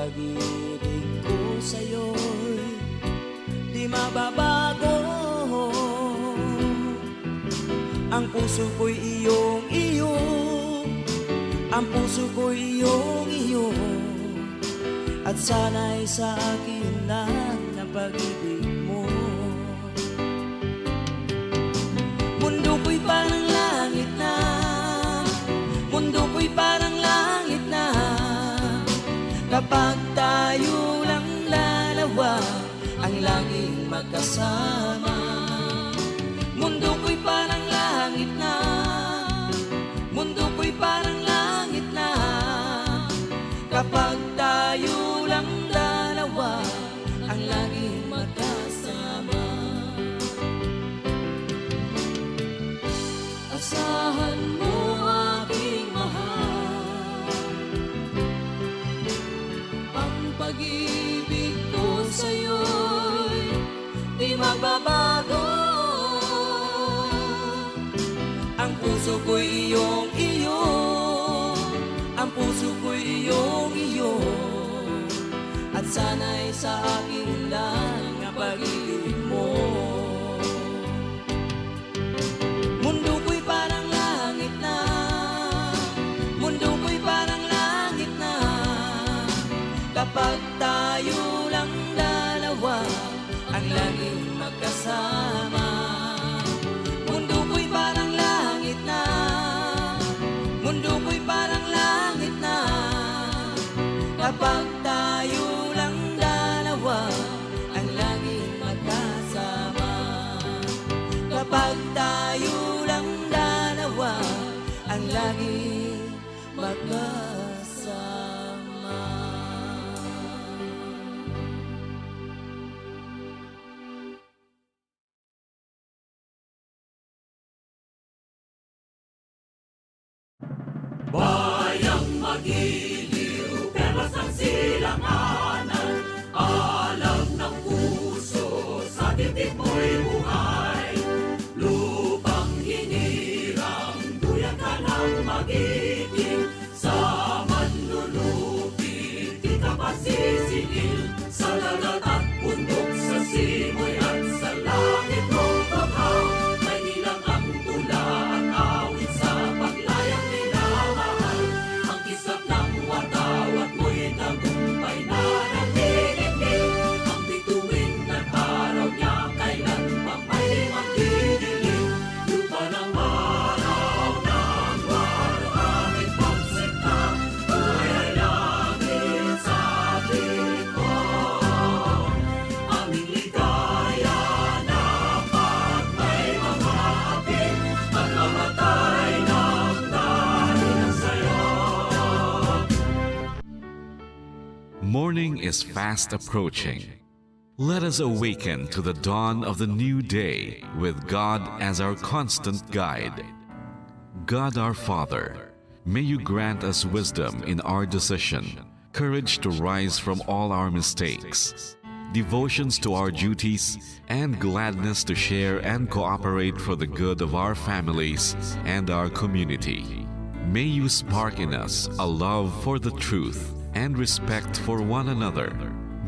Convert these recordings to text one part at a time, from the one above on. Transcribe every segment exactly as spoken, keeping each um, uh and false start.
Pag-ibig ko sa'yo'y di mababago. Ang puso ko'y iyong iyo. Ang puso ko'y iyong iyo. At sana'y sa akin lang ang pag-ibig mo. Mundo ko'y parang langit na. Mundo ko'y parang langit na. Kapag tayo lang dalawa ang laging magkasama. Mundo ko'y parang langit na. Mundo ko'y parang langit na. Kapag tayo lang dalawa ang laging magkasama. Asahan mo, aking mahal, ang pag-ibig ko sa'yo'y di magbabago. Ang puso ko'y iyong iyo. Ang puso ko'y iyong iyo. At sana'y sa akin lang ang pag-ibig mo. Mundo ko'y parang langit na. Mundo ko'y parang langit na. Kapag tayo lang dalawa ang laging magkasama. Mundo ko'y parang langit na. Mundo ko'y parang langit na. Kapag tayo lang dalawa ang laging magkasama. Kapag tayo lang dalawa ang laging magkasama. Bayang magiliw, perlas ng silanganan, alam ng puso, sa dibdib mo'y buhay. Lupang hinirang, duyan ka ng magiting, sa manlulupit, di ka pasisingil. Sa dagat at bundok, sa simoy at sa langit mong bughaw, may hinang ang tula at awit sa paglayang minamahal. Ang kislap ng watawat mo'y tagumpay na naniningil. Ang bituin ng araw niya kailan pa may magdidilim. Lupa ng araw ng warawit pagsikta, buhay ay langit sa atin. Aming ligaya na pag may mga hapit, pagmamatay ng dahil sa'yo. Morning is fast approaching. Let us awaken to the dawn of the new day with God as our constant guide. God our Father, may you grant us wisdom in our decision, courage to rise from all our mistakes, devotions to our duties, and gladness to share and cooperate for the good of our families and our community. May you spark in us a love for the truth and respect for one another.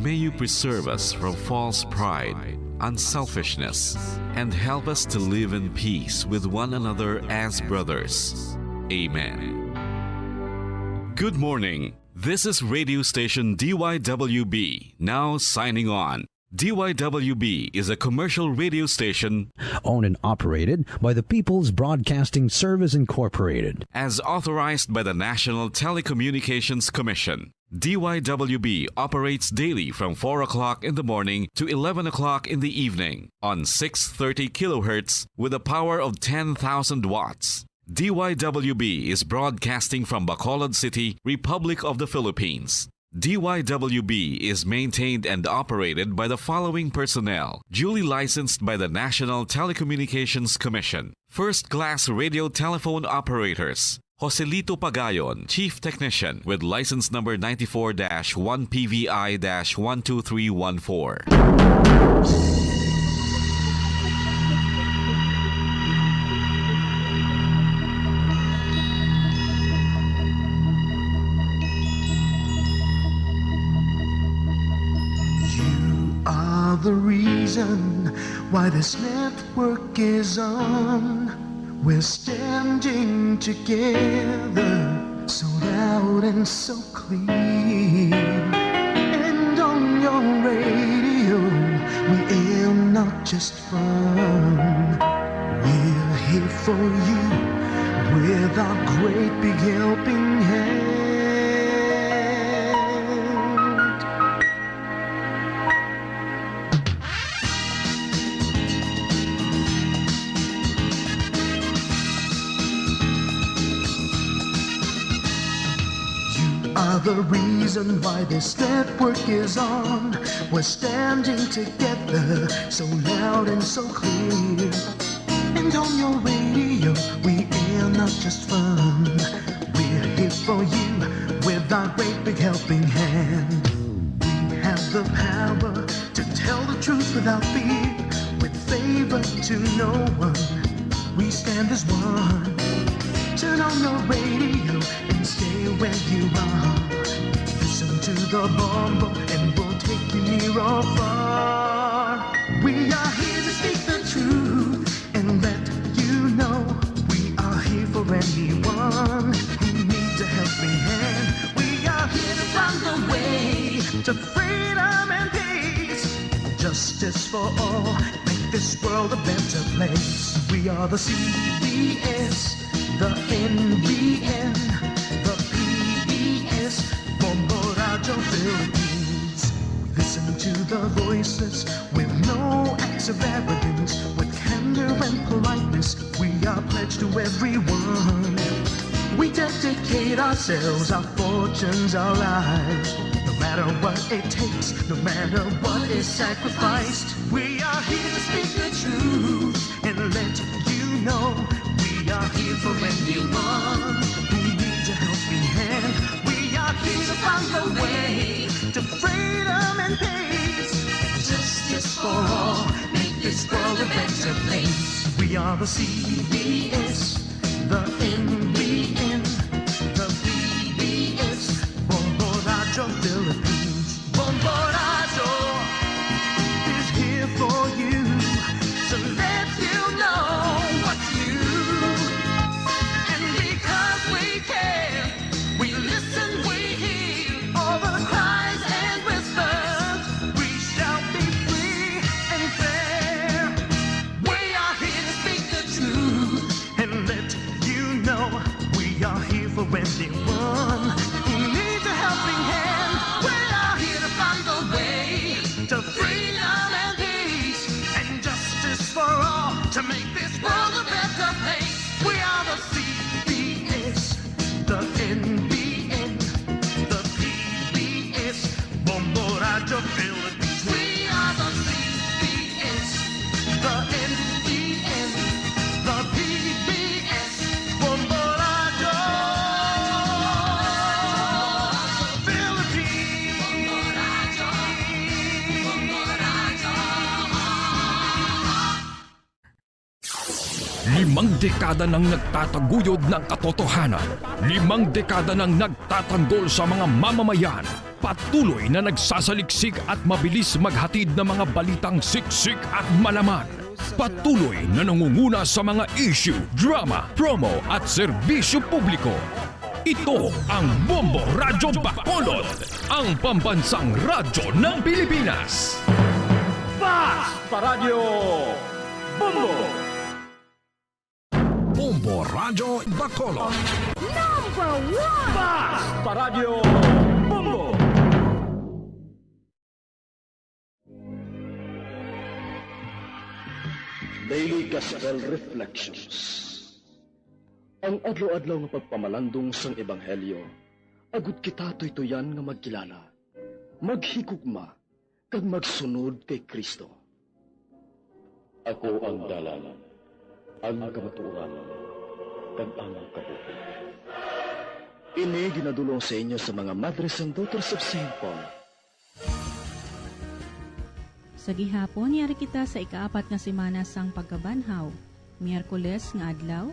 May you preserve us from false pride, unselfishness, and help us to live in peace with one another as brothers. Amen. Good morning. This is radio station D Y W B, now signing on. D Y W B is a commercial radio station owned and operated by the People's Broadcasting Service Incorporated. As authorized by the National Telecommunications Commission. D Y W B operates daily from four o'clock in the morning to eleven o'clock in the evening on six thirty kilohertz with a power of ten thousand watts. D Y W B is broadcasting from Bacolod City, Republic of the Philippines. D Y W B is maintained and operated by the following personnel, duly licensed by the National Telecommunications Commission. First-class radio telephone operators, Joselito Pagayon, Chief Technician, with license number ninety-four dash one P V I dash one two three one four. The reason why this network is on. We're standing together, so loud and so clear. And on your radio, we air not just fun. We're here for you with our great big helping hand. You are the reason why this network is on. We're standing together, so loud and so clear. And on your radio, we air not just fun. We're here for you with our great big helping hand. We have the power to tell the truth without fear, with favor to no one. We stand as one. Turn on your radio and stay where you are. Listen to the Bombo and we'll take you near or far. We are here to speak the truth and let you know we are here for anyone who needs a helping hand. We are here to find the way to freedom and peace. Justice for all, make this world a better place. We are the C B S, the N B N, the P B S, Bombo Radio Philippines. We listen to the voices with no acts of arrogance, with candor and politeness. We are pledged to everyone. We dedicate ourselves, our fortunes, our lives. No matter what it takes, no matter what is sacrificed, we are here to speak the truth and let you know we are here for anyone who needs a helping hand. We are here to find a way to freedom and peace. Justice for all, make this world a better place. We are the C B S, the N B N, the P B S, Bombo Radio Philippines. Bombo Radio is here for you to let you know what's new. And because we care, we listen, we hear all the cries and whispers. We shall be free and fair. We are here to speak the truth and let you know we are here for anyone who needs a helping hand. We are here to find a way to freedom and peace and justice for all to make this world a better place. We are the C B S, the N B N, the P B S, Bombo Radio Philippines. We are the C B S, the N B N, the P B S, Bombo Radio Philippines. Limang dekada nang nagtataguyod ng katotohanan. Limang dekada nang nagtatanggol sa mga mamamayan. Patuloy na nagsasaliksik at mabilis maghatid ng mga balitang siksik at malaman. Patuloy na nangunguna sa mga issue, drama, promo at serbisyo publiko. Ito ang Bombo Radyo Bacolod, ang pambansang radyo ng Pilipinas. Fast Paradyo Bombo! Bombo Radyo Bacolod. Number one! Fast Paradyo Bombo! Daily Gospel Reflections. Ang adlaw-adlaw nga pagpamalandong sang Ebanghelyo, agud kita tuytuyan nga magkilala, maghigugma, kag magsunod kay Cristo. Ako ang dalan, ang kamatuoran, kag ang kabuhi. Ini ginadul-ong sa inyo sa mga Madres and Daughters of Saint Paul. Sa gihapon, yari kita sa ikaapat nga semana sang pagkabanhaw, Miyerkules nga adlaw,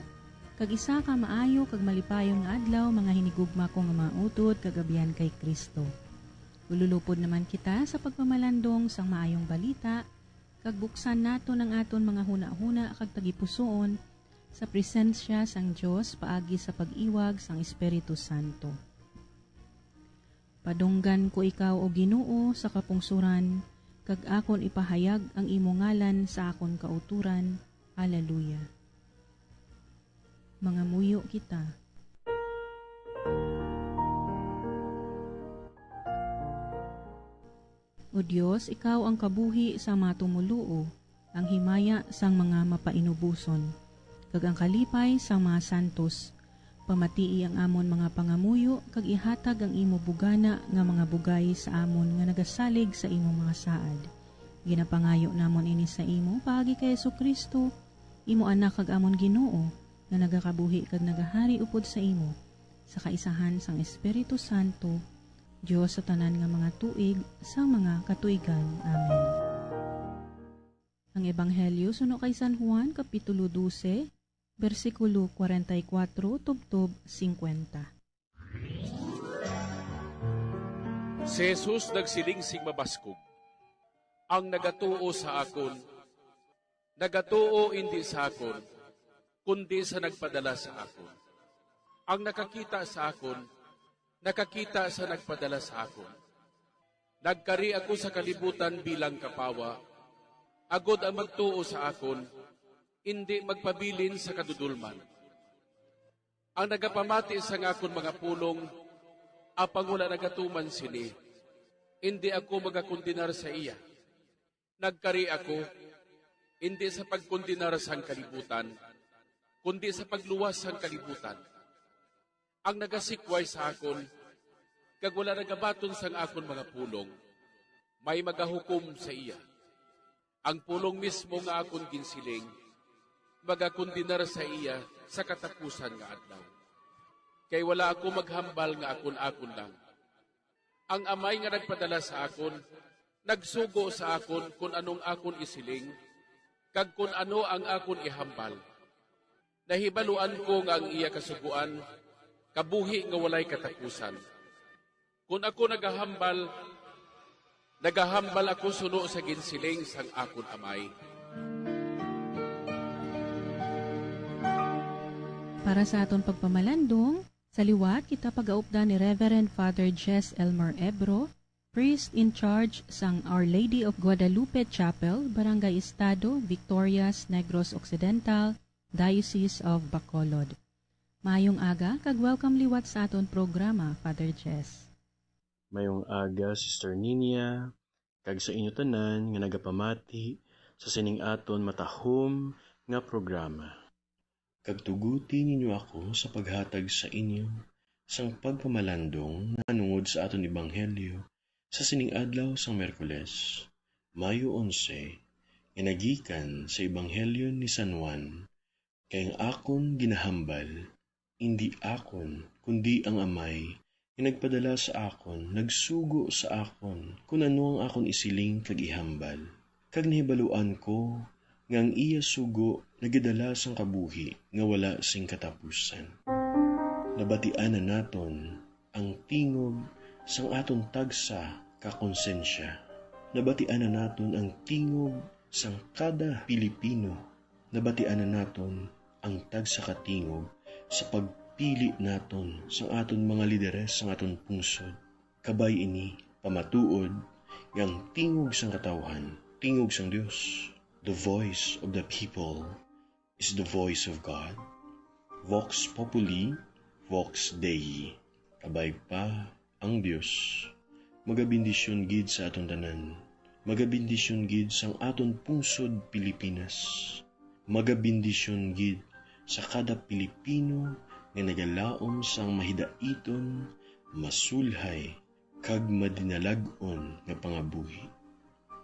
kag isa ka maayo kag malipayon nga adlaw, mga hinigugma ko nga mga utod kag abyan kay Cristo. Ululupod naman kita sa pagpamalandong sang Maayong Balita, kag buksan naton ang aton mga hunahuna kag tagipusoon sa presensya sang Dios paagi sa pag-iwag sang Espiritu Santo. Padunggan ko ikaw, O Ginoo, sa kapungsoran, kag akon ipahayag ang imo ngalan sa akon kautoran. Aleluya. Mangamuyo kita. O Dios, ikaw ang kabuhi sang mga tumoluo, ang himaya sang mga mapainuboson, kag ang kalipay sang mga santos. Pamatii ang amon mga pangamuyo, kag ihatag ang imo bugana nga mga bugay sa amon nga nagasalig sa imo mga saad. Ginapangayo namon ini sa imo paagi kay Jesu-Cristo, imo Anak kag amon Ginoo, nga nagakabuhi kag nagahari upod sa imo, sa kaisahan sang Espiritu Santo, Dios sa tanan nga mga tuig sang mga katuigan. Amen. Ang Ebanghelyo suno kay San Juan, Kapitulo dose, bersikulo kwarenta y kuatro tubtob singkwenta. Si Jesus nagsiling sing mabaskog, "Ang nagatuo sa akon, nagatuo indi sa akon, kundi sa nagpadala sa akon. Ang nakakita sa akon, nakakita sa nagpadala sa akon. Nagkari ako sa kalibutan bilang kapawa, agod ang magtuo sa akon indi magpabilin sa kadudolman. Ang nagapamati sang akon mga pulong, apang wala nagatuman sini, indi ako magakondenar sa iya. Nagkari ako, indi sa pagkondenar sang kalibutan, kundi sa pagluwas sang kalibutan. Ang nagasikway sa akon, kag wala nagabaton sang akon mga pulong, may magahukom sa iya. Ang pulong mismo nga akon ginsiling, magakondenar sa iya sa katapusan nga adlaw. Kay wala ako maghambal nga akon-akon lang. Ang Amay nga nagpadala sa akon, nagsugo sa akon kon anong akon isiling, kag kon ano ang akon ihambal. Nahibaluan ko nga ang iya kasugoan kabuhi nga walay katapusan. Kon ako nagahambal, nagahambal ako suno sa ginsiling sang akon Amay." Para sa aton pagpamalandong, sa liwat kita pagaupdan ni Reverend Father Jess Elmer Ebro, Priest in Charge sang Our Lady of Guadalupe Chapel, Barangay Estado, Victorias, Negros Occidental, Diocese of Bacolod. Maayong aga kag welcome liwat sa aton programa, Father Jess. Mayong aga, Sister Ninia, kag sa inyo tanan nga nagapamati sa sining aton matahom nga programa. Kag tuguti ninyo ako sa paghatag sa inyo sang pagpamalandong nahanungod sa aton ebanghelyo sa sining adlaw sang Miyerkules, Mayo onse, nga nagikan sa Ebanghelyo ni San Juan. Kay ang akon ginahambal, indi akon, kundi ang Amay nga nagpadala sa akon nagsugo sa akon kon ano ang akon isiling kag ihambal. Kag nahibaluan ko nga ang iya sugo nagadala sang kabuhi nga wala sing katapusan. Nabatian na naton ang tingog sang aton tagsa ka konsensya. Nabatian na naton ang tingog sang kada Pilipino. Nabatian na naton ang tagsa ka tingog sa pagpili naton sang aton mga lideres sang aton pungsod. Kabay ini, pamatuod nga ang tingog sang katawhan, tingog sang Dios, the voice of the people, is the voice of God. Vox Populi, Vox Dei. Kabay pa ang Dios. Magabendisyon gid sa aton tanan. Magabendisyon gid sang aton pungsod Pilipinas. Magabendisyon gid sa kada Pilipino nga nagalaom sang mahidaiton, masulhay, kag madinalag-on nga pangabuhi.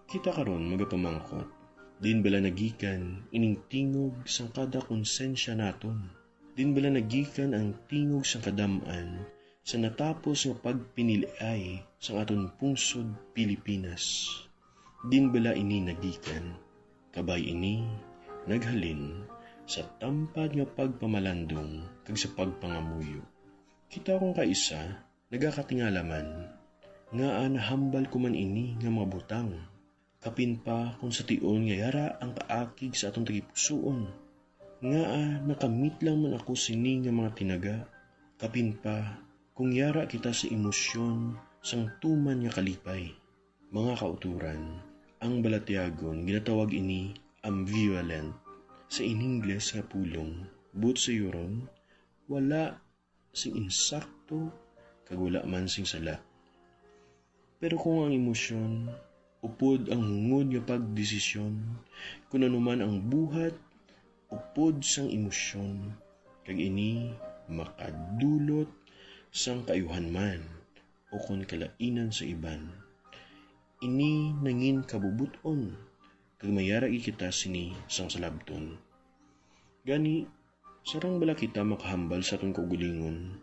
Kita karon magapamangkot, diin bala nagikan ining tingog sang kada konsensya naton? Diin bala nagikan ang tingog sang kadam-an sa natapos nga pagpiniliay sang aton pungsod Pilipinas? Diin bala ini nagikan? Kabay ini naghalin sa tampad nga pagpamalandong kag sa pagpangamuyo. Kita kon kaisa nagakatingala man, Ngaa nahambal ko man ini nga mga butang? Kapin pa, kung sa tion nga yara ang kaakig sa aton tagipusoon, ngaa nakamit lang man ako sini nga mga tinaga? Kapin pa, kung yara kita sa emosyon sang tuman nga kalipay. Mga kauturan, ang Balatyagon ginatawag ini ambivalent, sa in Ingles nga pulong, but sa Huron, wala sing insakto kag wala man sing sala. Pero kung ang emosyon upod ang hungod nga pagdesisyon, kun ano man ang buhat upod sang emosyon, kag ini makadulot sang kaayuhan man ukon kalainan sa iban, ini nangin kabubot-on, kag mayara gid kita sini sang salabton. Gani, sarang bala kita makahambal sa aton kaugalingon,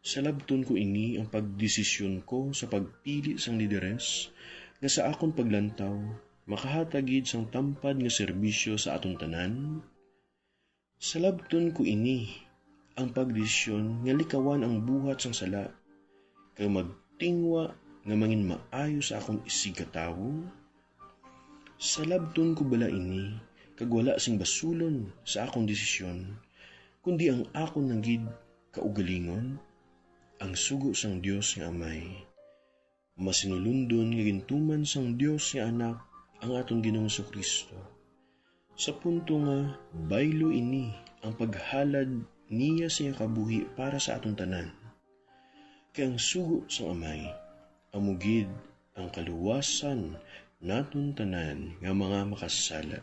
"Salabton ko ini ang pagdesisyon ko sa pagpili sang lideres nga sa akon paglantaw makahatag gid sang tampad nga serbisyo sa aton tanan? Salabton ko ini ang pagdesisyon nga likawan ang buhat sang sala kag magtingwa nga mangin maayo sa akon isigkatawo? Salabton ko bala ini kag wala sing basulon sa akon desisyon, kundi ang akon lang gid kaugalingon?" Ang sugo sang Dios nga Amay, masinulundon nga gintuman sang Dios nga Anak, ang aton Ginoong Jesu-Cristo, sa punto nga baylo ini ang paghalad niya sa iya kabuhi para sa aton tanan. Kay ang sugo sang Amay amo gid ang kaluwasan naton tanan nga mga makasala.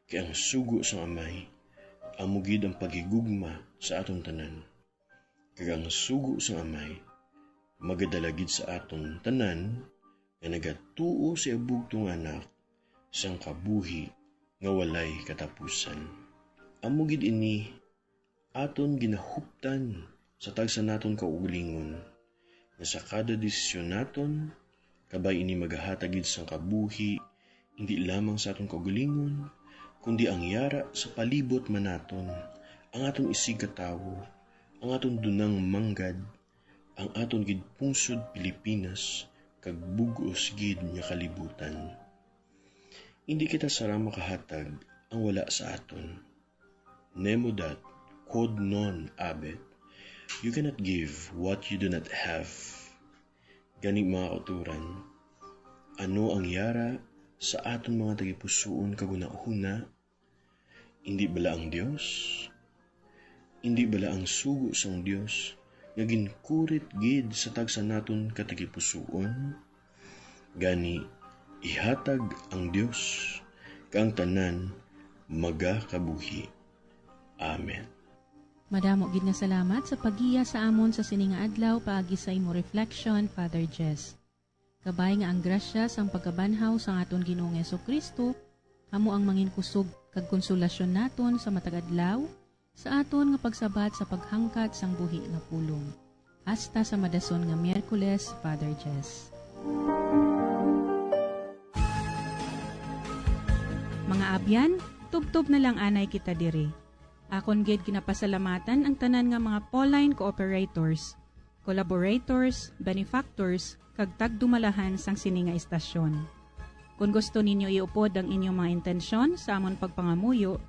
Kay ang sugo sang Amay amo gid ang paghigugma sa aton tanan. Kag ang sugo sang Amay magadala gid sa aton tanan nga nagatuo sa iya bugtong Anak sang kabuhi nga walay katapusan. Amo gid ini aton ginahuptan sa tagsa naton kaugalingon, nga sa kada desisyon naton, kabay ini magahatag gid sang kabuhi, indi lamang sa aton kaugalingon, kundi ang yara sa palibot man naton, ang aton isigkatawo, ang aton dunang manggad, ang aton gid pungsod Pilipinas, kag bug-os gid nga kalibutan. Indi kita sara makahatag ang wala sa aton. Nemo dat quod non habet. You cannot give what you do not have. Gani, mga kauturan, ano ang yara sa aton mga tagipusoon kag hunahuna? Indi bala ang Dios? Indi bala ang sugo sang Dios nga ginkurit gid sa tagsa naton ka tagipusoon? Gani, ihatag ang Dios, kag ang tanan magakabuhi. Amen. Madamo gid nga salamat sa paggiya sa amon sa sini nga adlaw paagi sa imo reflection, Father Jess. Kabay nga ang grasya sang pagkabanhaw sang aton Ginoong Jesu-Cristo amo ang manginkusog kag konsolasyon naton sa matag adlaw sa aton nga pagsabat sa paghangkat sang buhi nga pulong. Hasta sa madason nga Miyerkules, Father Jess. Mga abyan, tubtob na lang anay kita diri. Akon gid ginapasalamatan ang tanan nga mga Pauline cooperators, collaborators, benefactors, kag tagdumalahan sang sini nga istasyon. Kon gusto ninyo iupod ang inyong mga intensyon sa amon pagpangamuyo,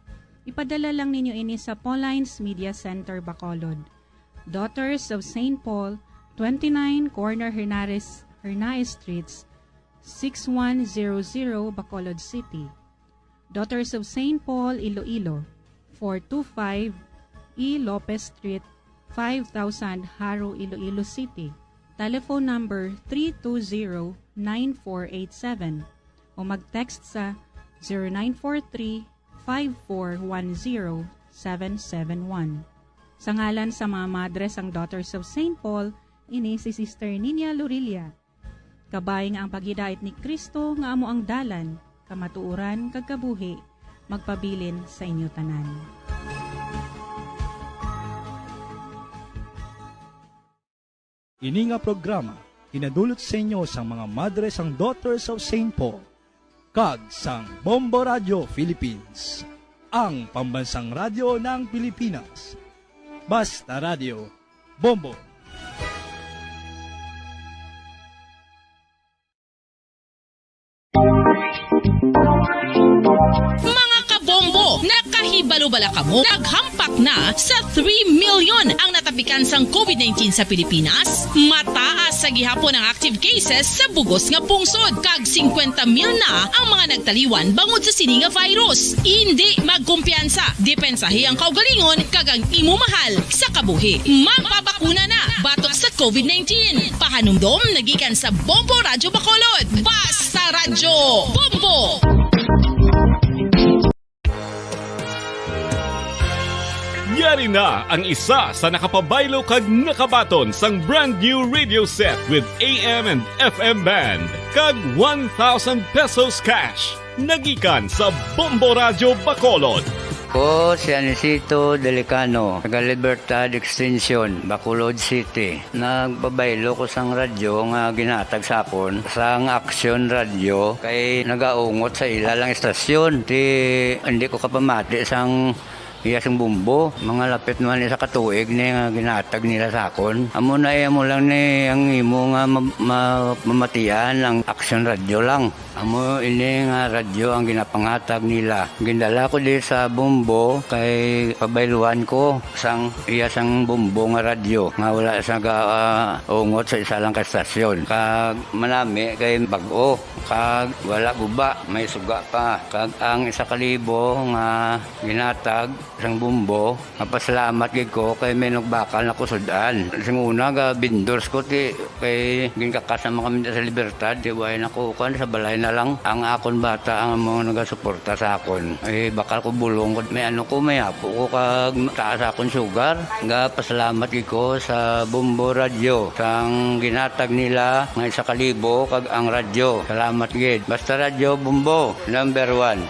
ipadala lang ninyo ini sa Pauline's Media Center, Bacolod, Daughters of Saint Paul, twenty-nine Corner Hernares, Hernaez Streets, six one zero zero, Bacolod City. Daughters of Saint Paul, Iloilo, four two five E Lopez Street, five thousand, Jaro, Iloilo City. Telephone number three two zero nine four eight seven o mag-text sa zero nine four three five four one zero seven seven one. Sa ngalan sa mga madre sang Daughters of Saint Paul, ini si Sister Nina Lorilla. Kabay nga ang paghidait ni Cristo nga amo ang dalan, kamatuoran, kag kabuhi, magpabilin sa inyo tanan. Ini nga programa ginadulot sa inyo sang mga madre sang Daughters of Saint Paul kag sang Bombo Radio Philippines, ang pambansang radyo ng Pilipinas. Basta Radio, Bombo. Balo bala kamo, naghampak na sa three million ang natapikan sang covid nineteen sa Pilipinas? Mataas sa gihapon ang active cases sa bugos nga pungsod, kag singkwenta mil na ang mga nagtaliwan bangod sa sini nga virus. Indi magkumpiyansa, depensahi ang kaugalingon kag ang imo mahal sa kabuhi. Magpabakuna na batok sa covid nineteen. Pahanumdom nagikan sa Bombo Radyo Bacolod. Basta Radyo Bombo! Yari na ang isa sa nakapabaylo kag nakabaton sang brand new radio set with A M and F M band kag one thousand pesos cash. Nagikan sa Bombo Radyo Bacolod. Ko si Anisito Delicano, taga Libertad Extension, Bacolod City. Nagpabaylo ko sang radyo nga ginhatag sa akon sang Action Radio kay nagaungot sa ila lang istasyon. Ti, hindi ko kapamati sang iya sing bumbo. Mga lapit naman isa ka tuig ni nga ginhatag nila sa akon. Amo na, eh, amo lang ni ang imo nga ma-, ma-, mamatian ang Action Radio lang. Amo ini nga radyo ang ginapanghatag nila. Gindala ko di sa Bombo kay pabayluan ko sang iya sang Bombo nga radyo nga wala sa ga, ah, ungot sa isa lang ka stasyon. Kag manami kay bag-o, kag wala guba, may suga pa. Kag ang isa ka libo nga ginatag sang Bombo, mapasalamat gid ko kay may nagbakal na ko sud-an. Sing una, ga vendors ko, ti, kay ginkakas naman kami sa Libertad, ti, way na ko, kuwan, sa balay na lang. Ang akon bata ang mga nagasuporta sa akon. Eh, bakal ko bulong ko, may ano ko, may apo ko, kag taas akon sugar. Ga pasalamat gid ko sa Bombo Radyo, sang ginatag nila nga isa ka libo, kag ang radyo. Salamat gid. Basta Radyo Bombo, number one.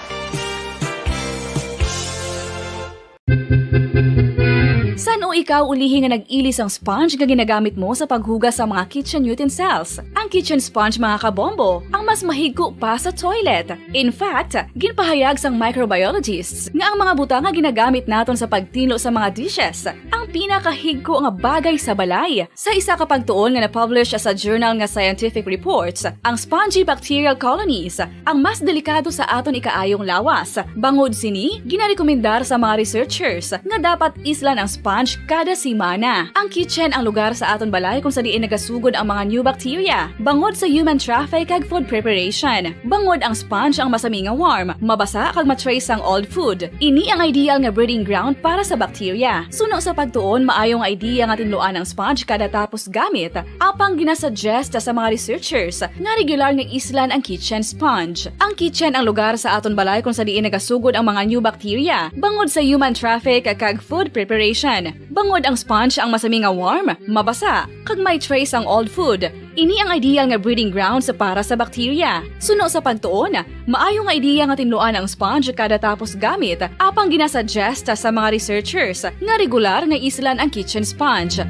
San-o ikaw ulihi nga nag-ili sang sponge nga ginagamit mo sa paghugas sa mga kitchen utensils? Ang kitchen sponge, mga kabombo, ang mas mahigko pa sa toilet. In fact, ginpahayag sang microbiologists nga ang mga butang nga ginagamit naton sa pagtinlo sa mga dishes ang pinakahigko nga bagay sa balay. Sa isa ka pagtuon nga na-publish sa journal nga Scientific Reports, ang spongy bacterial colonies ang mas delikado sa aton ikaayong lawas. Bangod sini, ginarekomendar sa mga researchers nga dapat islan ang sponge kada semana. Ang kitchen ang lugar sa aton balay kung sa diin nagasugod ang mga new bacteria bangod sa human traffic kag food preparation. Bangod ang sponge ang masami nga warm, mabasa kag ma-trace sang old food. Ini ang ideal nga breeding ground para sa bacteria. Suno sa pagtuon, maayo nga idea nga tinluan ang sponge kada tapos gamit, apang ginasuggest sa mga researchers nga regular nga islan ang kitchen sponge. Ang kitchen ang lugar sa aton balay kung sa diin nagasugod ang mga new bacteria bangod sa human traffic kag food preparation. Bangod ang sponge ang masami nga warm, mabasa, kag may trace ang old food, ini ang ideal nga breeding grounds para sa bacteria. Suno sa pagtuon, maayo nga ideya nga tinluan ang sponge kada tapos gamit, apang ginasuggest sa mga researchers nga regular nga islan ang kitchen sponge.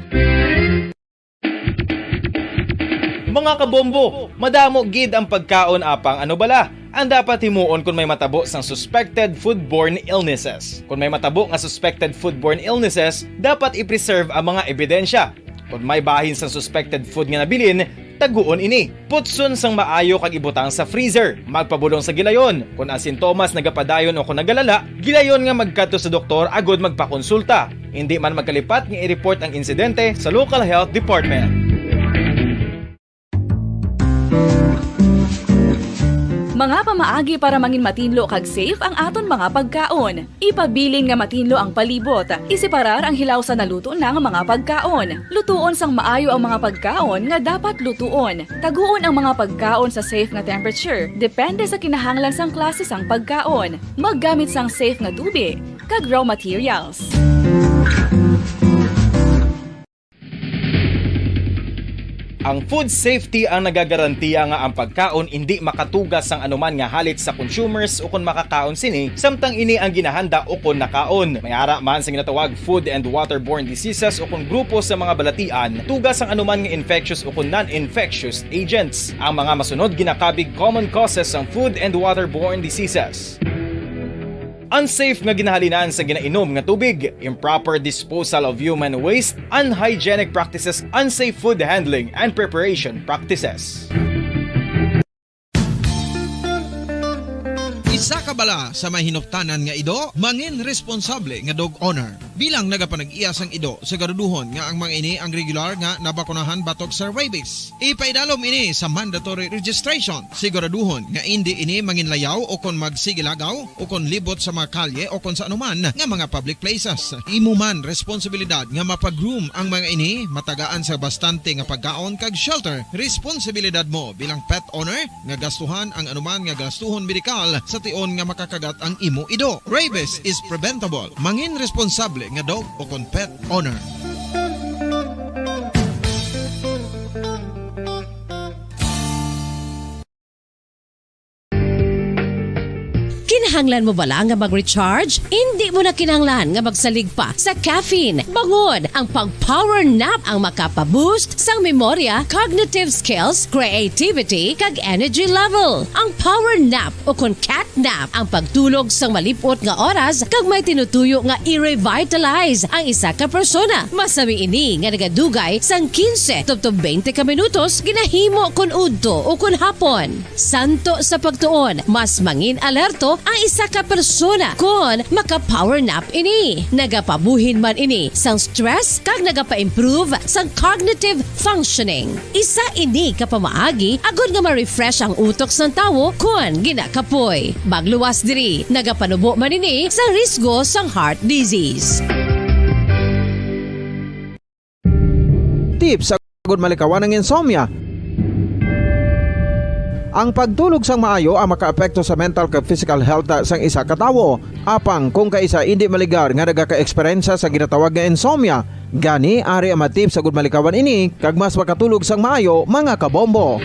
Mga kabombo, madamo gid ang pagkaon, apang ano bala ang dapat himuon kon may matabo sang suspected foodborne illnesses? Kon may matabo nga suspected foodborne illnesses, dapat i-preserve ang mga ebidensya. Kon may bahin sang suspected food nga nabilin, taguon ini. Putson sang maayo kag ibutang sa freezer. Magpabulong sa gilayon. Kon ang sintomas nagapadayon o kon nagalala, gilayon nga magkadto sa doktor agud magpakonsulta. Indi man magkalipat nga i-report ang insidente sa local health department. Mga pamaagi para mangin matinlo kag safe ang aton mga pagkaon. Ipabilin nga matinlo ang palibot. Iseparar ang hilaw sa naluto na nga mga pagkaon. Lutuon sang maayo ang mga pagkaon nga dapat lutuon. Taguon ang mga pagkaon sa safe nga temperature, depende sa kinahanglan sang klase sang pagkaon. Maggamit sang safe nga tubi kag raw materials. Ang food safety ang nagagarantiya nga ang pagkaon indi makatugas sang anuman nga halit sa consumers ukon makakaon sini, samtang ini ang ginahanda ukon nakaon. May ara man sa ginatawag food and waterborne diseases ukon grupo sa mga balatian, tugas sang anuman nga infectious ukon non-infectious agents. Ang mga masunod ginakabig common causes sang food and waterborne diseases. Unsafe nga ginahalinan sa ginainom nga tubig, improper disposal of human waste, unhygienic practices, unsafe food handling and preparation practices. Sa kabala sa may hinuktanan nga ido, mangin responsable nga dog owner. Bilang nagapanag-iya sang ido, siguraduhon nga ang mga ini ang regular nga nabakunahan batok sa rabies. Ipaidalom ini sa mandatory registration. Siguraduhon nga indi ini manginlayaw o kon magsigilagaw o kon libot sa mga kalye o kon sa anuman nga mga public places. Imo man responsibilidad nga mapa-groom ang mga ini, matagaan sa bastante nga pagkaon kag shelter. Responsibilidad mo bilang pet owner nga gastuhan ang anuman nga gastuhon medikal sa tion nga makakagat ang imo ido. Rabies is preventable. Mangin responsable nga dog o kon pet owner. Kinahanglan mo bala nga mag-recharge? Indi mo na kinahanglan nga magsalig pa sa caffeine. Bangod ang pag-power nap ang makapa-boost sang memorya, cognitive skills, creativity, kag energy level. Ang power nap o kon cat nap ang pagtulog sang malip-ot nga oras kag may tinutuyo nga i-revitalize ang isa ka persona. Masami ini nga nagadugay sang quince tubtob twenty ka minutos, ginahimo kon udto o kon hapon. Santo sa pagtuon, mas mangin-alerto ang isa ka persona kon maka-power nap ini. Nagapabuhin man ini sang stress kag nagapa-improve sang cognitive functioning. Isa ini ka pamaagi agod nga ma-refresh ang utok sang tawo kon ginakapoy. Magluwas diri, nagapanubo man ini sang risgo sang heart disease. Tips agud malikawan ang insomnia. Ang pagtulog sang maayo ang makaapekto sa mental kag physical health sang isa ka tawo. Apang kung kaisa indi maligar nga nagaka-eksperyensya sa ginatawag nga insomnia, gani ari ang mga tips agud malikawan ini kag mas makatulog sang maayo, mga kabombo.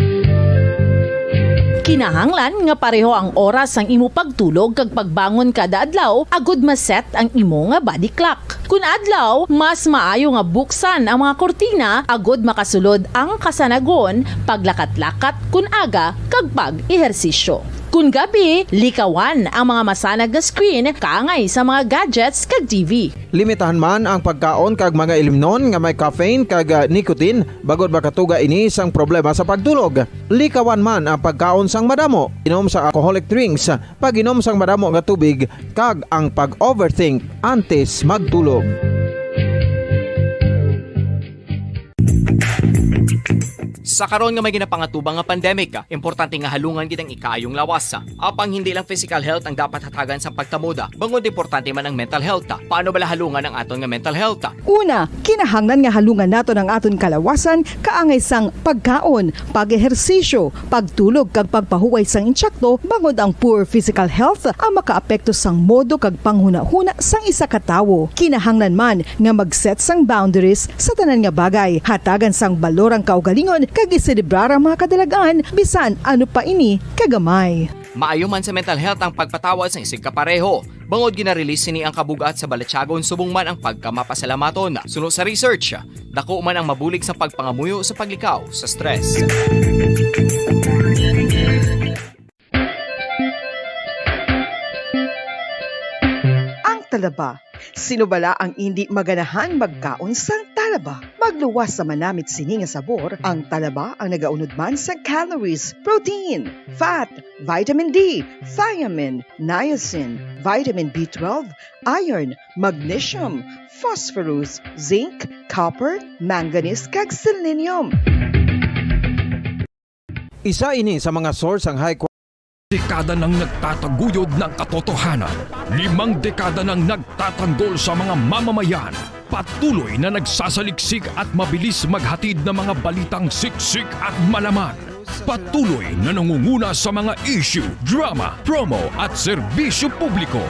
Kinahanglan nga pareho ang oras sang imo pagtulog kag pagbangon kada adlaw agud ma-set ang imo nga body clock. Kun adlaw, mas maayo nga buksan ang mga kurtina agud makasulod ang kasanagon, paglakat-lakat kun aga, kag pag-ehersisyo. Kun gabi, likawan ang mga masanag nga screen kaangay sa mga gadgets kag T V. Limitahan man ang pagkaon kag mga ilimnon nga may caffeine kag, ah, nicotine, bangod makatuga ini sang problema sa pagtulog. Likawan man ang pagkaon sang madamo, inom sa alcoholic drinks, pag-inom sang madamo nga tubig, kag ang pag-overthink antes magtulog. Sa karon nga may ginapangatubang nga pandemic, importante nga halungan gid ang ikaayong lawas. Apang hindi lang physical health ang dapat hatagan sa pagtamod, bangod importante man ang mental health. Paano bala halungan ang aton nga mental health? Una, kinahanglan nga halungan naton ang aton kalawasan kaangay sang pagkaon, pag-ehersisyo, pagtulog kag pagpahuway sang intsakto, bangod ang poor physical health ang makaapekto sang modo kag panghunahuna sang isa ka tawo. Kinahanglan man nga mag-set sang boundaries sa tanan nga bagay, hatagan sang balor ang kaugalingon kag iselebrar ang mga kadalag-an, bisan ano pa ini kagamay. Maayo man sa mental health ang pagpatawad sang isigkapareho, bangod gina-release sini ang kabug-at sa balatyagon subong man ang pagkamapasalamaton. Suno sa research, dako man ang mabulig sa pagpangamuyo sa paglikaw sa stress. Ang talaba. Sino bala ang indi maganahang magkaon sang talaba? Magluwas sa manamit sini nga sabor, ang talaba ang nagaunod man sa calories, protein, fat, vitamin D, thiamine, niacin, vitamin B twelve, iron, magnesium, phosphorus, zinc, copper, manganese, kag selenium. Isa ini sa mga source sang high qua- Dekada nang nagtataguyod ng katotohanan. Limang dekada nang nagtatanggol sa mga mamamayan. Patuloy na nagsasaliksik at mabilis maghatid ng mga balitang siksik at malaman. Patuloy na nangunguna sa mga issue, drama, promo at serbisyo publiko.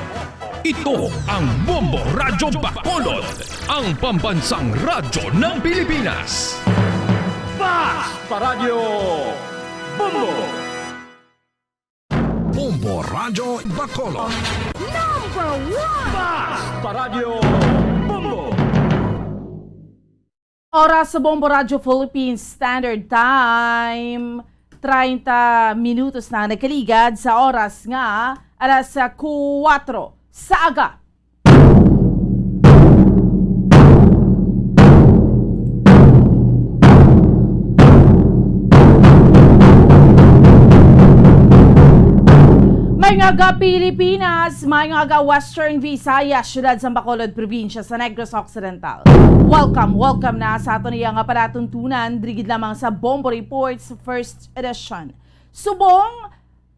Ito ang Bombo Radyo Bacolod, ang pambansang radyo ng Pilipinas. Fast Paradyo Bombo! Bombo Radyo Bacolod. Number one! Fast Paradyo Bombo! Oras sa Bombo Radyo Philippines Standard Time, treinta minutos na nagkaligad sa oras nga alas kuwatro sa aga. May nga Aga Pilipinas, maayong aga Western Visayas, siyudad sa Bacolod, probinsya sa Negros Occidental. Welcome, welcome na sa aton iya nga palatuntunan, diri gid lamang sa Bombo Reports First Edition. Subong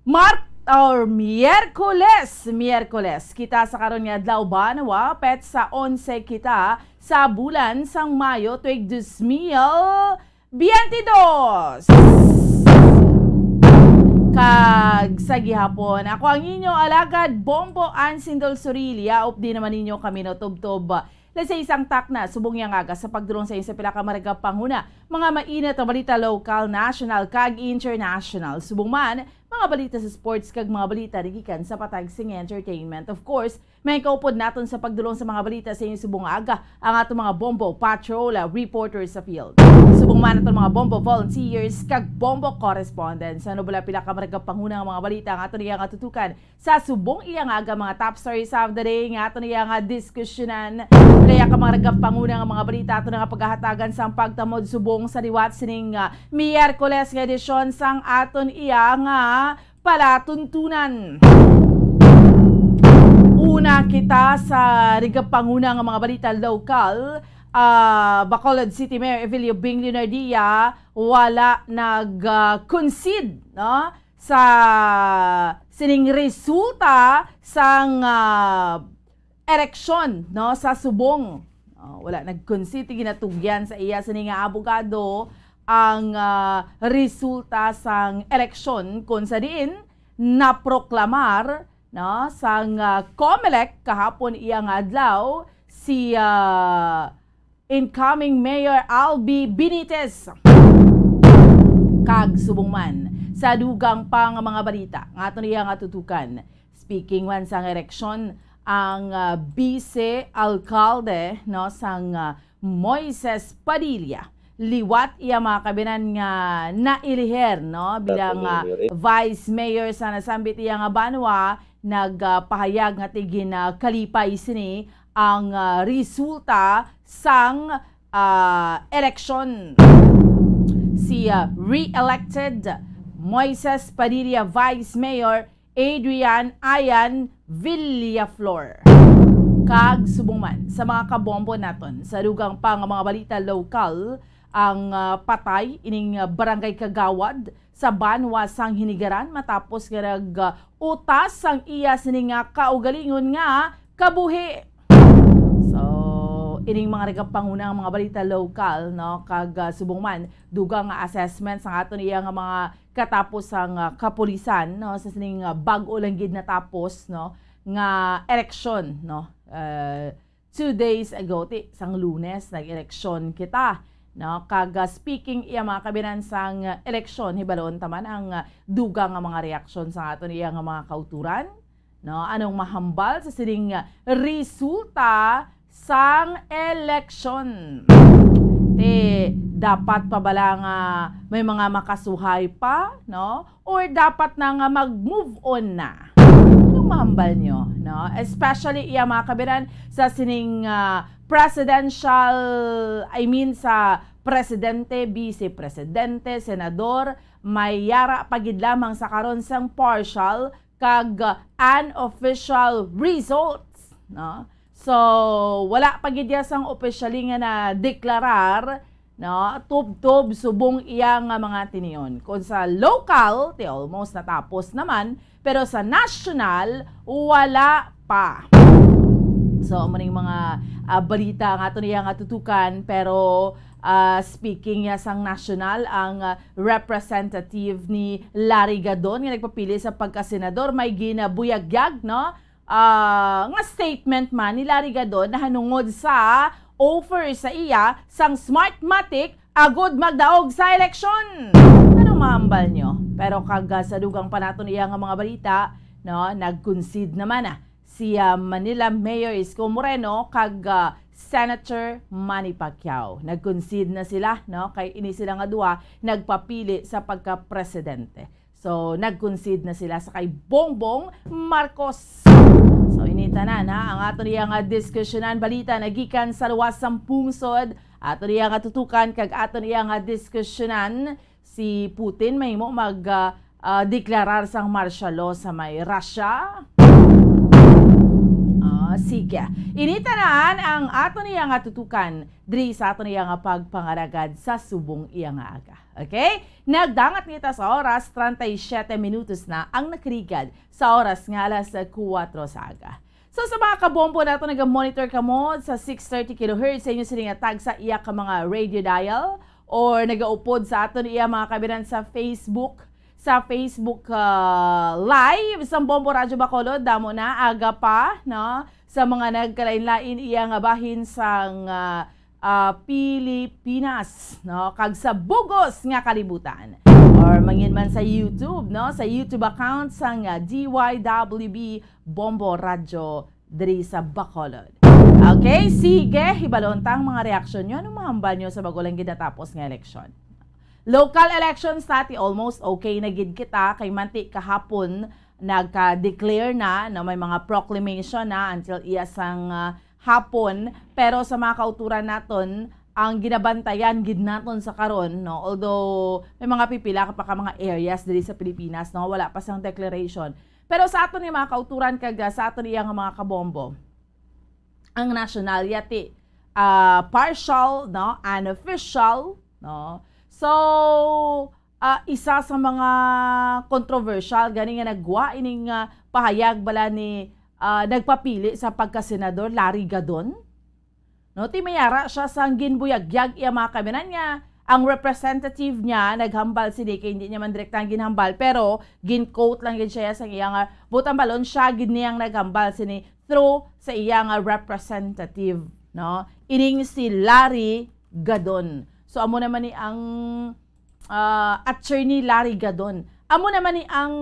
Mart or Miyerkules, Miyerkules kita sa karon nga adlaw, banwa, petsa onse kita sa bulan sang Mayo, tuig dos mil biyente dos. Kag sa gihapon, ako ang inyo alagad, Bombo Ansindol Surilia, updi naman ninyo kami no tubtob. Let's say isang takna, subong yang aga sa pagdulong sa inyo sa pila ka mga panguna, mga mainit na balita, lokal, national, kag international. Subong man, mga balita sa sports, kag mga balita nagikan sa patag sing entertainment. Of course, may kaupod naton sa pagdulong sa mga balita sa inyo subong nga aga, ang atong mga Bombo Patrol, ah, reporters sa field. Subong man atong mga Bombo volunteers, kag Bombo correspondents. Ano bala pila ka mga panguna nga mga balita ang aton iya nga tutukan sa subong iya nga aga, mga top stories of the day nga aton iya nga diskusyonan. Kaya ka mga nagapanguna nga mga balita aton nga paghahatagan sang pagtamod subong sa liwat sining, ah, Miyerkules nga edisyon sang aton iya nga palatuntunan. Una kita sa nagapanguna nga mga balita lokal, ah, Bacolod City Mayor Evelio Bing Leonardia wala nag, ah, concede, no, sa sining resulta sang, ah, eleksyon, no, sa subong. Oh, wala nag-concede, ginatugyan sa iya sini nga abogado ang, ah, resulta sang eleksyon, kung sa diin naproklamar, no, sang, ah, Comelec kahapon iya nga adlaw si, ah, incoming Mayor Albi Benitez. Kag subong man sa dugang pa nga mga balita nga aton iya nga tutukan, speaking man sang eleksyon, ang, ah, vice alkalde, no, sang, ah, Moises Padilla, liwat iya mga kabinan nga nailiher, no, bilang, ah, vice mayor sa nasambit iya nga banwa, nagpahayag nga tigin, ah, kalipay sini ang, ah, resulta sang, ah, eleksyon. Si, ah, re-elected Moises Padilla Vice Mayor Adrian Ayan Villaflor. Kag subong man sa mga kabombo naton, sa dugang pa nga mga balita lokal, ang, ah, patay ining, ah, barangay kagawad sa banwa sang Hinigaran matapos nga nag-utas ang iya sini nga kaugalingon nga kabuhi. So, ining mga nagapanguna nga mga balita lokal, no, kag, ah, subong man dugang nga assessment sa aton iya nga mga katapos ang, ah, kapulisan, no, sa sining, ah, bag-o lang gid natapos, no, nga eleksyon, no, ah, two days ago, ti, sang Lunes, nag-eleksyon kita, no? Kag, ah, speaking iya mga kabinan sang, ah, eleksyon, hibaloon ta man ang, ah, dugang nga mga reaksyon sa aton iya nga mga kauturan, no? Anong mahambal sa sining, ah, resulta sang eleksyon? Ti, dapat pa bala nga may mga makasuhay pa, no? Or dapat na nga mag-move on na? Anong mahambal nyo, no? Especially iya mga kabiran sa sining, ah, presidential, I mean sa presidente, vice presidente, senador, may yara pa gid lamang sa karon sang partial kag, ah, unofficial results, no? So, wala pa gid iya sang opisyali nga nadeklarar, no, tubtob subong iya nga mga tinion. Kung sa local, ti almost natapos naman, pero sa national, wala pa. So, amo ning mga, ah, balita nga ato niya nga tutukan, pero, ah, speaking niya sang national, ang, ah, representative ni Larry Gadon nga nagpapili sa pagkasenador, may ginabuyagyag, no? Ah, nga statement man ni Larry Gadon nahanungod sa offer sa iya sang Smartmatic agud magdaog sa eleksyon. Ano mahambal nyo? Pero kag, ah, sa dugang pa naton iya nga mga balita, no, nag-concede naman na si, ah, Manila Mayor Isko Moreno kag, ah, Senator Manny Pacquiao. Nag-concede na sila, no, kay ini sila nga duha nagpapili sa pagka-presidente. So, nag-concede na sila sa kay Bongbong Marcos. So, ini tanan, ha, ang aton iya nga diskusyonan. Balita nagikan sa luwas sang pungsod. Aton iya nga tutukan kag aton iya nga diskusyonan. Si Putin mahimo mag, ah, ah, deklarar sang martial law sa may Russia? Ah, sige. Ini tanan ang aton iya nga tutukan diri sa aton iya nga pagpangalagad sa subong iya nga aga. Okay? Nagdangat kita sa oras, treinta y siete minutos na ang nakarigad sa oras nga alas kuwatro sa aga. So, sa mga kabombo nato, naga-monitor kamo sa six thirty kilohertz sa inyo sini nga tag sa iya ka mga radio dial or nagaupod sa aton iya mga kabiran sa Facebook, sa Facebook, ah, Live sang Bombo Radyo Bacolod, damo na, aga pa, no? Sa mga nagkalain-lain iya nga bahin sang, ah, ah, Pilipinas, no? Kag sa bugos nga kalibutan. Or mangin man sa YouTube, no? Sa YouTube account sang, ah, D Y W B Bombo Radyo diri sa Bacolod. Okay, sige, hibalon ta ang mga reaksyon nyo. Anong mahambal nyo sa bago lang ginatapos nga eleksyon? Local elections, tati, almost okay na gid kita kay manti kahapon nagka-declare na, no, may mga proclamation na until iya sang, ah, hapon, pero sa mga kauturan naton, ang ginabantayan gid naton sa karon, no, although may mga pipila pa ka mga areas diri sa Pilipinas, no, wala pa sang declaration. Pero sa aton nga mga kauturan kag, ah, sa aton iya nga mga kabombo, ang national yati, ah, partial, no, unofficial, no. So, ah, isa sa mga controversial gani nga nagwa ining, ah, pahayag bala ni, ah, nagpapili sa pagkasenador, Larry Gadon. No, ti may ara siya sang ginbuyagyag iya mga kaminan nga ang representative niya naghambal sini, kay hindi niya man direktang ginhambal, pero gin-quote lang gid siya sang iya nga butang balon, siya gid niyang naghambal sini through sa iya nga representative, no? Ining si Larry Gadon. So, amo naman ni ang, ah, Attorney Larry Gadon. Amo naman ni ang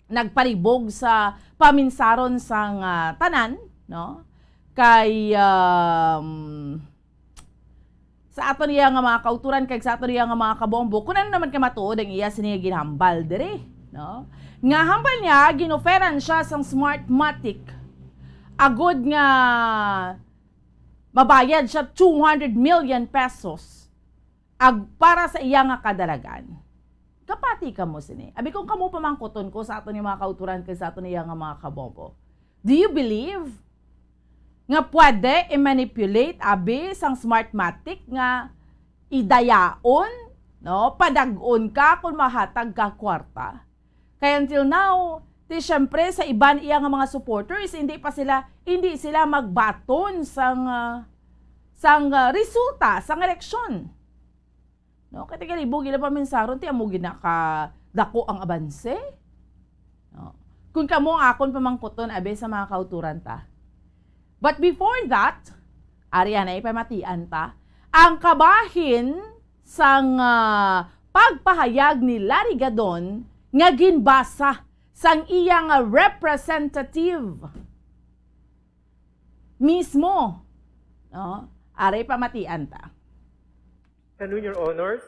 nagpalibog sa paminsaron sang, ah, tanan, no? Kay, um, sa aton iya nga mga kauturan kag sa aton iya nga mga kabombo, kung ano naman ka matuod ang iya sini nga ginhambal diri, no? Nga hambal niya, ginoferan siya sang Smartmatic agud nga mabayad siya two hundred million pesos ag para sa iya nga kadalagan. Kapati kamo sini. Abi, kung kamo pamangkuton ko sa aton nga mga kauturan kag sa aton iya nga mga kabombo, do you believe nga pwede i-manipulate abi sang Smartmatic nga idayaon, no? Padag-on ka kung mahatag ka kwarta. Kay until now, ti siyempre sa iban iya nga mga supporters, hindi pa sila, hindi sila magbaton sang, ah, sang, ah, resulta sang eleksyon. No, kay tagalibog ila paminsaron, ti amo gid na ka dako ang abanse. No? Kung kamo ang akon pamangkuton, abi, sa mga kauturan ta. But before that, ari anay pamatian ta, ang kabahin sang, ah, pagpahayag ni Larry Gadon nga ginbasa sang iya nga representative mismo. No? Ari pamatian ta. Afternoon, Your Honors.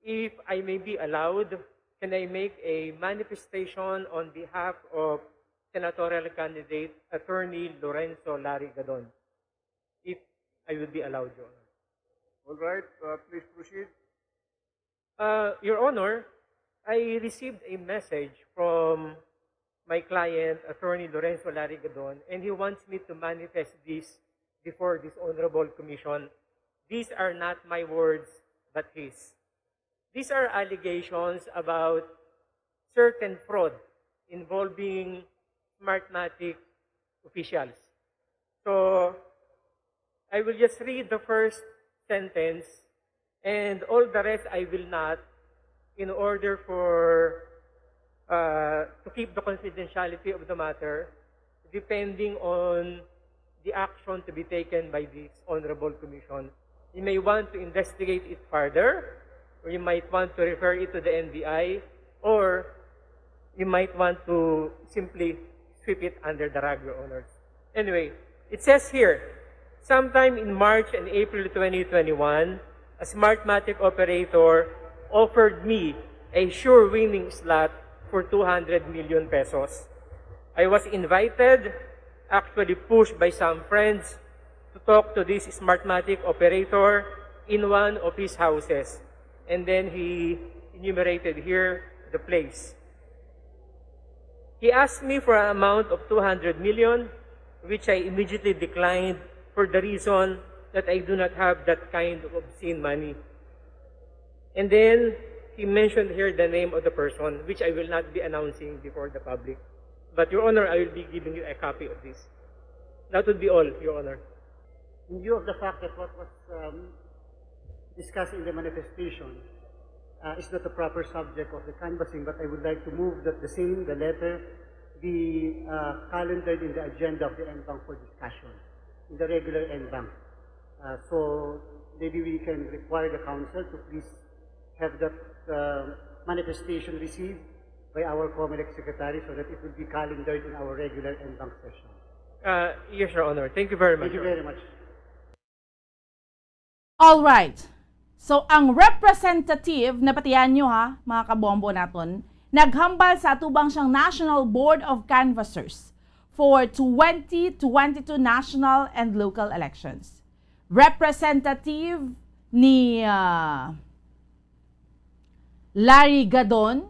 If I may be allowed, can I make a manifestation on behalf of senatorial candidate Attorney Lorenzo Larry Gadon? If I will be allowed, Your Honor. All right, uh, please proceed. Uh, Your Honor, I received a message from my client, Attorney Lorenzo Larry Gadon, and he wants me to manifest this before this honorable commission. These are not my words, but his. These are allegations about certain fraud involving Smartmatic officials. So, I will just read the first sentence, and all the rest I will not, in order for, uh, to keep the confidentiality of the matter, depending on the action to be taken by this honorable commission. You may want to investigate it further, or you might want to refer it to the N B I, or you might want to simply sweep it under the rug, Your Honors. Anyway, it says here, sometime in March and April twenty twenty-one, a Smartmatic operator offered me a sure winning slot for two hundred million pesos. I was invited, actually pushed by some friends, to talk to this Smartmatic operator in one of his houses. And then he, he enumerated here the place. He asked me for an amount of two hundred million, which I immediately declined for the reason that I do not have that kind of obscene money. And then he mentioned here the name of the person, which I will not be announcing before the public. But, Your Honor, I will be giving you a copy of this. That would be all, Your Honor. In view of the fact that what was um, discussed in the manifestation uh, is not the proper subject of the canvassing, but I would like to move that the same, the letter, be uh, calendared in the agenda of the en banc for discussion, in the regular en banc. Uh, so maybe we can require the council to please have that uh, manifestation received by our Comelec secretary so that it will be calendared in our regular en banc session. Uh, yes, Your Honor. Thank you very much. Thank you very much. All right. So, ang representative, nabatian nyo ha, mga kabombo naton, naghambal sa atubang siyang National Board of Canvassers for twenty twenty-two national and local elections. Representative ni ah, Larry Gadon,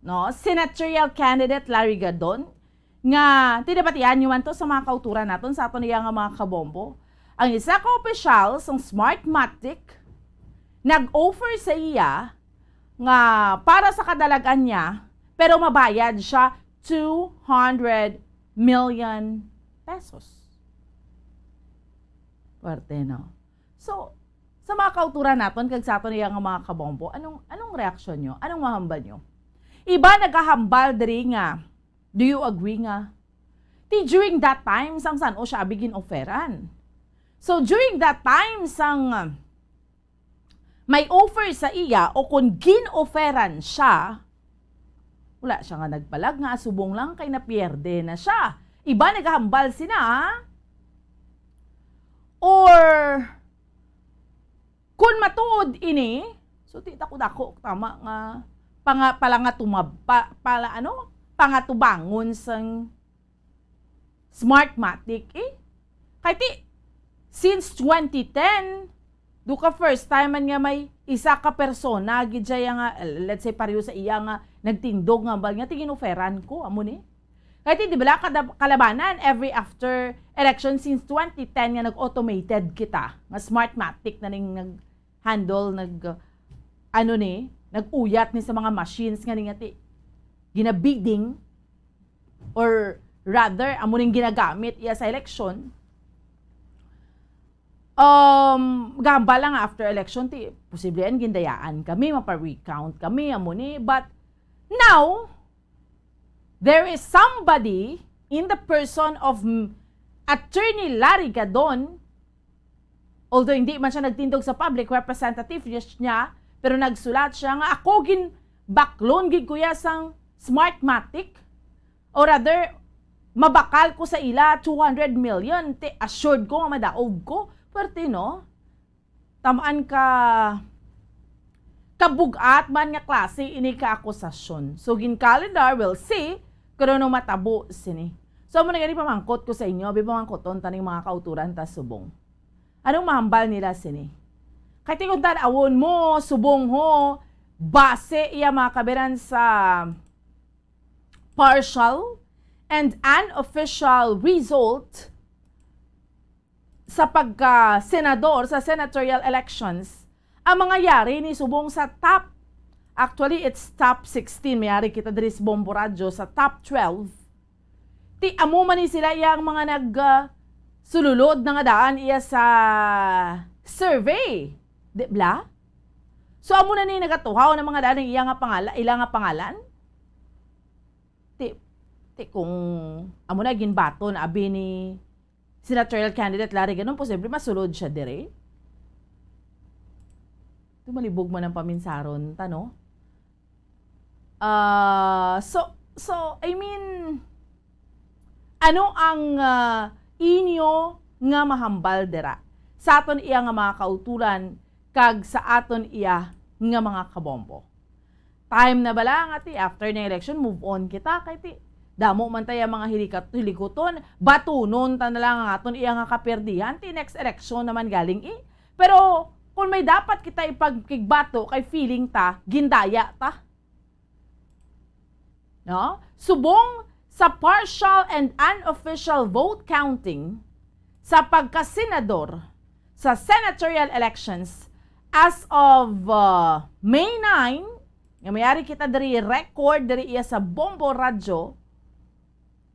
no? Senatorial candidate Larry Gadon, nga tinabatian nyo man to sa mga kauturan naton sa aton iya nga mga kabombo. Ang isa ka opisyal sang Smartmatic nag-offer sa iya nga para sa kadalagan niya, pero mabayad siya two hundred million pesos. Puwerte, no? So, sa mga kauturan naton kag sa aton iya nga mga kabombo, anong anong reaksyon nyo? Anong mahambal nyo? Iba nagahambal diri nga, do you agree nga? Ti during that time, sang san-o siya abi gin-offeran? So, during that time, sang uh, may offer sa iya o kung gin-offeran siya, wala siya nga nagbalag nga subong lang kay napierde na siya. Iba nagahambal sina, ha? Or kun matuod ini, so ti dako-dako tama nga panga, palangatumab, pa, pala, ano, pangatubangon sang Smartmatic, eh. Kay ti, since twenty ten, do ka first time man nga may isa ka persona gid siya nga, let's say, pareho sa iya nga nagtindog nga hambal nga, ti gin-offeran ko, amo ni. Kay ti, di bala, kada kalabanan, every after election since twenty ten nga nag-automated kita, nga Smartmatic na ning nag-handle, nag, ano ni, nag-uyat ni sa mga machines nga ni nga ti, ginabidding, or rather, amo ning ginagamit iya sa eleksyon, um, gahambal lang nga after election, ti, posible yan, gindayaan kami, mapa-recount kami, amo ni. But now, there is somebody in the person of m- Attorney Larry Gadon, although hindi man siya nagtindog sa public, representative niya, pero nagsulat siya nga, "Ako gin baklon gid ko ya sang Smartmatic." Or rather, mabakal ko sa ila two hundred million. Ti assured ko nga madaog ko. Pwerte, no? Tamaan ka kabug-at man nga klase ini ka akusasyon. So, gin-calendar, we'll see kung ano matabo sini. So, amo na gani pamangkot ko sa inyo, abi pamangkoton taning mga kauturan ta subong. Anong mahambal nila sini? Kay ti kung tan-awon mo, subong ho, base iya mga kabiran sa partial and unofficial result sa pagka-senador sa senatorial elections, ang mangyayari ni subong sa top, actually, it's top sixteen, mayari kita diri sa Bombo Radyo, sa top twelve, ti amo man ni sila iya ang mga nag, ah, sululod na nga daan iya sa survey, di bla? So, amo na ni nagatuhaw na mga daan ang iya nga pangala-, ila nga pangalan? Ti, ti kung amo na ginbaton abi ni senatorial candidate Larry Gadon, posible masulod siya dire. Tumalibog man ang paminsaron ta, no? Ah, so, so, I mean, ano ang ah, inyo nga mahambal dira sa aton iya nga mga kauturan kag sa aton iya nga mga kabombo? Time na bala nga ti after ng election, move on kita kay ti damo man taya mga hilikat, hilikuton, batunon ta na lang ang aton iya nga kaperdihan, ti next election naman galing, eh. Pero Kung may dapat kita ipagkigbato, kay feeling ta, gindaya ta. No? Subong sa partial and unofficial vote counting sa pagkasenador sa senatorial elections as of, uh, May nine, nga may ari kita diri record diri iya sa Bombo Radyo,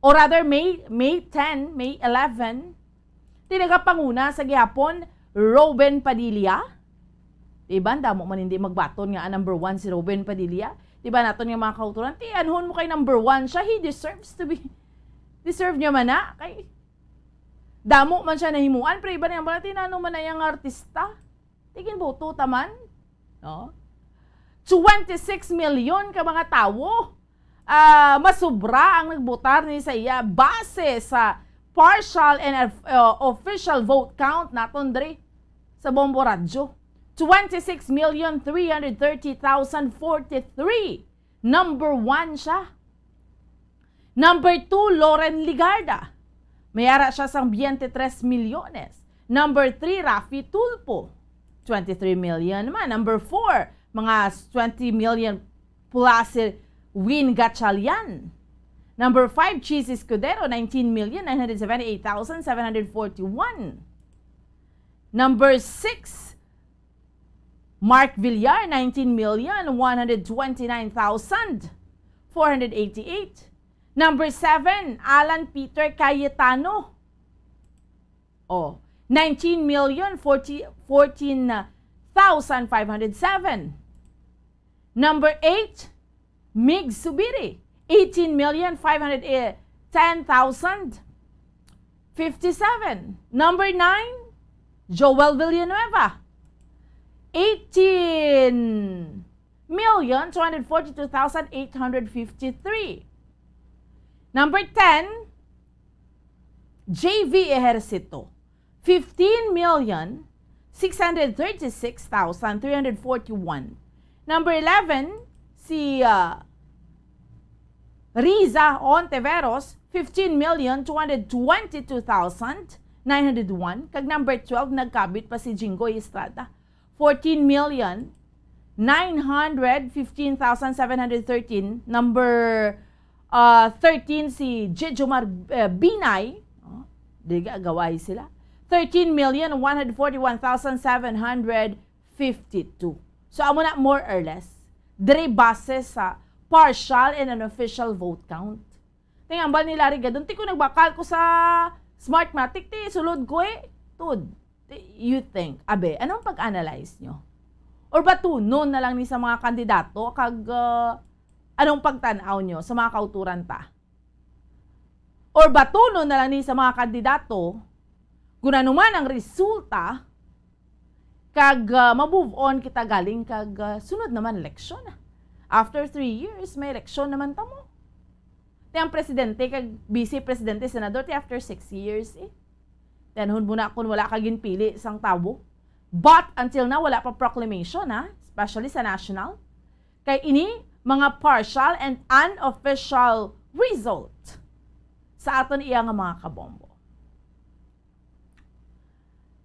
or rather, May, May ten, May eleven, ti nagapanguna sa gihapon, Robin Padilla. Di ba, ang damo man hindi magbaton nga ang number one si Robin Padilla. Di ba, naton nga mga kauturan, ti anhon mo kay number one siya, he deserves to be, deserve niya man na. Kay, damo man siya nahimuan, pero iba na yung balati na ano man na yung artista. Tigin boto taman, no? Twenty-six million ka mga tawo, ah, masubra ang nagbotar ni sa iya base sa partial and, uh, official vote count naton diri sa Bombo Radyo. Twenty-six million three hundred thirty thousand forty-three. Number one siya. Number two, Loren Legarda. May ara siya sang twenty-three milyones. Number three, Raffy Tulfo. Twenty-three million man. Number four, mga twenty million plus si Win Gatchalian. Number five, Chiz Escudero, nineteen million nine hundred seventy-eight thousand seven hundred forty-one. Number six, Mark Villar, nineteen million one hundred twenty-nine thousand four hundred eighty-eight. Number seven, Alan Peter Cayetano. Oh, nineteen million forty, fourteen thousand five hundred seven. Number eight, Mig Zubiri, eighteen million five hundred ten thousand fifty-seven. Number nine, Joel Villanueva, eighteen million two hundred forty-two thousand eight hundred fifty-three. Number ten, J V Ejercito, fifteen million six hundred thirty-six thousand three hundred forty-one. Number eleven, si, ah, Riza Ontiveros, fifteen million two hundred twenty-two thousand nine hundred one. Kag number twelve, nagkabit pa si Jinggoy Estrada, fourteen million nine hundred fifteen thousand seven hundred thirteen. Number, ah, thirteen, si Jejomar, eh, Binay. Oh, di ka, gaway sila. Thirteen million one hundred forty-one thousand seven hundred fifty-two. So, amo na, more or less. Diri base sa partial and unofficial vote count. Ting ambal ni Larry Gadon, ti ko nagbakal ko sa Smartmatic, ti sulod ko eh. Tud, ti, you think, abe, anong pag-analyze nyo? Or batunon na lang ni sa mga kandidato, kag, uh, anong pagtan-aw nyo sa mga kauturan ta? Or batunon na lang ni sa mga kandidato, kung ano man ang resulta, kag, uh, ma-move on kita galing kag, uh, sunod naman eleksyon. After three years, may eleksyon naman ta mo. Ti ang presidente kag vice presidente, senador, ti after six years, eh. Ti anhon mo na kung wala ka ginpili sang tawo. But until now, wala pa proclamation, ha? Especially sa national. Kay ini, mga partial and unofficial result sa aton iya nga mga kabombo.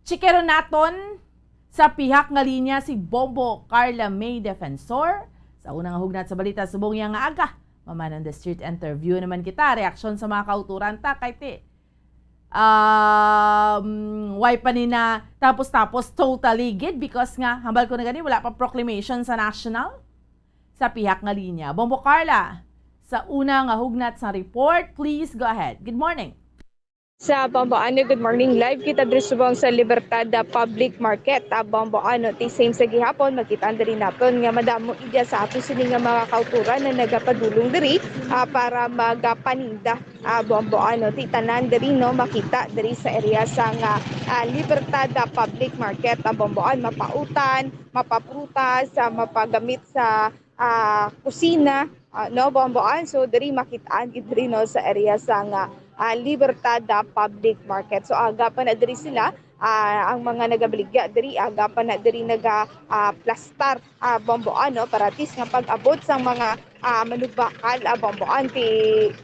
Chikero naton sa pihak nga linya si Bombo Carla May Defensor. Sa una nga hugnat sa balita subong iya nga aga, Mamanan the Street interview naman kita. Reaksyon sa mga kauturan ta kay ti, um, why pa ni na tapos-tapos totally gid, because nga, hambal ko na gani, wala pa proclamation sa national. Sa pihak nga linya, Bombo Carla, sa una nga hugnat sa report, please go ahead. Good morning. Sa Bombo Ano, good morning. Live kita diri subong sa Libertad, ah, Public Market. Ah, Bombo Ano, ti same sa gihapon, makita diri naton nga madamo gid sa ato sini nga mga kauturan na nagapadulong diri, ah, para magapaninda. Ah, Bombo Ano, ti tanan diri, no, makita diri sa area sa nga, ah, Libertad, ah, Public Market. Ah, Bombo Ano, mapautan, mapaprutas, ah, mapagamit sa ah, kusina, ah, no, Bombo Ano. So, diri makitaan gid diri, no, sa area sa nga, ah, Libertad, ah, Public Market. So, aga pa na diri sila, ah, ang mga nagabaligya diri, aga pa na diri naga, ah, plastar, ah, Bombo Ano, para at least nga pag-abot sang mga, ah, manugbakal, ah, Bombo Ano, ti,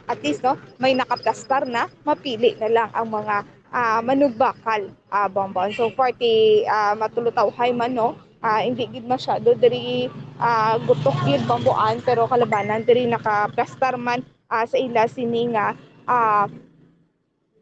at least, no, may nakaplastar na, mapili na lang ang mga, ah, manugbakal, ah, Bomboan. So far ti, ah, matulutawhay man, no, ah, hindi gid masyado diri, ah, gutok gid, Bomboan, pero kalabanan diri nakaplastar man, ah, sa ila sini nga, ah,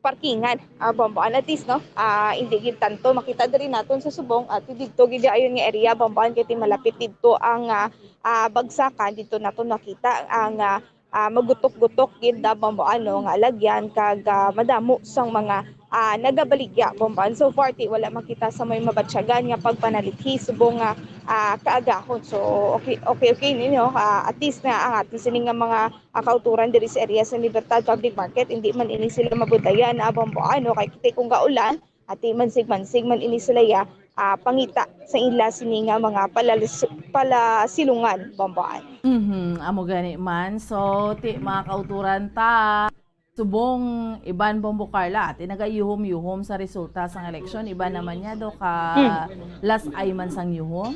parkingan, ah, Bomboan. At least, no, ah, hindi gid tanto makita diri naton sa subong at didto gid ayon nga area, Bomboan, kay ti malapit didto ang, ah, ah, bagsakan. Didto naton makita ang, ah, ah, magutok-gutok gid na, Bomboan, no, nga alagyan kag, ah, madamo sang mga, ah, nagabaligya, Bomboan. So far ti wala makita sa may mabatyagan nga pagpanalithi subong nga, ah, kaagahon. So okay, okay, okay ninyo, ah, at least na ang aton sini nga mga, ah, kauturan diri sa area sa Libertad Public Market, hindi man ini sila mabudlayan, ah, Bomboan, no, kay kita kung gaulan, ati mansig-mansig man ini sila ya, ah, pangita sa ila sini nga mga palalis-, palasilungan, Bomboan. Mhm, amo gani man. So, ti mga kauturan ta, subong iban, Bombo Carla, ti nagayuhom-yuhom sa resulta sang eleksyon, iban naman niya do ka Hmm. last ay man sang yuhom.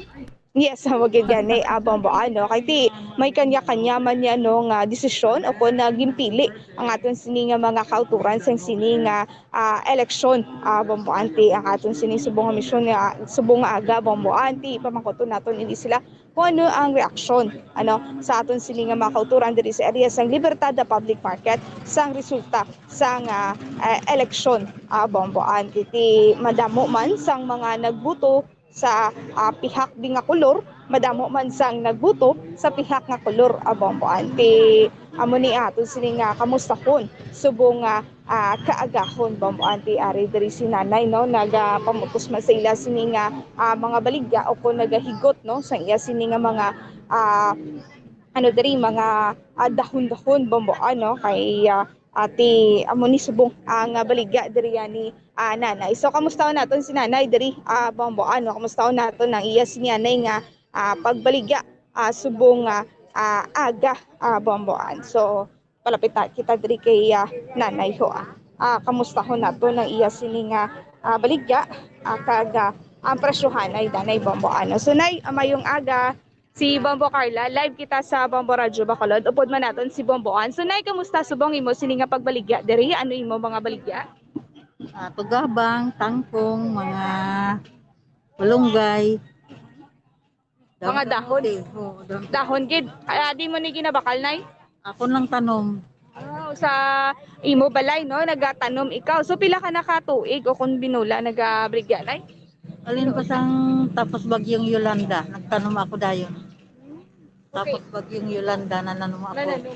Yes, amo gid gani, ah, Bomboan, no? Kay ti may kanya-kanya man niya, no, nga desisyon o kon na ginpili ang aton sini nga mga kauturan sang sini nga, ah, eleksyon, ah, Bomboan. Ti ang aton sini subong nga misyon nga subong nga aga, Bomboan, ti pamangkuton naton ini sila kung ano ang reaksyon, ano, sa aton sini nga mga kauturan diri sa area sang Libertad Public Market sang resulta sang, ah, eh, eleksyon, ah, Bomboan. Ti madamo man sang mga nagbuto sa, ah, pihak di nga kolor, madamo man sang nagbuto sa pihak nga kolor, ah, Bomboan. Ti amo ni aton sini nga kamustahon subong nga, ah, kaagahon, Bomboan. Ti ari diri si nanay, no, nagapamutos man sa ila sini nga, ah, mga baligya o kon nagahigot, no, sa iya sini nga mga, ah, ano diri, mga, ah, dahon-dahon, Bomboan, no, kay, ah, ati amo ni subong ang, ah, baligya diri yani, ah, nanay. So kamustahon naton si nanay diri, ah, Bomboan, no? Kamustahon naton ang iya si nanay nga, ah, pagbaligya, ah, subong nga, ah, aga, ah, Bomboan. So palapit na kita diri kay, ah, nanay ho, ah. Ah, kamustahon naton ang iya sini nga, ah, baligya, ah, kag, ah, ang presyohanay danay, Bomboan, no? So nay, ah, mayong aga. Si Bombo Carla, live kita sa Bombo Radyo Bacolod. Upod man naton si Bomboan. So nay, kamusta subong imo sini nga pagbaligya diri? Ano imo mga baligya? Ah, tugabang, tangkong, mga malunggay. Mga dahon? Kamote, oo, dahon. Dahon gid. Ah, di mo ni ginabakal, nay? Ako lang tanom. Ah, sa imo balay, no? Nagatanom ikaw. So pila ka na ka tuig o kung binula nagabaligya, nay? Alin pa sang tapos bagyong Yolanda, nagtanom ako dayon. Tapos bagyong Yolanda, nananom ako. Nananom.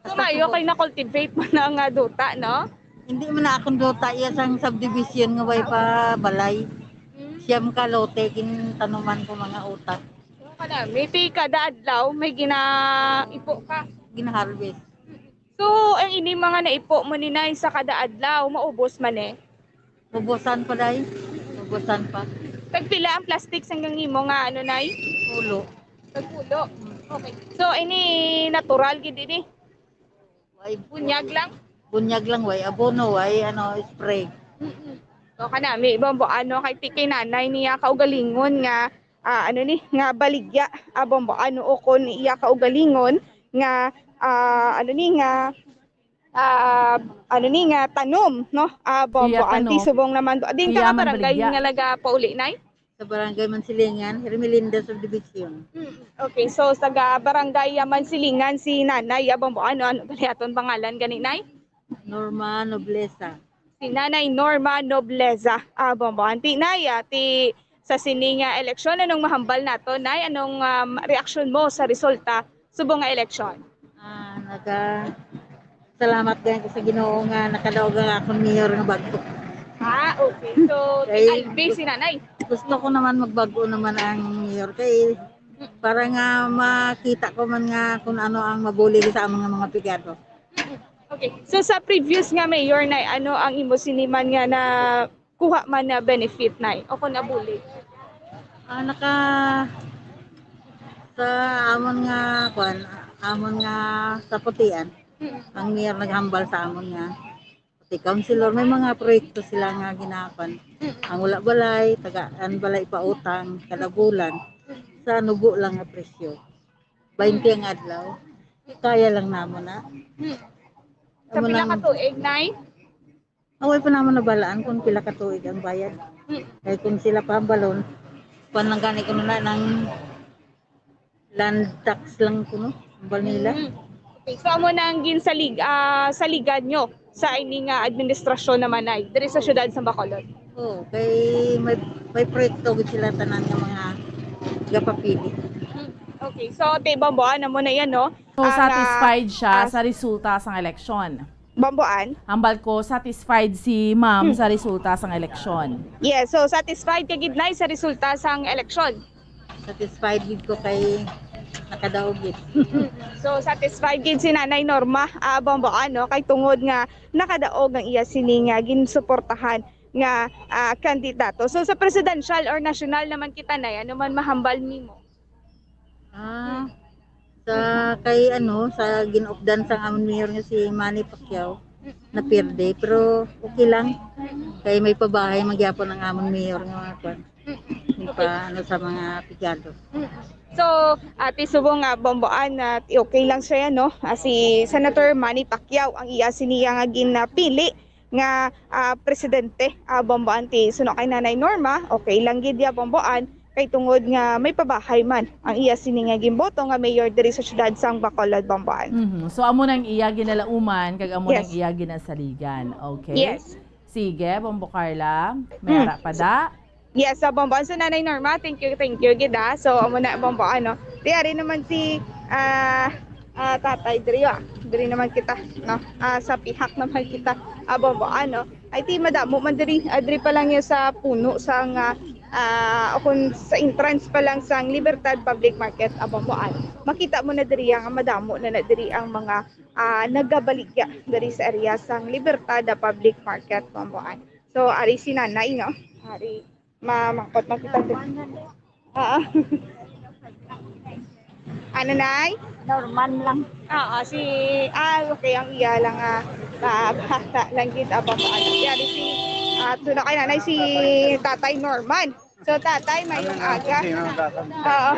So mayo kay na-cultivate mo na nga duta, no? Hindi man na akong duta, iya sang subdivision nga way pa balay. Hmm. Siyam ka lote, gintanuman ko mga utak. So, kanami, ti kada adlaw may ginaipo ka. Ginaharvest. So, ang ini mga naipo mo ni nay sa kada adlaw, maubos man eh. Ubusan pa, day. Ubusan pa. Tagpila ang plastic sang imo nga ano, nay? Pulo. Tagpulo. Okay. So, ini natural gid ini. Way Bunyag lang. Bunyag lang, way abono, way ano, spray. Mm-mm. So, kanami, Bombo, ano, kay ti kay nanay niya kaugalingon nga, ah, ano ni, nga baligya, ah, Bombo, ano, o kon iya kaugalingon nga, ah, ano ni, nga, ah, ano ni, nga tanom, no? Ah, Bombo, Iya, anti tanom. subong naman do. Din ka Iya, nga man barangay baligya. Nga nagapauli, nay? Sa barangay Mansilingan, Hermelinda Subdivision. Mm, okay, so taga barangay Mansilingan si nanay, ah, Bombo, ano, ano gali aton pangalan gani, nay? Norma Nobleza. Si Nanay Norma Nobleza, ah, Bombo. Anti, nay, ah, ti sa sini nga eleksyon, anong mahambal nato, nay? Anong, um, reaksyon mo sa resulta subong nga eleksyon? Ah, naga salamat din ko sa Ginoo nga nakadaog ang akong mayor nga bago. Ah, okay. So, Kay- Albi si nanay. Gusto ko naman magbago naman ang mayor kay para nga makita ko man nga kung ano ang mabulig sa among mga pigado. Okay. So, sa previous nga mayor, nay, ano ang imo siniman nga na kuha man na benefit, nay? O kung nabulig? Ah, naka sa amon nga kwan, amon nga sa Putian, ang mayor naghambal sa amon nga pati councilor, may mga proyekto sila nga ginapan. Ang wala balay, tagaan balay pautang kada bulan sa nubo lang nga presyo. Bainte ang adlaw. Kaya lang namo na. Sa pila ka tuig, nay? Away pa naman nabalaan kung pila ka tuig ang bayad. Hmm. Kay kung sila pahambalon, kuan lang gani kuno na ng land tax lang kuno, hambal nila. Mm. Okay, so amo na ang ginsalig, ah, saligan nyo sa ini nga administrasyon naman ay diri sa siyudad sa Bacolod. Oo, kay may, may proyekto gid sila tanan nga mga gapapili. Mm. Okay, so Ate Bamboan, amo na yan, no? So, ang, ah, satisfied siya ah, sa resulta sang eleksyon. Bamboan? Hambal ko, satisfied si ma'am Hmm. sa resulta sang eleksyon. Yes, so satisfied ka gid, Nay, sa resulta sang eleksyon? Satisfied gid ko kay nakadaog gid. Mm. So, satisfied gid si Nanay Norma, ah, Bamboan, no? Kay tungod nga nakadaog ang iya sini nga ginsuportahan nga, ah, kandidato. So, sa presidential or national naman kita, Nay, ano man mahambal nimo? Ah, Hmm. sa kay ano, sa gin-updan sang amon mayor nga si Manny Pacquiao, Mm. napirde, pero okay lang. Kay may pabahay man gyapon ang amon mayor nga mga kwan. Mm. May Okay. pa, ano, sa mga pigado. Mm. So, Ate, subong nga Bamboan, na okay lang siya, no? Ah, si Senator Manny Pacquiao ang iya siniya nga ginapili nga, ah, presidente, ah, Bamboan, ti suno kay Nanay Norma, okay lang gid ya, Bamboan, kay tungod nga may pabahay man ang iya sini nga ginboto nga mayor diri sa siyudad sang Bacolod, Bamboan. Mhm. So, amo nang iya ginalauman, kag amo nang Yes. iya ginasaligan. Okay? Yes. Sige, Bombo Carla, may Hmm. ara pa da? Yes, sa Bamboan. So, Nanay Norma, thank you, thank you gid, ah. So, amo na, Bamboan, no? Di ari naman si, ah, ah, Tatay diri, ah. Diri naman kita, no? Ah, sa pihak naman kita, ah, Bamboan, no? Ay, ti madamo man diri, ah, diri pa lang yan sa puno sang, ah, ah, o kung sa entrance pa lang sang Libertad Public Market, ah, Bamboan. Makita mo na diri nga madamo na, na diri ang mga, ah, nagabaligya diri sa area sang Libertad, ah, Public Market, Bamboan. So, ari si Nanay, no? Ari, mamangkot na kita diri. Oo. Ano, Nay? Norman lang. Oo, si, ah, okay, ang iya lang, ah, ah, bata lang gid, ah, Bamboan. Ari si, ah, doon na kay Nanay, si Tatay Norman. So, Tatay, mayong Ano na, aga. Sino ang tatay? Oo.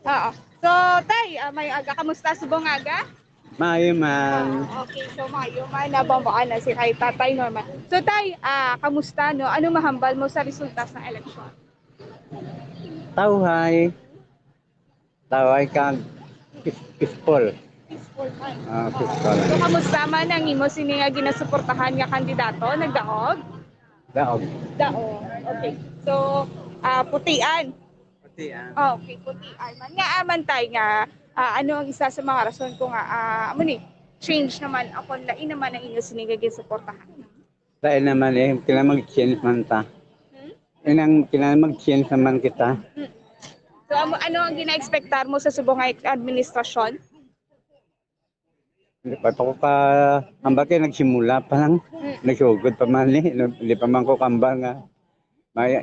Oo. So, Tay, ah, mayong aga. Kamusta subong aga? Maayo man. Ah, okay, so maayo man, na Bamboan na si kay Tatay Norman. So, Tay, ah, kamusta, no? Ano mahambal mo sa resulta sa eleksyon? Tawhay. Tawhay kag pis-, peaceful. Peaceful man. Ah, peaceful. So, kamusta man ang imo sini nga ginasuportahan nga kandidato? Nagdaog? Daog. Daog. Okay. So, ah, putian. Putian. Ah, okay, putian man. Nga aman, Tay, nga, ah, ano ang isa sa mga rason ko nga, ah, amo ni, change naman, ako, lain naman ang inyo sini nga ginsuportahan? Lain naman eh, kailangan mag-change man ta. Hmm? Inang kailangan mag-change naman kita. Hmm. So, amo, ano ang gina-expectar mo sa subong nga administrasyon? Hindi pa ako ka, hambal kay nagsimula pa lang. Mm. Nagsugod pa man eh. Hindi pa man ko kambal nga may,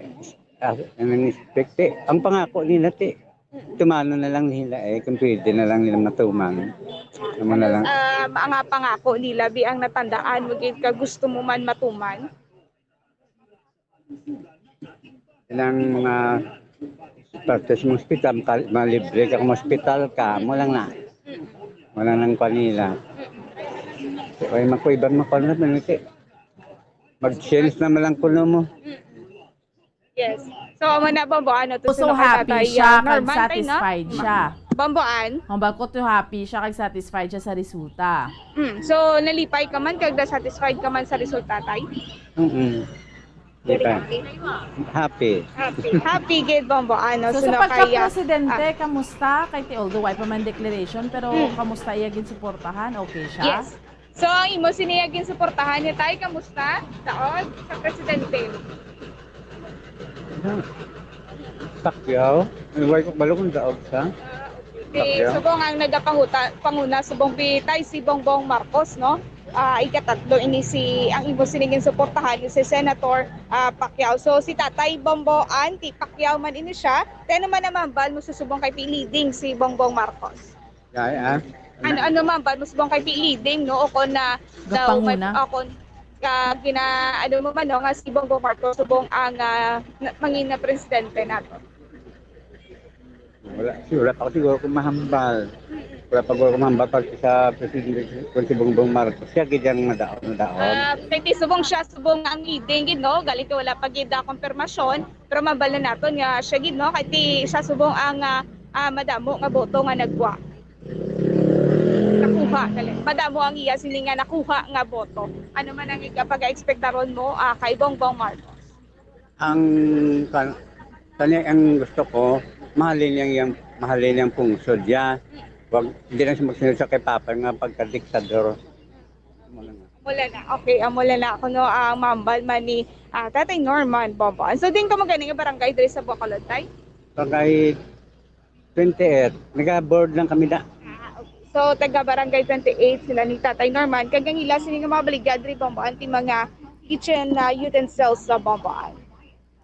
ah, nang expect eh. Ang pangako nila ti, tumano na lang nila eh, kung pwede na lang nila matuman. Amo na lang. Ah, mga pangako nila, bi ang natandaan mo gid ka gusto mo man matuman? Ilang mga parte sa mga ospital, maka-, malibre ka kung ospital ka, mo lang na. Wala nang kanila. Kaya makuiban mo pa naman, eh. Mag-change naman lang kuno mo. Yes. So, amo na, Bombo, ano to, So, sino kay happy Tatay, siya, ah, kag Norman, Tay, no? satisfied siya. Bomboan? Ang bagko to, happy siya, kag satisfied siya sa resulta. Mm. So, nalipay ka man, kag na-satisfied ka man sa resulta, Tay? Mm-mm. Very Di ba? happy. Happy. Happy. Happy gid, Bombo, ano, So, sa suno kay, ah, pagka-presidente, ah, kamusta? Kay ti, although wala pa man declaration, pero Hmm. kamusta iya ginsuportahan? Okay siya? Yes. So, ang imo sini nga ginsuportahan niya, Tay, kamusta? Daog sa presidente. Pacquiao? Wala ko kabalo kung daog siya. Ah, okay. Pacquiao? Subong ang nagapanguta-, panguna, subong bi, Tay, si Bongbong Marcos, no? Ah, ikatatlo ini si, ang imo sini ginsuportahan, si Senator, ah, Pacquiao. So, si Tatay Bombo, Auntie Pacquiao man ini siya. Kaya naman naman, bal mo susubong kay ti leading si Bongbong Marcos? Kaya, ah? Ano, ano man, bal mo subong kay ti leading, no? O kung na, daw may, Gapanguna. o kung, ah, gina-, ano mo man, no? Nga si Bongbong Marcos, subong ang, ah, na-, mangin na presidente nato. Wala, si-, wala pa ko siguro kung mahambal. Wala pa ko mambal pa sa Presidente, kung si Bongbong Marcos, siya gid ang nadaon, nadaon. Ah, kay ti subong siya, subong ang leading gid, no? Galing kay wala pa gid, ah, konfirmasyon, pero mambal na naton nga siya gid, no? Kay ti siya subong ang, ah, ah, madamo nga boto nga nagwa. Nakuha, gali. Madamo ang iya sini nga nakuha nga boto. Ano man ang ika-, pag-expectaron mo, ah, kay Bongbong Marcos? Ang kan-, kani ang gusto ko, mahalin yang, yang, mahalin yang pungsod ya. Wag, hindi lang siya magsunod sa kay Papa nga pagkadiktador. Wala na. Wala na. Okay, amo lang na ako, no, ang mambal man ni, ah, Tatay Norman Bongbong. So, din ka mo gani nga barangay diri sa Bacolod, Tay? Barangay twenty-eight. Naga-board lang kami na. Ah, okay. So, taga Barangay twenty-eight sila ni Tatay Norman. Kag ang ila sini nga mga baligya diri, Bongbong, ti mga kitchen, ah, utensils sa Bongbong.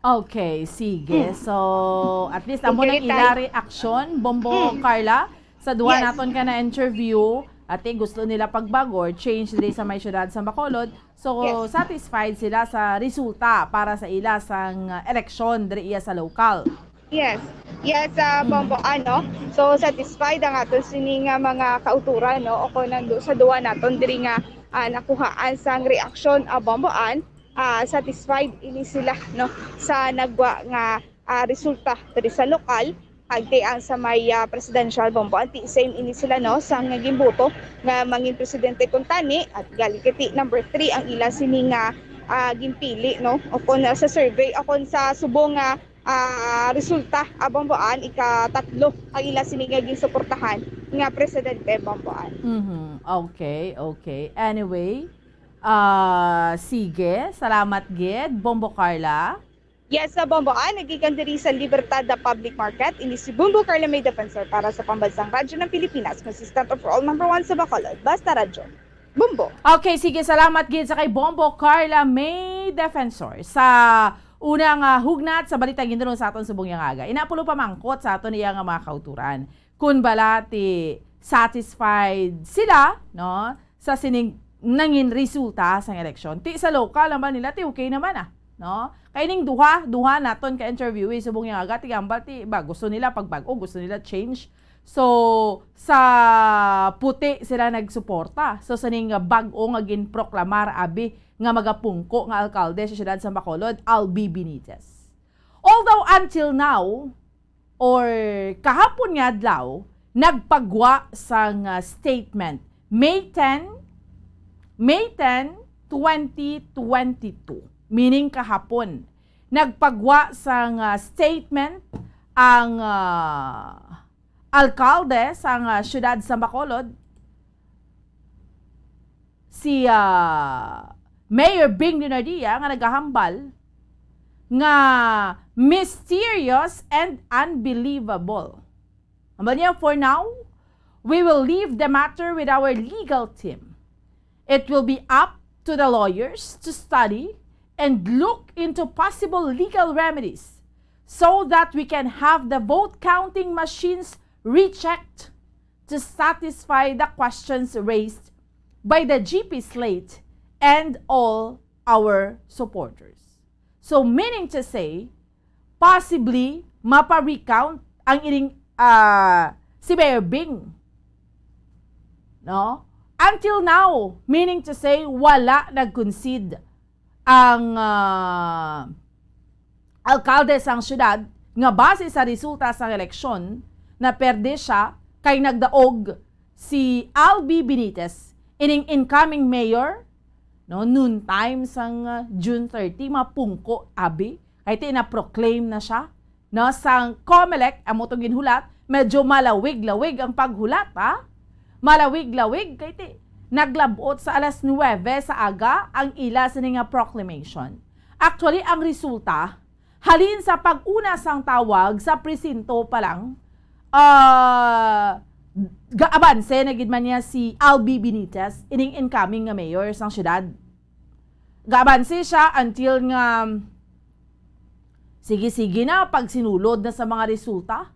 Okay, sige. Mm. So, at least, amo Okay, nang ila Tay. reaksyon, Bombo Mm. Carla, sa duha Yes. naton ka na interview, ati gusto nila pagbago or change diri sa may siyudad sa Bacolod. So, Yes. satisfied sila sa resulta para sa ila sang, uh, eleksyon diri iya sa lokal. Yes. Yes, ah, Mm. Bombo, ano? So, satisfied ang aton sini nga mga kauturan, no? O kung nang du-, sa duwa naton diri nga, ah, nakuhaan sang reaksyon, ah, Bomboan, ah, satisfied ini sila, no, sa nagwa nga, ah, resulta diri sa lokal, kag ti ang sa may, ah, presidential, Bombo, anti same ini sila, no, sa nga gimboto nga mangin presidente kuntani, at gali kay ti number three ang ila sini nga, ah, ginpili, no, o kon, ah, sa survey, o kon sa subong nga, ah, resulta, ah, Bomboan, ikatatlo ang ila sini nga ginsuportahan nga presidente, Bomboan. Mhm. Okay, okay. Anyway, ah, sige. Salamat gid, Bombo Carla. Yes, sa Bomboan, nagikan diri sa Libertad Public Market, ini si Bombo Carla May Defensor para sa Pambansang Radyo ng Pilipinas, consistent overall number one sa Bacolod. Basta Radyo. Bombo. Okay, sige, salamat gid sa kay Bombo Carla May Defensor sa unang, ah, hugnat sa balita ginulong sa aton subong nga aga. Inapulo pamangkot sa aton iya nga mga kauturan. Kun bala ti satisfied sila, no, sa sining nangin resulta sang eleksyon. Ti sa lokal naman nila, ti okay naman, ah, no? Kay ning duha, duha naton ka interviewee subong nga aga, ti gambal ti ba gusto nila pagbag-o, gusto nila change. So, sa puti sila nagsuporta. So, sa ning bag-o nga ginproklamar, abi, nga magapungko nga alkalde sa siyudad sa Bacolod, Albi Benitez. Although until now, or kahapon nga adlaw, nagpagwa sang, ah, statement. May ten, May ten, twenty twenty-two, meaning kahapon, nagpagwa sang, ah, statement ang, ah, alkalde sang, ah, siyudad sa Bacolod, si, ah, Mayor Bing Leonardia, nga nagahambal nga mysterious and unbelievable. Hambal niya, "For now, we will leave the matter with our legal team. It will be up to the lawyers to study and look into possible legal remedies so that we can have the vote counting machines rechecked to satisfy the questions raised by the G P slate and all our supporters." So, meaning to say, possibly, mapa-recount ang ining, ah, si Mayor Bing. No? Until now, meaning to say, wala nag-concede ang, ah, alkalde sang siyudad nga base sa resulta sang eleksyon, naperde siya kay nagdaog si Albi Benitez, ining incoming mayor, no, noon time sang, ah, June thirty, mapungko, abi, kay ti na-proclaim na siya, no, sang Comelec, amo tong ginhulat, medyo malawig-lawig ang paghulat, ha? Malawig-lawig, kay ti, naglabot sa alas nuwebe sa aga ang ila sini nga proclamation. Actually, ang resulta, halin sa pag-una sang tawag sa presinto pa lang, ah, gaabanse na gid man niya si Albi Benitez, ining incoming nga mayor sang siyudad. Gaabanse siya until nga sige-sige na pagsinulod na sa mga resulta.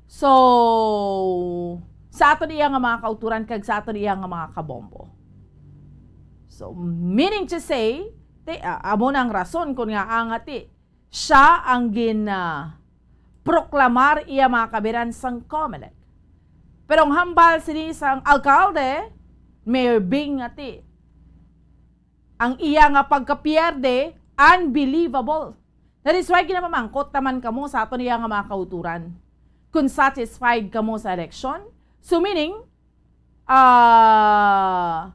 So, sa aton iya nga mga kauturan kag sa aton iya nga mga kabombo. So, meaning to say, ti, ah, amo na ang rason kung nga ang ati, siya ang gin, ah, proklamar iya mga kabiran sang Comelec. Pero ang hambal sini sang alkalde, Mayor Bing, nga ti, ang iya nga pagkapierde, unbelievable. That is why ginapamangkot naman kamo sa aton iya nga mga kauturan kung satisfied kamo sa eleksyon. So meaning, ah,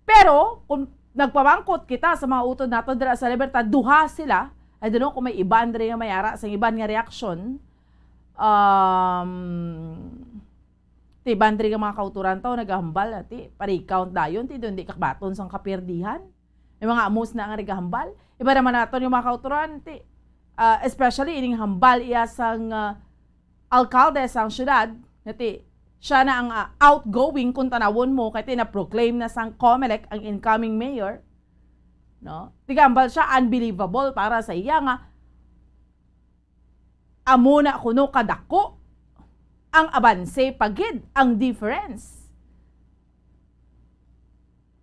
pero kung nagpamangkot kita sa mga utod nato dira sa Libertad, duha sila. I don't know kung may iban diri nga may ara sa iban nga reaksyon. Um, ti iban diri nga mga kauturan to nagahambal, ti pa-recount dayon, ti doon di kabaton sang kapirdihan. May mga amos na nga nagahambal. Iba naman naton yung mga kauturan, ti, ah, especially ining hambal iya sang, ah, alkalde sang syudad, nga ti siya na ang, ah, outgoing kung tanawon mo, kay ti na-proclaim na sang Comelec ang incoming mayor, no? Tigambal siya, unbelievable para sa iya nga amo na kuno kadako ang abanse pa gid ang difference.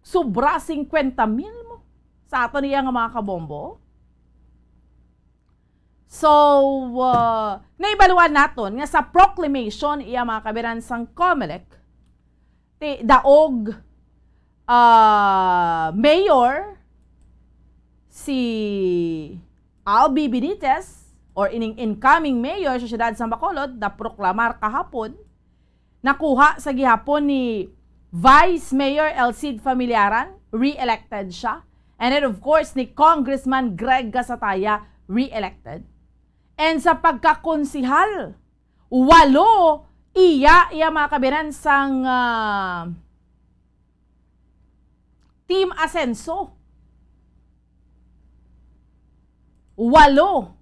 Sobra singkwenta mil mo sa aton iya nga mga kabombo. So, uh, naibaluan naton nga sa proclamation iya mga kabiran sang Comelec, ti daog, ah, mayor si Albi Benitez or ining incoming mayor sa siyudad sa Bacolod na proklamar kahapon, nakuha sa gihapon ni Vice Mayor El Cid Familiaran, re-elected siya. And then, of course, ni Congressman Greg Gasataya, re-elected. And sa pagkakonsihal, walo iya, iya mga kabiran sang, ah, Team Asenso. Walo.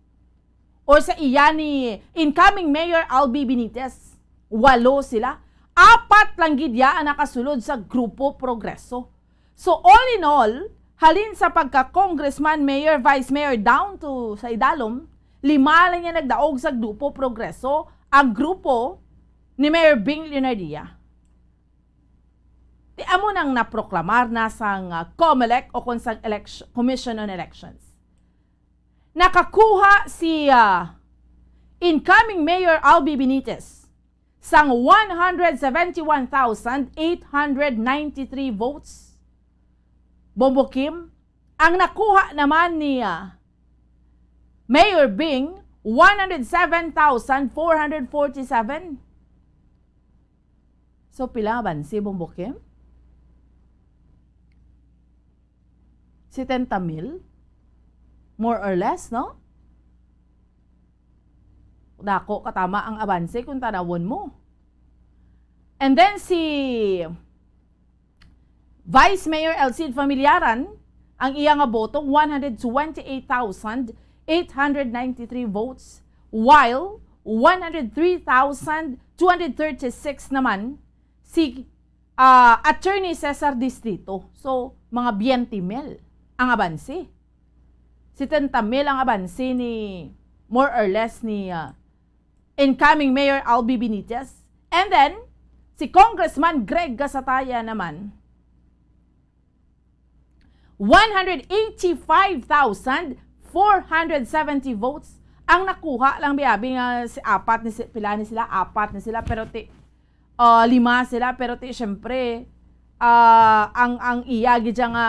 Or sa iya ni incoming Mayor Albi Benitez, walo sila. Apat lang gid ya ang nakasulod sa Grupo Progreso. So, all in all, halin sa pagka-congressman, mayor, vice mayor, down to sa idalom, lima lang niya nagdaog sa Grupo Progreso, ang grupo ni Mayor Bing Leonardia. Ti amo nang naproklamar na sang, ah, Comelec o kon sang elect-, Commission on Elections. Nakakuha si, ah, incoming Mayor Albi Benitez sang one hundred seventy-one thousand eight hundred ninety-three votes. Bombo Kim, ang nakuha naman ni, ah, Mayor Bing, one hundred seven thousand four hundred forty-seven. So, pila nga abanse, Bombo Kim? Setenta mil? More or less, no? Dako katama ang abanse kung tanawon mo. And then si Vice Mayor El Cid Familiaran, ang iya nga boto, one hundred twenty-eight thousand eight hundred ninety-three votes, while one hundred three thousand two hundred thirty-six naman si, ah, Attorney Cesar Distrito. So, mga twenty mil ang abanse. Setenta mil ang abanse ni, more or less, ni, ah, incoming Mayor Albi Benitez. And then, si Congressman Greg Gasataya naman, one hundred eighty-five thousand four hundred seventy votes ang nakuha lang, biyabi nga si apat ni si, pila ni sila? Apat ni sila, pero ti, ah, lima sila, pero ti, syempre, ah, ang, ang iya gid siya nga,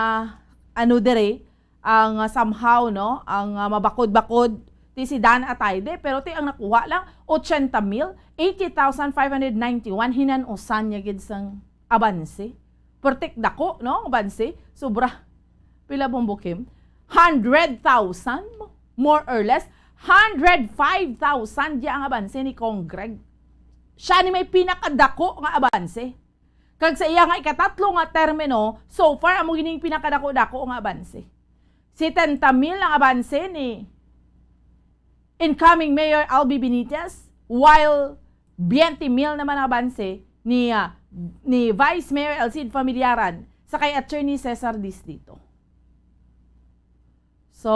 ano, dire, ang, ah, somehow, no, ang, ah, mabakod-bakod, ti si Dan Ataide, pero ti ang nakuha lang, ochenta mil, eighty thousand five hundred ninety-one, hinan-usan niya gid sang abanse. Pertik dako, no, abanse, sobra. Pila, Bombo Kim? Hundred thousand, more or less. Hundred five thousand ya ang abanse ni Cong Greg. Siya ni may pinakadako nga abanse. Kag sa iya nga ikatatlo nga termino, so far, amo gining pinakadako-dako nga abanse. Setenta mil ang abanse ni incoming Mayor Albi Benitez, while twenty mil naman ang abanse ni, ah, ni Vice Mayor El Cid Familiaran sa kay Attorney Cesar Distrito. So,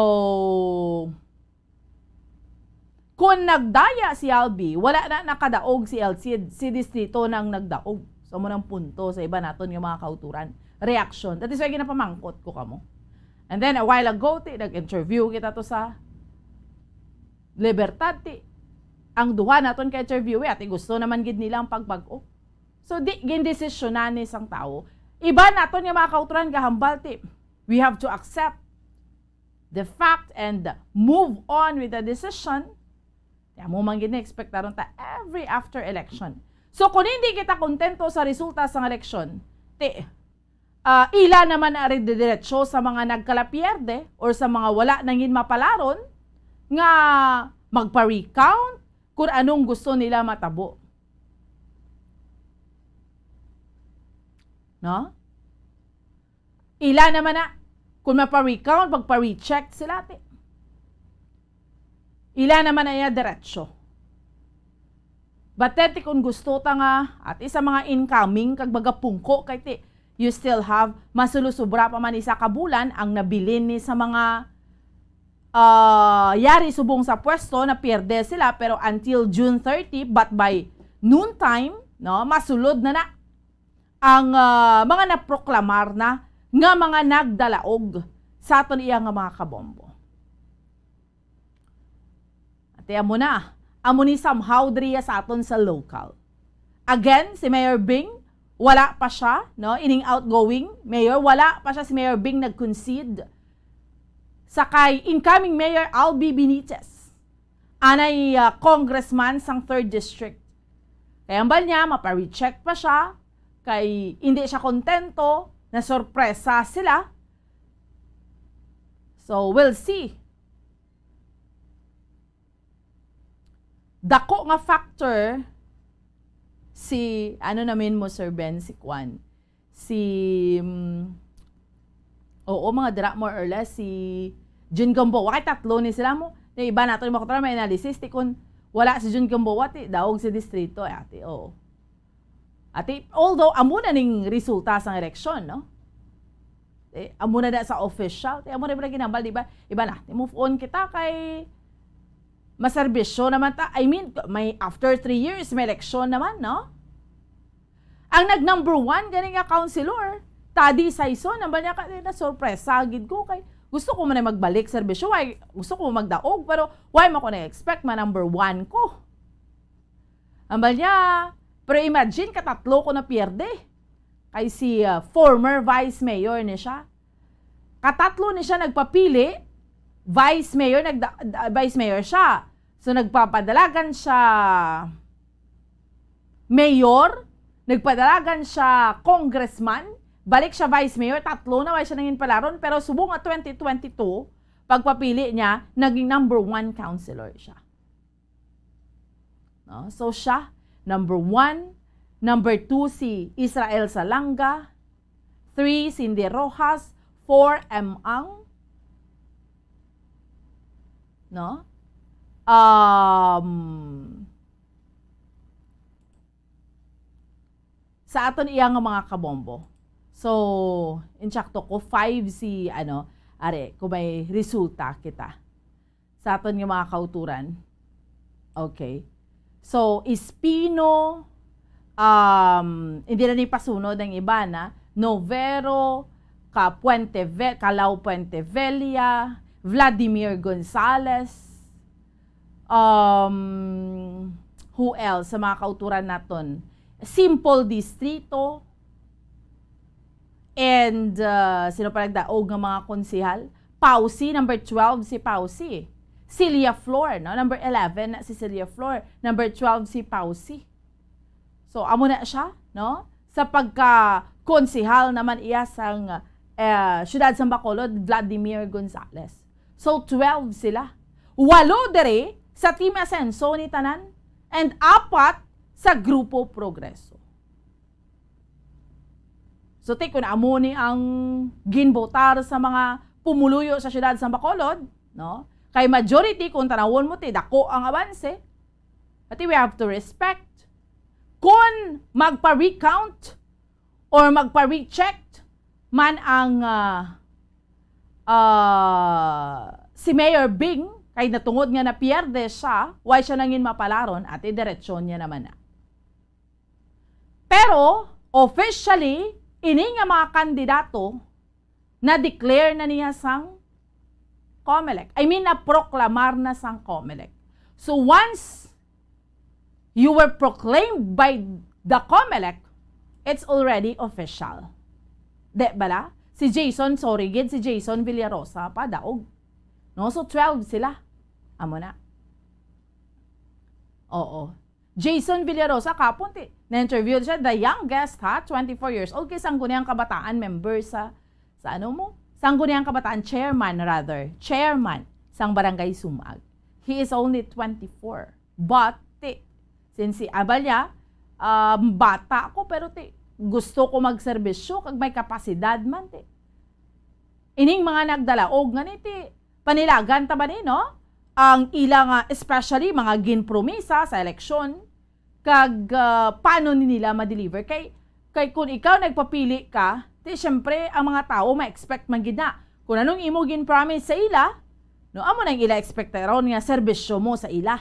kung nagdaya si Albi, wala na nakadaog si El Cid, si Distrito nang nagdaog. So, mo nang punto sa iba naton nga mga kauturan. Reaksyon. That is why ginapamangkot ko kamo. And then, a while ago, ti, nag-interview kita to sa Libertad, ti. ang duha naton ka-interview, eh, ati gusto naman gid nila ang pagbag-o. So, di gindesisyonan ni sang tawo. Iba naton nga mga kauturan gahambal ti, we have to accept the fact and move on with the decision. Ti amo man gid ni ekspektaron ta every after election. So, kung hindi kita kontento sa resulta sang eleksyon, ti, ah, ila naman ari didiretso sa mga nagkalapierde or sa mga wala nangin mapalaron nga magpa-recount kung anong gusto nila matabo. No? Ila naman na, kung mapa-recount, magpa-recheck sila, ti. Ila naman na iya diretso. But then, ti, kung gusto ta nga, at isa mga incoming, kag magapungko, kay ti, you still have, masulusubra pa man isa ka bulan, ang nabilin ni sa mga, ah, yari subong sa pwesto, na pierde sila, pero until June thirty, but by noontime, no, masulod na na ang, ah, mga naproklamar na nga mga nagdalaog sa aton iya nga mga kabombo. Ate, amo na. Amo ni somehow diriya sa aton sa local. Again, si Mayor Bing, wala pa siya, no? Ining outgoing mayor, wala pa siya si Mayor Bing nag-concede sa kay incoming Mayor Albi Benitez. Anay, ah, congressman sang third district. Kaya ang bal niya, mapa-recheck pa siya, kay hindi siya kontento, nasorpresa sila. So, we'll see. Dako nga factor si, ano namin mo, Sir Ben, si Kwan, si, mm, oo, mga dira, more or less, si Jun Gamboa. Kay tatlo ni sila mo. Yung iba nato, yung mga may analysis, ti kun wala si Jun Gamboa, ti daog si distrito, eh, ate, oo. Ate, although, amo na ning resulta sang eleksyon, no? Eh, amo na na sa official, ti amo na yung ginambal, di ba? Iba na, ti move on kita kay maserbisyo naman ta. I mean, may after three years, may eleksyon naman, no? Ang nag number one gani nga councilor, Tadi Saison, ang banya ka, na sorpresa gid ko kay gusto ko man ay magbalik serbisyo, ay gusto ko magdaog, pero why mo ko na-expect ma number one ko? Ang banya, pero imagine, katatlo ko na pierde. Kay si, ah, former vice mayor ni siya. Katatlo ni siya nagpapili, vice mayor, nagda-, da-, vice mayor siya. So, nagpapadalagan siya mayor, nagpadalagan siya congressman, balik siya vice mayor, tatlo na, wala siya nangin palaron, pero subong nga twenty twenty-two, pagpapili niya, naging number one councilor siya. No? So, siya, number one. Number two, si Israel Salanga. Three, Cindy Rojas. Four, M Ang. No? Um, sa aton iya nga mga kabombo. So, insakto ko, five si, ano, are, kung may resulta kita sa aton nga mga kauturan. Okay. So, Espino, um, hindi na ni pasunod ang iba na, Novero, ka Puente Ve-, Calao Puente Vella, Vladimir Gonzales, um, who else sa mga kauturan naton? Simple Distrito, and, uh, sino pa nagdaog nga mga konsehal? Pausi, number twelve si Pausi. Celia Flor, no? Number eleven na si Celia Flor. Number twelve si Pausi. So, amo na siya, no? Sa pagka-konsehal naman iya sang, eh, siyudad sang Bacolod, Vladimir Gonzales. So, twelve sila. Walo diri sa Team Asenso ni tanan, and apat sa Grupo Progreso. So, ti, kun amo ni ang ginbotar sa mga pumuluyo sa siyudad sang Bacolod, no? Kay majority, kung tanawon mo, ti, dako ang abanse. Ati, we have to respect. Kung magpa-recount or magpa-recheck man ang, ah, ah, si Mayor Bing, kay natungod nga napierde siya, why siya nangin mapalaron, ati, diretsyon niya naman na. Pero, officially, ini nga mga kandidato, na-declare na niya sang Comelec. I mean, naproklamar na sang Comelec. So, once you were proclaimed by the Comelec, it's already official. Di bala? Si Jason, sorry gid, si Jason Villarosa pa, daog. No? So, twelve sila. Amo na. Oo. Jason Villarosa, kapon, ti, na-interview siya, the youngest, ha? Twenty-four years old. Kay sangguniang kabataan member sa, sa ano mo? Sangguniang kabataan chairman, rather. Chairman sang Barangay Sumag. He is only twenty-four. But, ti, since si Abalia, um, bata ko, pero, ti, gusto ko magserbisyo, kag may kapasidad man, ti. Ining mga nagdalaog nga ni, ti, panilagan ta ba ni, no? Ang ila nga, especially mga ginpromisa sa eleksyon, kag, ah, paano ni nila ma-deliver? Kay, kay kung ikaw nagpapili ka, ti syempre, ang mga tao ma-expect man gid na. Kung anong imo gin-promise sa ila, no, amo nang ila expect ron nga serbisyo mo sa ila.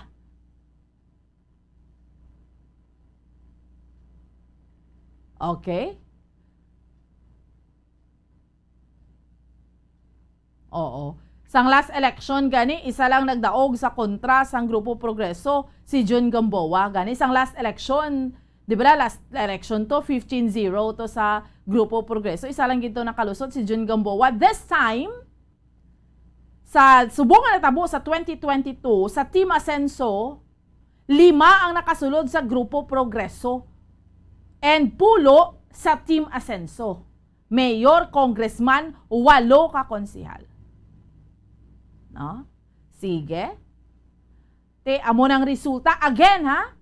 Okay? Oo. Sang last election gani, isa lang nagdaog sa kontra sang Grupo Progreso, si Jun Gamboa. Gani sang last election, di ba, last election to, fifteen zero to sa Grupo Progreso. Isa lang gid to nakalusot, si Jun Gamboa. This time, sa subong nga natabo sa twenty twenty-two, sa Team Asenso, lima ang nakasulod sa Grupo Progreso and pulo sa Team Asenso. Mayor, congressman, walo ka konsehal. No? Sige. Te, amo nang resulta. Again, ha?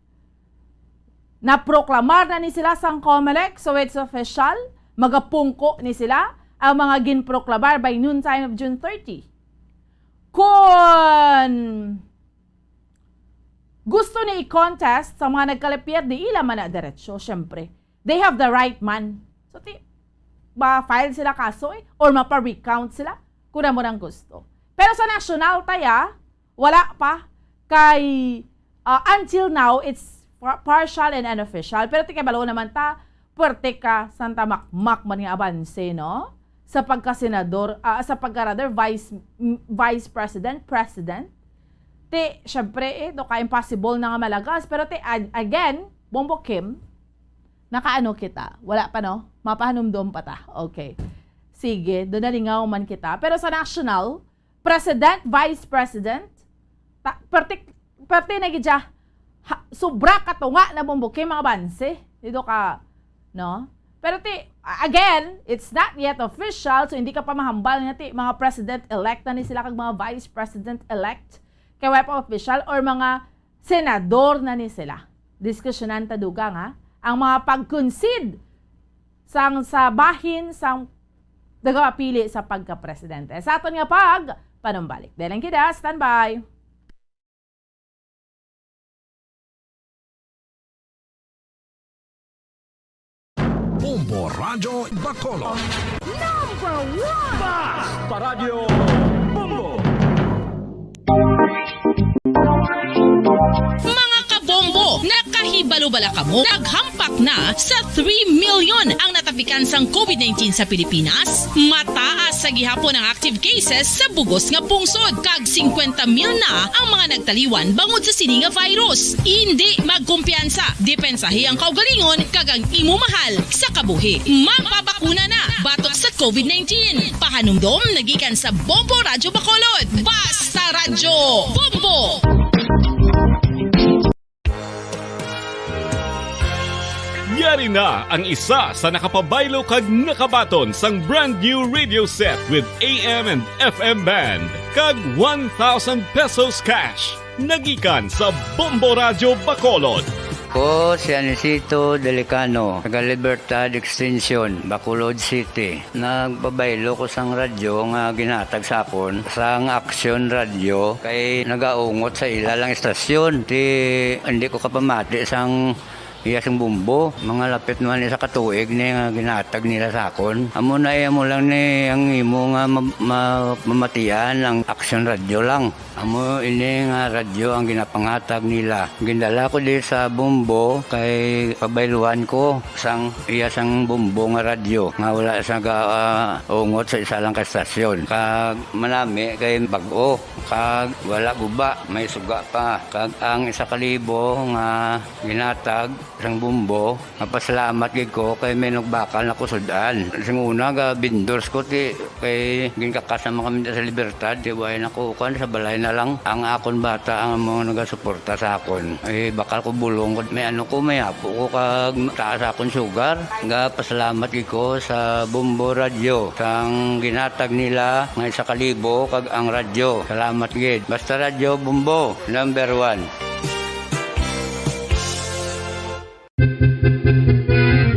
Naproklamar na ni sila sang Comelec, so it's official. Magapungko ni sila ang mga ginproklamar by noontime of June thirty. Kung gusto ni i-contest sa mga nagkalapyat, di ila man na diretso, syempre. They have the right man. So, ti, ma-file sila kaso eh, or mapa-recount sila, kung amo nang gusto. Pero sa national, taya, wala pa. Kay, uh, until now, it's par-, partial and unofficial. Pero ti kay balo naman ta, puwerte ka, Santa Makmak man nga abanse, no? Sa pagka-senador, ah, sa pagka rather vice, m-, vice president, president. Ti, syempre, eh, do ka impossible na nga malagas. Pero ti, ag-, again, Bombo Kim, nakaano kita? Wala pa, no? Mapahanumdom pa ta. Okay. Sige, do nalingaw man kita. Pero sa national, president, vice president, ta-, perti, perti na gid siya. Ha, sobra ka tunga na, Bombo Kim, mga banse. Dito ka, no? Pero ti, a-, again, it's not yet official, so hindi ka pa mahambal nga ti, mga president-elect na ni sila kag mga vice president-elect, kay wala pa official, or mga senador na ni sila. Diskusyonan ta dugang, ha? Ang mga pag-concede sang, sa bahin sang nagapili sa pagka-presidente. Sa aton nga pag panumbalik. Dahil lang kita, standby. Bombo Radyo Bacolod. Number one! Basta Radyo Bombo! Mga kabombo, nakahibalo bala kamo? Naghampak na sa three million ang natapikan sang covid nineteen sa Pilipinas. Mataas sa gihapon ang active cases sa bugos nga pungsod, kag singkwenta mil na ang mga nagtaliwan bangod sa sini nga virus. Indi magkumpiyansa, depensahi ang kaugalingon kag ang imo mahal sa kabuhi. Magpabakuna na batok sa covid nineteen. Pahanumdom nagikan sa Bombo Radyo Bacolod. Basta Radyo Bombo! Yari na ang isa sa nakapabaylo kag nakabaton sang brand new radio set with A M and F M band kag one thousand pesos cash. Nagikan sa Bombo Radyo Bacolod. Ko si Anisito Delicano, taga Libertad Extension, Bacolod City. Nagpabaylo ko sang radyo nga ginhatag sa akon sang Aksyon Radyo kay nagaungot sa ila lang istasyon. Ti, hindi ko kapamati sang Iya sang Bombo, mga lapit man isa ka tuig ni nga ginatag nila sa akon. Amo na iya mo lang ni ang imo nga ma-, ma-, mamatian ang Aksyon Radyo lang. Amo ini nga radyo ang ginapangatag nila. Gindala ko di sa Bombo kay pabayluan ko sang iya sang Bombo nga radyo nga wala sa ga-, ah, ungot sa isa lang ka estasyon. Kag manami kay bag-o, kag wala guba, may suga pa. Kag ang isa ka libo nga ginatag sang Bombo, mapasalamat gid ko kay may nagbakal na kusud-an. Sing una, ga vendors ko ti kay ginkakas naman kami sa Libertad, ti way na ko kuan, sa balay na lang ang akon bata ang mga nagasuporta sa akon. Eh, bakal ko bulong ko, may ano ko, may apo ko kag taas akon sugar. Ga pasalamat gid ko sa Bombo Radyo sang ginatag nila nga isa ka libo kag ang radyo. Salamat gid. Basta Radyo Bombo, number one.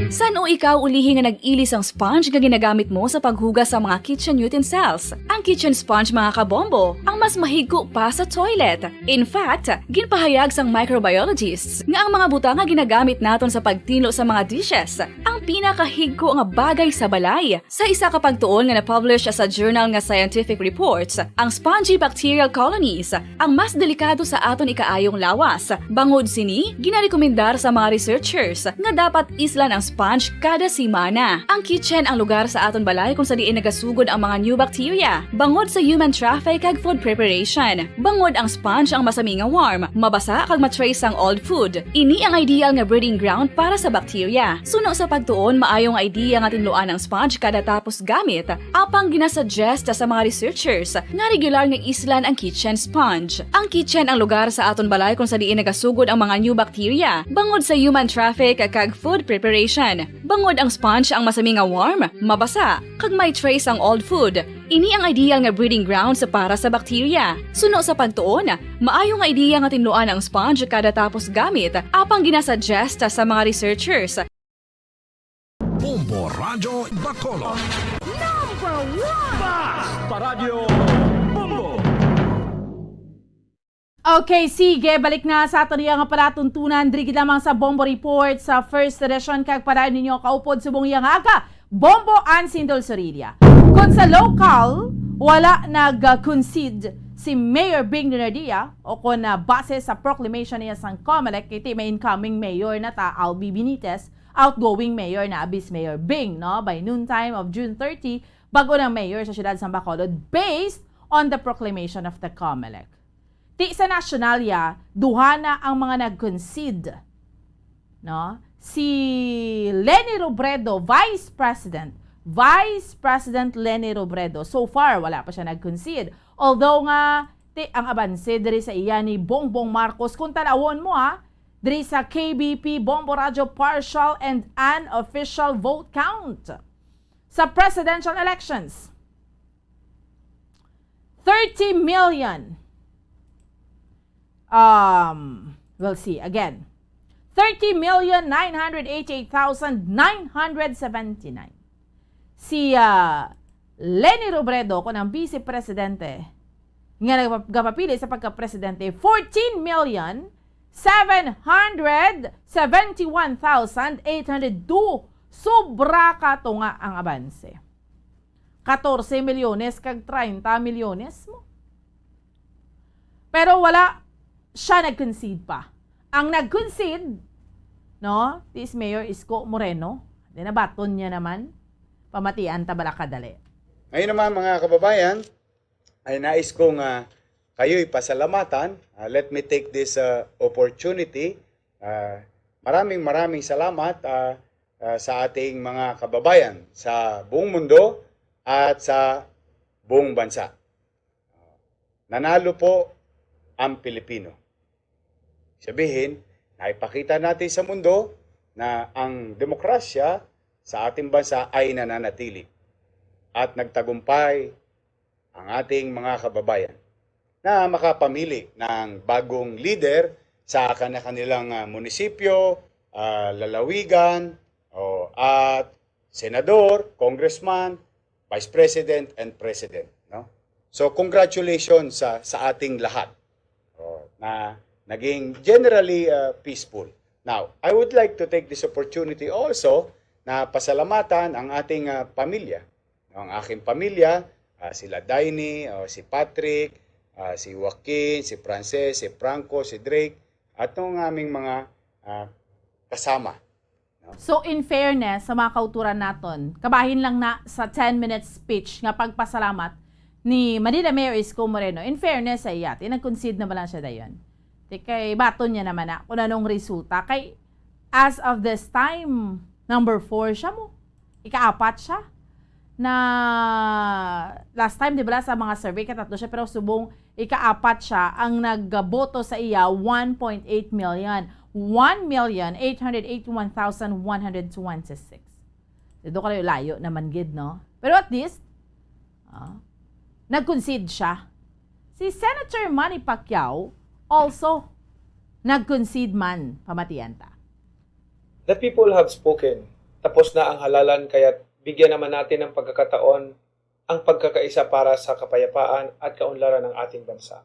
San-o ikaw ulihi nga nag-ili sang sponge nga ginagamit mo sa paghugas sa mga kitchen utensils? Ang kitchen sponge, mga kabombo, ang mas mahigko pa sa toilet. In fact, ginpahayag sang microbiologists nga ang mga butang nga ginagamit naton sa pagtinlo sa mga dishes ang pinakahigko nga bagay sa balay. Sa isa ka pagtuon nga na-publish sa journal nga Scientific Reports, ang spongy bacterial colonies ang mas delikado sa aton ikaayong lawas. Bangod sini, ginarekomendar sa mga researchers nga dapat islan ang sponge kada semana. Ang kitchen ang lugar sa aton balay kung sa diin nagasugod ang mga new bacteria bangod sa human traffic kag food preparation. Bangod ang sponge ang masami nga warm, mabasa kag ma-trace ang old food. Ini ang ideal nga breeding ground para sa bacteria. Suno sa pagtuon, maayo nga idea nga tinluan ang sponge kada tapos gamit. Apang ginasuggest sa mga researchers nga regular nga islan ang kitchen sponge. Ang kitchen ang lugar sa aton balay kung sa diin nagasugod ang mga new bacteria bangod sa human traffic kag food preparation. Bangod ang sponge ang masami nga warm, mabasa, kag may trace ang old food. Ini ang ideal nga breeding grounds para sa bacteria. Suno sa pagtuon, maayo nga idea nga tinluan ang sponge kada tapos gamit, apang ginasuggest sa mga researchers. Bombo Radyo Bacolod. Number one! Bas! Paradyo Bombo! Okay, sige, balik na sa aton iya nga palatuntunan, diri gid lamang sa Bombo Report sa first edition, kag padayon ninyo kaupod subong iya nga aga, Bombo Ansindol Sorilla. Kung sa local, wala nag-concede si Mayor Bing Dinadia, o kung, ah, base sa proclamation niya sang Comelec, kay ti may incoming mayor na ta, Albi Benitez, outgoing mayor na Vice Mayor Bing, no? By noontime of June thirty, bago nang mayor sa siyudad sang Bacolod based on the proclamation of the Comelec. Ti sa Nationalia, duha na ang mga nag-concede, no? Si Leni Robredo, Vice President, Vice President Leni Robredo, so far, wala pa siya nag-concede. Although nga, ti, ang abanse diri sa iya ni Bongbong Marcos, kung tanawon mo, ha, diri sa K B P Bombo Radyo partial and unofficial vote count sa presidential elections. Thirty million. Um, we'll see again. Thirty million nine hundred eighty-eight thousand nine hundred seventy-nine. Si, ah, Leni Robredo, kung ang vice presidente nga nagpa-, nagapapili sa pagka-presidente, fourteen million seven hundred seventy-one thousand eight hundred two. Sobra ka tunga ang abanse. Katorse milyones kag treinta milyones mo. Pero wala siya nag-concede pa. Ang nag-concede, no, is Mayor Isko Moreno. Di nabaton niya naman. Pamatian ta bala kadali. Ngayon naman, mga kababayan, ay nais kong, ah, kayo'y pasalamatan. Ah, let me take this, ah, opportunity. Ah, maraming, maraming salamat, ah, ah, sa ating mga kababayan sa buong mundo at sa buong bansa. Nanalo po ang Pilipino. Sabihin, naipakita natin sa mundo na ang demokrasya sa ating bansa ay nananatili at nagtagumpay ang ating mga kababayan na makapamili ng bagong lider sa kanilang, ah, munisipyo, ah, lalawigan, o, at senador, congressman, vice president, and president, no? So, congratulations sa, sa ating lahat, o, na naging generally, ah, peaceful. Now, I would like to take this opportunity also na pasalamatan ang ating, ah, pamilya. Ang aking pamilya, ah, sila Daini, o si Patrick, ah, si Joaquin, si Frances, si Franco, si Drake, at ang aming mga, ah, kasama. So, in fairness sa mga kauturan naton, kabahin lang na sa ten minutes speech nga pagpasalamat ni Manila Mayor Isko Moreno, in fairness sa iya, ti nag-concede na ba lang siya dayon? Ti kay baton niya naman na kung anong resulta. Kay as of this time, number four siya mo. Ikaapat siya. Na last time, di ba, sa mga survey, katatlo siya, pero subong ikaapat siya ang nagboto sa iya, one point eight million. One million eight hundred eighty-one thousand one hundred twenty-six. Dito kayo layo naman gid, no? Pero at least, ah, nag-concede siya. Si Senator Manny Pacquiao also nag-concede man, pamatian ta. The people have spoken. Tapos na ang halalan, kaya't bigyan naman natin ng pagkakataon ang pagkakaisa para sa kapayapaan at kaunlaran ng ating bansa.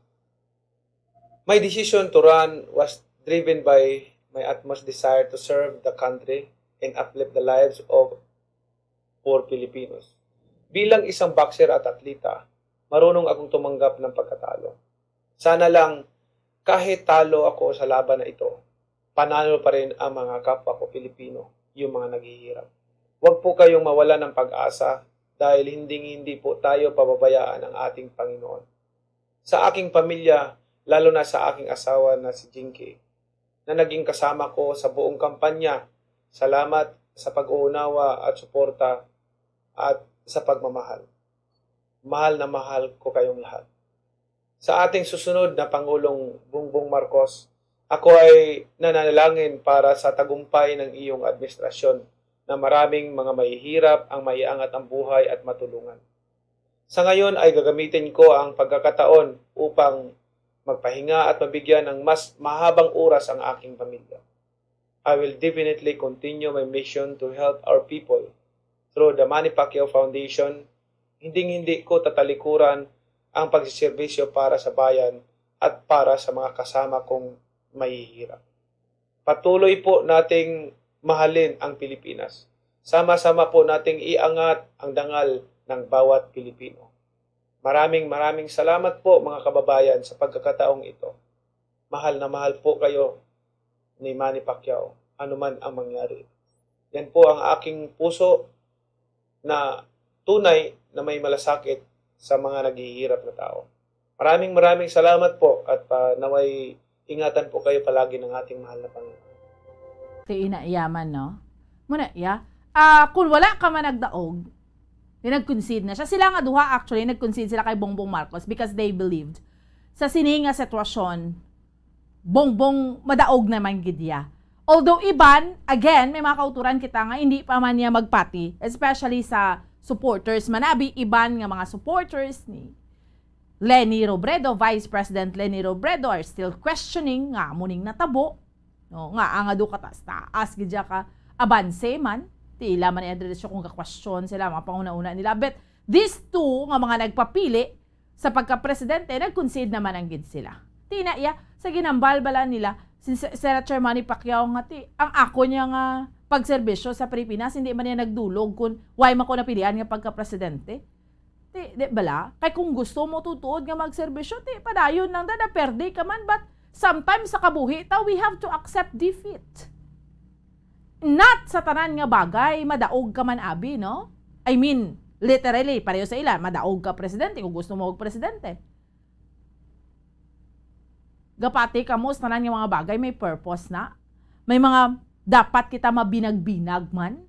My decision to run was driven by my utmost desire to serve the country and uplift the lives of poor Filipinos. Bilang isang boxer at atleta, marunong akong tumanggap ng pagkatalo. Sana lang, kahit talo ako sa laban na ito, panalo pa rin ang mga kapwa ko Pilipino, yung mga naghihirap. Huwag po kayong mawala ng pag-asa dahil hindi-hindi po tayo pababayaan ng ating Panginoon. Sa aking pamilya, lalo na sa aking asawa na si Jinky, na naging kasama ko sa buong kampanya, salamat sa pag-uunawa at suporta at sa pagmamahal. Mahal na mahal ko kayong lahat. Sa ating susunod na Pangulong Bongbong Marcos, ako ay nananalangin para sa tagumpay ng iyong administrasyon na maraming mga mahihirap ang maiangat ang buhay at matulungan. Sa ngayon ay gagamitin ko ang pagkakataon upang magpahinga at mabigyan ng mas mahabang oras ang aking pamilya. I will definitely continue my mission to help our people through the Manny Pacquiao Foundation. Hinding-hindi ko tatalikuran ang pagsiservisyo para sa bayan at para sa mga kasama kong mahihirap. Patuloy po nating mahalin ang Pilipinas. Sama-sama po nating iangat ang dangal ng bawat Pilipino. Maraming maraming salamat po, mga kababayan, sa pagkakataong ito. Mahal na mahal po kayo ni Manny Pacquiao, anuman ang mangyari. Yan po ang aking puso na tunay na may malasakit sa mga naghihirap na tao. Maraming maraming salamat po at ah, naway ingatan po kayo palagi ng ating mahal na Panginoon. Ti ina iya man, no? Muna iya. Ah, kung wala ka man nagdaog, di nag-concede na siya. Sila nga duha, actually, nag-concede sila kay Bongbong Marcos because they believed sa sini nga sitwasyon, Bongbong madaog naman gid iya. Although iban, again, may mga kauturan kita nga hindi pa man niya magpati, especially sa supporters. Manabi, iban nga mga supporters ni Leni Robredo, Vice President Leni Robredo, are still questioning nga amo ning natabo. No, nga ang adu ka taas, taas gid siya ka abanse man. Ti ila man i-address kung ka-question sila, mga panguna-una nila. But these two nga mga nagpapili sa pagka-presidente, nag-concede naman ang gid sila. Ti na iya, sa ginambal bala nila, si Se- Senator Manny Pacquiao nga ti, ang ako niya nga pagserbisyo sa Pilipinas, hindi man niya nagdulog kung why man ko napilian nga pagka-presidente. Ti, di bala? Kay kung gusto mo tutuod nga magserbisyo, ti, padayon lang da, naperde ka man. But sometimes sa kabuhi ta, we have to accept defeat. Not sa tanan nga bagay, madaog ka man abi, no? I mean, literally, pareho sa ila, madaog ka presidente kung gusto mo og presidente. Gapati ka mo sa tanan nga mga bagay, may purpose na. May mga dapat kita mabinag-binag man.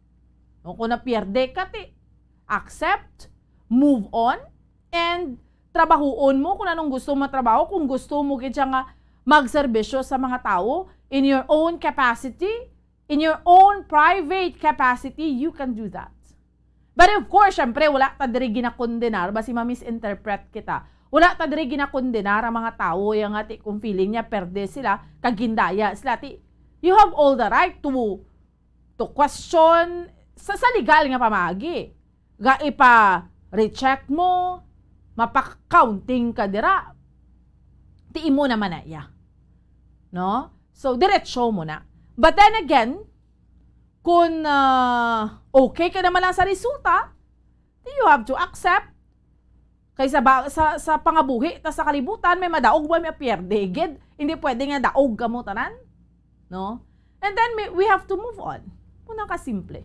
O kung napierde ka, ti, accept, move on, and trabahuon mo kung anong gusto mo matrabaho. Kung gusto mo gid siya nga magserbisyo sa mga tao in your own capacity, in your own private capacity, you can do that. But of course, syempre, wala ta diri ginakondenar, basi ma-misinterpret kita. Wala ta diri ginakondenar ang mga tawo yang nga ti kung feeling niya perde sila, kag gindaya sila. Ti, you have all the right to to question sa, sa legal nga pamagi. Ga ipa-recheck mo, mapa-counting ka dira. Ti imo naman na iya. No? So, diretso mo na. But then again, kung, ah, okay ka naman lang sa resulta, then you have to accept. Kaysa ba, sa, sa pangabuhi ta sa kalibutan, may madaog ba, may pierde gid. Hindi pwede nga daog kamo tanan, no? And then may, we have to move on. Muna ka simple.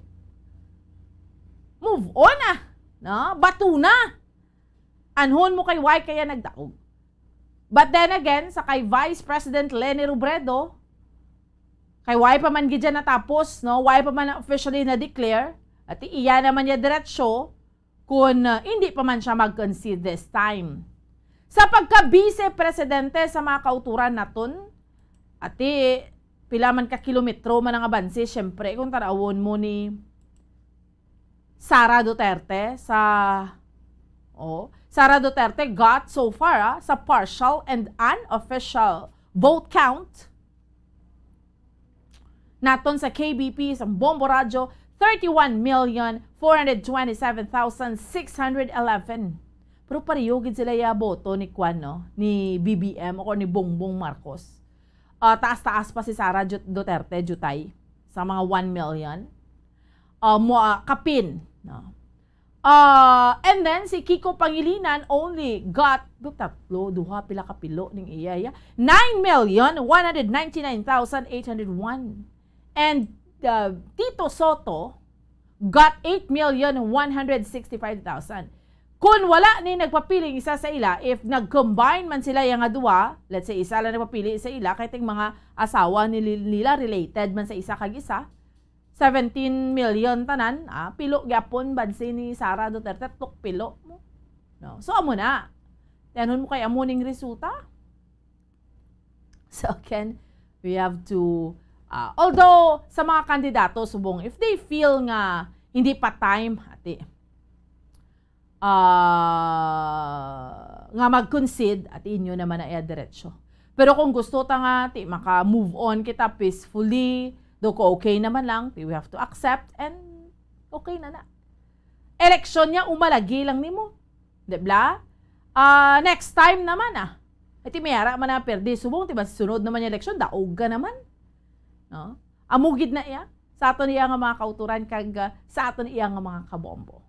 Move on na, no? Bato na. Anhon mo kay why kaya nagdaog. But then again, sa kay Vice President Leni Robredo, kay why pa man gid siya natapos, no? Why pa man officially na-declare? At iya naman niya diretsyo kung, uh, hindi pa man siya mag-concede this time. Sa pagka-vice presidente sa mga kauturan naton, ati, pila man ka kilometro man ang abanse, syempre, kung tarawon mo ni Sara Duterte sa, oh, Sara Duterte got so far, ah, sa partial and unofficial vote count naton sa K B P, sa Bombo Radyo, thirty-one million four hundred twenty-seven thousand six hundred eleven. Pero pareho gid sila ya boto ni kwan, no? Ni B B M o ni Bongbong Marcos. Ah, taas-taas pa si Sara Ju-, Duterte, Jutay, sa mga one million. Ah, mo, ah, kapin, no? Ah, and then si Kiko Pangilinan only got, do, tatlo, duha, pila ka pilo ning iya, iya? Nine million one hundred ninety-nine thousand eight hundred one. And, uh, Tito Soto got eight million one hundred sixty-five thousand. Kung wala ni nagpapiling isa sa ila, if nag-combine man sila yang nga duha, let's say, isa lang nagpapili sa ila, kay ting mga asawa ni, nila related man sa isa kag isa, seventeen million tanan, ah, pilo gyapon bansi ni Sara Duterte, tuk pilo mo. No? So, amo na. Tiyanon mo kay amo ning resulta? So, again, we have to, ah, although, sa mga kandidato, subong, if they feel nga hindi pa time, ati, ah, nga mag-concede, ati inyo naman na iya diretsyo. Pero kung gusto ta nga, ti, maka-move on kita peacefully, do ko okay naman lang, ti, we have to accept and okay na na. Eleksyon niya, umalagi lang nimo. Di bla? Ah, next time naman, ah. Iti may ara man na perdi subong, ti ba, sunod naman yung eleksyon, daog ka naman. No? Amo gid na iya sa aton iya nga mga kauturan kag, ah, sa aton iya nga mga kabombo.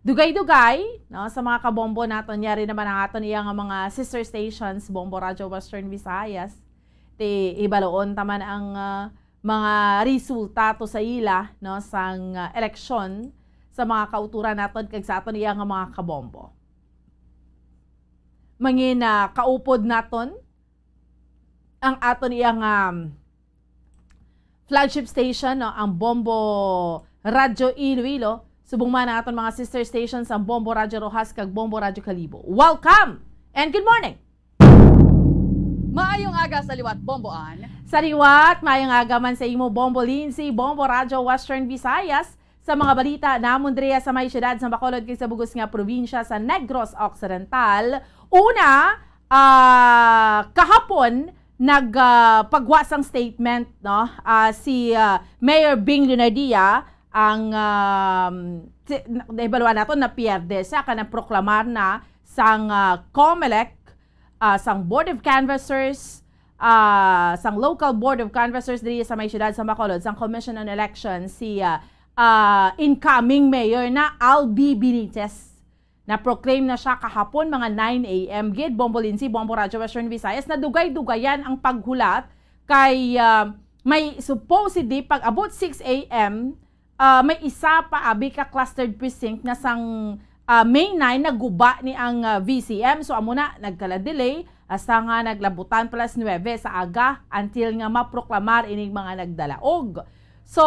Dugay-dugay, no, sa mga kabombo naton, yari naman ang aton iya nga mga sister stations, Bombo Radyo Western Visayas. Ti, ibaloon ta man ang, ah, mga resulta to sa ila, no, sang, ah, eleksyon sa mga kauturan naton kag sa aton iya nga mga kabombo. Mangin, ah, kaupod naton ang aton iya nga, um, flagship station, no, ang Bombo Radyo Iloilo, subong man ang aton mga sister stations, ang Bombo Radyo Roxas kag Bombo Radyo Kalibo. Welcome and good morning! Maayong aga sa liwat, Bombo Ann. Sa liwat, maayong aga man sa imo, Bombo Lindsay, Bombo Radyo Western Visayas. Sa mga balita namon diriya sa may siyudad sa Bacolod kag sa bug-os nga probinsya sa Negros Occidental, una, ah, kahapon, nag, ah, pagwa sang statement, no, ah, si, ah, Mayor Bing Leonardia, ang, um, si, na, nahibaluan naton na pierde siya, kay nagproklamar na sang, ah, Comelec, ah, sang Board of Canvassers, ah, sang Local Board of Canvassers diri sa may siyudad sa Bacolod, sang Commission on Elections, si, ah, ah, incoming mayor na Albi Benitez. Na-proclaim na siya kahapon, mga nine A M gid, Bombo Lindsay, Bombo Radyo Western Visayas, na dugay-dugayan ang paghulat kay, ah, may supposedly pag-abot six A M, ah, may isa pa abi ka clustered precinct nga sang, ah, May nine naguba ni ang, ah, V C M. So, amo na, nagkala-delay hasta nga naglabutan pa alas nuebe sa aga until nga maproklamar ining mga nagdalaog. So,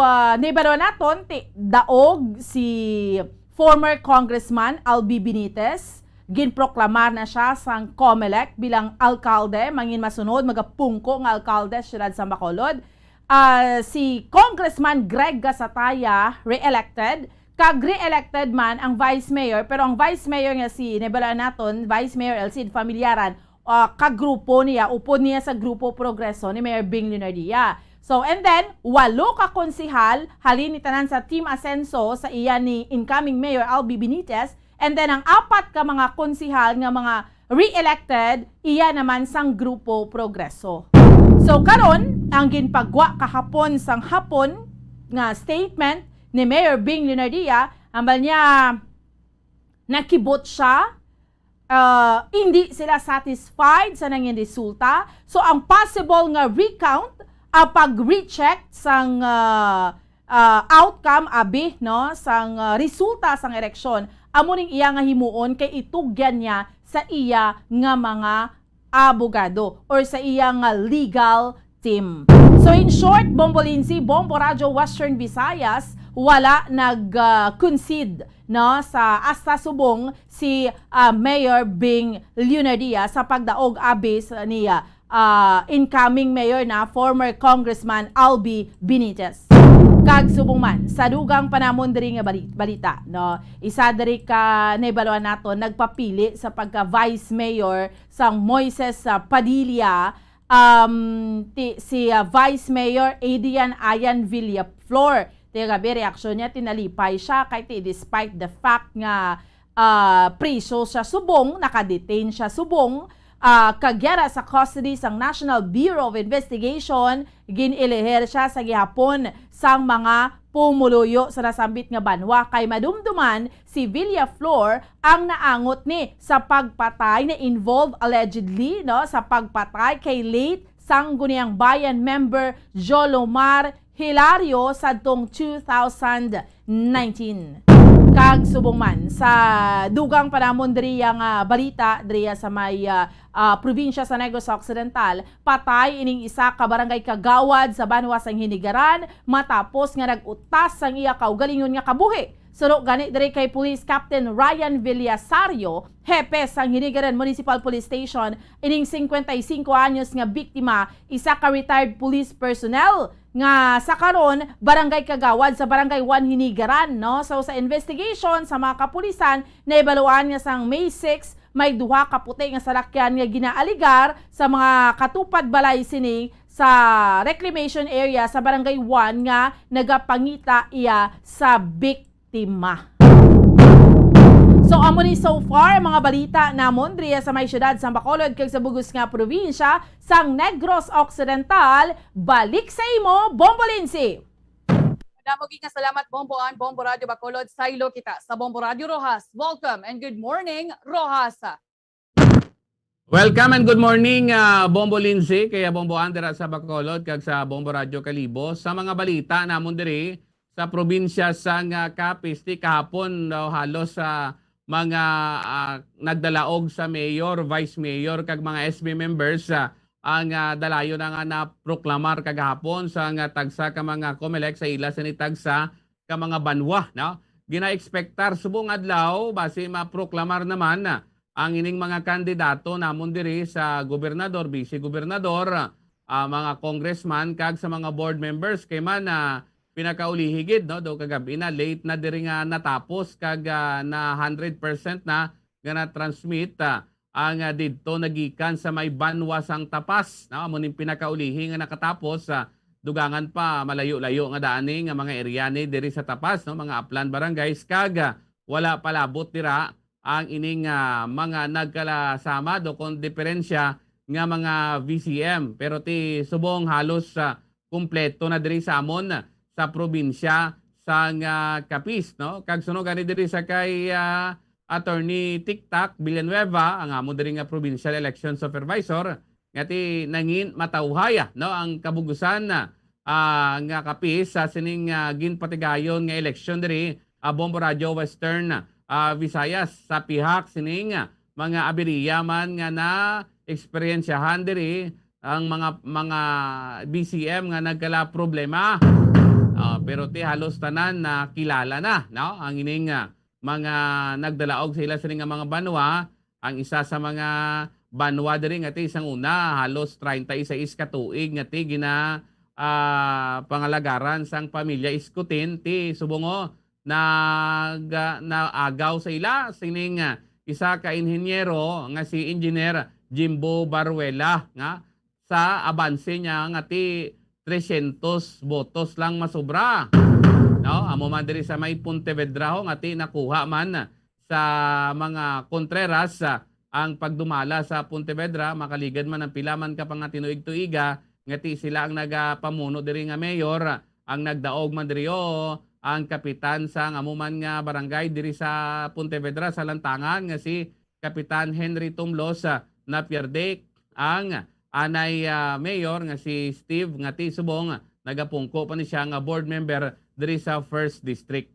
ah, nahibalo naton, ti-, daog si former Congressman Albi Benitez. Ginproklamar na siya sang Comelec bilang alkalde, mangin masunod, magapungko nga alkalde sa siyudad sa Bacolod. Ah, si Congressman Greg Gasataya, re-elected, kag re-elected man ang Vice Mayor, pero ang Vice Mayor nga si, nahibaluan naton, Vice Mayor El Cid Familiaran, ah, kagrupo niya, upod niya sa Grupo Progreso ni Mayor Bing Leonardia. So, and then, walo ka konsehal, halin ni tanan sa Team Asenso sa iya ni incoming Mayor Albi Benitez, and then ang apat ka mga konsehal nga mga re-elected, iya naman sang Grupo Progreso. So karon, ang ginpagwa kahapon sang hapon nga statement ni Mayor Bing Leonardia, ambal niya nakibot siya, ah, hindi sila satisfied sa nangin resulta. So ang possible nga recount, ah, pag-recheck sang, ah, ah, outcome abi, no, sang, ah, resulta sang eleksyon, amo ning iya nga himuon kay itugyan niya sa iya nga mga abogado or sa iya nga legal team. So in short, Bombo Lindsay, Bombo Radyo Western Visayas, wala nag, ah, concede, no, sa asta subong si, ah, Mayor Bing Leonardia sa pagdaog abis niya, ah, incoming mayor na former Congressman Albi Benitez. Kag subong man, sa dugang pa namon diri nga bali-, balita, no, isa diri ka nahibaluan naton nagpapili sa pagka vice mayor sang Moises, ah, Padilla, um, ti, si, ah, Vice Mayor Adrian Ayan Villaflor. Ti gabi, reaksyon niya, tinalipay siya kay ti, despite the fact nga, ah, priso siya subong, nakadetain siya subong, ah, kag yara sa custody sang National Bureau of Investigation, gin-ilihir siya sa gihapon sang mga pumuluyo sa nasambit nga banwa kay madumduman si Villaflor ang naangot ni sa pagpatay, na involved allegedly, no, sa pagpatay kay late Sangguniang Bayan member Jolomar Hilario sadtong two thousand nineteen. Kag subong man sa dugang pa namon diri nga balita diri sa may, ah, ah, probinsya sa Negros Occidental, patay ining isa ka barangay kagawad sa banwa sang Hinigaran matapos nga nag-utas sang iya kaugalingon nga kabuhi. Suno gani diri kay Police Captain Ryan Villasario, hepe sang Hinigaran Municipal Police Station, ining singkwenta y singko anyos nga biktima, isa ka retired police personnel nga sa karon barangay kagawad sa Barangay one Hinigaran, no? So sa investigation sa mga kapulisan, nahibaluan nga sang May six, may duha ka puti nga salakyan nga ginaaligar sa mga katupad balay sini sa reclamation area sa Barangay one nga nagapangita iya sa biktima. So, amo ni so far ang mga balita namon diri sa may siyudad sa Bacolod kag sa bug-os nga probinsya sang Negros Occidental. Balik sa imo, Bombo Lindsay. Madamo gid nga salamat, Bombo Ann, Bombo Radyo Bacolod. Saylo kita sa Bombo Radyo Roxas. Welcome and good morning, Roxas. Welcome and good morning, ah, Bombo Lindsay, kaya Bombo Ann dira sa Bacolod, kag sa Bombo Radyo Kalibo. Sa mga balita namon diri sa probinsya sang, ah, Capiz, ti kahapon daw halos, ah, mga, ah, nagdalaog sa mayor, vice mayor, kag mga S B members, ah, ang, ah, dalayon na nga naproklamar kagahapon sa nga tagsa ka mga Comelec sa ila sini tagsa ka mga banwa, no? Gina-expectar subong adlaw basi maproklamar naman na ang ining mga kandidato namon diri sa gobernador, vice gobernador, ah, mga congressman kag sa mga board members kay man, ah, pinakaulihi gid, no, daw kagabi na late na diri nga natapos kag, ah, na hundred percent na nga na-transmit, ah, ang, ah, didto nagikan sa may banwa sang Tapas, no? Amo ning pinakaulihi nga nakatapos, ah, dugangan pa malayo-layo nga daan ni nga mga area ni diri sa Tapas, no? Mga Aplan barangays kag, ah, wala palabot dira ang ining, ah, mga nagkalasamad o kon diferensya nga mga V C M. Pero ti subong halos, ah, kumpleto na diri sa amon sa probinsya sang, ah, Capiz, no? Kag suno gani diri sa kay, ah, Attorney Tiktak Villanueva, ang amo diri nga Provincial Election Supervisor, nga ti nangin matawhaya, no, ang kabugusan, ah, nga Capiz sa sining, ah, ginpatigayon nga eleksyon diri, ah, Bombo Radyo Western, ah, Visayas, sa pihak sining, ah, mga abiriya man nga na eksperyensyahan diri ang mga, mga B C M nga nagkala problema. Ah, pero ti halos tanan na kilala na, no? Ang ining, ah, mga nagdalaog sa ila sini nga mga banwa, ang isa sa mga banwa diri nga ti sang una, halos treinta y seis ka tuig nga ti gina, ah, pangalagaran sang pamilya Escutin, ti subong, oh, nag-, ah, naagaw sa ila sining, ah, isa ka inhenyero nga si Engineer Jimbo Baruela nga sa abanse niya nga ti trescientos botos lang masobra. No? Amo man diri sa may Pontevedra ho nga ti nakuha man sa mga Contreras, ah, ang pagdumala sa Pontevedra, makaligad man ang pila man ka pa nga tinuig-tuiga, nga ti sila ang nagapamuno diri nga mayor. Ang nagdaog man diri, o, ang kapitan sang amo man nga barangay diri sa Pontevedra, sa Lantangan, nga si Kapitan Henry Tumlos, ah, napierde. Ang anay, ah, mayor nga si Steve nga ti subong nagapungko pa ni siya nga board member diri sa First District.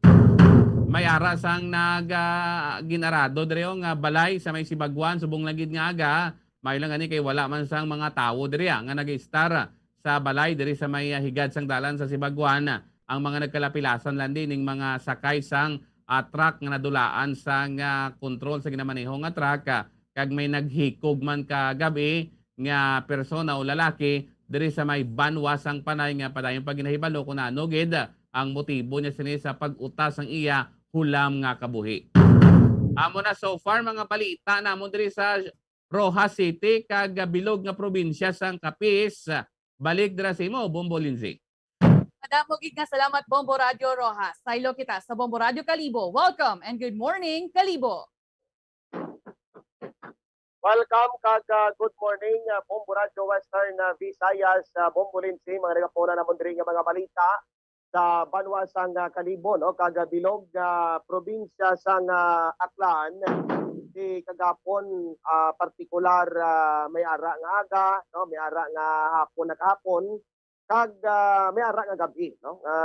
May ara sang nag, ah, ginarado diri, o, nga balay sa may Sibagwan subong lang gid nga aga. Maayo lang gani kay wala man sang mga tawo diri, ah, nga nag-istar, ah, sa balay diri sa may, ah, higad sang dalan sa Sibagwan. Ang mga nagkalapilasan lang din ning mga sakay sang, ah, truck nga nadulaan sang, ah, kontrol sa ginamaneho nga truck, ah, kag may naghikog man kagab-i nga persona o lalaki diri sa may banwa sang Panay nga padayon pa ginahibalo kung ano gid ang motibo niya sini sa pag-utas sang iya hulam nga kabuhi. Amo na so far mga balita namon diri sa Roxas City kag bilog nga probinsya sang Capiz. Balik dira sa imo, Bombo Lindsay. Madamo gid nga salamat, Bombo Radyo Roxas. Saylo kita sa Bombo Radyo Kalibo. Welcome and good morning, Kalibo. Welcome kag ah, good morning, ah, Bombo Radyo Western ah, Visayas, ah, Bombo Lindsay, mga nagapuna namon diri nga mga balita sa banwa sang ah, Kalibo, no, kag ah, bilog nga probinsya sang ah, Aklan. Di kagapon ah, partikular ah, may ara nga aga, no, may ara nga hapon, nagahapon, kag ah, may ara nga gabi, no, nga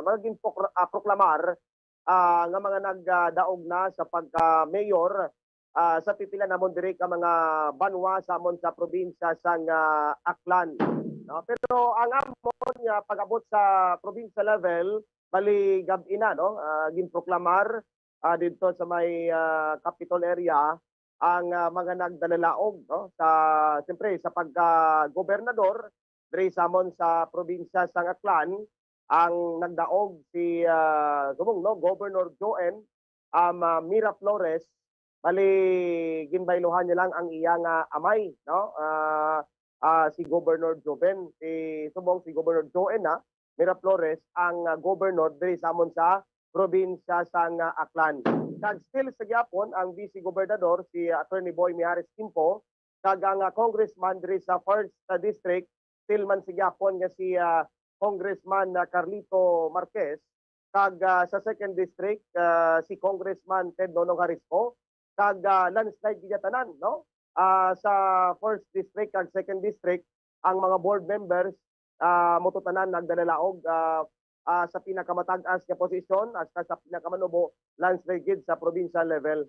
mga ginproklamar ah, nga mga nagdaog na sa pagka-mayor ah, sa pipila namon diri ka mga banwa sa amon sa probinsya sang ah, Aklan, no? Pero ang amon nga pag-abot sa provincial level, bali gab-i na, no, ah, ginproklamar ah, didto sa may ah, Capitol area ang ah, mga nagdalalaog, no, sa, siyempre, sa pagka-gobernador diri sa amon sa probinsya sang Aklan. Ang nagdaog si ah, subong, no, Governor Joen um, ah, Miraflores. Bali, ginbayluhan niya lang ang iya nga amay, no? Ah, ah, si Governor Joven, si, subong, si Governor Joen na Miraflores ang ah, governor diri sa amon sa probinsya sang ah, Aklan. Kag still sa gyapon ang Vice Gobernador, si Attorney Boy Mijares Quimpo, kag ang ah, congressman diri sa First ah, District, still man sa gyapon nga si ah, Congressman ah, Carlito Marquez, kag ah, sa Second District, ah, si Congressman Ted Nonong Jarisco, kag ah, landslide gid tanan, no? Ah, sa First District kag Second District, ang mga board members ah, mo to tanan nagdalalaog ah, ah, sa pinakamatag-as nga posisyon hasta sa pinakamanubo, landslide gid sa provincial level,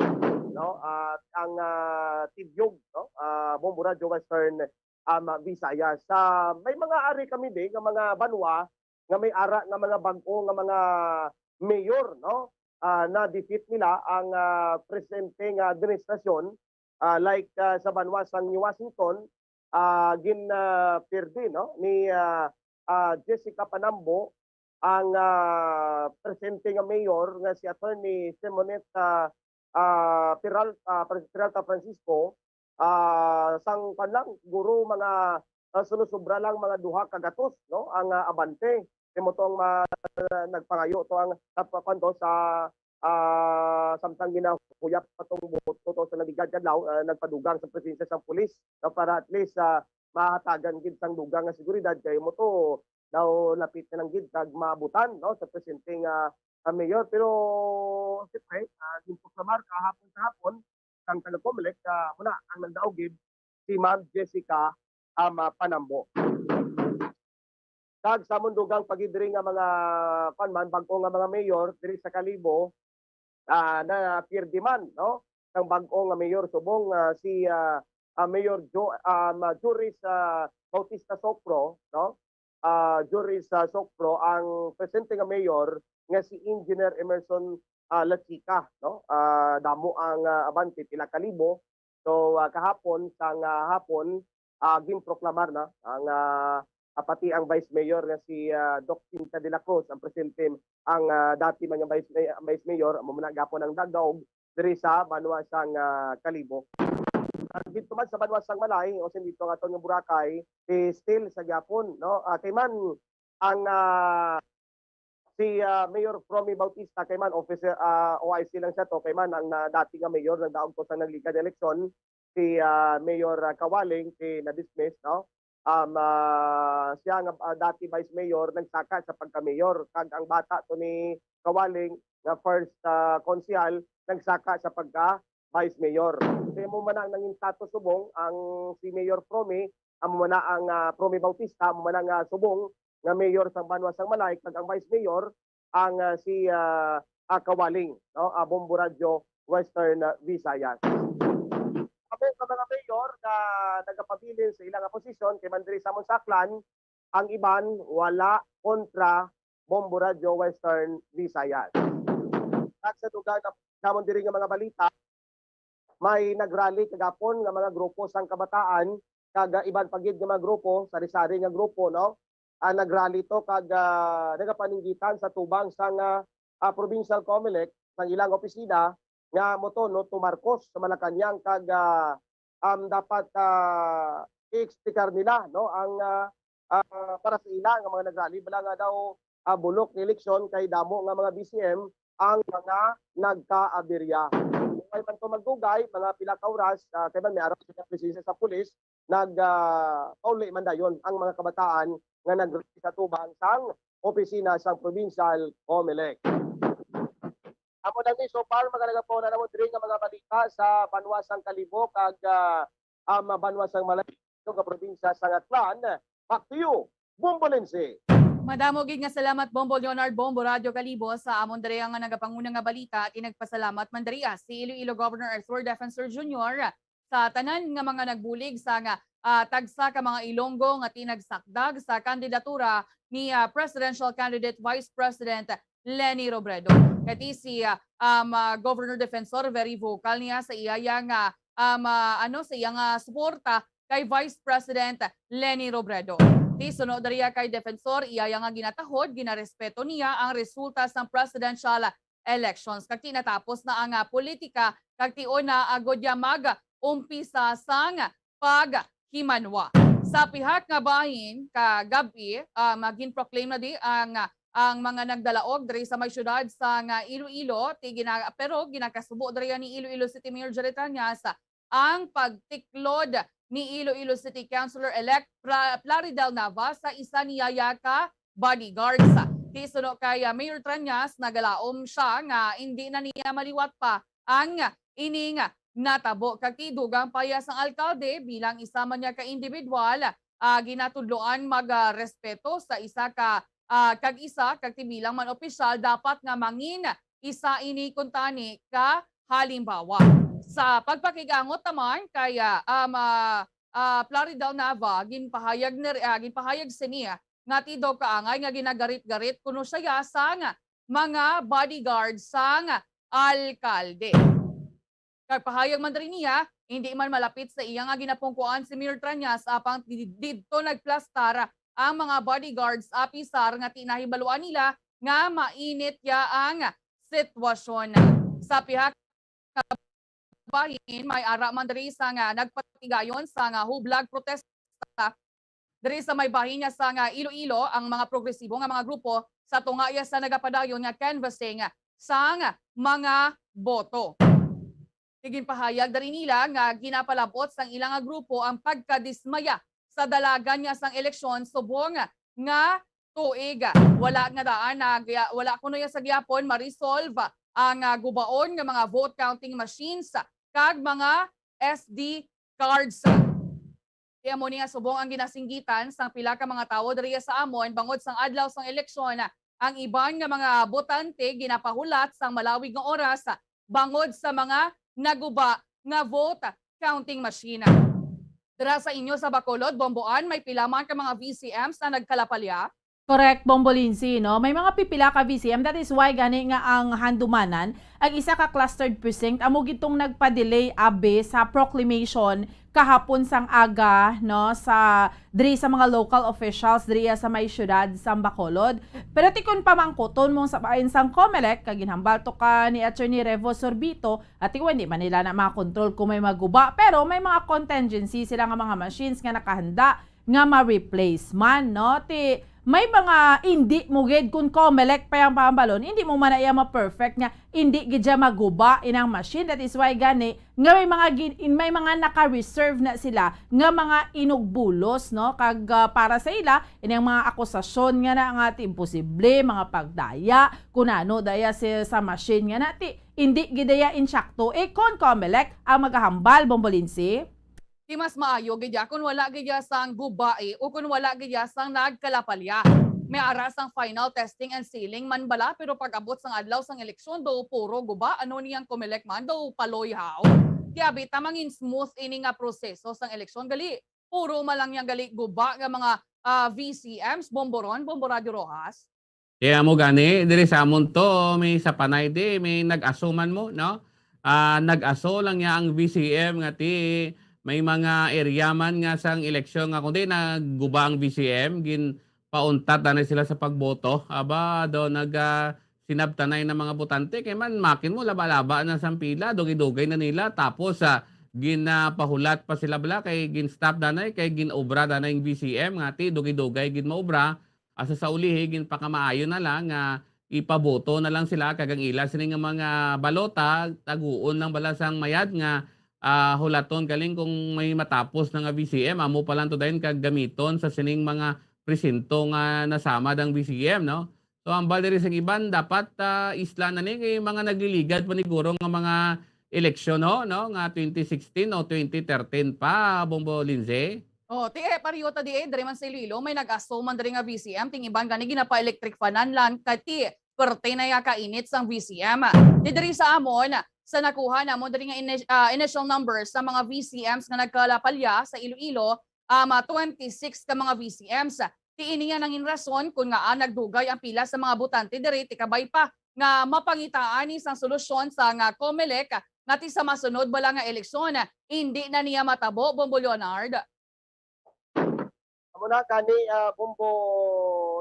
no? At ang ah, tibyog, no, ah, Bombo Radyo Western um, Visayas. Sa may mga ari kami di nga mga banwa nga may ara nga mga bag-o nga mga mayor, no? Ah, na-defeat nila ang ah, presente nga administrasyon, ah, like ah, sa banwa sang New Washington, ah, gin ah, pirdi, no, ni ah, ah, Jessica Panambo ang ah, presente nga mayor nga si Attorney Simonette ah, ah, Peral- ah, Peralta Francisco, ah, sang kwan lang, siguro mga ah, sunusobra lang mga duha ka gatos, no, ang ah, abante. Kay mo to ang ma- nagpangayo to ang sa kwan to sa ah, samtang ginahuyap pa tong boto to sa nagligad nga adlaw, ah, nagpadugang sa presensya sang pulis, no, para at least ah, mahatagan gid sang dugang nga seguridad kay mo to daw lapit na lang gid kag maabutan, no, sa presente nga ah, mayor. Pero siyempre, ah, ginproklamar kahapon sa hapon sang taga-Comelec, ah, muna ang nagdaog gid si Ma'am Jessica um, ah, Panambo. Kag sa mundugang pagidri nga mga, kwan man, bag-o nga mga mayor diri sa Kalibo, ah, na pirdi man, no, sang bag-o nga mayor subong ah, si ah, ah, Mayor Jo, um, ah, Juris ah, Bautista Socro, no? Ah, Juris ah, Socro ang presente nga mayor nga si Engineer Emerson ah, Lachica, no? Ah, damo ang ah, abante, pila ka libo. So ah, kahapon sang ah, hapon ah, ginproklamar na ang ah, ah, pati ang Vice Mayor nga si ah, Doc Cynthia de la Cruz ang presente, ang ah, dati man nga Vice, May- Vice Mayor, amo na gyapon ang nagdaog diri sa banwa sang ah, Kalibo. Kag dito man sa banwa sang Malay o sa dito nga aton nga Boracay, eh, still sa gyapon, no? Ah, kay man ang ah, si ah, Mayor Fromy Bautista, kay man officer, ah, O I C lang siya to, kay man ang na, dati nga mayor nagdaog to sa nagligad nga eleksyon, si ah, Mayor ah, Kawaling, si na-dismiss, no? um, ah, siya nga, ah, dati vice mayor, nagsaka sa pagka-mayor. Kag ang bata to ni Kawaling nga first, ah, konsehal, nagsaka sa pagka vice mayor. So, amo man ang nangin status subong, ang si Mayor Promy, amo man na ang, ah, Promy Bautista, amo man ang, ah, subong nga mayor sang banwa sang Malay, kag ang vice mayor, ang, ah, si, ah, ah, Kawaling, no? Ah, Bombo Radyo, Western, ah, Visayas. Amo nga mga mayor nga nagapabilin sa ilang posisyon kay man diri sa amon sa Aklan, ang iban wala, kontra Bombo Radyo Western Visayas. Kag sa dugang na-, namon diri nga mga balita, may nagrally kagapon nga mga grupo sang kabataan kag, ah, iban pa gid nga mga grupo, sari-sari nga grupo, no? Ah, nagrally to kag, ah, nagapaninggitan sa tubang sang, ah, ah, Provincial Comelec sang ilang opisina nga moto, no, to Marcos sa Malacañang kag, ah, um, dapat, ah, i-explicar nila, no, ang, ah, ah, para sa ila nga mga nagrally, bala nga daw, ah, bulok nga eleksyon kay damo nga mga B C M ang mga nagkaaberya. Kay man to magdugay, mga pila ka oras, ah, kay man may araw sa presensya sa pulis, nag, ah, pauli man dayon ang mga kabataan nga nag sa tubang sang opisina sang Provincial Comelec. Amo lang ni so far, mga nagapuna namo diri nga mga balita sa banwa sang Kalibo kag, ah, ang banwa sang Malay, nga probinsya sang Aklan. Back to you, Bombo Lindsay. Madamo gid nga salamat, Bombo Leonard, Bombo Radyo Kalibo, sa amon diri nga nagapanguna nga balita. At inagpasalamat man diri, ah, si Iloilo Governor Arthur Defensor Junior sa tanan nga mga nagbulig sa nga, ah, tagsa ka mga Ilonggo nga tinagsakdag sa kandidatura ni, ah, presidential candidate Vice President Leni Robredo. Kay ti si, ah, um, ah, Governor Defensor very vocal niya sa iya, iya nga, um, ah, ano, sa iya nga suporta kay Vice President Leni Robredo. Ti suno diriya kay Defensor, iya, iya nga ginatahod, ginarespeto niya ang resulta sang presidential elections. Kag ti natapos na ang, ah, politika, kag ti una agod ya mag-umpisa sang paghimanwa. Sa pihak nga bahin, kagab-i, ah, magin-proclaim na di ang, ang mga nagdalaog diri sa may siyudad sang Iloilo, ti gina-, pero ginakasubo diri ni Iloilo City Mayor Jerry Trañas ang pagtiklod ni Iloilo City Councilor-elect Pla-, Plaridel Nava sa isa niya ka bodyguards. Ti suno kay, ah, Mayor Trañas, nagalaom siya nga indi na niya maliwat pa ang ining natabo. Kag ti dugang pa ya sang alkalde, bilang isa man niya ka individual, ah, ginatudloan mag, ah, respeto sa isa ka, ah, kag isa kag ti bilang man opisyal dapat nga mangin isa ini kuntani ka halimbawa. Sa pagpakig-angot naman kay, ah, um, ah, ah, Plaridel Nava, ginpahayag ni, ah, ginpahayag sini nga ti daw kaangay nga ginagarit-garit kuno siya sang mga bodyguard sang alkalde. Kag pahayag man diri niya, hindi man malapit sa iya nga ginapungkuan si Mayor Trañas, apang di-, didto nagplastar ang mga bodyguards, apisar nga ti nahibaluan nila nga mainit ya ang sitwasyon. Sa pihak nga bahin, may ara man diri sa nga nagpatigayon sa nga hublag protesta diri sa may bahin niya sa nga Iloilo ang mga progresibo nga mga grupo sa tunga ya sa nagapadayon nga canvassing sang mga boto. Ti ginpahayag diri nila nga ginapalab-ot sang ila nga grupo ang pagkadismaya sa dalagan niya sang eleksyon subong nga tuig. Wala nga daan na, wala kuno ya sa gihapon ma-resolve ang, ah, gubaon nga mga vote counting machines kag mga S D cards. Ti amo ni nga subong ang ginasinggitan sang pila ka mga tawo diri sa amon bangod sang adlaw sang eleksyon. Ang iban nga mga botante ginapahulat sang malawig nga oras bangod sa mga naguba nga vote counting machine. Dira sa inyo sa Bacolod, Bomboan, may pila man ka mga V C Ms na nagkalapalya? Correct, Bombo Lindsay, no? May mga pipila ka V C M, that is why gani nga ang Handumanan, ang isa ka clustered precinct, amo gid tong nagpa-delay abi sa proclamation kahapon sang aga, no, sa diri sa mga local officials diri sa may siyudad sang Bacolod. Pero ti kon pamangkuton mo sa bahin sang Comelec, kag ginhambal to ka ni Attorney Revo Sorbito, at ti kon di man nila na makontrol kung may maguba, pero may mga contingency sila nga mga machines nga nakahanda nga ma-replace man, no? Ti May mga indi mo gid, kun Comelec pa yang pahambalon, hindi mo man na iya ma-perfect nga hindi gid siya maguba inang machine. That is why gani nga may mga gin-, may mga naka-reserve na sila nga mga inugbulos, no? Kag, ah, para sa ila, ining mga akusasyon nga na nga ti imposible, mga pagdaya, kun ano daya si, sa machine nga na ti, hindi gid daya insakto. Eh, kon Comelec ang magahambal, Bombolinsi? Di mas maayo gid ya kun wala gid ya sang guba, eh, o kun wala gid ya sang nagkalapalya. May ara sang final testing and sealing man bala, pero pag-abot sang adlaw sang eleksyon, daw puro guba. Ano niyang Comelec man, daw paloy haw. Di abi ta mangin smooth ini nga proseso sang eleksyon, gali puro man lang yang gali guba nga mga, ah, V C Ms, Bomboron, Bombo Radio Rojas. Kaya mo gani, diri sa amon to, may sa Panay di, may nag-aso man mo, no? Ah, nag-aso lang niya ang V C M nga ti, may mga area man nga sang eleksyon nga kundi nagguba ang V C M, gin pauntat na sila sa pagboto. Aba, do nag, ah, sinabtanay na mga botante, kay man makin mo laba-laba na sang pila, dugay-dugay na nila, tapos, ah, ginapahulat pa sila bala, kay gin-stop danay, kay gin-obra danay ang V C M nga ti, dugay-dugay gid maobra, asa sa ulihi, ginpakamaayo na lang nga ipaboto na lang sila, kag ang ila sini nga mga balota, taguon lang bala sang mayad nga, ah, hulaton kaling kung may matapos na nga V C M, amo pa lang to dayon kag gamiton sa sining mga presinto nga nasamad ang V C M, no? So, ang bal diri sa iban, dapat, ah, isla na ni kay mga nagliligad pa ni guro nga mga eleksyon, no? No? Nga twenty sixteen o twenty thirteen pa, Bombo Lindsay. Oh, ti, eh, pareho ta di, eh, diri man sa Iloilo, may nag-aso man diri nga V C M, ting iban gani ginapa-electric fanan lang, kay ti, perte na ya kainit sang V C M. Ti diri sa amon, sa nakuha namon diri nga ini-, ah, initial numbers sa mga V C Ms nga nagkalapalya sa Iloilo, um, ah, twenty-six ka mga V C Ms. Ti ini ya nangin rason kon ngaa nagdugay ang pila sa mga botante diri, ti kabay pa nga mapangitaan ni sang solusyon sa nga Comelec nga ti sa masunod bala nga eleksyon, hindi na niya matabo, Bombo Leonard. Amo na kani, ah, Bombo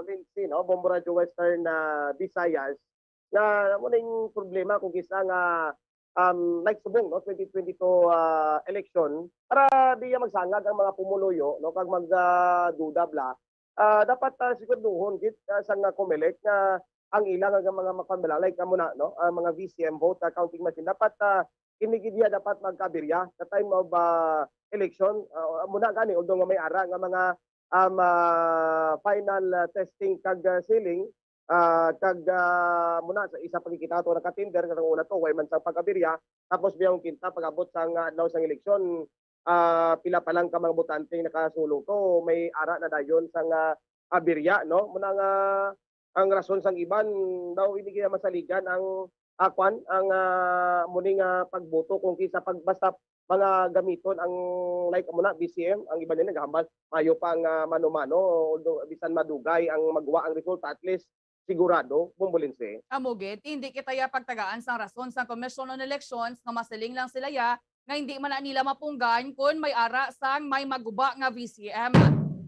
Lindsay, no? Bombo Radyo Western, ah, Visayas, nga amo na yung problema kung kisa nga, um, like subong, no, twenty twenty-two, ah, election, para di ya magsangag ang mga pumuluyo, no, kag mag, ah, duda bla. Ah, dapat, ah, siguraduhon gid, ah, sa nga Comelec nga ang ila nga mga makanbala, like amo na, no, ang mga V C M vote, ah, counting machine, dapat, ah, ini gid ya dapat magkabirya sa time of, ah, election. Ah, amo na gani, although nga may ara nga mga, um, ah, final, ah, testing kag, ah, sealing, ah, kag, ah, muna sa isa pagkikita to nakatender karong una to, way man sang pagkabirya. Tapos biyang kinta pag-abot sang, ah, adlaw sang eleksyon, ah, pila pa lang ka mga botante ang nakasulong to, may ara na dayon sang, ah, abirya, no? Muna nga ang rason sang iban daw hindi kaya masaligan ang, ah, kwan, ang, ah, muni nga pagboto kung kisa pag basta mga gamiton ang, like, amo na, V C M, ang iban nila naghambal, mayo pa ang, ah, mano-mano, although bisan madugay ang magwa ang resulta, at least sigurado, Bombo Lindsay. Amo gid, hindi kita ya pagtagaan sang rason sang Commission on Elections nga masiling lang sila ya nga hindi man na nila mapunggan kon may ara sang may maguba nga V C M.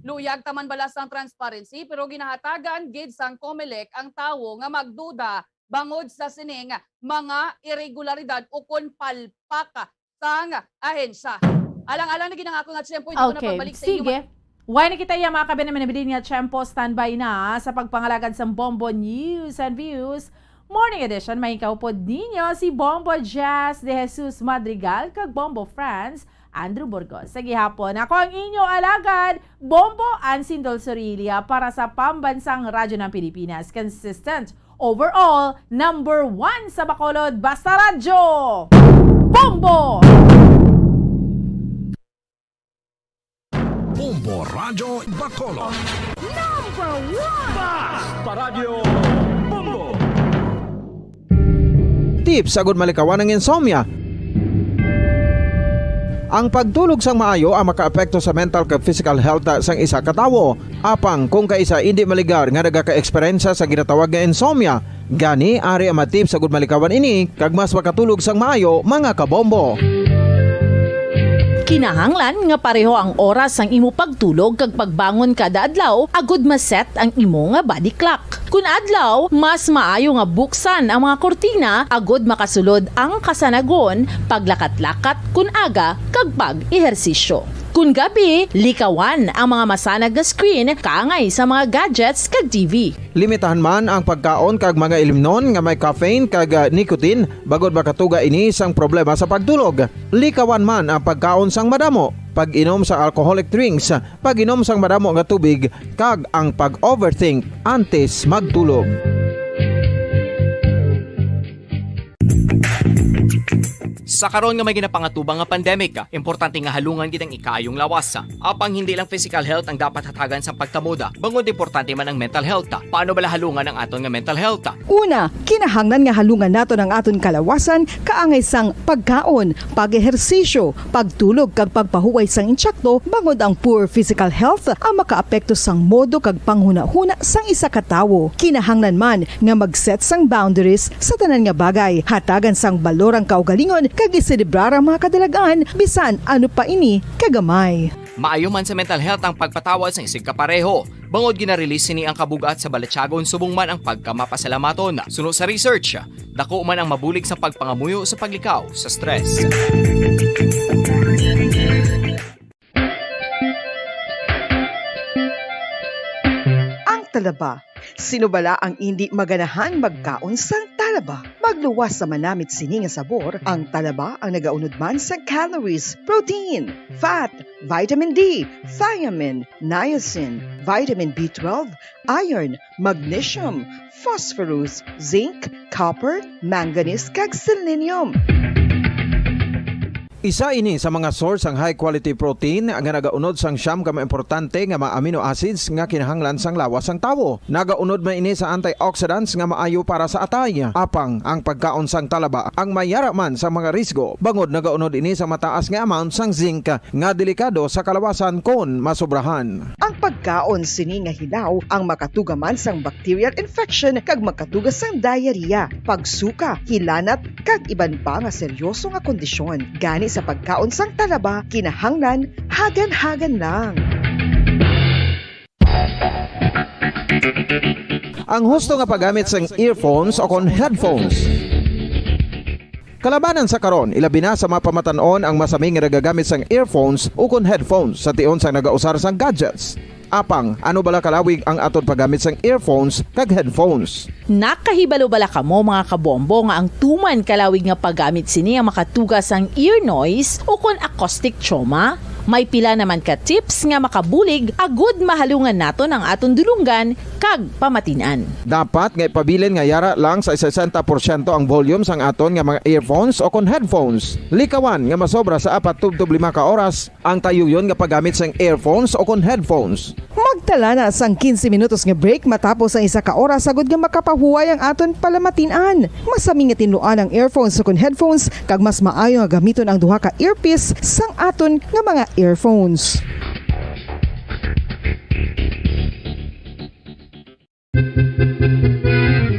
Luyag ta man bala sang transparency, pero ginahatagan gid sang Comelec ang tawo nga magduda bangod sa sining mga iregularidad o kon palpak sang ahensya. Alang-alang na gid ang ako nga tiyempo, hindi ko na Okay, pagbalik sa inyo, sige. Wala na kita iya, mga kabayan, nga tiyempo, standby na sa pagpangalagad sang Bombo News and Views. Morning edition, may kaupod ninyo si Bombo Jazz de Jesus Madrigal kag Bombo Franz Andrew Burgos. Sa gihapon, ako ang inyo alagad, Bombo Ansin Dulcerilia, para sa Pambansang Radyo ng Pilipinas. Consistent, overall, number one sa Bacolod, basta radyo, Bombo! Bombo Radyo Bacolod. Number one! Basta Radyo Bombo! Tips agud malikawan ang insomnia. Ang pagtulog sang maayo ang makaapekto sa mental kag physical health sang isa ka tawo. Apang kung kaisa indi maligar nga nagaka-eksperyensya sa ginatawag nga insomnia, gani ari ang mga tips agud malikawan ini kag mas makatulog sang maayo, mga kabombo. Kinahanglan nga pareho ang oras sang imo pagtulog kag pagbangon kada adlaw agud ma-set ang imo nga body clock. Kun adlaw, mas maayo nga buksan ang mga kurtina agud makasulod ang kasanagon, paglakat-lakat kun aga, kag pag-ehersisyo. Kon gabi, likawan ang mga masanag nga screen kaangay sa mga gadgets kag T V. Limitahan man ang pagkaon kag mga ilimnon nga may caffeine kag, ah, nicotine, bangod makatuga ini sang problema sa pagtulog. Likawan man ang pagkaon sang madamo, pag-inom sang alcoholic drinks, pag-inom sang madamo nga tubig, kag ang pag-overthink antes magtulog. Sa karon nga may ginapangatubang nga pandemic, importante nga halungan gid ang ikaayong lawas. Apang hindi lang physical health ang dapat hatagan sa pagtamod, bangod importante man ang mental health. Paano bala halungan ang aton nga mental health? Una, kinahanglan nga halungan naton ang aton kalawasan kaangay sang pagkaon, pag-ehersisyo, pagtulog kag pagpahuway sang intsakto, bangod ang poor physical health ang makaapekto sang modo kag panghunahuna sang isa ka tawo. Kinahanglan man nga mag-set sang boundaries sa tanan nga bagay, hatagan sang balor ang kaugalingon kag iselebrar ang mga kadalag-an bisan ano pa ini kagamay. Maayo man sa mental health ang pagpatawad sang isigkapareho, bangod gina-release sini ang kabug-at sa balatyagon subong man ang pagkamapasalamaton. Suno sa research, dako man ang mabulig sa pagpangamuyo sa paglikaw sa stress. Ang talaba. Sino bala ang indi maganahan magkaon sang talaba? Magluwas sa manamit sini nga sabor, ang talaba ang nagaunod man sang calories, protein, fat, vitamin D, thiamine, niacin, vitamin B twelve, iron, magnesium, phosphorus, zinc, copper, manganese, kag selenium. Isa ini sa mga source sang high quality protein nga nagaunod sang siyam ka mga importante nga mga amino acids nga kinahanglan sang lawas sang tawo. Nagaunod man ini sa antioxidants nga maayo para sa atay. Apang ang pagkaon sang talaba ang mayara man sa mga risgo, bangod nagaunod ini sa mataas nga amount sang zinc nga delikado sa kalawasan kon masobrahan. Ang pagkaon sini nga hilaw ang makatuga man sang bacterial infection kag makatuga sang diarrhea, pagsuka, hilanat, kag iban pa nga seryoso nga kondisyon. Gani sa pagkaon sang talaba, kinahanglan hagan-hagan lang. Ang husto nga paggamit sang earphones o kon headphones. Kalabanan sa karon, ilabi na sa mga pamatan-on ang masami nga nagagamit sang earphones ukon headphones sa tion sang nagausar sang gadgets. Apang, ano bala kalawig ang aton paggamit sang earphones kag headphones? Nakahibalo bala kamo, mga kabombo, nga ang tuman kalawig nga paggamit sini ang makatuga sang ear noise ukon acoustic trauma? May pila naman ka tips nga makabulig agud mahalungan naton ang aton dulonggan kag pamatin-an. Dapat nga ipabilin nga yara lang sa sesenta porsyento ang volume sang aton nga mga earphones o kon headphones. Likawan nga masobra sa apat tubtob lima ka oras ang tayuyon nga paggamit sang earphones o kon headphones. Magtala na sang quince minutos nga break matapos ang isa ka oras agud nga makapahuway ang aton palamatin-an. Masami nga tinluan ang earphones ukon headphones, kag mas maayo nga gamiton ang duha ka earpiece sang aton nga mga earphones.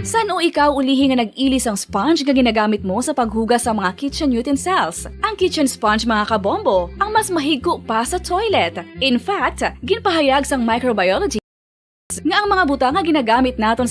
San-o ikaw ulihi nga nag-ili sang sponge nga ginagamit mo sa paghugas sa mga kitchen utensils? Ang kitchen sponge, mga kabombo, ang mas mahigko pa sa toilet. In fact, ginpahayag sang microbiology nga ang mga butang nga ginagamit naton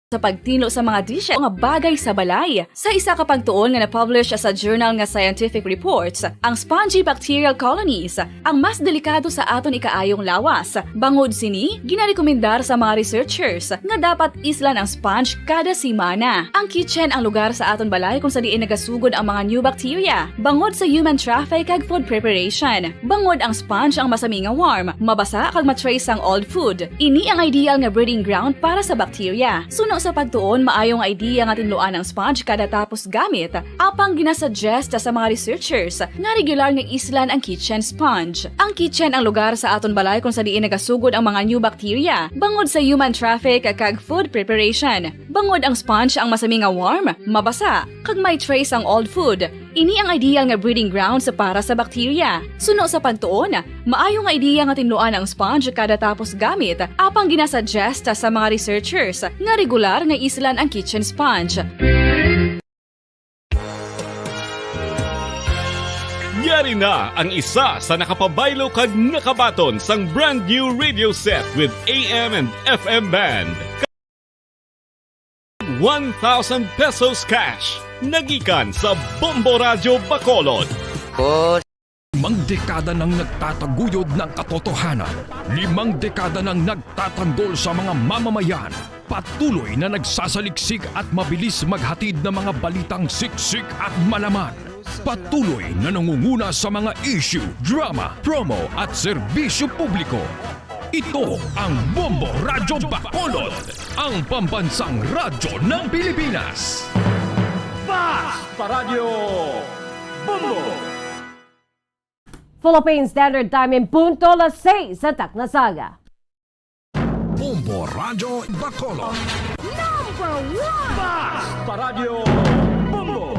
sa pagtinlo sa mga dishes nga bagay sa balay. Sa isa ka pagtuon nga na-publish sa journal nga Scientific Reports, ang spongy bacterial colonies ang mas delikado sa aton ikaayong lawas. Bangod sini, ginarekomendar sa mga researchers nga dapat islan ang sponge kada semana. Ang kitchen ang lugar sa aton balay kung sa diin nagasugod ang mga new bacteria, bangod sa human traffic kag food preparation. Bangod ang sponge ang masami nga warm, mabasa kag ma-trace ang old food. Ini ang ideal nga breeding ground para sa bacteria. Suno sa pagtuon, maayo nga idea nga tinluan ang sponge kada tapos gamit. Apang ginasuggest sa mga researchers nga regular nga islan ang kitchen sponge. Ang kitchen ang lugar sa aton balay kung sa diin nagasugod ang mga new bacteria, bangod sa human traffic kag food preparation. Bangod ang sponge ang masami nga warm, mabasa, kag may trace ang old food. Ini ang ideal nga breeding grounds para sa bacteria. Suno sa pagtuon, maayo nga idea nga tinluan ang sponge kada tapos gamit, apang ginasuggest sa mga researchers nga regular nga islan ang kitchen sponge. Yari na ang isa sa nakapabaylo kag nakabaton sang brand new radio set with A M and F M band. One thousand pesos cash nagikan sa Bombo Radyo Bacolod. Boss. Limang dekada nang nagtataguyod ng katotohanan. Limang dekada nang nagtatanggol sa mga mamamayan. Patuloy na nagsasaliksik at mabilis maghatid ng mga balitang siksik at malaman. Patuloy na nangunguna sa mga issue, drama, promo at serbisyo publiko. Ito ang Bombo Radyo Bacolod, ang pambansang radyo ng Pilipinas. Fast Paradyo Bombo! Philippine Standard Time in punto las seis sa taknasanga. Bombo Radyo Bacolod. Number one! Fast Paradyo Bombo!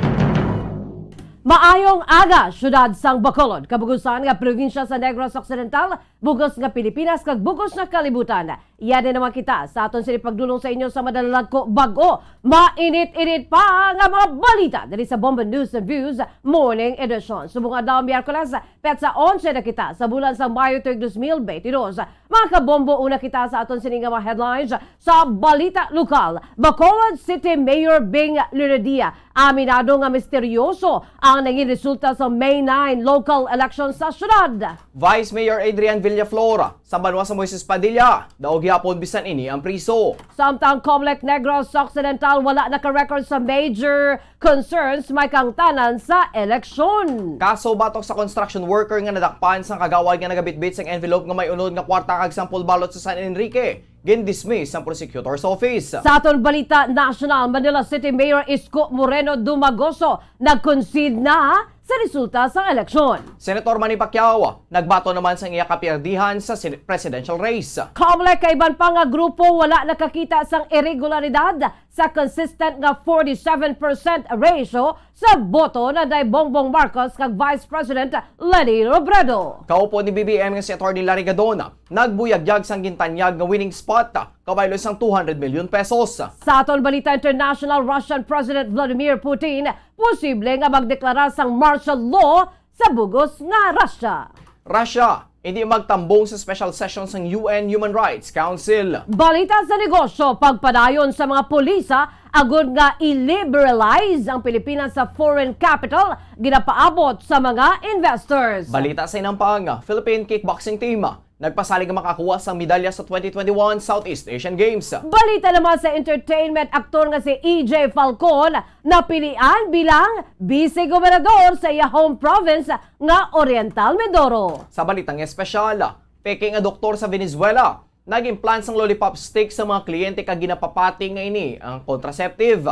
Maayong aga, syudad sang Bacolod, kabugusan nga probinsya sa Negros Occidental, bugos nga Pilipinas, kag bugos nga kalibutan. Iya na naman kita sa aton sini pagdulong sa inyo sa madalagko, bag-o, mainit-init pa nga mga balita diri sa Bombo News and Views Morning Edition. Subong adlaw, Miyerkules, petsa onse na kita sa bulan sa Mayo tuig dos mil benti dos. Mga kabombo, una kita sa aton sini nga mga headlines sa balita lokal. Bacolod City Mayor Bing Liridia aminado nga misteryoso ang nangin resulta sa May nine local election sa syudad. Vice Mayor Adrian Villaflor, sa banwa sa Moises Padilla, daog gihapon bisan ini ang priso. Samtang Comelec Negros Occidental wala naka-record sa major concerns may kaangtanan sa eleksyon. Kaso batok sa construction worker nga nadakpan sang kagawad nga nagabitbit sang envelope nga may unod nga kwarta kag sample ballot sa San Enrique, gindismiss sang prosecutor's office. Sa aton balita nasyonal, Manila City Mayor Isko Moreno Dumagoso nag-concede na sa resulta sang eleksyon. Senator Manny Pacquiao nagbaton naman sang iya kapiardihan sa sen-, presidential race. Comelec kag iban pa nga grupo wala nakakita sang iregularidad sa consistent nga forty-seven percent ratio sa boto ni Bongbong Marcos kag Vice President Leni Robredo. Kaupod ni B B M nga si Attorney Larry Gadon, nagbuyagyag sang gintanyag nga winning spot, kabaylo sang two hundred million pesos. Sa aton balita international, Russian President Vladimir Putin posible nga magdeklara sang martial law sa bugos nga Russia. Russia, hindi magtambong sa special session sang U N Human Rights Council. Balita sa negosyo, pagpadayon sa mga pulisa agud nga i-liberalize ang Pilipinas sa foreign capital, ginapaabot sa mga investors. Balita sa inampang, Philippine kickboxing team nagpasalig nga makakuha sang medalya sa twenty twenty-one Southeast Asian Games. Balita naman sa entertainment, aktor nga si E J Falcon napilian bilang vice-gobernador sa iya home province nga Oriental Mindoro. Sa balitang espesyal, peke nga doktor sa Venezuela nag-implant sang lollipop stick sa mga kliyente kag ginapapati nga ini ang contraceptive.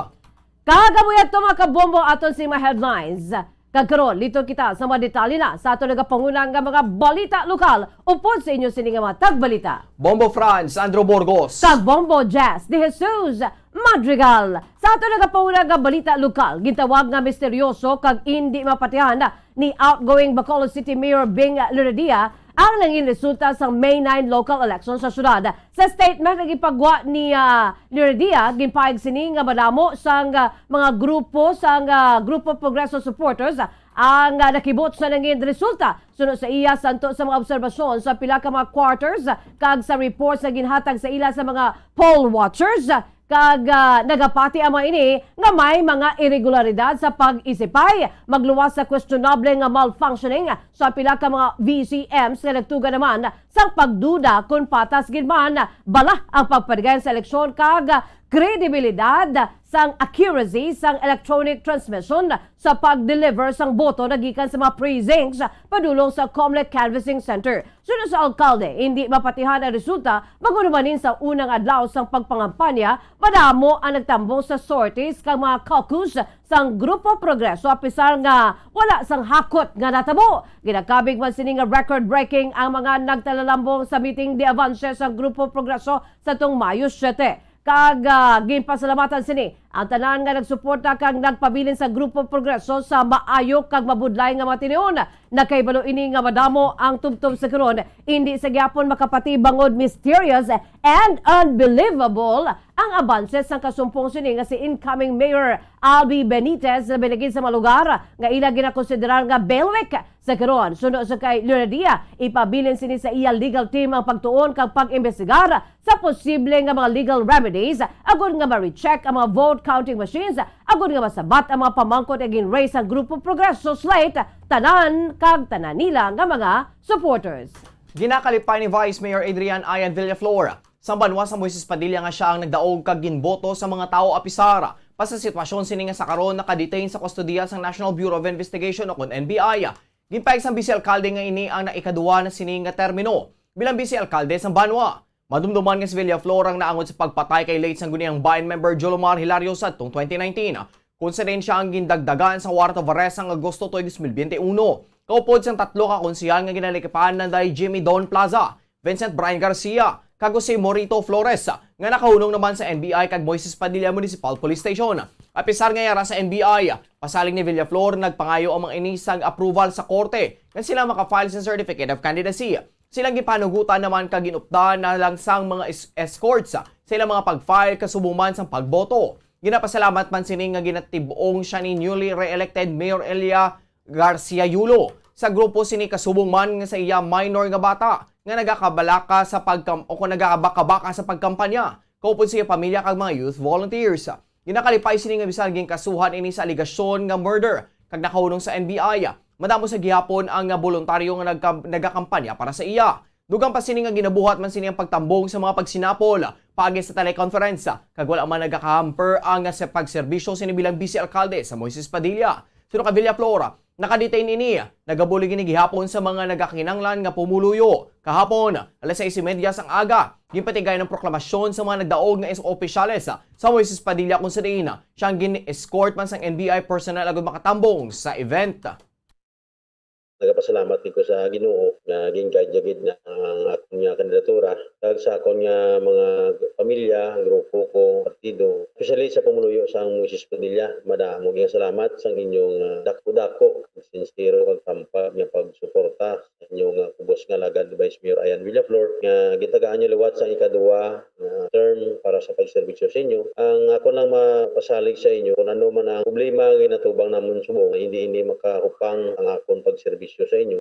Kag amo yadto, mga kabombo, aton sini mga headlines. Kag karon, liton kita sa mga detalye na sa aton nagapanguna nga mga balita lokal upod sa inyo sini nga mga tagbalita, Bombo Franz Andrew Burgos kag Bombo Jess De Jesus Madrigal. Sa aton nagapanguna nga balita lokal, gintawag nga misteryoso kag indi mapatihan ni outgoing Bacolod City Mayor Bing Liridia ang nangin resulta sa May nine local election sa syudad. Sa statement nga ginpagwa ni, ah, Liridia, ginpahayag sini nga madamo sang, ah, mga grupo sang, ah, Grupo Progreso supporters ang, ah, nakibot sa nangin resulta. Suno sa iya, santo sa mga obserbasyon sa pila ka mga quarters kag sa reports nga ginhatag sa ila sa mga poll watchers, kag, ah, nagapati ang mga ini nga may mga iregularidad sa pag-isipay, magluwas sa questionable nga malfunctioning sa pila ka mga V C Ms nga nagtuga naman sang pagduda kon patas gid man bala ang pagpadayon sa eleksyon kag kredibilidad sang accuracy sang electronic transmission sa pag-deliver sang boto nagikan sa mga precincts padulong sa Comelec Canvassing Center. Suno sa alkalde, hindi mapatihan ang resulta, bag-o naman sa unang adlaw sang pagpangampanya, madamo ang nagtambong sa sorties kag mga caucus sang Grupo Progreso, apisar nga wala sang hakot nga natabo. Ginakabig man sini nga record-breaking ang mga nagtalalambong sa meeting de avance sang Grupo Progreso sa tong Mayo siete. Kag, ah, ginpasalamatan sini ang tanan nga nagsuporta kag nagpabilin sa Grupo Progreso sa maayo kag mabudlay nga mga tinion. Nakahibalo ini nga madamo ang tubtob sa karon, indi sa gihapon makapati bangod mysterious and unbelievable ang abanse sang kasumpong sini nga si incoming Mayor Albi Benitez, labi na gid sa mga lugar nga ila ginakonsiderar nga bailiwick sa karon. Suno sa kay Liridia, ipabilin sini sa iya legal team ang pagtuon kag pag-imbestigar sa posible nga mga legal remedies agud nga ma-recheck ang mga vote counting machines, agod nga masabat ang mga pamangkot nga gin-raise sang Grupo Progreso slate, tanan kag tanan nila nga mga supporters. Ginakalipay ni Vice Mayor Adrian Ayan Villaflor sang banwa sa Moises Padilla nga sia ang nagdaog kag ginboto sa mga tawo apisar pa sa sitwasyon sini nga sa karon nakadetain sa kustodiya sang National Bureau of Investigation o kon N B I. Ginpahayag sang Vice Alkalde nga ini ang naikaduha na sini nga termino bilang Vice Alkalde sang banwa. Madumduman nga si Villaflor ang naangot sa pagpatay kay late Sangguniang Bayan member Jolomar Hilario sadtong twenty nineteen, kung sa din siya ang gindagdagan sa warrant of arrest sang Agosto tuig dos mil biyente uno, kaupod sang tatlo ka konsehal nga ginalikipan na day Jimmy Don Plaza, Vincent Brian Garcia, kag Jose Morito Flores, nga nakahunong naman sa N B I kag Moises Padilla Municipal Police Station. Apisar nga yara sa N B I, pasalig ni Villaflor, nagpangayo ang mga ini sang approval sa korte nga sila maka-file sa certificate of candidacy. Silang gipanugutan naman kag ginupdan na lang sang mga es-, escorts sa ilang mga pag-file kasubong man sang pagboto. Ginapasalamat man sini nga ginatib-ong siya ni newly re-elected Mayor Elia Garcia Yulo sa grupo sini kasubong man nga sa iya minor nga bata nga nagakabalaka sa pagkam-, o kung nagabakabaka sa pagkampanya, kaupod sa iya pamilya kag mga youth volunteers. Ginakalipay sini nga bisan ginkasuhan ini sa alegasyon nga murder kag nakahunong sa N B I, madamo sa gihapon ang, ah, boluntaryo nga nagkam-, nagakampanya para sa iya. Dugang pa sini nga ginabuhat man sini ang pagtambong sa mga pagsinapol paagi sa teleconference, kag wala man nagakahamper ang, ah, sa pagserbisyo sini bilang Vice Alkalde sa Moises Padilla. Suno kay Villaflor, nakadetain ini, nagabulig ini gihapon sa mga nagakinanglan nga pumuluyo. Kahapon, alas sais y media sang aga, ginpatigay ang proklamasyon sa mga nagdaog nga is-, opisyales sa Moises Padilla, kung sa diin siya ang gin-escort man sang N B I personnel agud makatambong sa event. Nagapasalamat gid ko sa Ginoo nga gin-guide niya gid na ang akon nga kandidatura, kag sa akon nga mga pamilya, grupo ko, partido, especially sa pumuluyo sang Moises Padilla. Madamo nga salamat sang inyong, ah, dako-dako, sinsero kag tampag nga pagsuporta sa inyong, ah, kubos nga alagad, Vice Mayor Ayan Villaflor, nga gintagaan niyo liwat sa ikaduha nga term para sa pagserbisyo sa inyo. Ang ako lang mapasalig sa inyo, kung ano man ang problema nga ginatubang namon subong, hindi, hindi makahupang ang akon pagserbisyo sa inyo.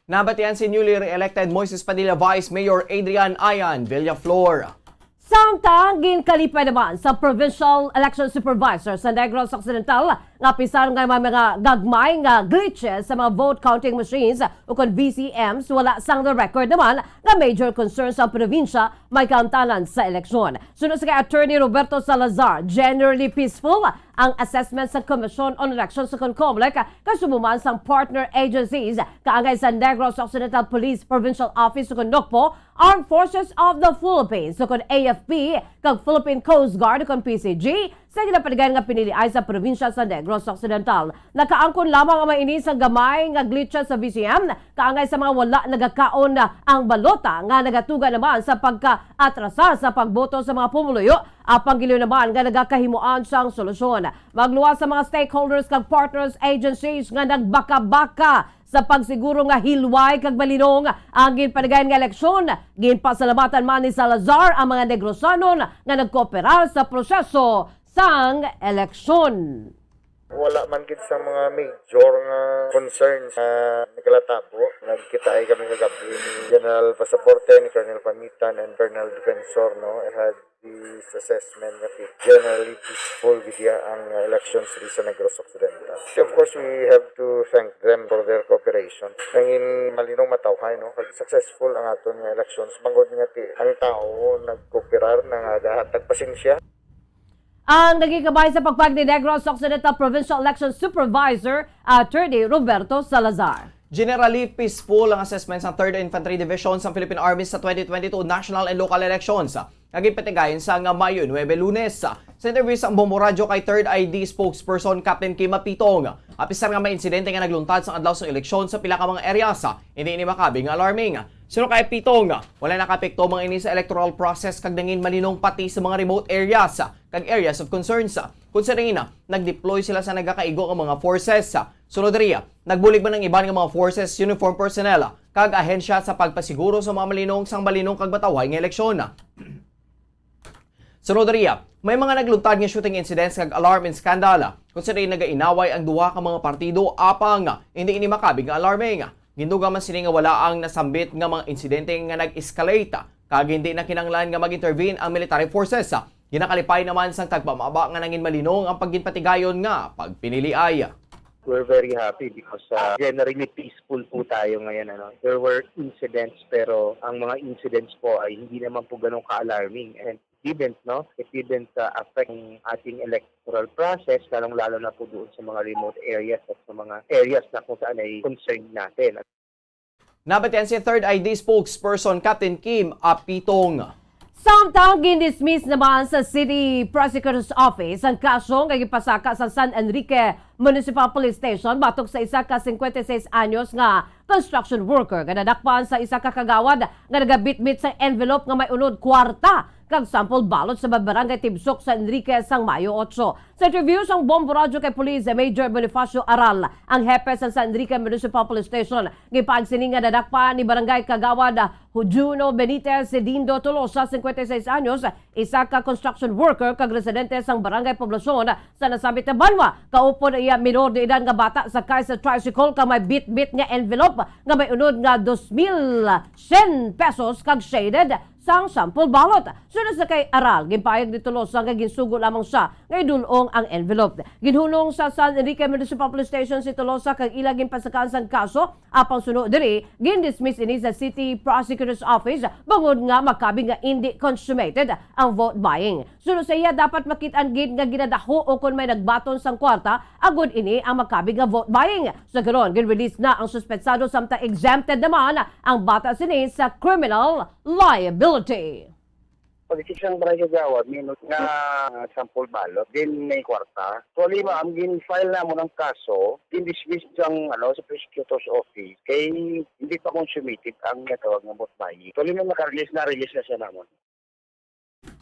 Nabatian si newly re-elected Moises Padilla Vice Mayor Adrian Ayan Villaflor. Samtang ginkalipay naman sa Provincial Election Supervisor sa Negros Occidental nga apisar nga may mga gagmay nga glitches sa mga vote counting machines ukon V C Ms, wala sang na-record naman nga major concern sa probinsya may kaantanan sa eleksyon. Suno sa kay Attorney Roberto Salazar, generally peaceful ang assessment sa Commission on Elections ukon COMELEC, kasubong man sang partner agencies, kaangay sa Negros Occidental Police Provincial Office ukon NOCPO, Armed Forces of the Philippines ukon A F P, kag Philippine Coast Guard ukon P C G, sa ginapatigayon nga piniliay sa probinsya sa Negros Occidental. Nakaangkon lamang ang mga ini sang gamay nga glitches sa V C M, kaangay sa mga wala nagakaon ang balota nga nagatuga naman sa pagkaatrasar sa pagboto sa mga pumuluyo, apang giliw naman nga nagakahimuan sang solusyon. Magluwas sa mga stakeholders kag partners agencies nga nagbaka-baka sa pagsiguro nga hilway kag malinong ang ginpatigayon nga eleksyon. Ginpasalamatan man ni Salazar ang mga Negrosanon nga nagkooperar sa proseso sang eleksyon. Wala man gid sa mga major nga concerns nga naglatabo. Nagkitaay kami kagabi ni General Pasaporte, ni Colonel Pamitan, and Colonel Defensor, no? I had this assessment nga generally peaceful gid ya ang, uh, elections diri sa Negros Occidental. Of course, we have to thank them for their cooperation. Nangin malinong matawhay, no? Kag successful ang aton nga elections. Bangod nga ti-, ang tao nagkooperar, nangagahatag pasensya. Ang naging kabay sa pagpag ni Negros Occidental Provincial Election Supervisor, Attorney Roberto Salazar. Generally peaceful ang assessment sa Third Infantry Division sa Philippine Army sa twenty twenty-two national and local elections nga ginpatigayon sa nga Mayo nuebe, Lunes. Sa interview sa Bombo Radyo kay Third I D spokesperson Captain Kim Apitong, apisar nga may insidente nga nagluntad sa adlaw sa eleksyon sa pila ka mga areas, hindi ini makabig nga alarming. Suno kay Apitong, wala nakaapekto mga ini sa electoral process kag nangin malinong pati sa mga remote areas kag areas of concerns. Kung sa diin, nag-deploy sila sa nagakaigo nga mga forces. Sunod diri, nagbulig man ang iban nga mga forces, uniform personnel, kag ahensya sa pagpasiguro sa mga malinong sang malinong kag matawhay nga eleksyon. Sunod diri, may mga nagluntad nga shooting incidents kag alarm and scandal, kung sa diin nagainaway ang duha ka mga partido, apang hindi ini makabig nga alarming. Gindugang man sini nga wala ang nasambit nga mga insidente nga nag-escalate, kag hindi na kinahanglan nga mag-intervene ang military forces. Ginakalipay naman sang tagpamaba nga nangin malinong ang pagginpatigayon nga pagpiniliay. We're very happy because uh, generally peaceful po tayo ngayon. Ano? There were incidents, pero ang mga incidents po ay hindi naman po ganun ka-alarming. And didn't, no? It didn't uh, affect ang ating electoral process, lalong-lalo na po doon sa mga remote areas at sa mga areas na kung saan ay concerned natin. Nabatian si Third I D spokesperson Captain Kim Apitong. Samtang gindismiss naman sa City Prosecutor's Office ang kaso nga gipasaka sa San Enrique Municipal Police Station batok sa isa ka singkwenta y seis anyos nga construction worker nga nadakpan sa isa ka kagawad nga nagabitbit sa envelope nga may unod kwarta kag sample ballot sa Barangay Tibsok sa Enrique sang Mayo otso. Sa interview sang Bombo Radyo kay Police Major Bonifacio Aral, ang hepe sa San Enrique Municipal Police Station, gipaag sini nga nadakpan ni Barangay Kagawad Juno Benitez Dindo Tolosa, singkwenta y seis anyos, isa ka construction worker kag residente sang Barangay Poblacion sa nasambit nga banwa. Kaupod ang iya minor de edad nga bata sakay sa tricycle kag may bitbit nga envelope nga may unod nga dos mil syen pesos kag shaded sang sample ballot. Sunod sa kay Aral, ginpahayag ni Tolosa nga ginsugo lamang siya nga idul-ong ang envelope. Ginhunong sa San Enrique Municipal Police Station si Tolosa kag ila ginpasakaan sang kaso, apang suno diri, gindismiss ini sa City Prosecutor's Office bangod nga makabi nga indi consummated ang vote buying. Suno sa iya, dapat makit-an gid nga ginadaho o kon may nagbaton sang kwarta agud ini ang makabi nga vote buying. Sa karon, gin-release na ang suspetsado samtang exempted naman ang bata sini sa criminal liability. Pag-check sang barangay kagawad, minus nga sample ballot, din may kwarta. Actually, ma'am, gin-file namon ang kaso, gin-dismiss sang, ano, sa prosecutor's office, kay hindi pa consummated ang natawag nga vote buying. Actually, may naka-release na, release na siya namon.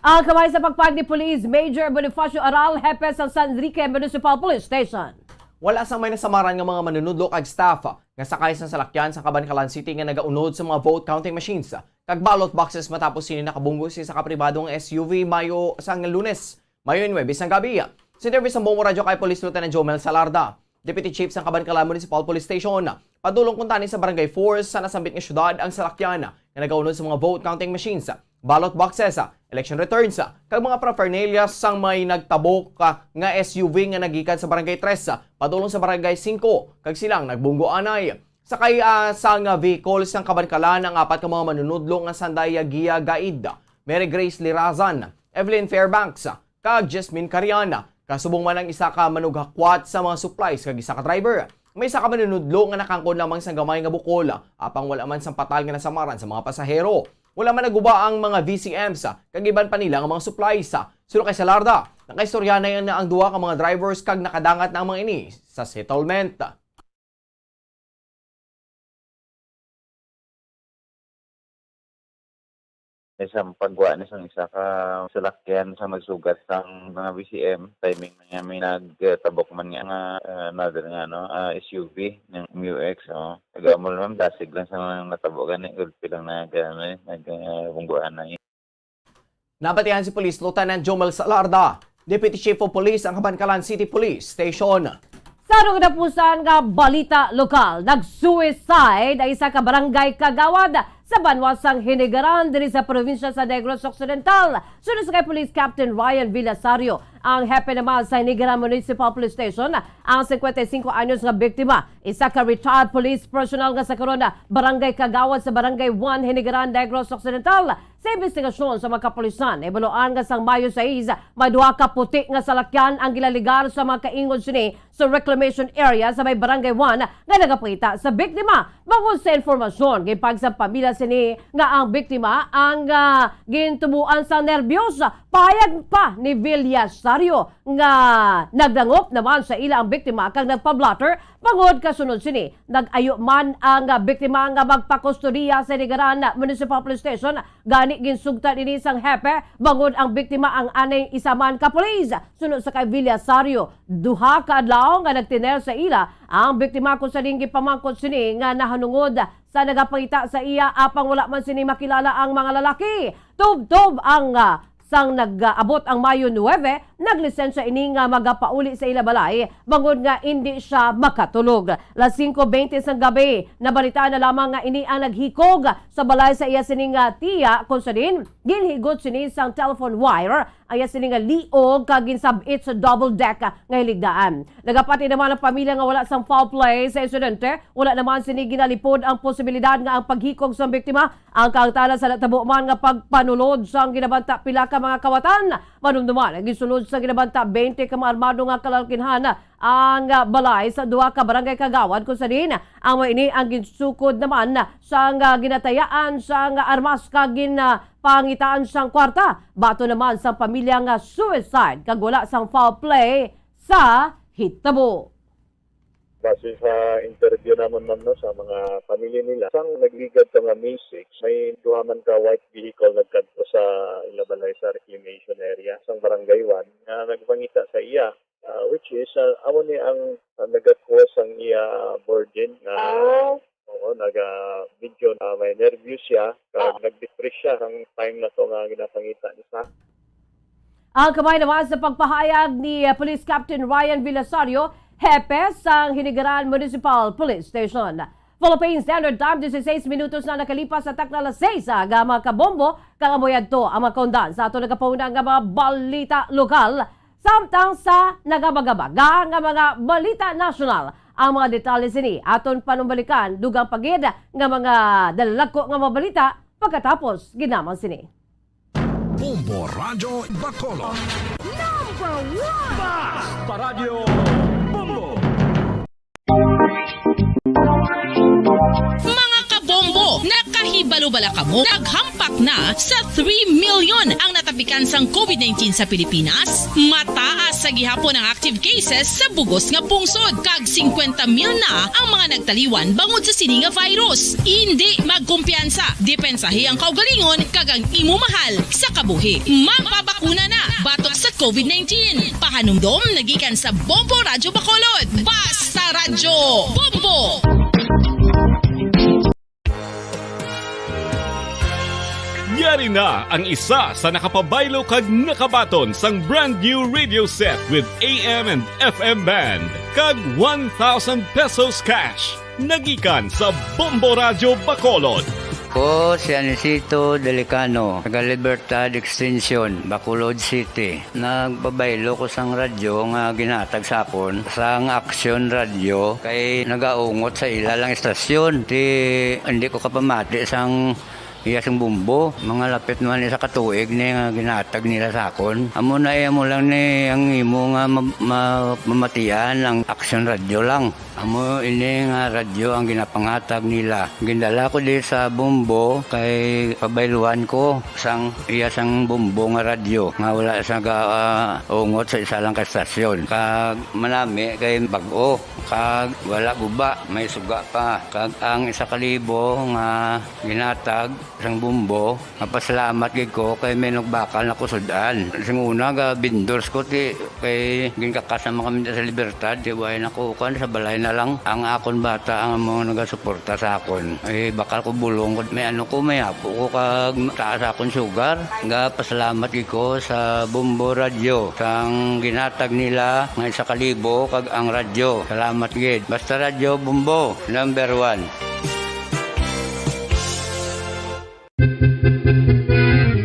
Ang kamay sa pagpag ni Police Major Bonifacio Aral, hepe sa San Enrique Municipal Police Station. Wala sang may nasamaran nga mga manunudlo kag staff nga sakay sang salakyan sa Kabankalan City nga nagaunod sa mga vote counting machines kag ballot boxes matapos sini nakabunggo sa isa ka pribado nga S U V Mayo sang Lunes, Mayo nuebe sang gabi. Sa interview sa Bombo Radyo kay Police Lieutenant Jomel Salarda, Deputy Chief sang Kabankalan Municipal Police Station, padulong kuntani sa Barangay four sa nasambit nga syudad ang salakyan nga nagaunod sa mga vote counting machines, ballot boxes, election returns, kag mga paraphernalia sang may nagtabok nga S U V nga nagikan sa Barangay tres padulong sa Barangay singko, kag sila ang nagbunggo anay. Sakay ah, sang vehicle sang Kabankalan ang apat ka mga manunudlo nga sanday Gia Gaid, Mary Grace Lirazan, Evelyn Fairbanks, kag Jasmine Cariana, kasubong man ang isa ka manughakwat sa mga supplies kag isa ka driver. May isa ka manunudlo nga nakangkon lamang sang gamay nga bukol, apang wala man sang patal nga nasamaran sa mga pasahero. Wala man naguba ang mga V C Ms kag iban pa nila nga mga supplies. Suno kay Salarda, nakaistorya na ang duha ka mga drivers kag nakadangat na ang mga ini sa settlement. Isang pagwa ni sang isa ka salakyan sa magsugat sang mga V C M, timing na nga may nagtabok man nga nga, ah, another nga ano, ah, S U V ng M U X, oh. Taga mo naman, dasig lang sa mga natabo gani, gulpi lang na nag ano, eh, nag ah, bungguan na. Nabatihan si Police Lieutenant Jomel Salarda, Deputy Chief of Police ang Kabankalan City Police Station. Sa katapusan nga balita lokal, nag-suicide ang isa ka barangay kagawad sa banwa sang Hinigaran diri sa probinsya sa Negros Occidental. Suno sa kay Police Captain Ryan Villasario, ang hepe naman sa Hinigaran Municipal Police Station, ang singkwenta y singko anyos nga biktima, isa ka retired police personnel nga sa karon barangay kagawad sa Barangay one, Hinigaran, Negros Occidental. Sa imbestigasyon sa mga kapulisan, nahibaluan nga sang Mayo sais, may duha ka puti nga salakyan ang ginaligar sa mga kaingod sini sa reclamation area sa may Barangay one nga nagapangita sa biktima. Bangod sa impormasyon, ginpagsang pamilya sini nga ang biktima ang ah, gintubuan sang nerbiyos. Pahayag pa ni Villasario nga nagdangop naman sa ila ang biktima kag nagpa-blotter. Bangod kasunod sini, nag-ayo man ang biktima nga magpakustodiya sa Hinigaran Municipal Police Station. Gani, ginsugtan ini sang hepe, bangod ang biktima ang anay isa man ka pulis. Suno sa kay Villasario, duha ka adlaw nga nagtener sa ila ang biktima, kung sa diin gipamangkot sini nga nahanungod sa nagapangita sa iya, apang wala man sini makilala ang mga lalaki. Tubtob ang ah, sang nag-abot ang Mayo nuebe, naglisensya ini nga magapauli sa ila balay bangod nga indi siya makatulog. Las singko bente sang gabi, nabalitaan na lamang nga ini ang naghikog sa balay sa iya sining, ah, tiya, kung sa diin ginhigot sini sang telephone wire ang iya sini nga liog kag ginsab-it sa double deck nga hiligdaan. Nagapati naman ang pamilya nga wala sang foul play sa insidente. Wala naman sini ginalipod ang posibilidad nga ang paghikog sang biktima ang kaangtanan sa natabo man nga pagpanulod sang ginabanta pila ka mga kawatan. Manumduman, ginsulod sa ginabanta bente ka mga armado nga kalalkinhan ang balay sa duha ka barangay kagawad, kung sa diin ang mga ini ang ginsukod naman sang ginatayaan sang armas kag gin, ah, pangitaan sang kwarta. Bato naman sang pamilya nga suicide kag wala sang foul play sa hitabo. Base sa interview namon, ma'am, no, sa mga pamilya nila, sang nagligad to nga May six, may duha man ka white vehicle nagkadto sa ila balay sa reclamation area sang Barangay One nga nagpangita sa iya, ah, which is, ah, amo ni ang, ah, nag-cause ang iya burden nga, oo, naga, medyo, ah, may nervous siya, kag nag-depress siya ang time na to nga ginapangita ni sa. Ang kamay naman sa pagpahayag ni, uh, Police Captain Ryan Villasario, hepe sang Hinigaran Municipal Police Station. Philippine Standard Time, dieciséis minutos na nakalipas sa takna alas seis, ah, nga mga kabombo, kag amo yadto ang mga kaundan sa ato nagapahuna nga mga balita lokal. Samtang sa nagabaga-baga nga mga balita nasyonal, ang mga detalye sini aton panumbalikan dugang pa gid nga mga dalagko nga mga balita pagkatapos gid lamang sini. Bombo Radyo Bacolod. Number one! Basta Radyo Bombo! Mga kabombo, nakahibalo bala kamo? Naghampak na sa three million ang natapikan sang covid nineteen sa Pilipinas. Mataas sa gihapon ang active cases sa bugos nga pungsod, kag singkwenta mil na ang mga nagtaliwan bangod sa sini nga virus. Indi magkumpiyansa, depensahi ang kaugalingon kag ang imo mahal sa kabuhi. Magpabakuna na batok sa covid nineteen. Pahanumdom nagikan sa Bombo Radyo Bacolod. Basta Radyo Bombo! Yari na ang isa sa nakapabaylo kag nakabaton sang brand new radio set with A M and F M band kag one thousand pesos cash. Nagikan sa Bombo Radyo Bacolod. Ko si Anisito Delicano, taga Libertad Extension, Bacolod City. Nagpabaylo ko sang radyo nga ginhatag sa akon sang Aksyon Radyo, kay nagaungot sa ila lang istasyon. Ti, hindi ko kapamati sang iya sing bumbo. Mga lapit naman isa ka tuig ni nga ginhatag nila sa akon. Amo na, eh, amo lang ni ang imo nga ma-, ma-, mamatian ang Aksyon Radyo lang. Amo ini nga radyo ang ginapanghatag nila. Gindala ko di sa Bombo kay pabayluan ko sang iya sang Bombo nga radyo nga wala sa ga-, ah, ungot sa isa lang ka estasyon. Kag manami kay bag-o, kag wala guba, may suga pa. Kag ang isa ka libo nga ginhatag sang Bombo, mapasalamat gid ko kay may nagbakal na ko sud-an. Sing una, ga vendors ko, ti, kay ginkakas naman kami sa Libertad, ti, way na ko, kuan, sa balay na lang. Ang akon bata ang amo nagasuporta sa akon. Ay, bakal ko bulong ko, may ano ko, may apo ko, kag taas akon sugar. Ga pasalamat gid ko sa Bombo Radyo, sang ginhatag nila nga isa ka libo, kag ang radyo. Salamat gid. Basta Radyo Bombo, number one.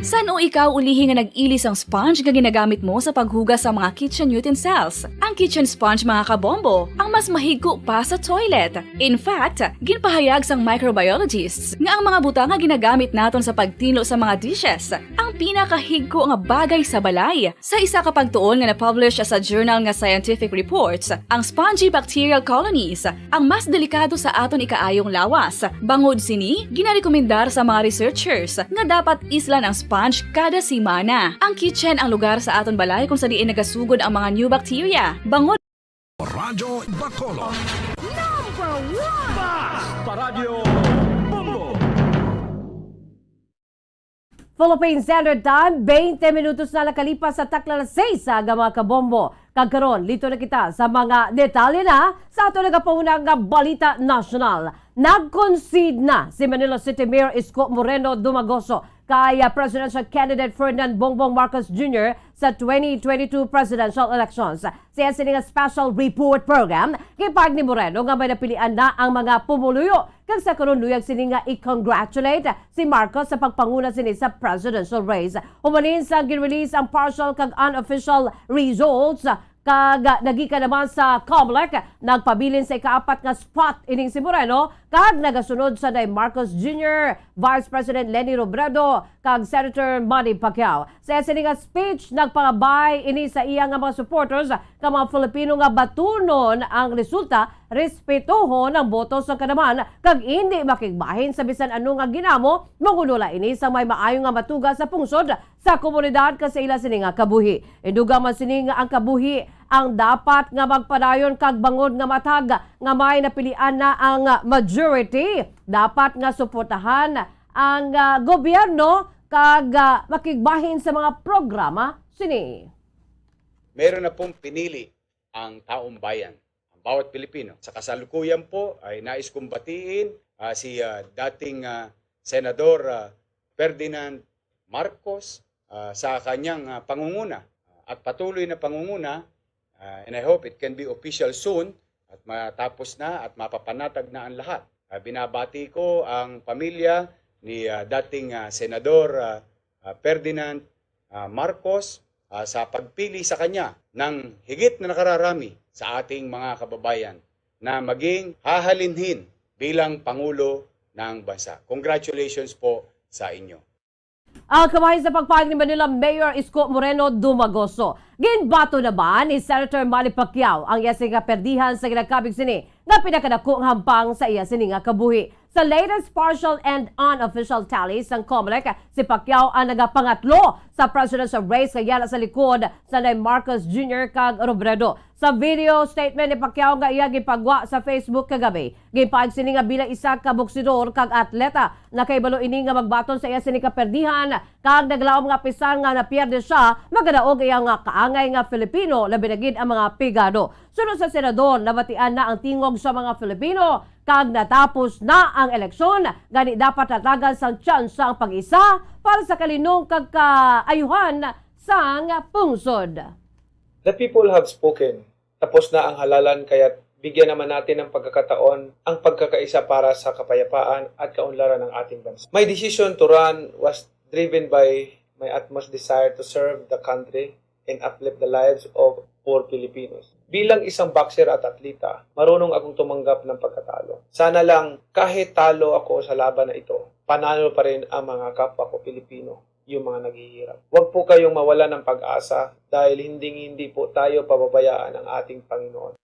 San-o ikaw ulihi nga nag-ili sang sponge nga ginagamit mo sa paghugas sa mga kitchen utensils? Ang kitchen sponge, mga kabombo, ang mas mahigko pa sa toilet. In fact, ginpahayag sang microbiologists nga ang mga butang nga ginagamit naton sa pagtinlo sa mga dishes ang pinakahigko nga bagay sa balay. Sa isa ka pagtuon nga na-publish sa journal nga Scientific Reports, ang spongy bacterial colonies ang mas delikado sa aton ikaayong lawas. Bangod sini, ginarekomendar sa mga researchers nga dapat islan ang sponge kada semana. Ang kitchen ang lugar sa aton balay kung sa diin nagasugod ang mga new bacteria. Bangod Radyo Bacolod. Number one! Basta Radyo Bombo! Philippine Standard Time, twenty minutos na nakalipas sa takna alas seis, aga, mga kabombo. Kag karon, lito na kita sa mga detalye na sa ato nagapahuna nga balita nasyonal. Nag-concede na si Manila City Mayor Isko Moreno Dumagoso kay, ah, presidential candidate Ferdinand Bongbong Marcos Junior sa twenty twenty-two presidential elections. Sa iya sini nga special report program, gipahayag ni Moreno nga may napilian na ang mga pumuluyo, kag sa karon luyag sini nga i-congratulate si Marcos sa pagpanguna sini sa presidential race. Human ini sang gin-release ang partial kag unofficial results, kag nagikan naman sa Comelec, nagpabilin sa ikaapat nga spot ining si Moreno, kag nagasunod sa kay Marcos Junior, Vice President Leni Robredo, kag Senator Manny Pacquiao. Sa iya sini nga speech, nagpangabay ini sa iya nga mga supporters nga mga Filipino nga batunon ang resulta, respetohon ang boto sa kada man, kag indi makigbahin sa bisan ano nga ginamo. Mangunula ini sa may maayo nga matuga sa pungsod, sa komunidad kag sa ila sini nga kabuhi. Indugang man sini nga ang kabuhi ang dapat nga magpadayon, kag bangod nga matag nga may napilian na ang majority, dapat nga suportahan ang, ah, gobyerno kag, ah, makigbahin sa mga programa sini. Meron na pong pinili ang taong bayan, ang bawat Pilipino. Sa kasalukuyan po ay nais kong batiin, ah, si, ah, dating, ah, Senador, ah, Ferdinand Marcos, ah, sa kanyang, ah, pangunguna, ah, at patuloy na pangunguna, ah, and I hope it can be official soon at matapos na at mapapanatag na ang lahat. Ah, binabati ko ang pamilya ni, ah, dating, ah, Senador, ah, ah, Ferdinand, ah, Marcos, ah, sa pagpili sa kanya ng higit na nakararami sa ating mga kababayan na maging hahalinhin bilang Pangulo ng Bansa. Congratulations po sa inyo. Ang kabahin sa pagpahayag ni Manila Mayor Isko Moreno Dumagoso. Ginbato naman ni Senator Manny Pacquiao ang iya sini nga perdihan sa ginakabig sini nga pinakadako nga hampang sa iya sini nga kabuhi. Sa latest partial and unofficial tally sang Comelec, si Pacquiao ang nagapangatlo sa presidential race nga yara sa likod sa kay Marcos Junior kag Robredo. Sa video statement ni Pacquiao nga iya gipagwa sa Facebook kagabi, gipahayag sini nga bilang isa ka boksidor kag atleta, nakahibalo ini nga magbaton sa iya sini kaperdihan, kag naglaom nga bisan nga napierde sia, magadaog iya nga kaangay nga Filipino, labi na gid ang mga pigado. Suno sa senador, nabatian na ang tingog sa mga Filipino, kag natapos na ang eleksyon, gani dapat hatagan sang tsansa ang pag-isa para sa kalinong kag kaayuhan sang pungsod. The people have spoken. Tapos na ang halalan, kaya't bigyan naman natin ng pagkakataon ang pagkakaisa para sa kapayapaan at kaunlaran ng ating bansa. My decision to run was driven by my utmost desire to serve the country and uplift the lives of poor Filipinos. Bilang isang boxer at atleta, marunong akong tumanggap ng pagkatalo. Sana lang, kahit talo ako sa laban na ito, panalo pa rin ang mga kapwa ko Pilipino, yung mga naghihirap. Huwag po kayong mawala ng pag-asa dahil hinding-hindi po tayo pababayaan ng ating Panginoon.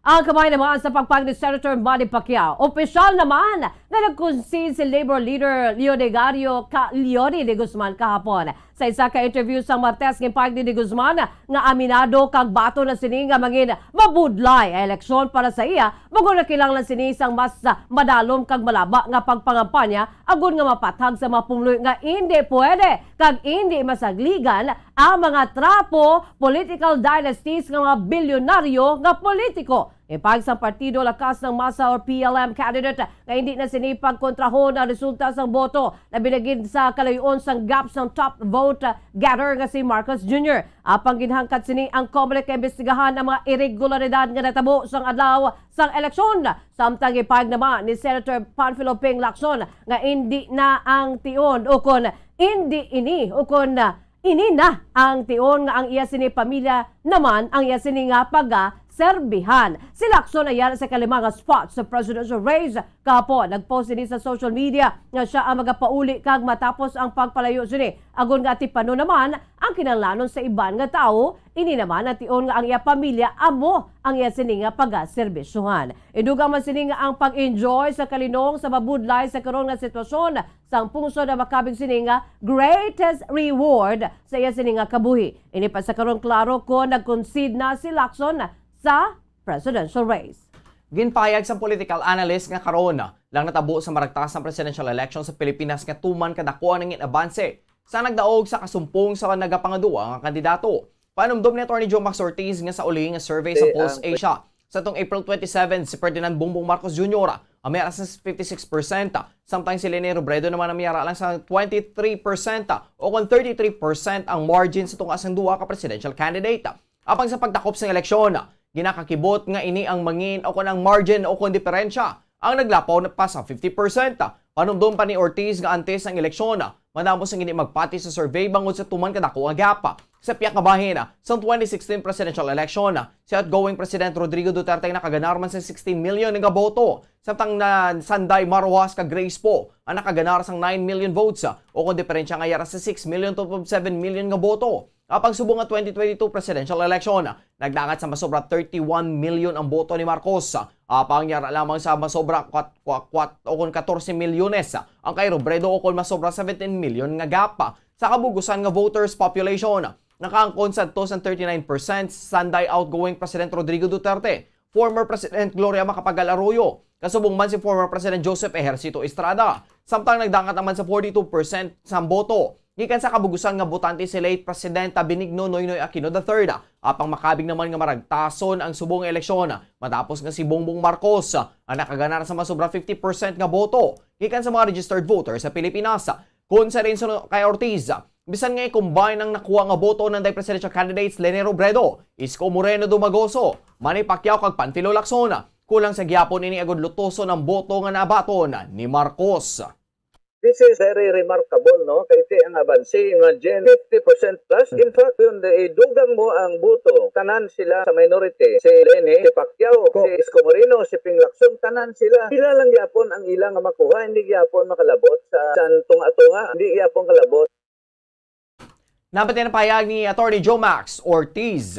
Ang kamay naman sa pagpahayag ni Senator Manny Pacquiao. Opisyal naman nga nag-concede si Labor Leader Leodegario Ka-, Leody de Guzman kahapon. Sa isa ka interview sa Martes, ginpahayag ni de Guzman nga aminado kag baton na sini nga mangin mabudlay ang eleksyon para sa iya, bangod nga kinahanglan sini sang mas, ah, madalom kag malaba nga pagpangampanya agod nga mapathag sa mga pumuluyo nga indi pwede kag indi masagligan ang mga trapo, political dynasties nga mga bilyonaryo nga politiko. Ipag sang Partido Lakas ng Masa or P L M candidate nga hindi na sini pagkontrahon ang resulta sang boto, labi na gid sa kalayo-on sang gap sang top vote getter nga si Marcos Junior. Apang ginhangkat sini ang Comelec nga imbestigahan ang mga iregularidad nga natabo sang adlaw sang eleksyon. Samtang ipag naman ni Senator Panfilo Ping Lacson nga indi na ang tion ukon indi ini ukon Ini na ang tion nga ang iya sini pamilya naman ang iya sini nga pagaserbihan. Si Lacson ayara sa kalima nga spot sa presidential race. Kahapon, nag-post ini sa social media nga sia ang magapauli kag matapos ang pagpalayo sini. Agod nga atipanon naman ang kinahanglanon sa iban nga tawo, ini naman ang tion nga ang iya pamilya amo ang iya sini nga pagaserbisyohan. Indugang man sini nga ang pag-enjoy sa kalinong sa mabudlay sa karon nga sitwasyon sang pungsod ang makabig sini nga greatest reward sa iya sini nga kabuhi. Ini pa sa karon klaro kon nag-concede na si Lacson sa presidential race. Ginpahayag sang political analyst nga karon lang natabo sa maragtas ang presidential election sa Pilipinas nga tuman kadako ang nangin abanse sa nagdaog sa kasumpong sa nagapangaduwa nga kandidato. Panumdom ni Attorney Joe Max Ortiz nga sa uli nga survey sa Pulse Asia, Sa tong April twenty-seven, si Ferdinand Bongbong Marcos Junior ang may ara sa fifty-six percent, samtang si Leni Robredo naman ang may ara lang sa twenty-three percent, o kon thirty-three percent ang margin sa tunga sang duha ka presidential candidate. Apang sa pagtakop sang eleksyon, ginakakibot nga ini ang mangin o kon ang margin o kon diferensya ang naglapaw na pa sa fifty percent. Panumdom pa ni Ortiz nga antes ang eleksyon, madamo sang hindi magpati sa survey bangod sa tuman kadako nga gap. Sa pihak nga bahin, sa twenty sixteen presidential election, si outgoing President Rodrigo Duterte ang nakaganar man sa sixty million nga boto, samtang na Sanday Maruhas kag Grace Poe ang nakaganar sang nine million votes, o kon diferensya nga yara sa six million to seven million nga boto. Apang subong nga twenty twenty-two presidential election, nagdangat sa masobra thirty-one million ang boto ni Marcos. Apang yara lamang sa masobra kwat-, kwat-, kwat-, o kon katorse milyones ang kay Robredo, o kon masobra seventeen million nga gap. Sa kabugusan nga voters population, nakaangkon sa two thousand thirty-nine percent Sanday outgoing President Rodrigo Duterte, former President Gloria Macapagal Arroyo, kasubong man si former President Joseph Ejercito Estrada, samtang nagdangat naman sa forty-two percent sang boto gikan sa kabugusan nga botante si late Presidenta Benigno Noynoy Aquino the third. Apang makabig naman nga maragtason ang subong nga eleksyon matapos nga si Bongbong Marcos ang nakaganar sa masobra fifty percent nga boto gikan sa mga registered voters sa Pilipinas. Kon sa rin suno kay Ortiz, bisan nga i-combine ang nakuha nga boto ng day presidential candidates Leni Robredo, Isko Moreno Dumagoso, Manny Pacquiao kag Panfilo Lacson, kulang sa gihapon ini agud lutoson ang boto nga nabaton ni Marcos. This is very remarkable, no? Kay ti ang abanse, imagine, fifty percent plus. In fact, yun, di, dugang mo ang boto, tanan sila sa minority. Si Leni, si Pacquiao, si Isko Moreno, si Ping Lacson, tanan sila. Sila lang gyapon ang ilang makuha, hindi gyapon makalabot sa, sa tunga-tunga, hindi gyapon kalabot. Nabati na pahayag ni Attorney Joe Max Ortiz.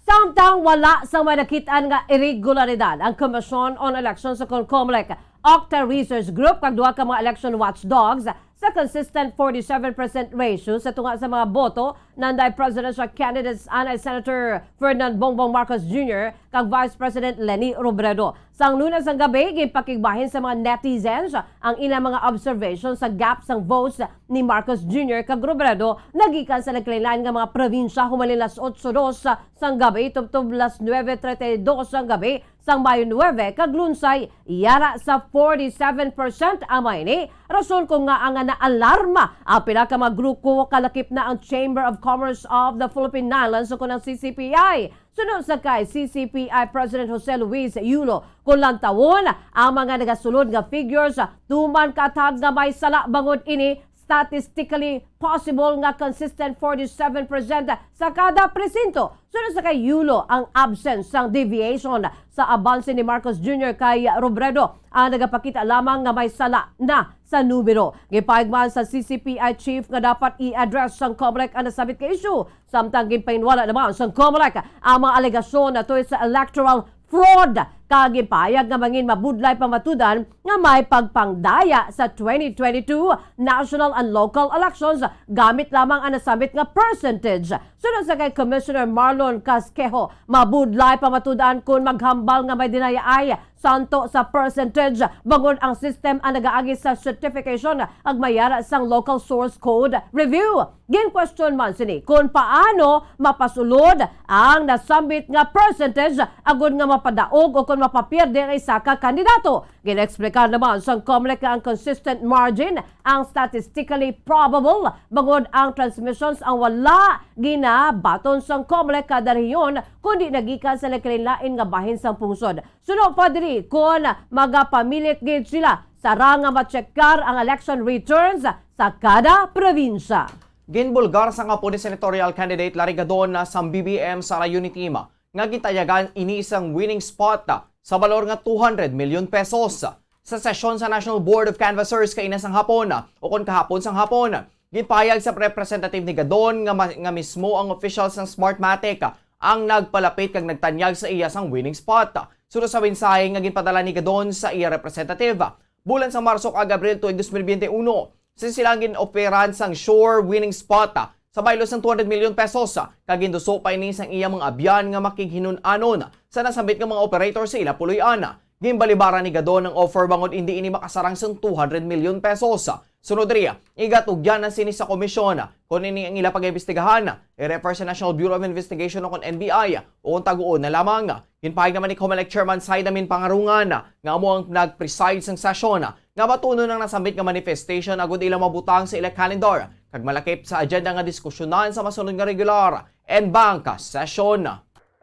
Samtang wala sa may nakitaan nga iregularidad ang Commission on Elections sa COMELEC, Octa Research Group kag duha ka mga election watchdogs sa consistent forty-seven percent ratio sa tunga sa mga boto nanday presidential candidates anay Senator Ferdinand Bongbong Marcos Junior kag Vice President Leni Robredo. Sang Lunes sang gabi, ginpakigbahin sa mga netizens ang ilang mga observation sa gap sang votes ni Marcos Junior kag Robredo nagikan sa nagkalain-lain nga mga probinsya humalin las otso dos sang gabi tubtob las nuebe treinta y dos sang gabi sang Mayo nuebe kag Lunsay yara sa forty-seven percent. Amo ini rason kon ngaa nga naalarma ang pila ka mga grupo, kalakip na ang Chamber of Commerce of the Philippine Islands o kon ang C C P I. Suno sa kay C C P I President Jose Luis Yulo, kon lantawon ang mga nagasulod nga figures, tuman kathag nga may sala bangod ini statistically possible nga consistent forty-seven percent sa kada presinto. Suno sa kay Yulo, ang absence sang deviation sa abanse ni Marcos Junior kay Robredo ang nagapakita lamang nga may sala na sa numero. Gipahayag man sa C C P I chief nga dapat i-address sang COMELEC ang nasabit nga issue. Samtang ginpahinwala naman sang COMELEC ang mga alegasyon na tuyo sa electoral fraud, kag ginpahayag nga mangin mabudlay pamatud-an nga may pagpangdaya sa twenty twenty-two national and local elections gamit lamang ang nasambit nga percentage. Suno sa kay Commissioner Marlon Casquejo, mabudlay pamatud-an kon maghambal nga may dinayaay santo sa percentage, bangod ang system ang nagaagi sa certification ag mayara sang local source code review. Gin-question man sini kon paano mapasulod ang nasambit nga percentage agud nga mapadaog o kon mapapierde ang isa ka kandidato. Gin-explicar naman sang COMELEC nga ang consistent margin ang statistically probable, bangod ang transmissions ang wala ginabaton sang COMELEC kada rehiyon, kundi nagikan sa nagkalain-lain nga bahin sang pungsod. Suno pa diri kon magapamilit gid sila, sarang nga ma-checkar ang election returns sa kada probinsya. Ginbulgar sang hapon ni senatorial candidate Larry Gadon na sang B B M Sara Uniteam nga gintayagan ini sang winning spot sa balor nga two hundred million pesos. Sa sesyon sa National Board of Canvassers kaina sang hapon, o kon kahapon sang hapon, ginpahayag sa representative ni Gadon nga ma-, nga mismo ang official sang Smartmatic ang nagpalapit kag nagtanyag sa iya sang winning spot. Suno sa mensahe nga ginpadala ni Gadon sa iya representative, bulan sa Marso kag Abril tuig dos mil biyente uno, sa sila ang gin-operan sang sure winning spot, ah, sa baylo sang two hundred million pesos, ah, kag ginduso pa ini sang iya mga abyan nga makighinun-anon sa nasambit nga mga operator sa ila puloy-an. Ginbalibaran ni Gadon ang offer bangod indi ini makasarang sang two hundred million pesos. Sunod diri, igatugyan na sini sa komisyon. Kon ini ang ila pag-imbestigahan, i-refer sa National Bureau of Investigation o kon N B I o kon taguon na lamang. Ginpahayag naman ni Comelec Chairman Syda Min Pangarungan nga amo ang nag-preside sang session nga matunon ang nasambit nga manifestation agud ila mabutang sa ila calendar kag malakip sa agenda nga diskusyonan sa masunod nga regular en bank session.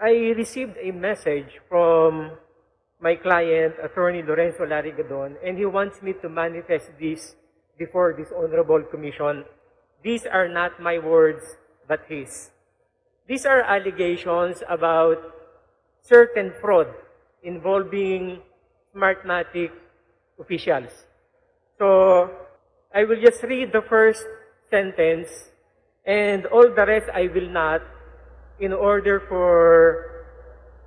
I received a message from my client, Attorney Lorenzo Larry Gadon, and he wants me to manifest this before this honorable commission. These are not my words, but his. These are allegations about certain fraud involving Smartmatic officials. So, I will just read the first sentence, and all the rest I will not, in order for,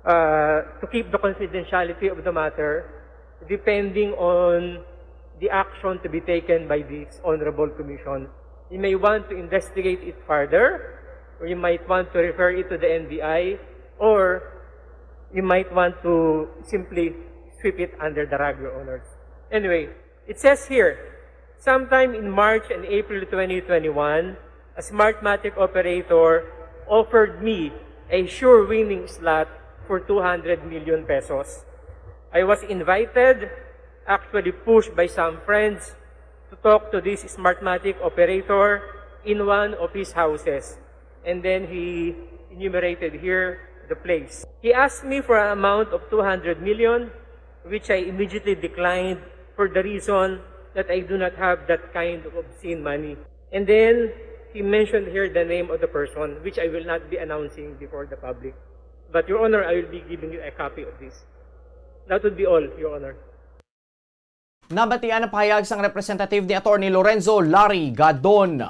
uh, to keep the confidentiality of the matter, depending on the action to be taken by this honorable commission. You may want to investigate it further, or you might want to refer it to the N B I, or you might want to simply sweep it under the rug, Your Honors. Anyway, it says here, sometime in March and April twenty twenty-one, a Smartmatic operator offered me a sure winning slot for two hundred million pesos. I was invited, actually pushed by some friends, to talk to this Smartmatic operator in one of his houses. And then he enumerated here the place. He asked me for an amount of two hundred million, which I immediately declined for the reason that I do not have that kind of obscene money. And then he mentioned here the name of the person, which I will not be announcing before the public. But, Your Honor, I will be giving you a copy of this. That would be all, Your Honor. Nabatian ang pahayag sang representative ni Attorney Lorenzo Larry Gadon.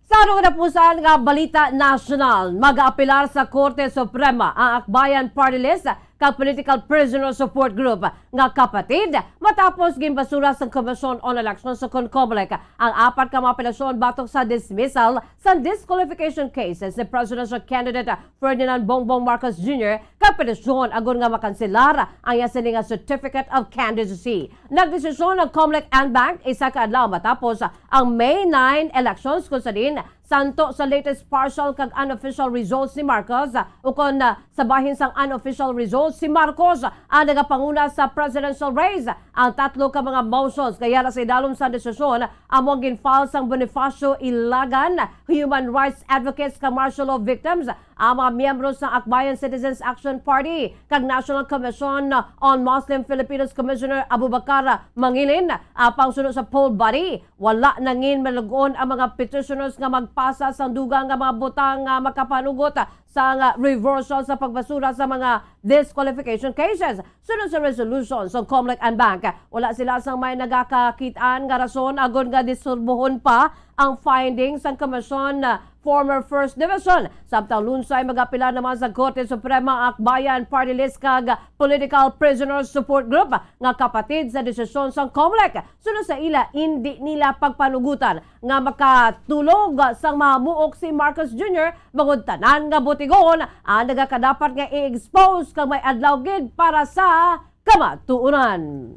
Sa atong katapusan nga balita nasyonal, mag-aapelar sa Korte Suprema ang Akbayan Party List kag Political Prisoner Support Group nga kapatid matapos ginbasura sang Commission on Elections o kon Comelec ang apat ka mga apelasyon batok sa dismissal sa disqualification cases ni presidential candidate Ferdinand Bongbong Marcos Junior kag petisyon agod nga makanselar ang iya sini nga Certificate of Candidacy. Nagdesisyon ang Comelec en banc isa ka adlaw matapos ang May nine elections, kung sa diin santo sa latest partial kag unofficial results ni Marcos, ukon, ah, sa bahin sang unofficial results, si Marcos ang nagapanguna sa presidential race. Ang tatlo ka mga motions nga yara sa idalom sang desisyon amo ang ginfile sang Bonifacio Ilagan, human rights advocates kag martial law victims, ang mga miyembro sa Akbayan Citizens Action Party kag National Commission on Muslim Filipinos Commissioner Abubacar Mangilin. Apang suno sa poll body, wala nangin malug-on ang mga petitioners nga magpasa sang dugang nga mga butang nga makapanugot sang reversal sa pagbasura sa mga disqualification cases. Suno sa resolution sa Comelec en banc, wala sila sang may nagakakit-an nga rason agod nga disolbohon pa ang findings sang Commission, ah, former First Division. Samtang Lunsay, mag-apelar naman sa Korte Suprema ang Akbayan Party List kag Political Prisoners Support Group nga kapatid sa desisyon sang Comelec. Suno sa ila, indi nila pagpanugutan nga makatulog sang mahamuok si Marcos Junior bangod tanan nga butigon ang nagakadapat nga i-expose kag may adlaw gid para sa kamatuoran.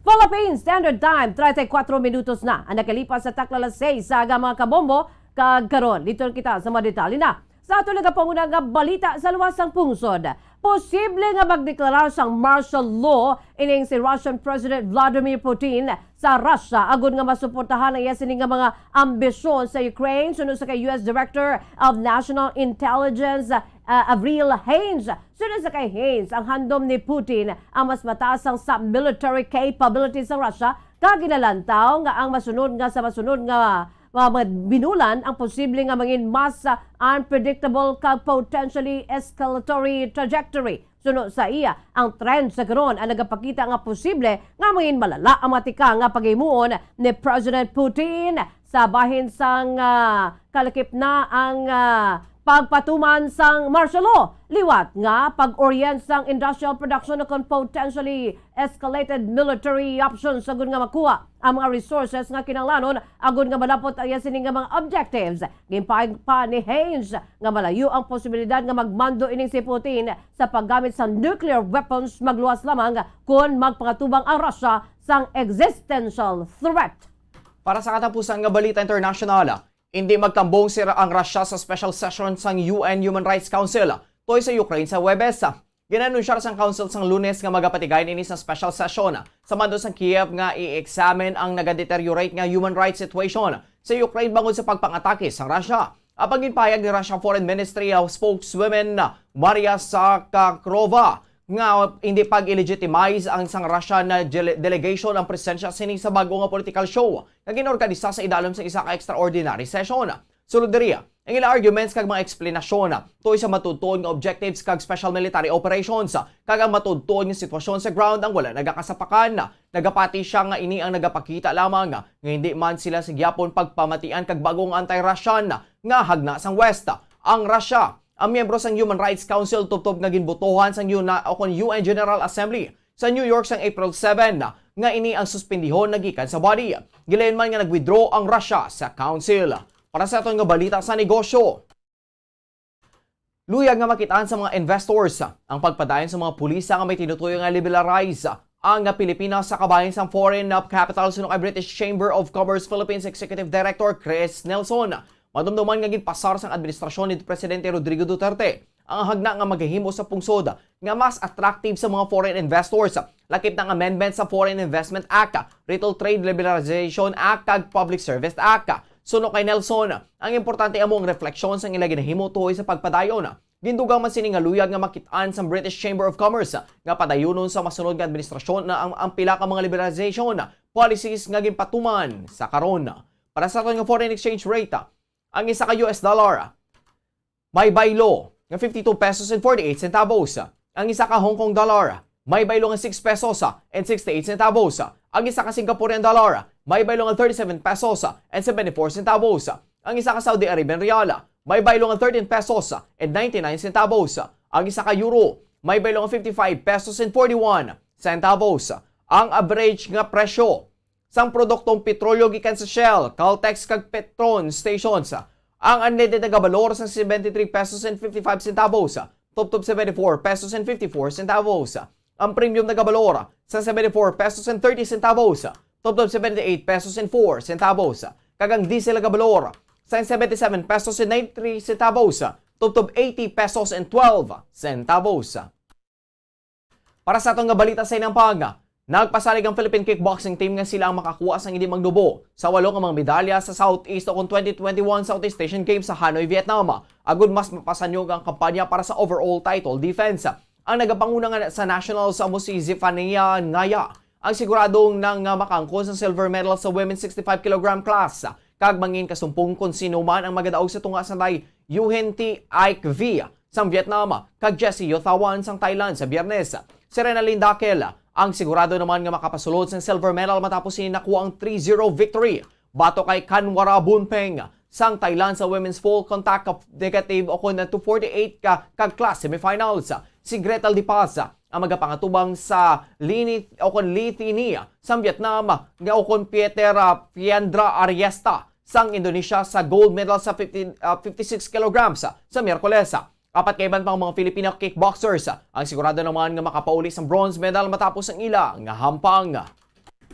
Philippine Standard Time, treinta y cuatro minutos na ang nakalipas sa takna alas seis sa aga, mga kabombo, kag karon liton kita sa mga detalye na sa aton nagapanguna nga balita sa luwas sang pungsod. Posible nga magdeklarar sang martial law ining si Russian President Vladimir Putin sa Russia agud nga masuportahan ang iya sini nga mga ambisyon sa Ukraine, suno sa kay U S Director of National Intelligence, uh, Avril Haines. Suno sa kay Haines, ang handom ni Putin ang mas mataas sang sa military capability sa Russia, kag ginalantaw nga ang masunod nga sa masunod nga mga binulan ang posible nga mangin mas, ah, unpredictable kag potentially escalatory trajectory. Suno sa iya, ang trend sa karon ang nagapakita nga posible nga mangin malala ang mga tikang nga paghimuon ni President Putin sa bahin sang, ah, kalakip na ang, ah, pagpatuman sang martial law, liwat nga pag-orient sang industrial production kon potentially escalated military options, agud nga makuha ang mga resources nga kinahanglanon agud nga malapot ang iya sini nga mga objectives. Ginpahayag pa ni Haines nga malayo ang posibilidad nga magmando ining si Putin sa paggamit sa nuclear weapons, magluwas lamang kon magpangatubang ang Russia sang existential threat. Para sa katapusan nga balita international, hindi magtambong si Ra-, ang Russia sa special session sang U N Human Rights Council tuhoy sa Ukraine sa Huwebes. Gin-anunsyar sang Council sang Lunes nga magapatigayon ini sa special session sa mando sang Kiev nga i-examine ang nagadeteriorate nga human rights situation sa Ukraine bangod sa pagpangatake sang Russia. Apang ginpahayag ni Russia Foreign Ministry, uh, spokeswoman, uh, Maria Zakharova nga hindi pag-i-legitimize ang sang Russian na dele-, delegation ang presensya sini sa bag-o nga political show nga ginorganisa sa idalom sa isa ka extraordinary session. Sulod diri, ang ila arguments kag mga eksplanasyon tuhoy sa matuod-tuod nga objectives kag special military operations kag ang matuod-tuod nga sitwasyon sa ground ang wala nagakasapakan. Nagapati siya nga ini ang nagapakita lamang nga hindi man sila sa gihapon pagpamatian kag bag-o nga anti-Russian nga hagna sang West. Ang Russia, ang miyembro sang Human Rights Council tubtob nga ginbotohan sang yuna o kon U N General Assembly sa New York sang April seven, nga ini ang suspendihon na gikan sa body. Gilayon man nga nag-withdraw ang Russia sa Council. Para sa aton nga balita sa negosyo, luyag nga makit-an sa mga investors ang pagpadayon sa mga pulisa nga may tinutuyo nga liberalize ang Pilipinas sa kabahin sang foreign capital, suno kay British Chamber of Commerce Philippines Executive Director Chris Nelson. Madumduman nga ginpasar sang administrasyon ni Presidente Rodrigo Duterte ang hagna nga magahimo sa pungsod nga mas attractive sa mga foreign investors, lakip na ang amendment sa Foreign Investment Act, Retail Trade Liberalization Act, kag Public Service Act. Suno kay Nelson, ang importante amo ang refleksyon sang ila ginahimo tuhoy sa pagpadayon. Gindugang man sini nga luyag nga makit-an sa British Chamber of Commerce nga padayunon sa masunod nga administrasyon na ang, ang pila ka mga liberalization policies nga ginpatuman sa karon. Para sa aton nga foreign exchange rate, ang isa ka U S dollar may baylo nga fifty-two pesos and forty-eight centavos. Ang isa ka Hong Kong dollar may baylo nga six pesos and sixty-eight centavos. Ang isa ka Singaporean dollar may baylo nga thirty-seven pesos and seventy-four centavos. Ang isa ka Saudi Arabian riyal may baylo nga thirteen pesos and ninety-nine centavos. Ang isa ka euro may baylo nga fifty-five pesos and forty-one centavos. Ang average nga presyo sang produktong petrolyo gikan sa Shell, Caltex, kag Petron stations, ang unleaded nagabalor sa seventy-three pesos and fifty-five centavos, tubtob seventy-four pesos and fifty-four centavos. Ang premium nagabalor sa seventy-four pesos and thirty centavos, tubtob seventy-eight pesos and four centavos, kag ang diesel nagabalor sa seventy-seven pesos and ninety-three centavos, tubtob eighty pesos and twelve centavos. Para sa aton nga balita sa inampag, nagpasalig ang Philippine Kickboxing Team nga sila ang makakuha sang hindi magnubo sa walo nga mga medalya sa Southeast o kon twenty twenty-one Southeast Asian Games sa Hanoi, Vietnam, agud mas mapasanyog ang kampanya para sa overall title defense. Ang nagapanguna nga sa nationals amo si Zefania Naya, ang sigurado na nga makaangkon sa silver medal sa women's sixty-five kilogram class, kag mangin kasumpong kon sino man ang magadaog sa tunga sa tay Yuhin T Ike V sang Vietnam kag Jesse Yothawan sang Thailand sa Biyernes. Si Renalyn Dakel ang sigurado naman nga makapasulod sang silver medal matapos sini nakuha ang three zero victory batok kay Kanwara Bunpeng sang Thailand sa women's full contact negative o kon two forty-eight ka kag class semifinals. Si Gretel De Paz ang magapangatubang sa Lini o kon Lithini sang Vietnam nga o kon Pieter, ah, Piendra Ariesta sang Indonesia sa gold medal sa fifty, ah, fifty-six kilograms sa Miyerkules. Apat ka iban pang mga Filipino kickboxers ang sigurado naman nga makapauli sang bronze medal matapos ang ila nga hampang.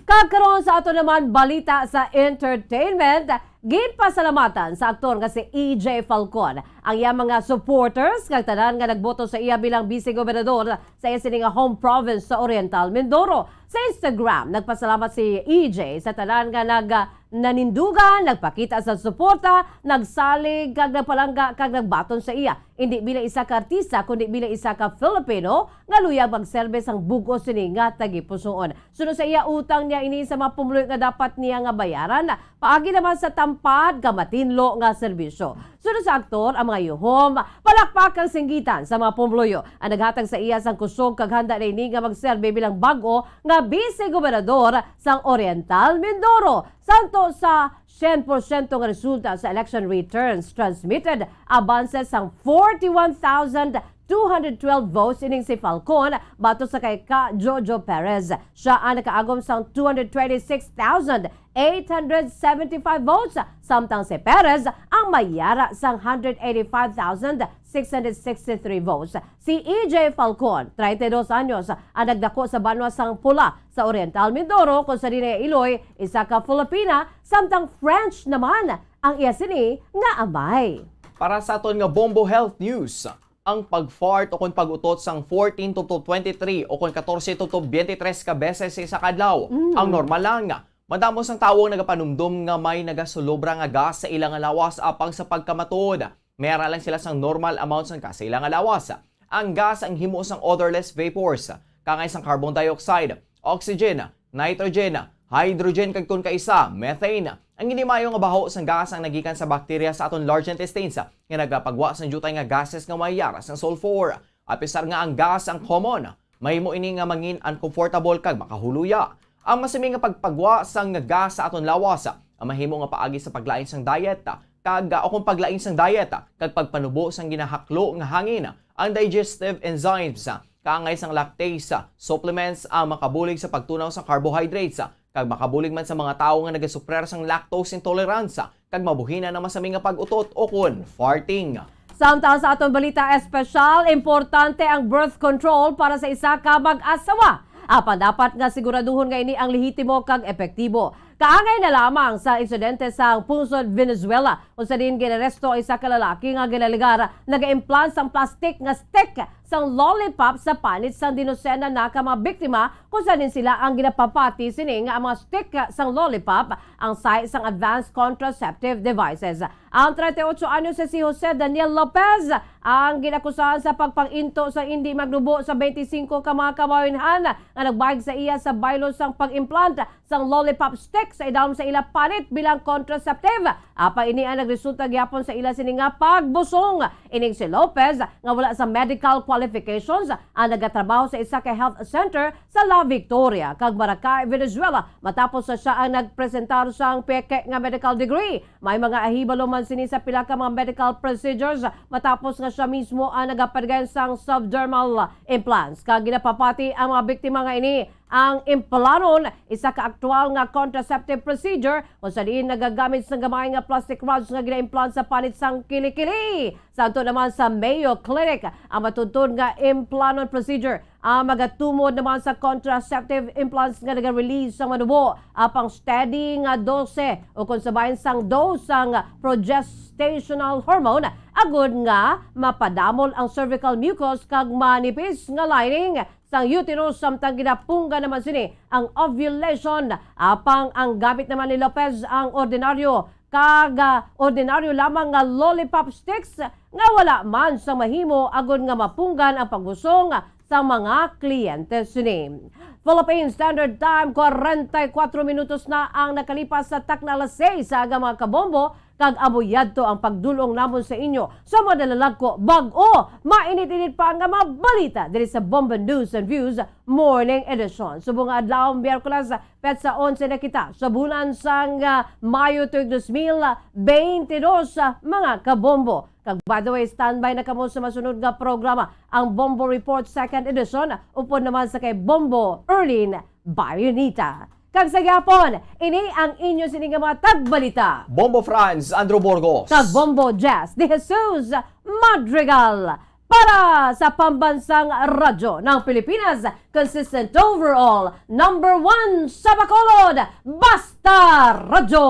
Kag karon sa ato naman balita sa entertainment, ginpasalamatan sa aktor nga si E J Falcon ang iya mga supporters kag tanan nga nagboto sa iya bilang vice-gobernador sa iya sini nga home province sa Oriental Mindoro. Sa Instagram, nagpasalamat si E J sa tanan nga nag-, nanindugan, nagpakita sa suporta, nagsalig kag nagpalangga kag nagbaton sa iya, indi bilang isa ka artista kundi bilang isa ka Filipino nga luyag magserbe sang bug-os sini nga tagipusoon. Suno sa iya, utang niya ini sa mga pumuluyo nga dapat niya nga bayaran, paagi naman sa tampad ka matinlo nga serbisyo. Sunod sa aktor ang mga yuhom, palakpak kag singgitan sa mga pumuluyo ang naghatag sa iya sang kusog kag handa na ini nga magserbi bilang bag-o nga bise-gobernador sang Oriental Mindoro. Santo sa syen porsyento nga resulta sa election returns transmitted, abanse sang forty-one thousand two hundred twelve votes ining si Falcon batok sa kay ka Jojo Perez. Siya ang nakaagom sang two hundred twenty-six thousand eight hundred seventy-five votes, samtang si Perez ang may yara sang hundred eighty-five thousand six hundred sixty-three votes. Si E J Falcon, treinta y dos anyos, ang nagdako sa banwa sang Pula sa Oriental Mindoro, kung sa dinay Iloy, isa ka Filipina, samtang French naman ang iya sini nga amay. Para sa aton nga Bombo Health News, ang pag-fart o kon pag-utot sang fourteen to, to twenty-three o kon katorse to, to twenty-three ka beses sa isa ka adlaw Mm. ang normal lang. Madamo sang tawo ang nagapanumdom nga may nagasulobra nga gas sa ila nga lawas apang sa pagkamatuod, may ara lang sila sang normal amount sang gas sa ila nga lawas. Ang gas ang himo sang odorless vapors, kaangay sang carbon dioxide, oxygen, nitrogen, hydrogen, kag kon kaisa, methane. Ang hindi maayo nga baho sang gas ang nagikan sa bakterya sa aton large intestines nga nagapagwa sang diutay nga gases nga may yara sang sulfur. Apisar nga ang gas ang common, mahimo ini nga mangin uncomfortable kag makahuluya. Ang masimi nga pagpagwa sang gas sa aton lawas ang mahimo nga paagi sa paglain sang diet, kag, o kung paglain sang diet kag pagpanubo sang ginahaklo nga hangin. Ang digestive enzymes, kaangay sang lactase, supplements ang makabulig sa pagtunaw sa carbohydrates, kag makabulig man sa mga tawo nga nagasuprer sang lactose intolerance, kag mabuhinan ang masami nga pag-utot o kon farting. Samtang sa aton balita espesyal, importante ang birth control para sa isa ka mag-asawa. Apan dapat nga siguraduhon nga ini ang lehitimo kag epektibo. Kaangay na lamang sa insidente sa pungsod Venezuela, kung sa diin ginaresto ang isa ka lalaki nga ginalegar nagaimplant sang plastic nga stick sang lollipop sa panit sang dinosena na ka mga biktima, kung sa diin sila ang ginapapati sini nga ang mga stick sang lollipop ang sahi sang advanced contraceptive devices. Ang treinta y ocho anyos si Jose Daniel Lopez ang ginakusahan sa pagpang-into sa indi magnubo sa twenty-cinco ka mga kamawinhan nga nagbayad sa iya sa baylo sang pag-implant sang lollipop stick sa idalom sa ila panit bilang contraceptive. Apan ini ang nagresulta gihapon sa ila sini nga pagbusong. Ining si Lopez, nga wala sa medical qualifications, ang nagatrabaho sa isa ka health center sa La Victoria kag Maracay, Venezuela, matapos sa siya ang nagpresentar sang peke nga medical degree. May mga ahibalo man sini sa pila ka mga medical procedures matapos nga siya mismo ang nagapadagay sang subdermal implants. Kag ginapapati ang mga biktima nga ini ang implanon, isa ka aktual nga contraceptive procedure kung sa diin nagagamit sang gamay nga plastic rods nga gina-implant sa panit sang kilikili. Sa ato naman sa Mayo Clinic, ang matuntun nga implanon procedure ang magatumod naman sa contraceptive implants nga naga-release sang manubo, apang steady nga dose o kung sa bahin sang dose sang progestational hormone, agud nga mapadamol ang cervical mucus kag manipis nga lining sang uterus, samtang ginapunggan naman sini ang ovulation. Apang ang gamit naman ni Lopez ang ordinaryo kag, ah, ordinaryo lamang nga lollipop sticks nga wala man sa mahimo agud nga mapunggan ang pagbusong sa mga kliyente sini. Philippine Standard Time, kwarenta y kuwatro minutos na ang nakalipas sa takna alas seis sa aga, mga kabombo, kag amo yadto ang pagdul-ong namon sa inyo sa madalalagko, bag-o, mainit-init pa nga mga balita diri sa Bombo News and Views Morning Edition. Subong nga adlaw, Miyerkules, petsa onse na kita sa bulan sang, ah, Mayo tuig dos mil beintidos, ah, mga kabombo. Kag by the way, standby na kamo sa masunod nga programa, ang Bombo Report Second Edition, upod naman sa kay Bombo Erlin Bayonita. Kag sa gihapon, ini ang inyo sini nga mga tagbalita. Bombo Franz Andrew Burgos. Kag Bombo Jess De Jesus Madrigal. Para sa Pambansang Radyo ng Pilipinas, consistent overall, number one sa Bacolod, Basta Radyo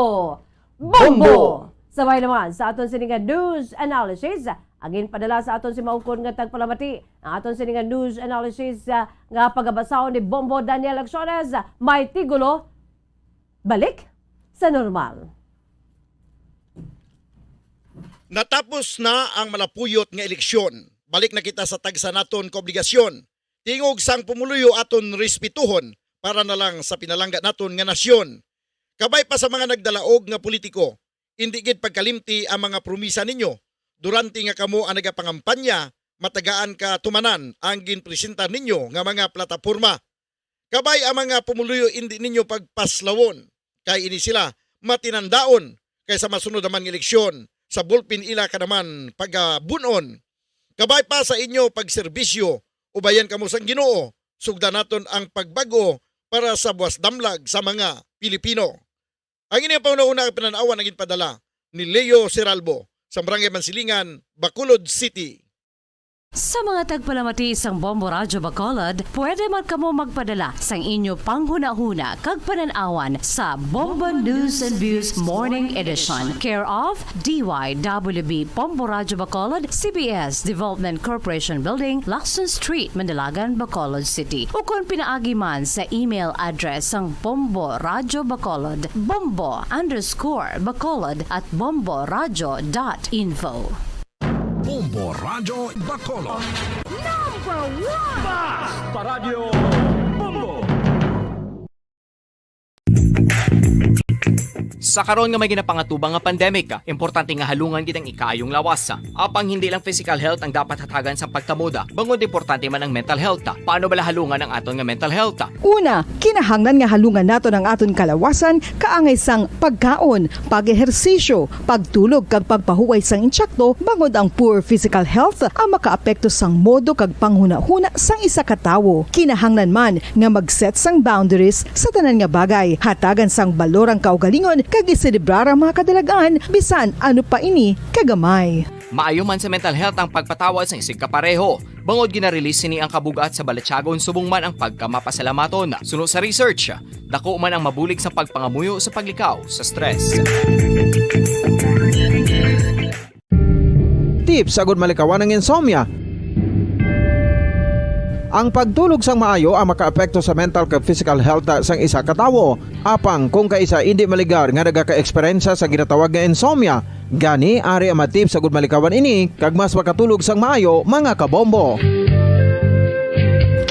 Bombo! Bombo! Sabay naman sa aton sini nga news analysis, ang ginpadala sa aton si maukon nga tagpalamati. Ang aton sini nga news analysis, ah, nga pagabasahon ni Bombo Daniel Acciones, may titulo, Balik sa Normal. Natapos na ang malapuyot nga eleksyon. Balik na kita sa tagsa naton ka obligasyon. Tingog sang pumuluyo aton respetuhon para na lang sa pinalangga naton nga nasyon. Kabay pa sa mga nagdalaog nga politiko, indi gid pagkalimti ang mga promisa ninyo. Durante nga kamo ang nagapangampanya, matagaan katumanan ang ginpresentar ninyo nga mga plataporma. Kabay ang mga pumuluyo indi ninyo pagpaslawon, kay ini sila matinandaon, kay sa masunod naman nga eleksyon, sa bulpin ila ka naman pagabun-on. Kabay pa sa inyo pagserbisyo, ubayan kamo sang Ginoo, sugdan naton ang pagbag-o para sa buwas damlag sa mga Pilipino. Ang ining panghunahuna nga panan-awan ang ginpadala ni Leo Seralbo sa Barangay Mansilingan, Bacolod City. Sa mga tagpalamati sang Bombo Radyo Bacolod, pwede man kamo magpadala sang inyo panghunahuna kag panan-awan sa Bombo News and Views Morning Edition, care of D Y W B Bombo Radyo Bacolod, C B S Development Corporation Building, Lacson Street, Manalagan, Bacolod City, ukon pinaagi man sa email address sang Bombo Radyo Bacolod, bombo underscore bacolod at bombo radyo dot info. Bombo Radyo Bacolod. Number one! Basta Radyo Bombo! Sa karon nga may ginapangatubang nga pandemic, importante nga halungan gid ang ikaayong lawas. Apang hindi lang physical health ang dapat hatagan sa pagtamod, bangod importante man ang mental health. Paano bala halungan ang aton nga mental health? Una, kinahanglan nga halungan naton ang aton kalawasan kaangay sang pagkaon, pag-ehersisyo, pagtulog kag pagpahuway sang insakto, bangod ang poor physical health ang makaapekto sang modo kag panghunahuna sang isa ka tawo. Kinahanglan man nga mag-set sang boundaries sa tanan nga bagay, hatagan sang balor ang kaugalingon kag iselebrar ang mga kadalag-an bisan ano pa ini kagamay. Maayo man sa mental health ang pagpatawad sang isigkapareho. Bangod gina-release sini ang kabug-at sa balatyagon subong man ang pagkamapasalamaton. Suno sa research, dako man ang mabulig sa pagpangamuyo sa paglikaw sa stress. Tips agud malikawan ang insomnia. Ang pagtulog sang maayo ang makaapekto sa mental kag physical health sang isa ka tawo. Apang kung kaisa indi maligar nga nagaka-eksperyensya sa ginatawag nga insomnia, gani ari ang mga tips agud malikawan ini kag mas makatulog sang maayo, mga kabombo.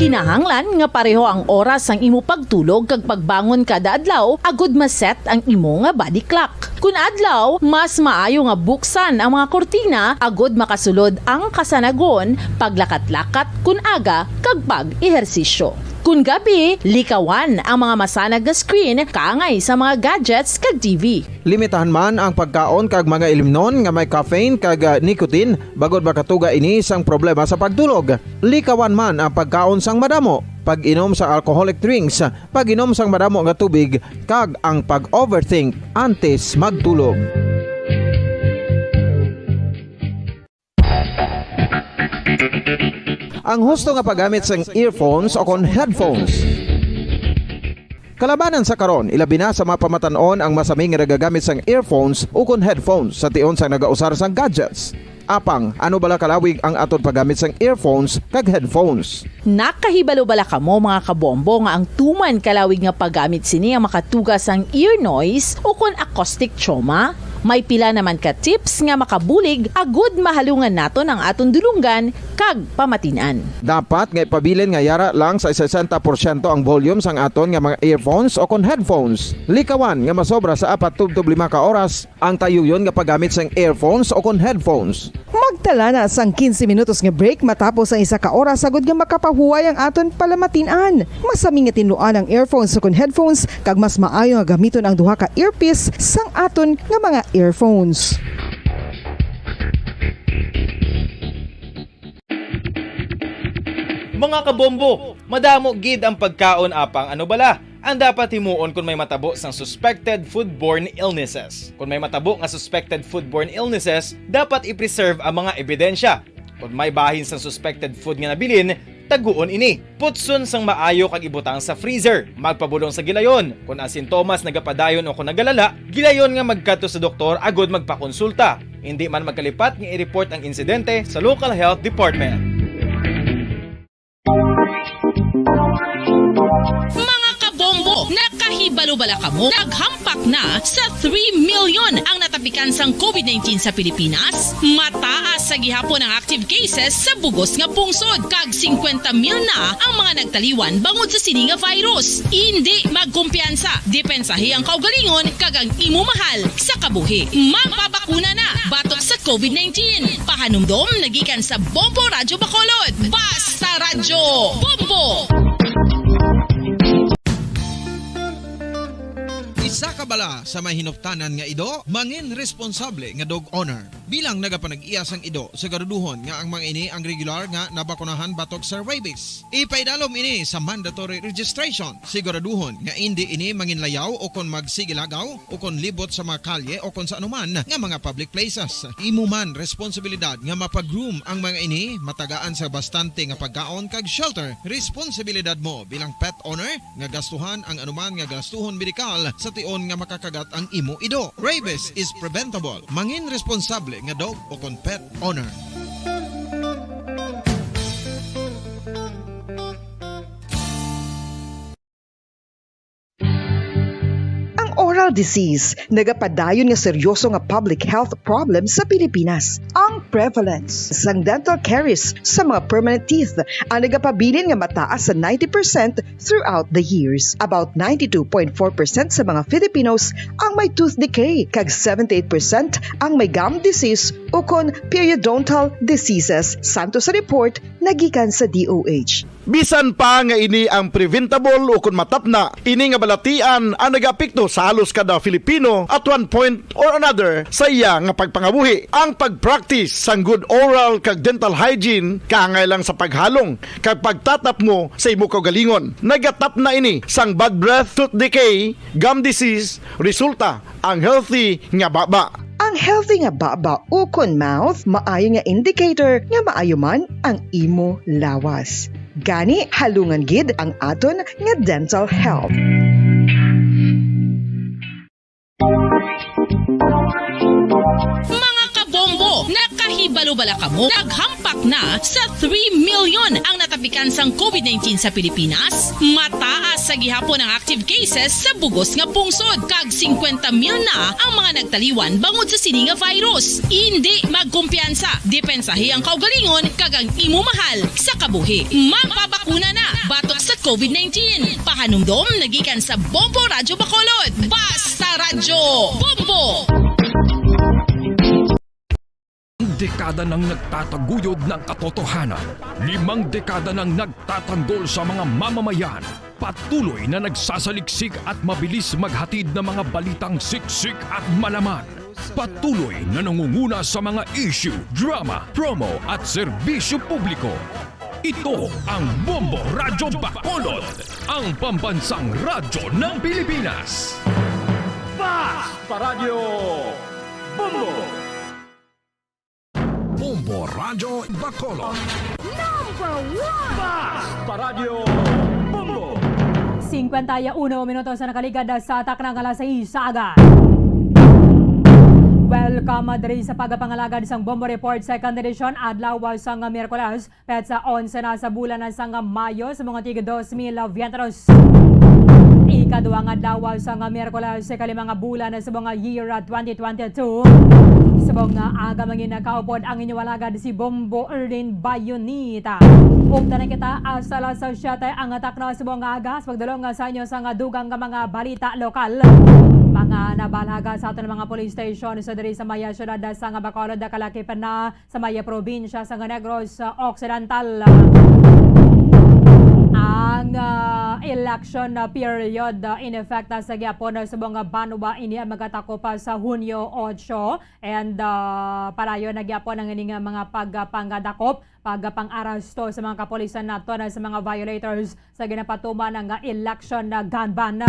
Kinahanglan nga pareho ang oras sang imo pagtulog kag pagbangon kada adlaw agud ma-set ang imo nga body clock. Kun adlaw, mas maayo nga buksan ang mga kurtina agud makasulod ang kasanagon, paglakat-lakat kun aga, kag pag-ehersisyo. Kun gabi, likawan ang mga masanag nga screen kaangay sa mga gadgets kag T V. Limitahan man ang pagkaon kag mga ilimnon nga may caffeine kag, ah, nicotine, bangod makatuga ini sang problema sa pagtulog. Likawan man ang pagkaon sang madamo, pag-inom sa alcoholic drinks, pag-inom sang madamo nga tubig, kag ang pag-overthink antes magtulog. Ang husto nga paggamit sang earphones o kon headphones. Kalabanan sa karon, ilabi na sa mga pamatan-on ang masami nga nagagamit sang earphones o kon headphones sa tion sang nagausar sang gadgets. Apang, ano bala kalawig ang aton paggamit sang earphones kag headphones? Nakahibalo bala kamo, mga kabombo, nga ang tuman kalawig nga paggamit sini ang makatuga sang ear noise o kon acoustic trauma? May pila naman ka tips nga makabulig agud mahalungan naton ang aton dulonggan kag pamatin-an. Dapat nga ipabilin nga yara lang sa sesenta porsyento ang volume sang aton nga mga earphones o kon headphones. Likawan nga masobra sa apat tubtob lima ka oras ang tayuyon nga paggamit sang earphones o kon headphones. Magtala na sang quince minutos nga break matapos ang isa ka oras, agud nga makapahuway ang aton palamatin-an. Masami nga tinluan ang earphones o kon headphones, kag mas maayo nga gamiton ang duha ka earpiece sang aton nga mga earphones. Mga kabombo, madamo gid ang pagkaon, apang ano bala ang dapat himuon kon may matabo sang suspected foodborne illnesses? Kon may matabo nga suspected foodborne illnesses, dapat i-preserve ang mga ebidensya. Kon may bahin sang suspected food nga nabilin, taguon ini. Putson sang maayo kag ibutang sa freezer. Magpabulong sa gilayon. Kon ang sintomas nagapadayon o kon nagalala, gilayon nga magkadto sa doktor agud magpakonsulta. Indi man magkalipat nga i-report ang insidente sa local health department. Mga kabombo, nakahiba Balubala kamo, naghampak na sa three million ang natapikan sang covid nineteen sa Pilipinas. Mataas sa gihapon ang active cases sa bugos nga pungsod, kag singkwenta mil na ang mga nagtaliwan bangod sa sini nga virus. Indi magkumpiyansa, depensahi ang kaugalingon kag ang imo mahal sa kabuhi. Magpabakuna na batok sa covid nineteen. Pahanumdom nagikan sa Bombo Radyo Bacolod. Basta Radyo Bombo! Isa ka bala sa may hinuptanan nga ido, mangin responsable nga dog owner. Bilang nagapanag-iya sang ido, siguraduhon nga ang mga ini ang regular nga nabakunahan batok sa rabies. Ipaidalom ini sa mandatory registration. Siguraduhon nga indi ini manginlayaw o kon magsigilagaw o kon libot sa mga kalye o kon sa anuman nga mga public places. Imo man responsibilidad nga mapa-groom ang mga ini, matagaan sa bastante nga pagkaon kag shelter. Responsibilidad mo bilang pet owner nga gastuhan ang anuman nga gastuhon medikal sa tion nga makakagat ang imo ido. Rabies is preventable. Mangin responsable nga dog o kon pet owner. Ang oral disease nagapadayon nga seryoso nga public health problem sa Pilipinas. Ang prevalence sang dental caries sa mga permanent teeth ang nagapabilin nga mataas sa ninety percent throughout the years. About ninety-two point four percent sa mga Filipinos ang may tooth decay, kag seventy-eight percent ang may gum disease ukon periodontal diseases, santo sa report na gikan sa D O H. Bisan pa nga ini ang preventable ukon matapna, ini nga balatian ang nagaapekto sa halos kada Filipino at one point or another sa iya nga pagpangabuhi. Ang pag-practice sang good oral kag dental hygiene kaangay lang sa paghalong kag pagtatapngo sa imo kaugalingon. Nagatapna ini sang bad breath, tooth decay, gum disease, resulta ang healthy nga baba. Ang healthy nga baba ukon mouth maayo nga indicator nga maayo man ang imo lawas. Gani, halungan gid ang aton nga dental health. Mga kabombo, nakahibalo bala kamo? Naghampak na sa three million ang natapikan sang covid nineteen sa Pilipinas. Mataas sa gihapon ang active cases sa bugos nga pungsod, kag singkwenta mil na ang mga nagtaliwan bangod sa sini nga virus. Indi magkumpiyansa, depensahi ang kaugalingon kag ang imo mahal sa kabuhi. Magpabakuna na batok sa covid nineteen. Pahanumdom nagikan sa Bombo Radyo Bacolod. Basta Radyo Bombo! Dekada nang nagtataguyod ng katotohanan. Limang dekada nang nagtatanggol sa mga mamamayan. Patuloy na nagsasaliksik at mabilis maghatid ng mga balitang siksik at malaman. Patuloy na nangunguna sa mga issue, drama, promo at serbisyo publiko. Ito ang Bombo Radyo Bacolod, ang pambansang radyo ng Pilipinas. Basta Radyo Bombo! Bombo Radyo Bacolod. Number one! Basta Radyo Bombo! Cincuenta y uno minutos na nakaligad sa takna nga alas sais sa aga. Welcome diri sa pagpangalagad sang Bombo Report, second edition, adlaw sang Miyerkules, petsa onse na sa bulan sang Mayo sa mga tig dos mil veintitrés. Ikaduha nga adlaw sang Miyerkules, sa kalima nga bulan sa mga year twenty twenty-two. Sa mga aga, mangin nakaupod ang inyo alagad si Bombo Erlin Bayonita. Upda na kita hasta alas siyete ang takna sa mga aga. Sa pagdulong sa inyo sa nga dugang nga mga balita lokal, mga nabalaga sa aton mga police station sa diri sa maya syudad sa nga Bacolod, Calaquipan na sa may probinsya sa Negros Occidental. Ang, ah, election, ah, period, ah, in effect, ah, sa gyapon, ah, subong nga banwa ini ang magatakop, ah, sa Hunyo otso, and, ah, padayon na gyapon ang ining, ah, mga pagpangadakop, pagpang-aresto sa mga kapulisan naton, ah, sa mga violators sa ginapatuman nga election na gun ban.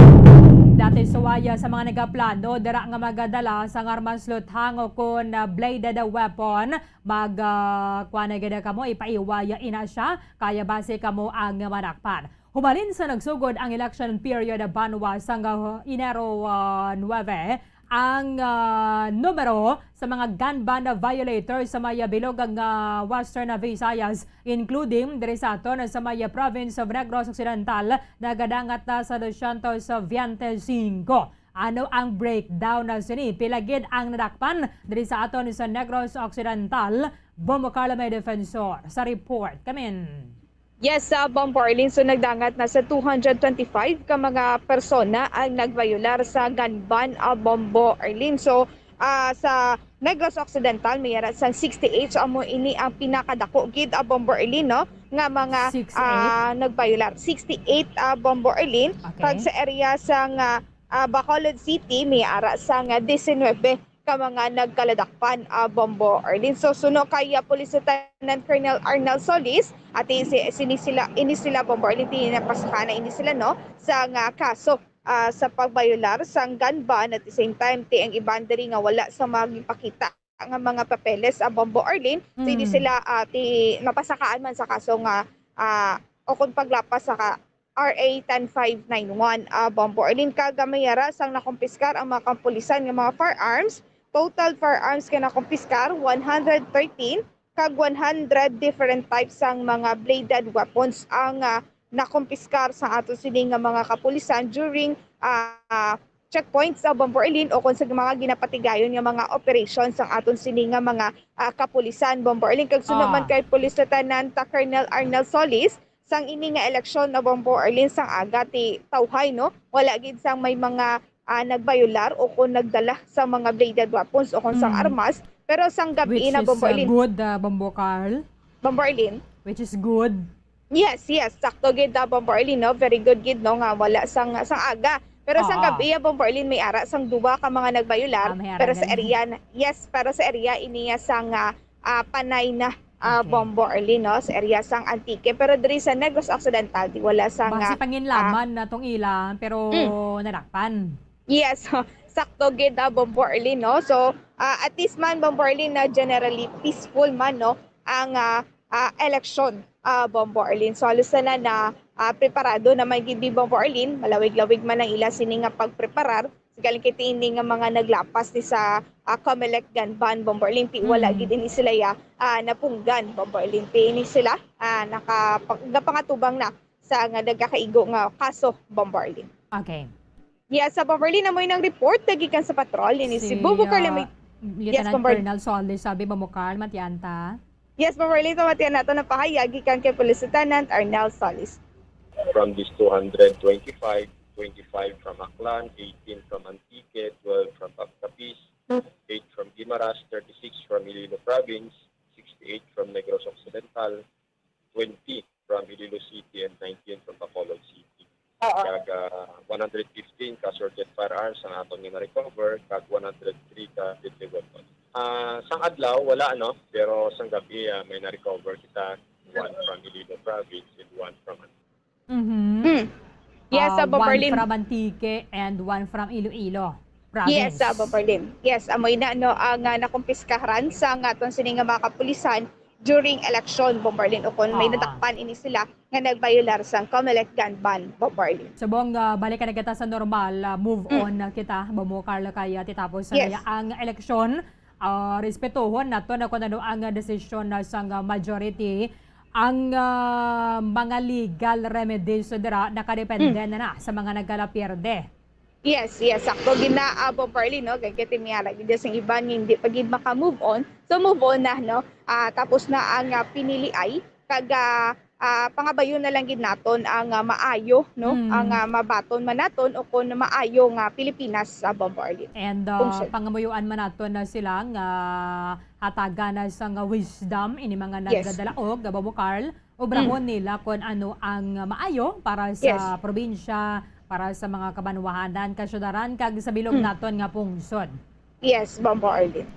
That is why, ah, sa mga nagaplano dira nga magadala sang armas luthang o kon, ah, bladed weapon, mag, ah, kuan na gid kamo, ipaiway ina sia, kay basi kamo ang madakpan. Hubalin sa nagsugod ang election period banwa sang, ah, Enero, ah, nuebe, ang, ah, numero sa mga gun ban na violators sa may bilog nga Western Visayas, including diri sa aton sa may province of Negros Occidental, nagadangat na sa dosyentos veinticinco. Ano ang breakdown na sini? Pila gid ang nadakpan diri sa aton sa Negros Occidental? Bombo Carla may defensor sa report. Kamin. Yes, sa Bombo Arlene, so nagdangat na sa two hundred twenty-five ka mga persona ang nagbayular sa gun ban, ah, Bombo Arlene. So, ah, sa Negros Occidental, may ara sang sixty-eight. So, amo ini ang pinakadako gid, ah, Bombo Arlene, no? Nga mga, sixty-eight? Ah, nagbayular. Sixty-eight, ah, Bombo Arlene. Okay. Kag sa area sang, ah, ah, Bacolod City, may ara sang, ah, diecinuebe ka mga nagkaladakpan, ah, Bombo Arlene. So, suno kay, ah, Police Lieutenant Colonel Arnel Solis, ati si, sini sila, ini sila, Bombo Arlene, ti napasaka na ini sila, no, sang, ah, kaso, ah, sa pagbayular sang gun ban. At the same time, ti ang iban diri nga wala sa magipakita nga mga papeles, ah, Bombo Arlene. So, ini Mm. sila, ah, ti napasakaan man sa kaso nga, ah, o kung paglapas sa ka-, R A ten five nine one, ah, Bombo Arlene. Kag may ara sang nakumpiskar ang mga kapulisan nga mga firearms. Total firearms nga nakumpiskar, one hundred thirteen, kag one hundred different types sang mga bladed weapons ang, ah, nakumpiskar sa ato sini nga mga kapulisan during, ah, checkpoints sa Bombo Arlene o kung sa mga ginapatigayon nga mga operations sang aton sini nga mga, ah, kapulisan, Bombo Arlene. Kag suno Ah. man kay Police Lieutenant Colonel Arnel Solis, sang ini nga eleksyon na, Bombo Arlene, sang aga ti tawhay, no? Wala gid sang may mga, ah, nagbayular o kung nagdala sa mga bladed weapons o kung sang Mm. armas. Pero sang gab-i Which na, is, Bombo uh, Arlene. Good, uh, Bombo Carl. Bombo Arlene. Which is good. Yes, yes. Sakto gid, uh, Bombo Arlene, no? Very good gid, no? Nga wala sang, sang aga. Pero sang Oo. gab-i, uh, Bombo Arlene, may ara sang duwa ka mga nagbayular. Ah, may ara Pero sa din. area, na- yes, pero sa area, ini, uh, sang, uh, ah, panay na, ah, Okay. Bombo Arlene, no, sa area sang Antique. Pero diri sa Negros Occidental, di wala sang, Basi ah, panginlaman na tong ila, pero Mm. nadakpan. Yes, sakto gid, ah, Bombo Arlene, no? So, ah, at least man, Bombo Arlene, na generally peaceful man, no, ang, ah, ah, eleksyon, ah, Bombo Arlene. So, halos na na, ah, preparado naman gid ni Bombo Arlene. Malawig-lawig man ang ila sini nga pagpreparar. Galing kay ini nga mga naglapas ni sa, ah, Comelec gun ban, Bombo Arlene, ti wala Mm. gid ini sila ya, ah, napunggan, Bombo Arlene. Ti ini sila, ah, nakapag-, napangatubang na sa nga nagakaigo nga kaso, Bombo Arlene. Okay. Yes, sa Bombo Arlene, amoy nang report na gikan sa patrol. Ini si Si, Bombo Carla ah, may-, Lieutenant Yes, Bombo Arlene. Colonel Solis, sabi, Bombo Carl, matian ta. Yes, Bombo Arlene, pamatian nato na pahayag gikan kay Police Lieutenant Arnel Solis. From these two hundred twenty-five, twenty-five from Aklan, eighteen from Antique, twelve from Capiz, eight from Guimaras, thirty-six from Iloilo Province, sixty-eight from Negros Occidental, twenty from Iloilo City, and nineteen from Bacolod City. Oo. Kag, ah, one hundred fifteen ka assorted firearms ang aton nga na-recover, kag one hundred three ka deadly weapons. Ah, sang adlaw, wala, no? Pero sang gabi, ah, may na-recover kita, one from Iloilo Province and one from Mhm. Hmm. Yes, Ah, sa one Bombo Arlene. from Antique and one from Iloilo Province. Yes, sa Bombo Arlene. Yes, amoy na, no, ang, ah, nakumpiskahan sa nga aton sini nga mga kapulisan during election, Bombo Arlene, o kung may Ah. nadakpan ini sila nga nagbayular sang Comelec gun ban, Bombo Arlene. Subong, ah, balik na kita sa normal, ah, move Mm. on na kita, Bombo Carl, kaya titapos sa Yes. naya ang eleksyon. Ah, respetuhon nato na kung ano ang desisyon na sang, ah, majority. Ang, ah, mga legal remedies dira nakadepende Mm. na na sa mga nagkalapierde. Yes, yes, sakto gid na, ah, Bombo Arlene, no? Kay, kay timiara gid sa iban nga hindi pa gid maka-move on. So, move on na, no? Ah, tapos na ang, ah, piniliay. Kag, ah, ah, pangabayon na lang gid naton ang, ah, maayo, no? Hmm. Ang, ah, mabaton man naton o kung maayo nga Pilipinas sa Bombo Arlene. And, ah, Kung siya pangamuyoan man naton na sila nga hatagan na sang wisdom ini mga Yes. nagdadalaog, Bombo Carl, obrahon Mm. nila kung ano ang maayo para sa Yes. probinsya, para sa mga kabanwahanan, kasyudaran, kag sa bilog Mm. naton nga pungsod. Yes, Bombo Arlene.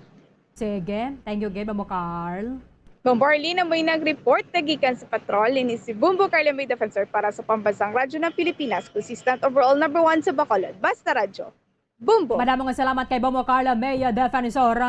Sige. Thank you gid, Bombo Carl. Bombo Arlene, amoy nag-report na gikan sa patrol. Ini si Bombo Carl, may defensor para sa Pambansang Radyo ng Pilipinas, consistent overall number one sa Bacolod. Basta Radyo. Bombo! Madamo nga salamat kay Bombo Carl, may defensor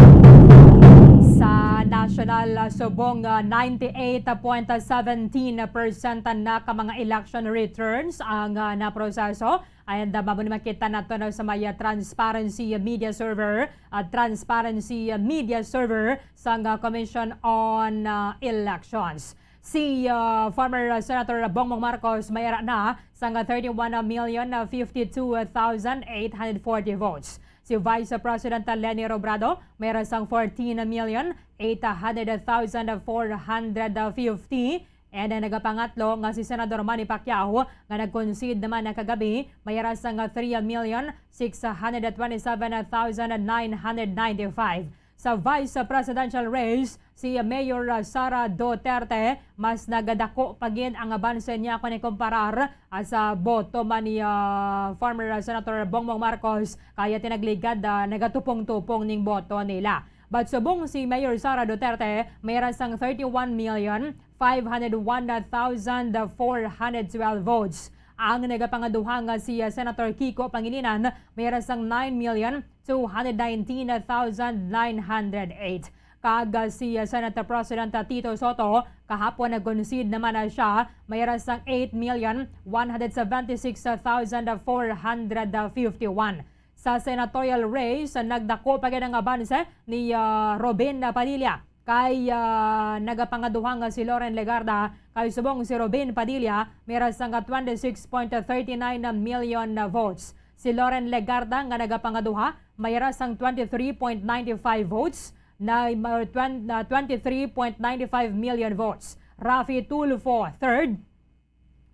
sa National, ah, subong, ah, ninety-eight point seventeen percent na ka mga election returns ang, ah, naproseso. And, ah, mao ni makita nato na sa may, ah, transparency media server, ah, transparency media server sang, ah, Commission on, ah, Elections. Si, ah, former, ah, Senator Bongbong Marcos may ara na sang thirty-one million fifty-two thousand eight hundred forty votes. Si Vice President Leni Robredo may ara sang fourteen million eight hundred thousand four hundred fifty. And ang nagapangatlo nga si Senador Manny Pacquiao nga nag-concede naman na kagabi may ara sang three million six hundred twenty-seven thousand nine hundred ninety-five. Sa vice presidential race, si Mayor Sara Duterte, mas nagadako pa gid ang abanse niya kung ikumparar, ah, sa boto man ni, ah, former Senator Bongbong Marcos, kaya tinagligad, ah, nagatupong-tupong ning boto nila. But subong si Mayor Sara Duterte, may ara sang thirty-one million five hundred one thousand four hundred twelve votes. Ang nagapangaduha nga si, ah, Senator Kiko Pangilinan, may ara sang nine million two hundred nineteen thousand nine hundred eight. Kag, ah, si, ah, Senate President, ah, Tito Soto, kahapon nag-concede naman na siya, may ara sang eight million one hundred seventy-six thousand four hundred fifty-one. Sa senatorial race, nagdako pa gid ang abanse ni, ah, Robin Padilla kay, ah, nagapangaduha nga si Loren Legarda, kay subong si Robin Padilla may ara sang twenty-six point thirty-nine million na votes. Si Loren Legarda nga nagapangaduha may ara sang twenty-three point nine five votes na, ma-, twen-, na twenty-three point nine five million votes. Raffy Tulfo, third,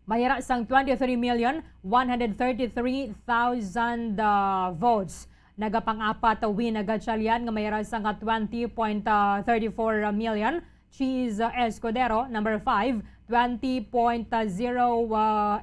may ara sang twenty-three million one hundred thirty-three thousand, ah, votes. Nagapang-apat, Win Gatchalian, nga may ara sang twenty point thirty-four million. Cheese Escudero, number five, twenty point zero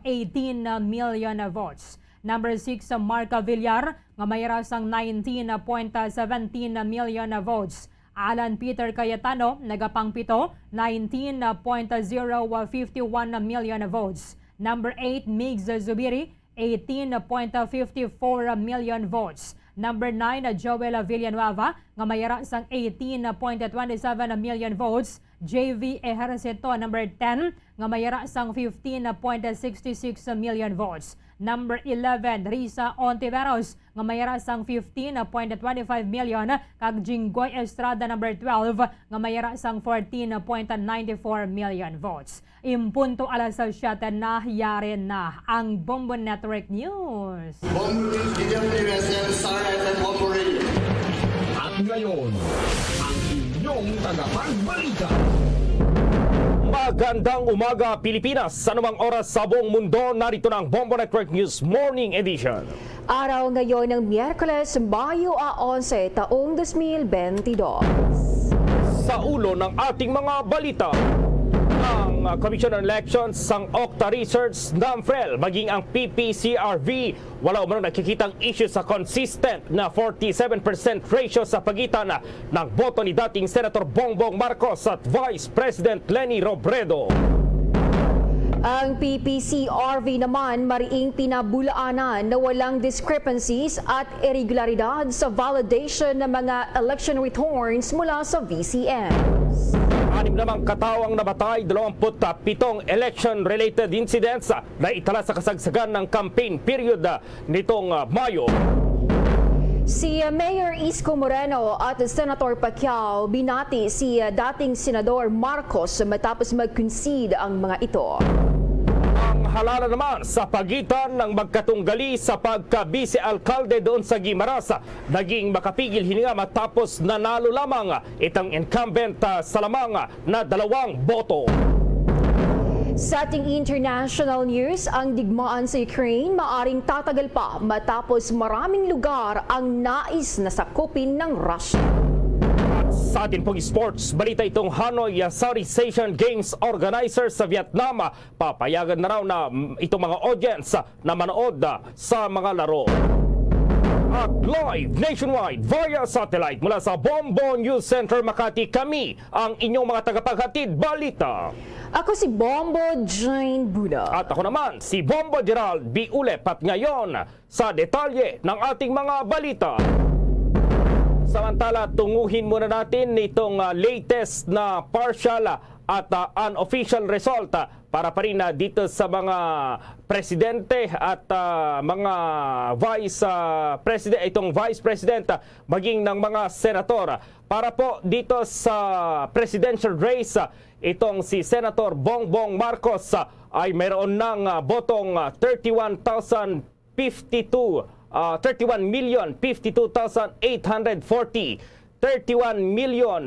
eighteen million votes. Number six, Marca Villar, nga may ara sang nineteen point seventeen million votes. Alan Peter Cayetano, nagapangpito, nineteen point zero fifty-one million votes. Number eight, Migs Zubiri, eighteen point fifty-four million votes. Number nine, Joel Villanueva, nga may ara sang eighteen point twenty-seven million votes. J V Ejercito, number ten, nga may ara sang fifteen point sixty-six million votes. Number eleven, Risa Ontiveros, nga may ara sang fifteen point twenty-five million, kag Jinggoy Estrada, number twelve, nga may ara sang fourteen point ninety-four million votes. En punto alas siyete na, yari na ang Bombo Network News. Bombo News, D W S M, Star F M, Bombo Radio. At ngayon, ang inyong tagapagbalita. Magandang umaga, Pilipinas. Sa anumang oras sa buong mundo, narito na ang Bombo Network News Morning Edition. Araw ngayon ng Miyerkules, Mayo a onse, taong dos mil bentidós. Sa ulo ng ating mga balita, ang, ah, Commission on Elections sang Okta Research, NAMFREL, maging ang P P C R V, wala umano nakikitang issue sa consistent na forty-seven percent ratio sa pagitan ng boto ni dating Senator Bongbong Marcos at Vice President Leni Robredo. Ang P P C R V naman, mariing pinabulaanan na walang discrepancies at irregularidad sa validation ng mga election returns mula sa V C Ms. Anim namang katao ang namatay, dalawampu't pitong election-related incidents na itala sa kasagsagan ng campaign period, ah, nitong, ah, Mayo. Si, ah, Mayor Isko Moreno at Senator Pacquiao binati si, ah, dating Senador Marcos matapos mag-concede ang mga ito. Ang halala naman sa pagitan ng magkatunggali sa pagka-vice-alkalde doon sa Guimaras, naging makapigil hininga matapos nanalo lamang itang incumbent, ah, sa lamang na dalawang boto. Sa ating international news, ang digmaan sa Ukraine maaring tatagal pa matapos maraming lugar ang nais na sakupin ng Russia. Sa atin pong sports balita, itong Hanoi, ah, Southeast Asian Games organizer sa Vietnam, ah, papayagan na raw na, mm, itong mga audience, ah, na manood, ah, sa mga laro. At live nationwide via satellite mula sa Bombo News Center Makati, kami ang inyong mga tagapaghatid balita. Ako si Bombo Jane Buna. At ako naman si Bombo Gerald B. Ulep. At ngayon, sa detalye ng ating mga balita. Samantala, tunguhin muna natin itong, ah, latest na partial, ah, at, ah, unofficial result, ah, para pa rin, ah, dito sa mga presidente at, ah, mga vice, ah, president, itong vice president, ah, maging ng mga senator. Para po dito sa presidential race, ah, itong si Senator Bongbong Marcos, ah, ay mayroon ng, ah, botong, ah, thirty-one thousand fifty-two, ah, thirty-one million fifty-two thousand eight hundred forty. Thirty-one million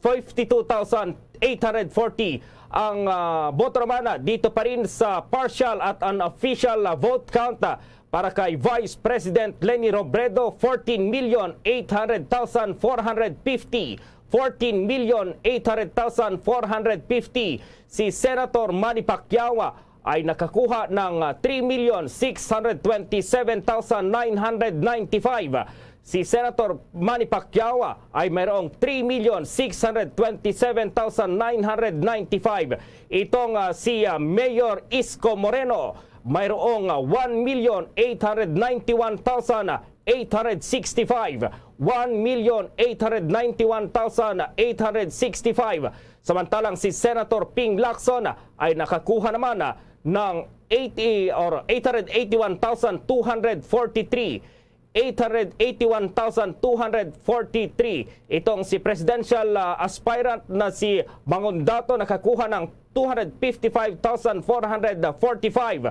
fifty-two thousand eight hundred forty ang, ah, boto naman, ah, dito pa rin sa partial at unofficial, ah, vote count, ah, para kay Vice President Leni Robredo, fourteen million eight hundred thousand four hundred fifty. Fourteen million eight hundred thousand four hundred fifty. Si Senator Manny Pacquiao, ah, ay nakakuha ng, ah, three million six hundred twenty-seven thousand nine hundred ninety-five. Si Senator Manny Pacquiao, ah, ay mayroong three million six hundred twenty-seven thousand nine hundred ninety-five. Itong, ah, si, ah, Mayor Isko Moreno, mayroong, ah, one million eight hundred ninety-one thousand eight hundred sixty-five. One million eight hundred ninety-one thousand eight hundred sixty-five. Samantalang si Senator Ping Lacson ay nakakuha naman, ah, ng eighty or eight hundred eighty-one thousand two hundred forty-three. Eight hundred eighty-one thousand two hundred forty-three. Itong si presidential, ah, aspirant na si Mangundato nakakuha ng two hundred fifty-five thousand four hundred forty-five.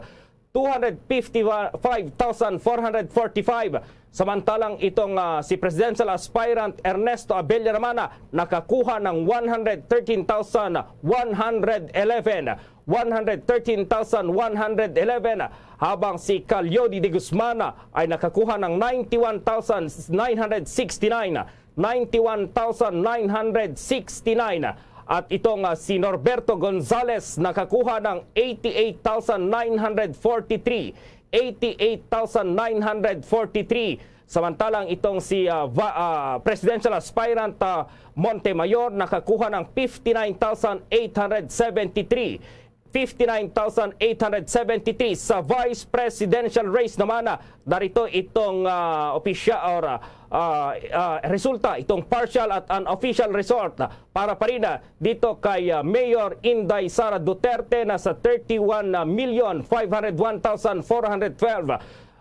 Two hundred fifty-five thousand four hundred forty-five. Samantalang itong, ah, si presidential aspirant Ernesto Abella naman, ah, nakakuha ng one hundred thirteen thousand one hundred eleven. One hundred thirteen thousand one hundred eleven, habang si Calyodi de Guzman, ah, ay nakakuha ng ninety-one thousand nine hundred sixty-nine. Ninety-one thousand nine hundred sixty-nine. At itong, ah, si Norberto Gonzales nakakuha ng eighty-eight thousand nine hundred forty-three. Eighty-eight thousand nine hundred forty-three. Samantalang itong si, ah, va-, ah, presidential aspirant, ah, Montemayor nakakuha ng fifty-nine thousand eight hundred seventy-three. Fifty-nine thousand eight hundred seventy-three. Sa vice presidential race naman, ah, narito itong, ah, opisya or, ah, ah, ah, resulta, itong partial at unofficial result, ah, para pa rin, ah, dito kay, ah, Mayor Inday Sara Duterte na sa thirty-one million five hundred one thousand four hundred twelve.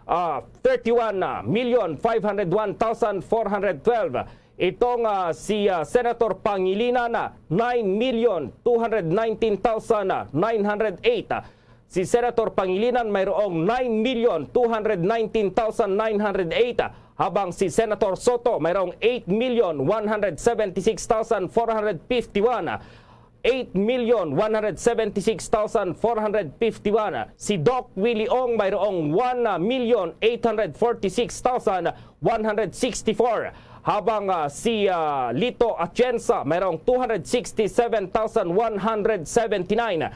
Ah, thirty-one million five hundred one thousand four hundred twelve. Itong, ah, si, ah, Senator Pangilinan, ah, nine million two hundred nineteen thousand nine hundred eight. Si Senator Pangilinan mayroong nine million two hundred nineteen thousand nine hundred eight, habang si Senator Soto mayroong eight million one hundred seventy-six thousand four hundred fifty-one. Eight million one hundred seventy-six thousand four hundred fifty-one. Si Doc Willie Ong mayroong one million eight hundred forty-six thousand one hundred sixty-four. Habang, ah, si, ah, Lito Atienza mayroong two hundred sixty-seven thousand one hundred seventy-nine.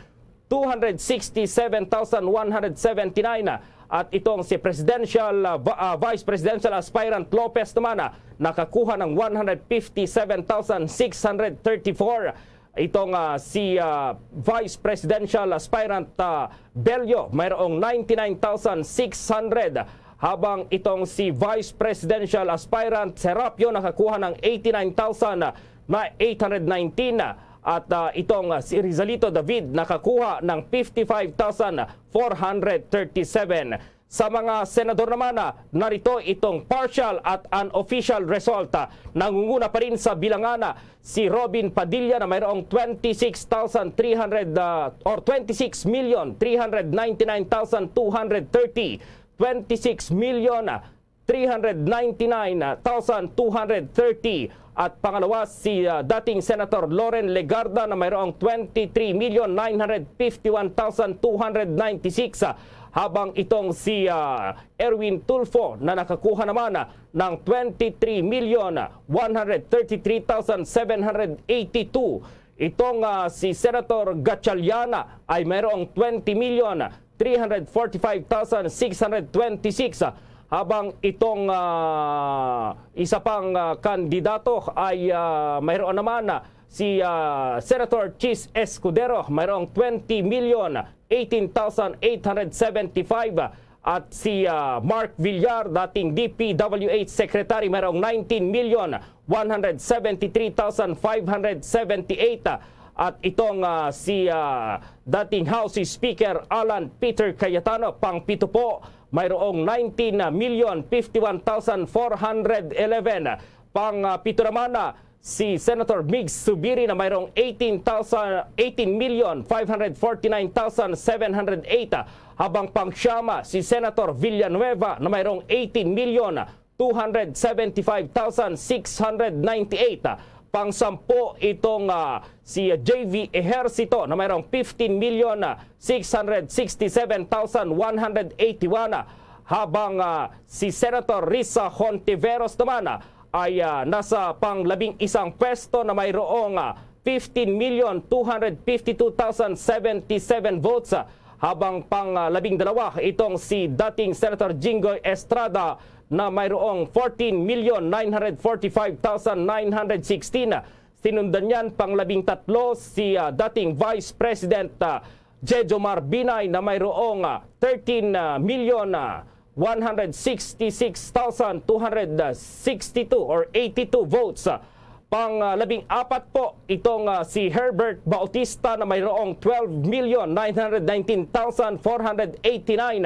Two hundred sixty-seven thousand one hundred seventy-nine. At itong si presidential, ah, va-, ah, vice presidential aspirant Lopez naman, ah, nakakuha ng one hundred fifty-seven thousand six hundred thirty-four. Itong, ah, si, ah, vice presidential aspirant, ah, Bello, mayroong ninety-nine thousand six hundred, habang itong si vice presidential aspirant Serapio nakakuha ng eighty-nine thousand na eight hundred nineteen, at, ah, itong, ah, si Rizalito David nakakuha ng fifty-five thousand four hundred thirty-seven. Sa mga senador naman, ah, narito itong partial at unofficial result. Ah, nangunguna pa rin sa bilangan, ah, si Robin Padilla na mayroong twenty-six thousand three hundred, ah, or twenty-six million three hundred ninety-nine thousand two hundred thirty. Twenty-six million three hundred ninety-nine thousand two hundred thirty. At pangalawa, si, ah, dating Senator Loren Legarda na mayroong twenty-three million nine hundred fifty-one thousand two hundred ninety-six, ah, habang itong si, ah, Erwin Tulfo na nakakuha naman, ah, ng twenty-three million one hundred thirty-three thousand seven hundred eighty-two. Itong, ah, si Senator Gatchalian ay mayroong twenty million three hundred forty-five thousand six hundred twenty-six, ah, habang itong, ah, isa pang, ah, kandidato ay, ah, mayroon naman, ah, si, ah, Senator Chiz Escudero, mayroong twenty million eighteen thousand eight hundred seventy-five, ah, At si, ah, Mark Villar, dating D P W H Secretary, mayroong nineteen million one hundred seventy-three thousand five hundred seventy-eight. At itong, ah, si, ah, dating House Speaker Alan Peter Cayetano, pang pito po, mayroong nineteen million fifty-one thousand four hundred eleven. Pang, ah, pito naman, ah, si Senator Migs Zubiri na mayroong eighteen thousand, eighteen million five hundred forty-nine thousand seven hundred eight, habang pang siyam, ah, si Senator Villanueva na mayroong eighteen million two hundred seventy-five thousand six hundred ninety-eight. Pang sampu itong, ah, si J V Ejercito na mayroong fifteen million six hundred sixty-seven thousand one hundred eighty-one, habang, ah, si Senator Risa Hontiveros naman, ah, ay, ah, nasa pang labing isang pwesto na mayroong, ah, fifteen million two hundred fifty-two thousand seventy-seven votes, ah, habang pang, ah, labing dalawa itong si dating Senator Jinggoy Estrada na mayroong fourteen million nine hundred forty-five thousand nine hundred sixteen. Sinundan niyan pang labing tatlo si, ah, dating Vice President, ah, Jejomar Binay na mayroong, ah, thirteen, ah, million, ah, one hundred sixty-six thousand two hundred sixty-two or eighty-two votes. Pang, ah, labing apat po itong, ah, si Herbert Bautista na mayroong twelve million nine hundred nineteen thousand four hundred eighty-nine,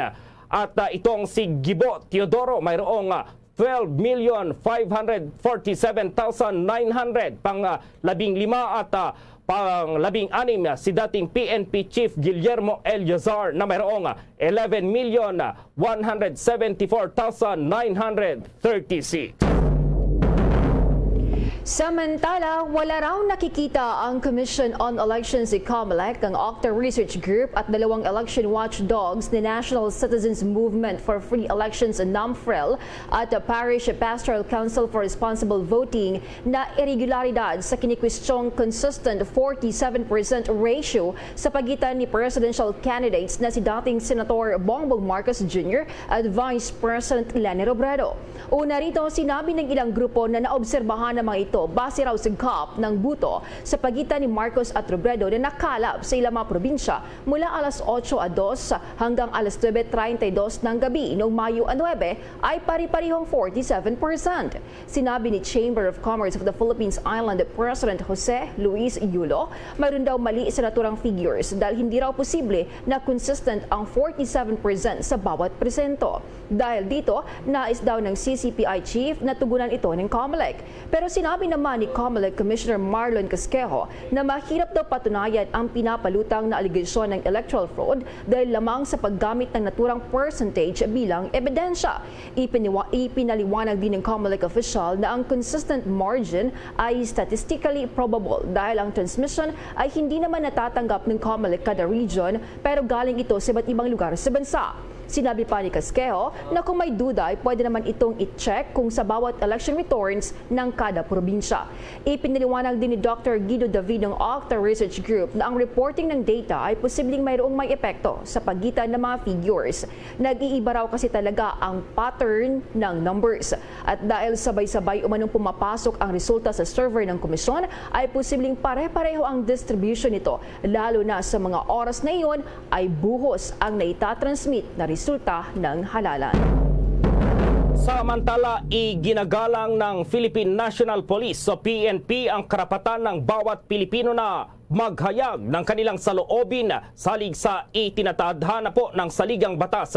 at, ah, itong si Gibo Teodoro mayroong, ah, twelve million five hundred forty-seven thousand nine hundred. Pang, ah, labing lima at, ah, pang labing anim, ah, si dating P N P Chief Guillermo Eleazar na mayroong, ah, eleven million one hundred seventy-four thousand nine hundred thirty-six. Samantala, wala raw nakikita ang Commission on Elections, COMELEC, ang Octa Research Group at dalawang election watchdogs ni National Citizens Movement for Free Elections, NAMFREL, at Parish Pastoral Council for Responsible Voting na iregularidad sa kinikwestyong consistent forty-seven percent ratio sa pagitan ni presidential candidates na si dating Senator Bongbong Marcos Junior at Vice President Leni Robredo. Una rito, sinabi ng ilang grupo na naobserbahan ang mga ito base raw sa gap ng buto sa pagitan ni Marcos at Robredo na nakalap sa ilang mga probinsya mula alas otso a dos hanggang alas nuebe treinta y dos ng gabi noong Mayo a nuebe ay pare-parehong forty-seven percent. Sinabi ni Chamber of Commerce of the Philippines Island President Jose Luis Yulo, mayroon daw mali sa naturang figures dahil hindi raw posible na consistent ang forty-seven percent sa bawat presinto. Dahil dito, nais daw ng C C P I chief na tugunan ito ng COMELEC. Pero sinabi naman ni COMELEC Commissioner Marlon Casquejo na mahirap daw patunayan ang pinapalutang na alegasyon ng electoral fraud dahil lamang sa paggamit ng naturang percentage bilang ebidensya. Ipiniwa-, ipinaliwanag din ng COMELEC official na ang consistent margin ay statistically probable dahil ang transmission ay hindi naman natatanggap ng COMELEC kada region, pero galing ito sa iba't ibang lugar sa bansa. Sinabi pa ni Casquejo na kung may duda ay pwede naman itong i-check kung sa bawat election returns ng kada probinsya. Ipinaliwanag din ni Doctor Guido David ng Octa Research Group na ang reporting ng data ay posibleng mayroong may epekto sa pagitan ng mga figures. Nag-iiba raw kasi talaga ang pattern ng numbers. At dahil sabay-sabay umanong pumapasok ang resulta sa server ng komisyon, ay posibleng pare-pareho ang distribution nito, lalo na sa mga oras na iyon ay buhos ang naitatransmit na resulta ng halalan. Samantala, iginagalang ng Philippine National Police o P N P ang karapatan ng bawat Pilipino na maghayag ng kanilang saloobin salig sa itinatadhana po ng saligang batas.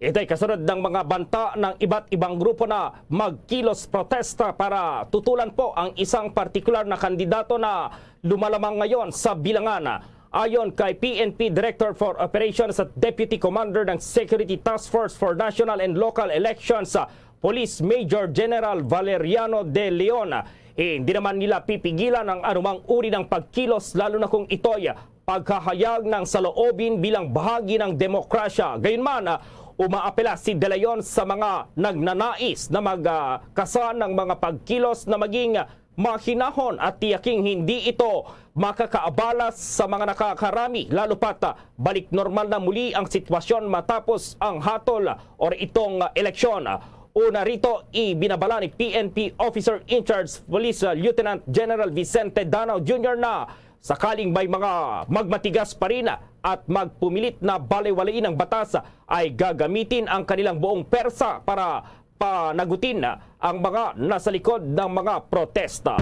Ito'y kasunod ng mga banta ng iba't ibang grupo na magkilos protesta para tutulan po ang isang partikular na kandidato na lumalamang ngayon sa bilangan. Ayon kay P N P Director for Operations at Deputy Commander ng Security Task Force for National and Local Elections, Police Major General Valeriano De Leon, hindi naman nila pipigilan ang anumang uri ng pagkilos, lalo na kung ito'y paghahayag ng saloobin bilang bahagi ng demokrasya. Gayunman, umaapela si De Leon sa mga nagnanais na magkasan ng mga pagkilos na maging mahinahon at tiyaking hindi ito makakaabala sa mga nakakarami, lalo pat balik normal na muli ang sitwasyon matapos ang hatol or itong eleksyon. Una rito, ibinabala ni P N P Officer in Charge Police Lieutenant General Vicente Danao Junior na sakaling may mga magmatigas pa rin at magpumilit na balewalain ang batas, ay gagamitin ang kanilang buong persa para panagutin ang mga nasa likod ng mga protesta.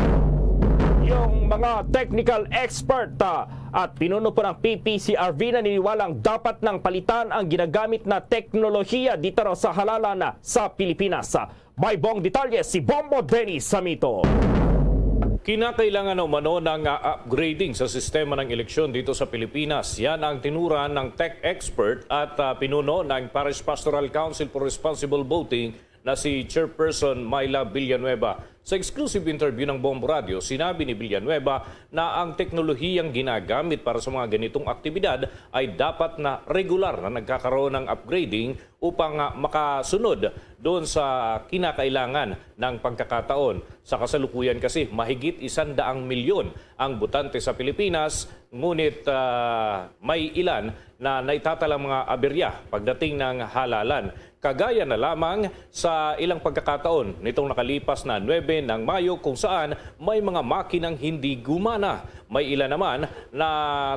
Yung mga technical expert, ah, at pinuno po ng P P C R V naniniwalang dapat nang palitan ang ginagamit na teknolohiya dito raw sa halalan sa Pilipinas. May buong detalye si Bombo Dennis Samito. Kinakailangan na umano ng, ah, upgrading sa sistema ng eleksyon dito sa Pilipinas. Yan ang tinuran ng tech expert at, ah, pinuno ng Parish Pastoral Council for Responsible Voting na si Chairperson Myla Villanueva. Sa exclusive interview ng Bombo Radio, sinabi ni Villanueva na ang teknolohiyang ginagamit para sa mga ganitong aktibidad ay dapat na regular na nagkakaroon ng upgrading upang, ah, makasunod doon sa kinakailangan ng pagkakataon. Sa kasalukuyan kasi, mahigit isang daang milyon ang botante sa Pilipinas, ngunit, ah, may ilan na naitatalang mga aberya pagdating ng halalan. Kagaya na lamang sa ilang pagkakataon nitong nakalipas na nuebe ng Mayo, kung saan may mga makinang hindi gumana. May ilan naman na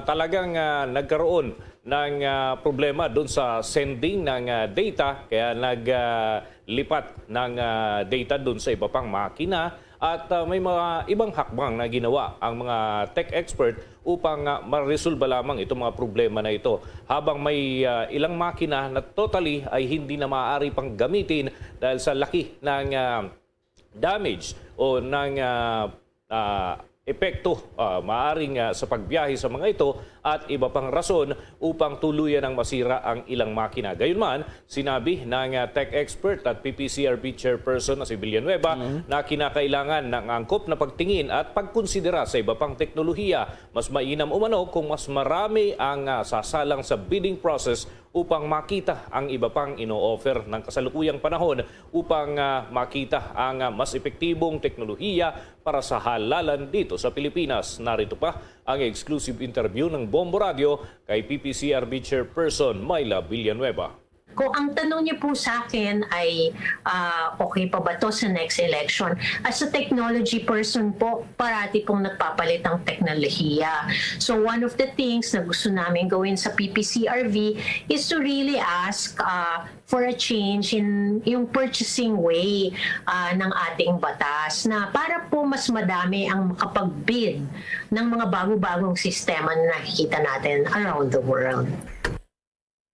talagang, ah, nagkaroon ng, ah, problema dun sa sending ng, ah, data, kaya nag, ah, lipat ng, ah, data dun sa iba pang makina. At, ah, may mga ibang hakbang na ginawa ang mga tech expert upang, ah, maresolba lamang itong mga problema na ito. Habang may, ah, ilang makina na totally ay hindi na maaari pang gamitin dahil sa laki ng, ah, damage o ng, ah, ah, epekto, ah, maaring, ah, sa pagbiyahe sa mga ito at iba pang rason upang tuluyan ang masira ang ilang makina. Gayunman, sinabi ng, ah, tech expert at P P C R B chairperson na si Villanueva Mhm. na kinakailangan ng angkop na pagtingin at pagkonsidera sa iba pang teknolohiya. Mas mainam umano kung mas marami ang, ah, sasalang sa bidding process upang makita ang iba pang ino-offer ng kasalukuyang panahon upang, ah, makita ang, ah, mas epektibong teknolohiya para sa halalan dito sa Pilipinas. Narito pa ang exclusive interview ng Bombo Radio kay P P C R B Chairperson Myla Villanueva. Kung ang tanong niyo po sa akin ay, ah, okay pa ba to sa next election? As a technology person po, parati pong nagpapalit ang teknolohiya. So one of the things na gusto namin gawin sa P P C R V is to really ask, ah, for a change in yung purchasing way, ah, ng ating batas na para po mas madami ang makapag-bid ng mga bago-bagong sistema na nakikita natin around the world.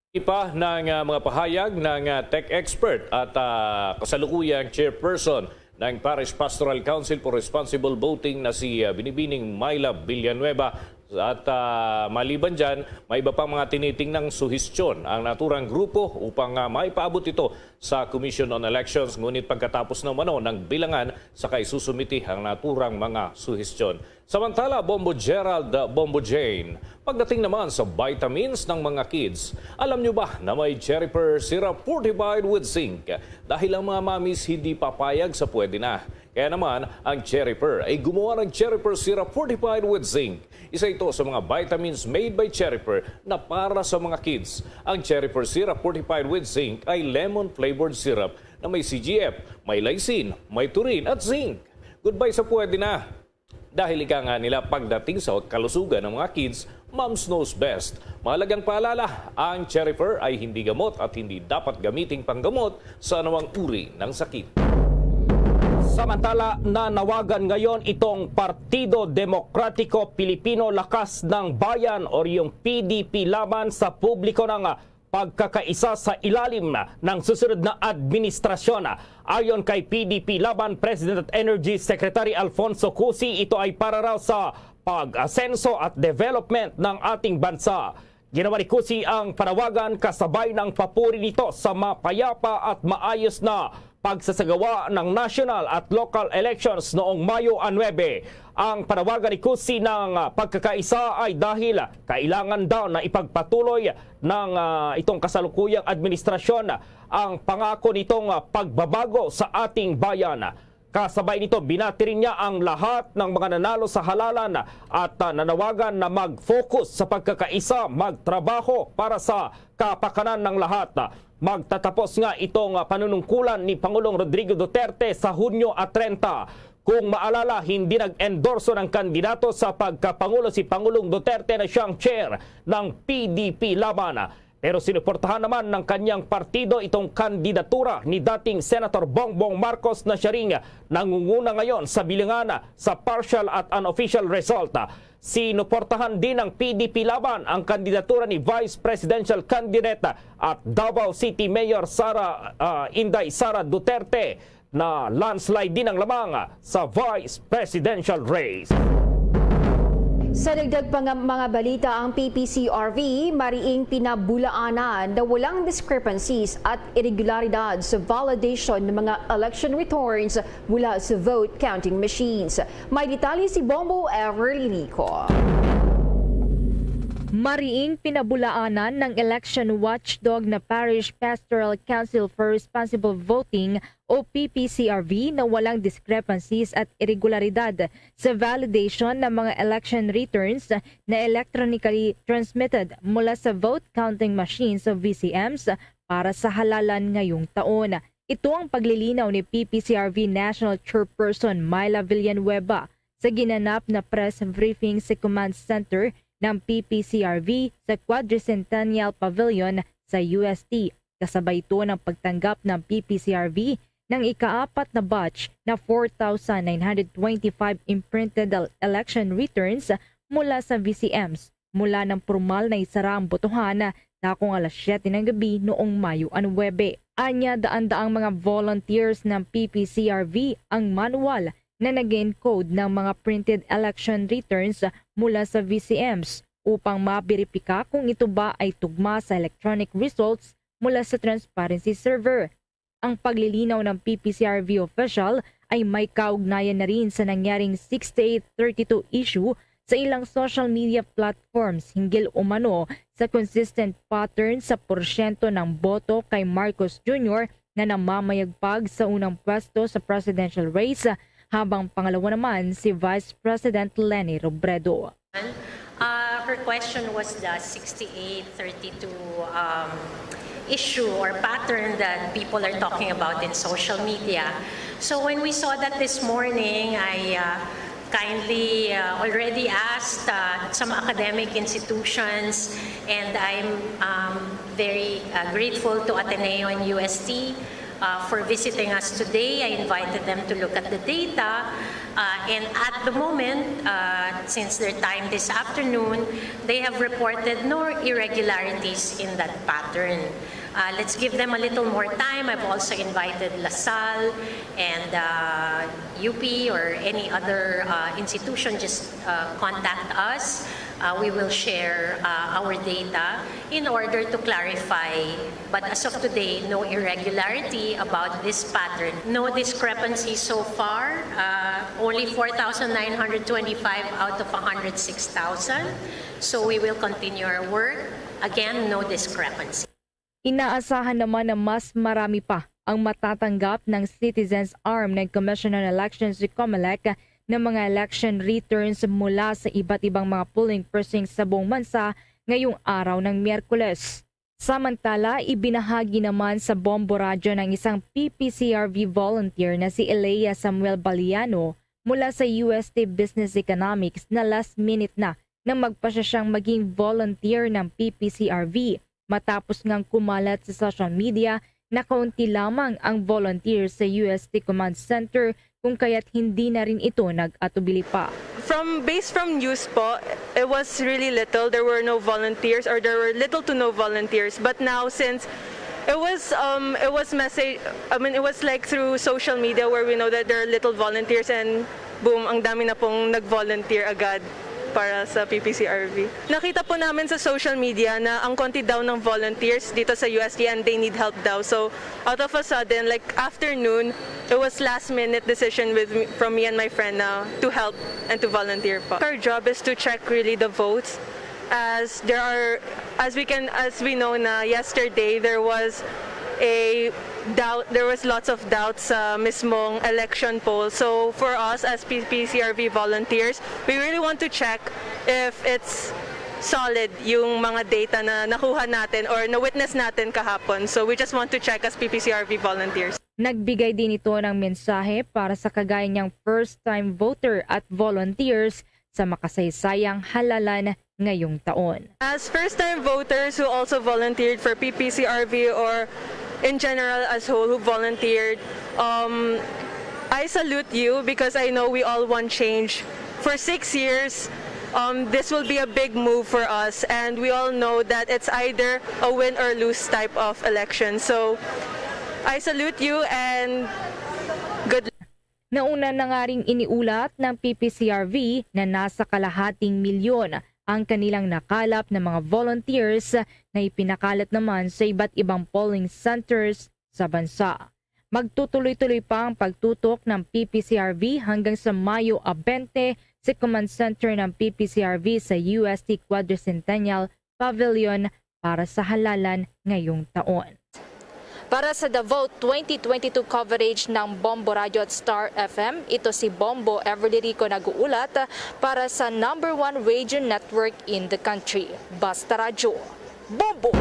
Iba ng, ah, mga pahayag ng, ah, tech expert at, ah, kasalukuyang chairperson ng Parish Pastoral Council for Responsible Voting na si, ah, Binibining Myla Villanueva. At, ah, maliban dyan, may iba pang mga tinitingnang suhestyon ang naturang grupo upang, ah, maipaabot ito sa Commission on Elections. Ngunit pagkatapos na umano ng bilangan, saka isusumiti ang naturang mga suhestyon. Samantala, Bombo Gerald, Bombo Jane, pagdating naman sa vitamins ng mga kids, alam nyo ba na may Cherry Pear Syrup fortified with zinc? Dahil ang mga mommies hindi papayag sa pwede na. Kaya naman, ang Cherry Pear ay gumawa ng Cherry Pear Syrup fortified with zinc. Isa ito sa mga vitamins made by Cherry Pear na para sa mga kids. Ang Cherry Pear Syrup fortified with zinc ay lemon-flavored syrup na may C G F, may lysine, may taurine at zinc. Goodbye sa pwede na. Dahil ika nga nila pagdating sa kalusugan ng mga kids, Moms knows best. Mahalagang paalala, ang Cherry Pear ay hindi gamot at hindi dapat gamiting panggamot sa anumang uri ng sakit. Samantala, nanawagan ngayon itong Partido Demokratiko Pilipino Lakas ng Bayan o yung P D P Laban sa publiko ng pagkakaisa sa ilalim ng susunod na administrasyon. Ayon kay P D P Laban President at Energy Secretary Alfonso Cusi, ito ay para raw sa pag-asenso at development ng ating bansa. Ginawa ni Cusi ang panawagan kasabay ng papuri nito sa mapayapa at maayos na pagsasagawa ng national at local elections noong Mayo nuebe. Ang panawagan ni Cusi ng pagkakaisa ay dahil kailangan daw na ipagpatuloy ng, ah, itong kasalukuyang administrasyon ang pangako nitong, ah, pagbabago sa ating bayan. Kasabay nito, binati rin niya ang lahat ng mga nanalo sa halalan at, ah, nanawagan na mag-focus sa pagkakaisa, magtrabaho para sa kapakanan ng lahat. Magtatapos nga itong, ah, panunungkulan ni Pangulong Rodrigo Duterte sa Hunyo, ah, treinta. Kung maalala, hindi nag-endorso ng kandidato sa pagkapangulo si Pangulong Duterte na siyang chair ng P D P Laban. Pero sinuportahan naman ng kanyang partido itong kandidatura ni dating Senator Bongbong Marcos na siya ring nangunguna ngayon sa bilangan sa partial at unofficial result. Sinuportahan din ng P D P Laban ang kandidatura ni Vice Presidential Candidate at Davao City Mayor Sara, ah, Inday Sara Duterte na landslide din ang lamang sa vice presidential race. Sa dagdag pa nga mga balita, ang P P C R V mariing pinabulaanan na walang discrepancies at irregularidad sa validation ng mga election returns mula sa vote counting machines. May detalye si Bombo Everly Nico. Mariing pinabulaanan ng election watchdog na Parish Pastoral Council for Responsible Voting o P P C R V na walang discrepancies at irregularidad sa validation ng mga election returns na electronically transmitted mula sa vote counting machines o V C Ms para sa halalan ngayong taon. Ito ang paglilinaw ni P P C R V National Chairperson Myla Villanueva sa ginanap na press briefing sa Command Center ng P P C R V sa Quadricentennial Pavilion sa U S T. Kasabay ito ng pagtanggap ng P P C R V ng ikaapat na batch na four thousand nine hundred twenty-five imprinted el- election returns mula sa V C Ms mula nang pormal na isara ang botohan, dakong alas siyete ng gabi noong Mayo nuwebe. Anya, daan-daang mga volunteers ng P P C R V ang manual na nag-encode ng mga printed election returns mula sa V C Ms upang maberipika kung ito ba ay tugma sa electronic results mula sa transparency server. Ang paglilinaw ng P P C R V official ay may kaugnayan na rin sa nangyaring sixty-eight thirty-two issue sa ilang social media platforms hinggil umano sa consistent pattern sa porsyento ng boto kay Marcos Junior na namamayagpag sa unang pwesto sa presidential race, habang pangalawa naman si Vice President Leni Robredo. Uh, her question was the sixty-eight thirty-two um, issue or pattern that people are talking about in social media. So when we saw that this morning, I uh, kindly uh, already asked uh, some academic institutions, and I'm um, very uh, grateful to Ateneo and U S T uh, for visiting us today. I invited them to look at the data. Uh, and at the moment, uh, since their time this afternoon, they have reported no irregularities in that pattern. Uh, let's give them a little more time. I've also invited La Salle and uh, U P or any other uh, institution. Just uh, contact us. Uh, we will share uh, our data in order to clarify. But as of today, no irregularity about this pattern. No discrepancy so far. Uh, only four thousand nine hundred twenty-five out of one hundred six thousand. So we will continue our work. Again, no discrepancy. Inaasahan naman na mas marami pa ang matatanggap ng Citizens Arm ng Commission on Elections o COMELEC ng mga election returns mula sa iba't ibang mga polling precincts sa buong bansa ngayong araw ng Miyerkules. Samantala, ibinahagi naman sa Bombo Radyo ng isang P P C R V volunteer na si Elea Samuel Baliano mula sa U S T Business Economics na last minute na nang magpasya siyang maging volunteer ng P P C R V. Matapos ngang kumalat sa social media na kaunti lamang ang volunteer sa U S T Command Center, kung kaya't hindi na rin ito nag-atubili pa. From based from news po, it was really little. There were no volunteers or there were little to no volunteers. But now, since it was um it was message I mean it was like through social media where we know that there are little volunteers and boom, ang dami na pong nag-volunteer agad para sa P P C R V. Nakita po namin sa social media na ang konti daw ng volunteers dito sa U S T and they need help daw. So, out of a sudden, like afternoon, it was last minute decision with me, from me and my friend na to help and to volunteer po. Our job is to check really the votes as there are as we can as we know na yesterday there was a doubt, there was lots of doubt sa mismong election poll. So for us as P P C R V volunteers, we really want to check if it's solid yung mga data na nakuha natin or na-witness natin kahapon. So we just want to check as P P C R V volunteers. Nagbigay din ito ng mensahe para sa kagaya niyang first-time voter at volunteers sa makasaysayang halalan ngayong taon. As first-time voters who also volunteered for P P C R V or in general as whole who volunteered, um, I salute you because I know we all want change. For six years, um, this will be a big move for us, and we all know that it's either a win or lose type of election. So, I salute you and good luck. Nauna na nga ring iniulat ng P P C R V na nasa kalahating milyon ang kanilang nakalap na mga volunteers na ipinakalat naman sa iba't ibang polling centers sa bansa. Magtutuloy-tuloy pa ang pagtutok ng P P C R V hanggang sa Mayo twenty sa Command Center ng P P C R V sa U S T Quadricentennial Pavilion para sa halalan ngayong taon. Para sa The Vote twenty twenty-two coverage ng Bombo Radyo at Star F M, ito si Bombo Everly Rico nag-uulat para sa number one radio network in the country, Basta Radyo. Bombo!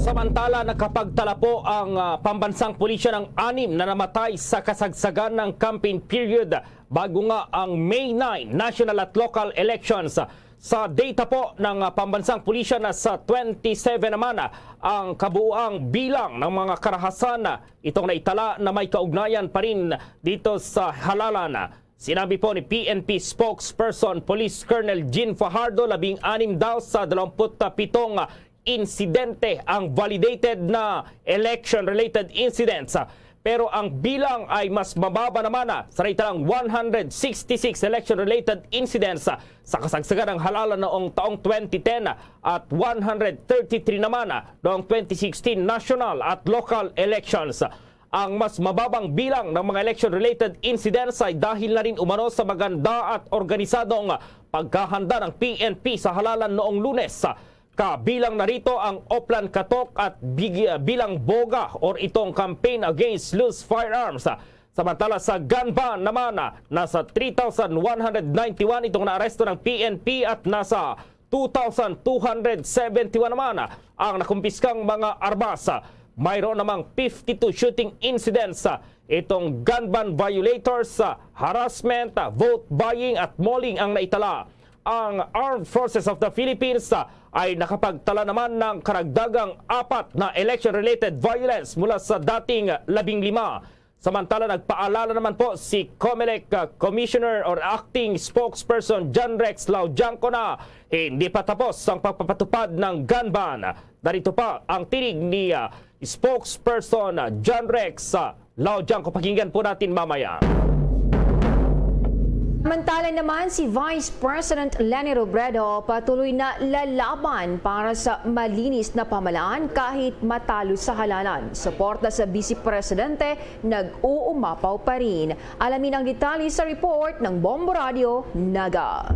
Samantala, nakapagtala po ang, ah, pambansang pulisya ng anim na namatay sa kasagsagan ng campaign period bago nga ang May nine national at local elections. Sa data po ng, ah, pambansang pulisya, nasa twenty-seven naman, ah, ang kabuuang bilang ng mga karahasan, ah, itong naitala na may kaugnayan pa rin dito sa halalan. Sinabi po ni P N P spokesperson Police Colonel Jean Fajardo, labing anim daw sa dalawampu't pitong insidente ang validated na election-related incidents. Pero ang bilang ay mas mababa naman, ah, sa rate lang one hundred sixty-six election-related incidents, ah, sa kasagsagan ng halalan noong taong twenty ten, ah, at one hundred thirty-three naman, ah, noong twenty sixteen national at local elections. Ang mas mababang bilang ng mga election-related incidents ay dahil na rin umano sa maganda at organisadong paghahanda ng P N P sa halalan noong Lunes. Kabilang na rito ang Oplan Katok at big-, bilang BOGA or itong Campaign Against Loose Firearms. Samantala sa gun ban naman, ah, nasa three thousand one hundred ninety-one itong naaresto ng P N P at nasa two thousand two hundred seventy-one naman ang nakumpiskang mga armas. Mayroon namang fifty-two shooting incidents, ah, itong gun ban violators, ah, harassment, ah, vote buying at mauling ang naitala. Ang Armed Forces of the Philippines, ah, ay nakapagtala naman ng karagdagang apat na election-related violence mula sa dating labing lima. Samantala, nagpaalala naman po si Comelec, ah, Commissioner or Acting Spokesperson John Rex Laudiangco na hindi pa tapos ang pagpapatupad ng gun ban. Narito pa ang tinig ni, ah, Spokesperson John Rex, ah, Laudiangco. Pakinggan po natin mamaya. Samantala naman, si Vice President Leni Robredo patuloy na lalaban para sa malinis na pamahalaan kahit matalo sa halalan. Suporta sa Vice Presidente nag-uumapaw pa rin. Alamin ang detalye sa report ng Bombo Radyo Naga.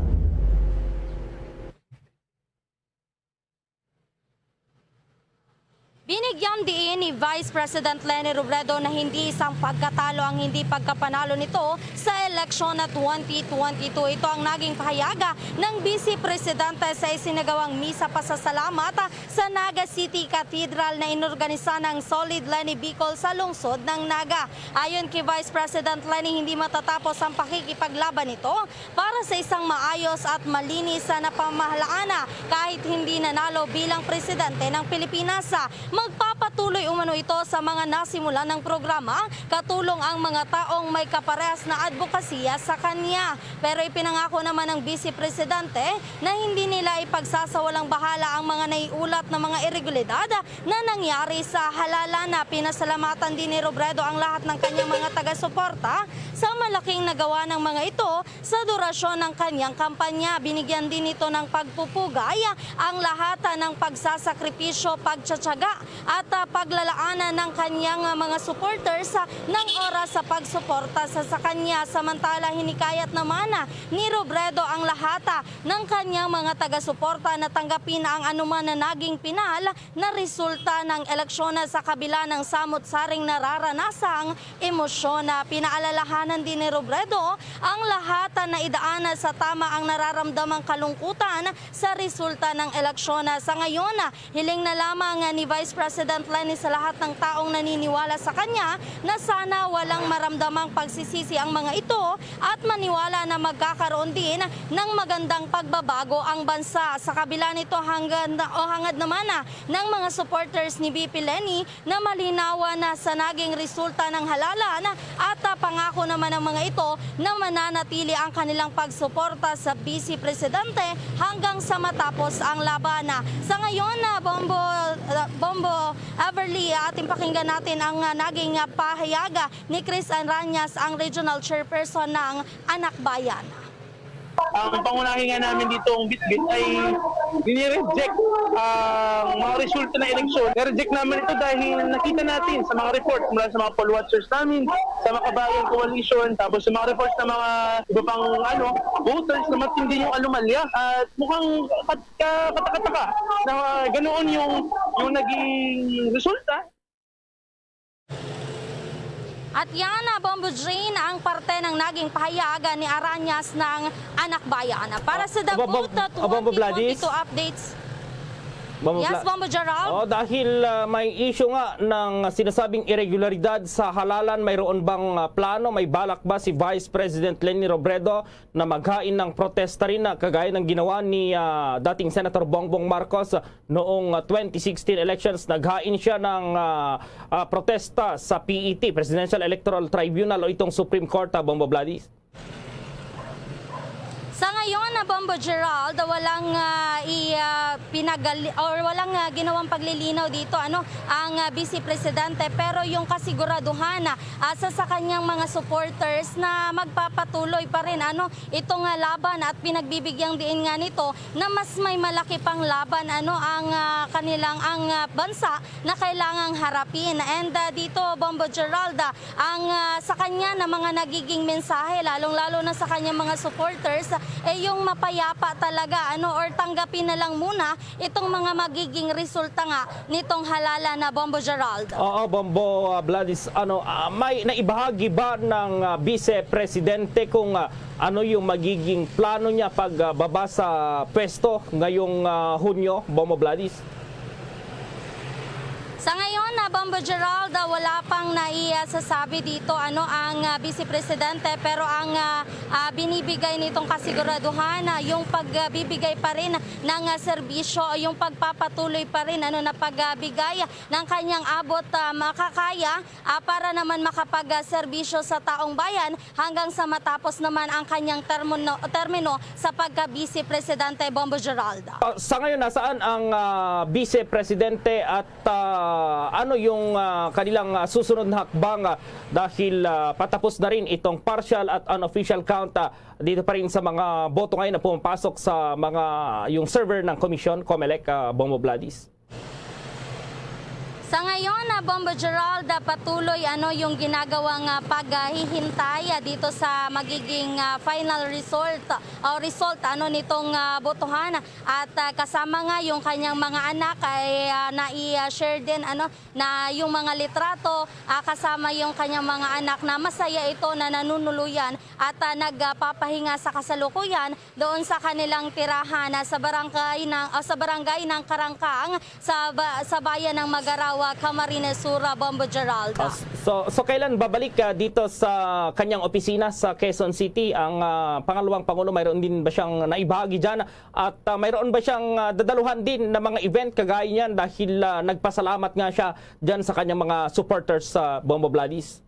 Binigyan diin ni Vice President Leni Robredo na hindi isang pagkatalo ang hindi pagkapanalo nito sa eleksyon na twenty twenty-two. Ito ang naging pahayag ng Vice Presidente sa isinagawang misa pasasalamat sa Naga City Cathedral na inorganisa ng Solid Leni Bicol sa lungsod ng Naga. Ayon kay Vice President Leni, hindi matatapos ang pakikipaglaban nito para sa isang maayos at malinis na pamahalaan kahit hindi nanalo bilang presidente ng Pilipinas. Magpapatuloy umano ito sa mga nasimulan ng programa, katulong ang mga taong may kaparehas na adbokasiya sa kanya. Pero ipinangako naman ng Vice Presidente na hindi nila ipagsasawalang bahala ang mga naiulat na mga iregulidad na nangyari sa halalan. Pinasalamatan din ni Robredo ang lahat ng kanyang mga taga-suporta sa malaking nagawa ng mga ito sa durasyon ng kanyang kampanya. Binigyan din ito ng pagpupugay ang lahat ng pagsasakripisyo, pagtsatsaga at, ah, paglalaanan ng kanyang, ah, mga supporters, ah, ng oras sa pagsuporta sa, sa kanya. Samantala, hinikayat naman, ah, ni Robredo ang lahat, ah, ng kanyang mga taga-suporta na tanggapin ang anuman na naging pinal na resulta ng eleksyon sa kabila ng samot-saring nararanasang emosyon. Pinaalalahan Nandini Robredo, ang lahat na idaan sa tama ang nararamdamang kalungkutan sa resulta ng eleksyon. Sa ngayon, hiling na lamang ni Vice President Leni sa lahat ng taong naniniwala sa kanya na sana walang maramdamang pagsisisi ang mga ito at maniwala na magkakaroon din ng magandang pagbabago ang bansa. Sa kabila nito, hanggan, o hangad naman na ng mga supporters ni V P Leni na malinawan na sa naging resulta ng halalan at, ah, pangako naman ng mga ito na mananatili ang kanilang pagsuporta sa Vice Presidente hanggang sa matapos ang laban. Sa ngayon, ah, Bombo, ah, Bombo Everly, ah, ating pakinggan natin ang, ah, naging, ah, pahayag, ah, ni Chris Arañas, ang Regional Chairperson ng Anak Bayan. Ang pangunahin nga namin dito ang bitbit ay nire-reject ang mga resulta ng eleksyon. Nireject namin ito dahil nakita natin sa mga report mula sa mga poll watchers namin, sa Makabayan Coalition, tapos sa mga reports ng mga iba pang, ano, voters na matindi yung anomalya. At mukhang kat-, ka-, katakataka na ganoon yung, yung naging resulta. At yan, ah, Bombo Jane, ang parte ng naging pahayag, ah, ni Arañas ng Anak Bayan. Para sa The Vote, ah, Bombo Gladys? Twenty twenty-two updates. Bombo Yes, Gla- Bombo Gerald? Oh, dahil, ah, may issue nga ng sinasabing irregularidad sa halalan, mayroon bang, ah, plano, may balak ba si Vice President Leni Robredo na maghain ng protesta rin na kagaya ng ginawa ni, ah, dating Senator Bongbong Marcos noong, ah, twenty sixteen elections? Naghain siya ng, ah, ah, protesta sa P E T, Presidential Electoral Tribunal, o itong Supreme Court, ah, Bombo Gladys. Sa ngayon, na Bombo Gerald, walang, ah, i-, ah, pinagali-, or walang, ah, ginawang paglilinaw dito, ano, ang, ah, Vice Presidente, pero yung kasiguraduhan, ah, sa, sa kanyang mga supporters na magpapatuloy pa rin, ano, itong, ah, laban at pinagbibigyan din nga nito na mas may malaki pang laban, ano, ang, ah, kanilang, ang, ah, bansa na kailangang harapin. And, ah, dito, Bombo Gerald, ah, ang, ah, sa kanya na mga nagiging mensahe, lalong-lalo na sa kanyang mga supporters, eh, yung mapayapa talaga, ano, or tanggapin na lang muna itong mga magiging resulta nga nitong halalan, na Bombo Gerald. Oo, Bombo, ah, Gladys, ano, ah, may naibahagi ba ng, ah, Vice Presidente kung, ah, ano yung magiging plano niya pag, ah, baba sa pwesto ngayong, ah, Hunyo, Bombo Gladys? Sa ngayon, na Bombo Gerald, ah, wala pang naisasabi dito, ano, ang, ah, Vice Presidente, pero ang, ah, ah, binibigay nitong kasiguraduhan na yung pagbibigay pa rin ng, ah, serbisyo, yung pagpapatuloy pa rin, ano, na pagbigay ng kanyang abot, ah, makakaya, ah, para naman makapag-, ah, serbisyo sa taong bayan hanggang sa matapos naman ang kanyang termino, termino sa pagka-Vice Presidente, Bombo Gerald. Ah, sa ngayon, nasaan ang, ah, Vice Presidente at, ah, ano yung, ah, kanilang, ah, susunod na hakbang, ah, dahil, ah, patapos na rin itong partial at unofficial count, ah, dito pa rin sa mga boto ngayon na pumapasok sa mga, yung server ng komisyon, Comelec, ah, Bombo Gladys? Sa ngayon, ah, Bombo Gerald, ah, patuloy, ano, yung ginagawang, ah, paghihintay, ah, dito sa magiging, ah, final result, ah, o result, ano, nitong, ah, botohan. At, ah, kasama nga yung kanyang mga anak ay, ah, nai-, ah, share din, ano, na yung mga litrato, ah, kasama yung kanyang mga anak na masaya ito na nanunuluyan at, ah, nagpapahinga sa kasalukuyan doon sa kanilang tirahan, ah, sa barangay ng, ah, sa barangay ng Karangkang, sa ba-, sa bayan ng Magarawa, Camarines Sur, ah, Bombo Gerald. Ah, s-, so, so kailan babalik, ah, dito sa kanyang opisina sa Quezon City ang, ah, pangalawang pangulo? Mayroon din ba siyang naibahagi diyan? At, ah, mayroon ba siyang, ah, dadaluhan din na mga event kagaya niyan dahil, ah, nagpasalamat nga siya diyan sa kanyang mga supporters sa Bombo Gladys?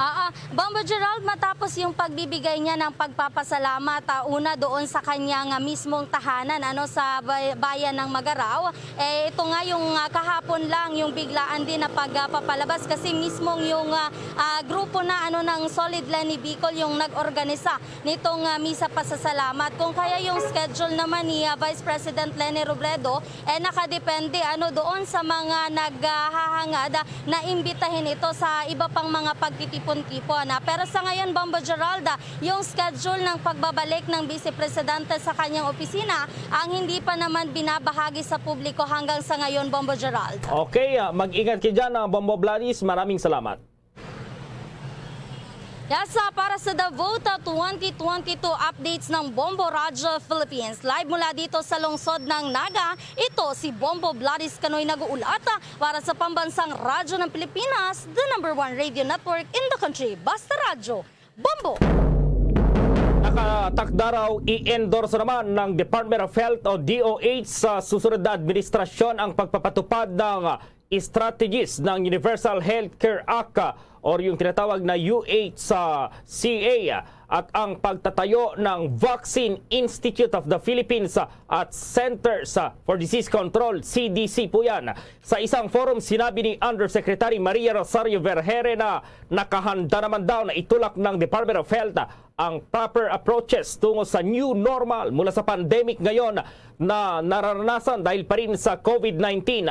Ah, ah, Bombo Gerald, matapos yung pagbibigay niya ng pagpapasalamat, ah, una doon sa kanyang, ah, mismong tahanan, ano, sa bay-, bayan ng Magaraw, eh, ito nga yung, ah, kahapon lang yung biglaan din na pagpapalabas kasi mismong yung, ah, ah, grupo na, ano, ng Solid Leni Bicol yung nag-organisa nitong, ah, misa pasasalamat. Kung kaya yung schedule naman ni, ah, Vice President Leni Robredo, eh, nakadepende, ano, doon sa mga naghahangad, ah, na imbitahin ito sa iba pang mga pagtitipon-tipon, ah. Pero sa ngayon, Bombo Gerald, ah, yung schedule ng pagbabalik ng Vice Presidente sa kanyang opisina ang hindi pa naman binabahagi sa publiko hanggang sa ngayon, Bombo Gerald. Okay, ah, mag-ingat kayo dyan, ah, Bombo Gladys. Maraming salamat. Yasa para sa The Vote twenty twenty-two updates ng Bombo Radyo Philippines. Live mula dito sa lungsod ng Naga, ito si Bombo Gladys Canoy nag-uulat para sa Pambansang Radyo ng Pilipinas, the number one radio network in the country. Basta Radyo, Bombo! Nakatakda raw i-endorse naman ng Department of Health o D O H sa susunod na administrasyon ang pagpapatupad ng strategies ng Universal Healthcare Act, ah, or yung tinatawag na U H C A, ah, at ang pagtatayo ng Vaccine Institute of the Philippines, ah, at Centers, ah, for Disease Control, C D C po yan. Sa isang forum, sinabi ni Undersecretary Maria Rosario Vergere na nakahanda naman daw na itulak ng Department of Health, ah, ang proper approaches tungo sa new normal mula sa pandemic ngayon na nararanasan dahil pa rin sa COVID nineteen.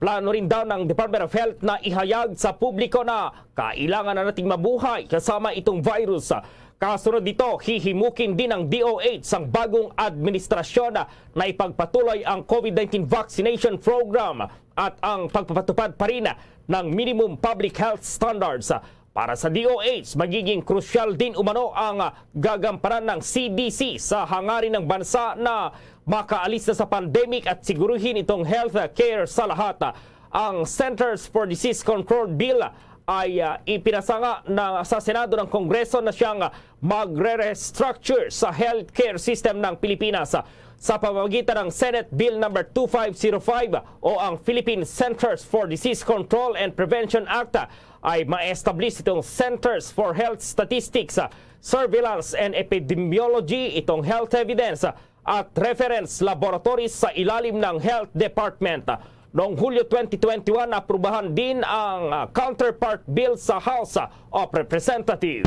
Plano rin daw ng Department of Health na ihayag sa publiko na kailangan na nating mabuhay kasama itong virus. Kasunod nito, hihimukin din ng D O H ang bagong administrasyon na ipagpatuloy ang COVID nineteen vaccination program at ang pagpapatupad pa rin ng minimum public health standards. Para sa D O H, magiging krusyal din umano ang gagampanan ng C D C sa hangarin ng bansa na makaalis na sa pandemic at siguruhin itong health care sa lahat. Ang Centers for Disease Control Bill ay, ah, ipinasa nga na sa Senado ng Kongreso na siyang magre-restructure sa healthcare system ng Pilipinas. Sa pamamagitan ng Senate Bill number two five zero five o ang Philippine Centers for Disease Control and Prevention Act, ay ma-establish itong Centers for Health Statistics, Surveillance and Epidemiology, itong health evidence at reference laboratories sa ilalim ng Health Department. Noong Hulyo twenty twenty-one, aprubahan din ang, ah, counterpart bill sa House of Representatives.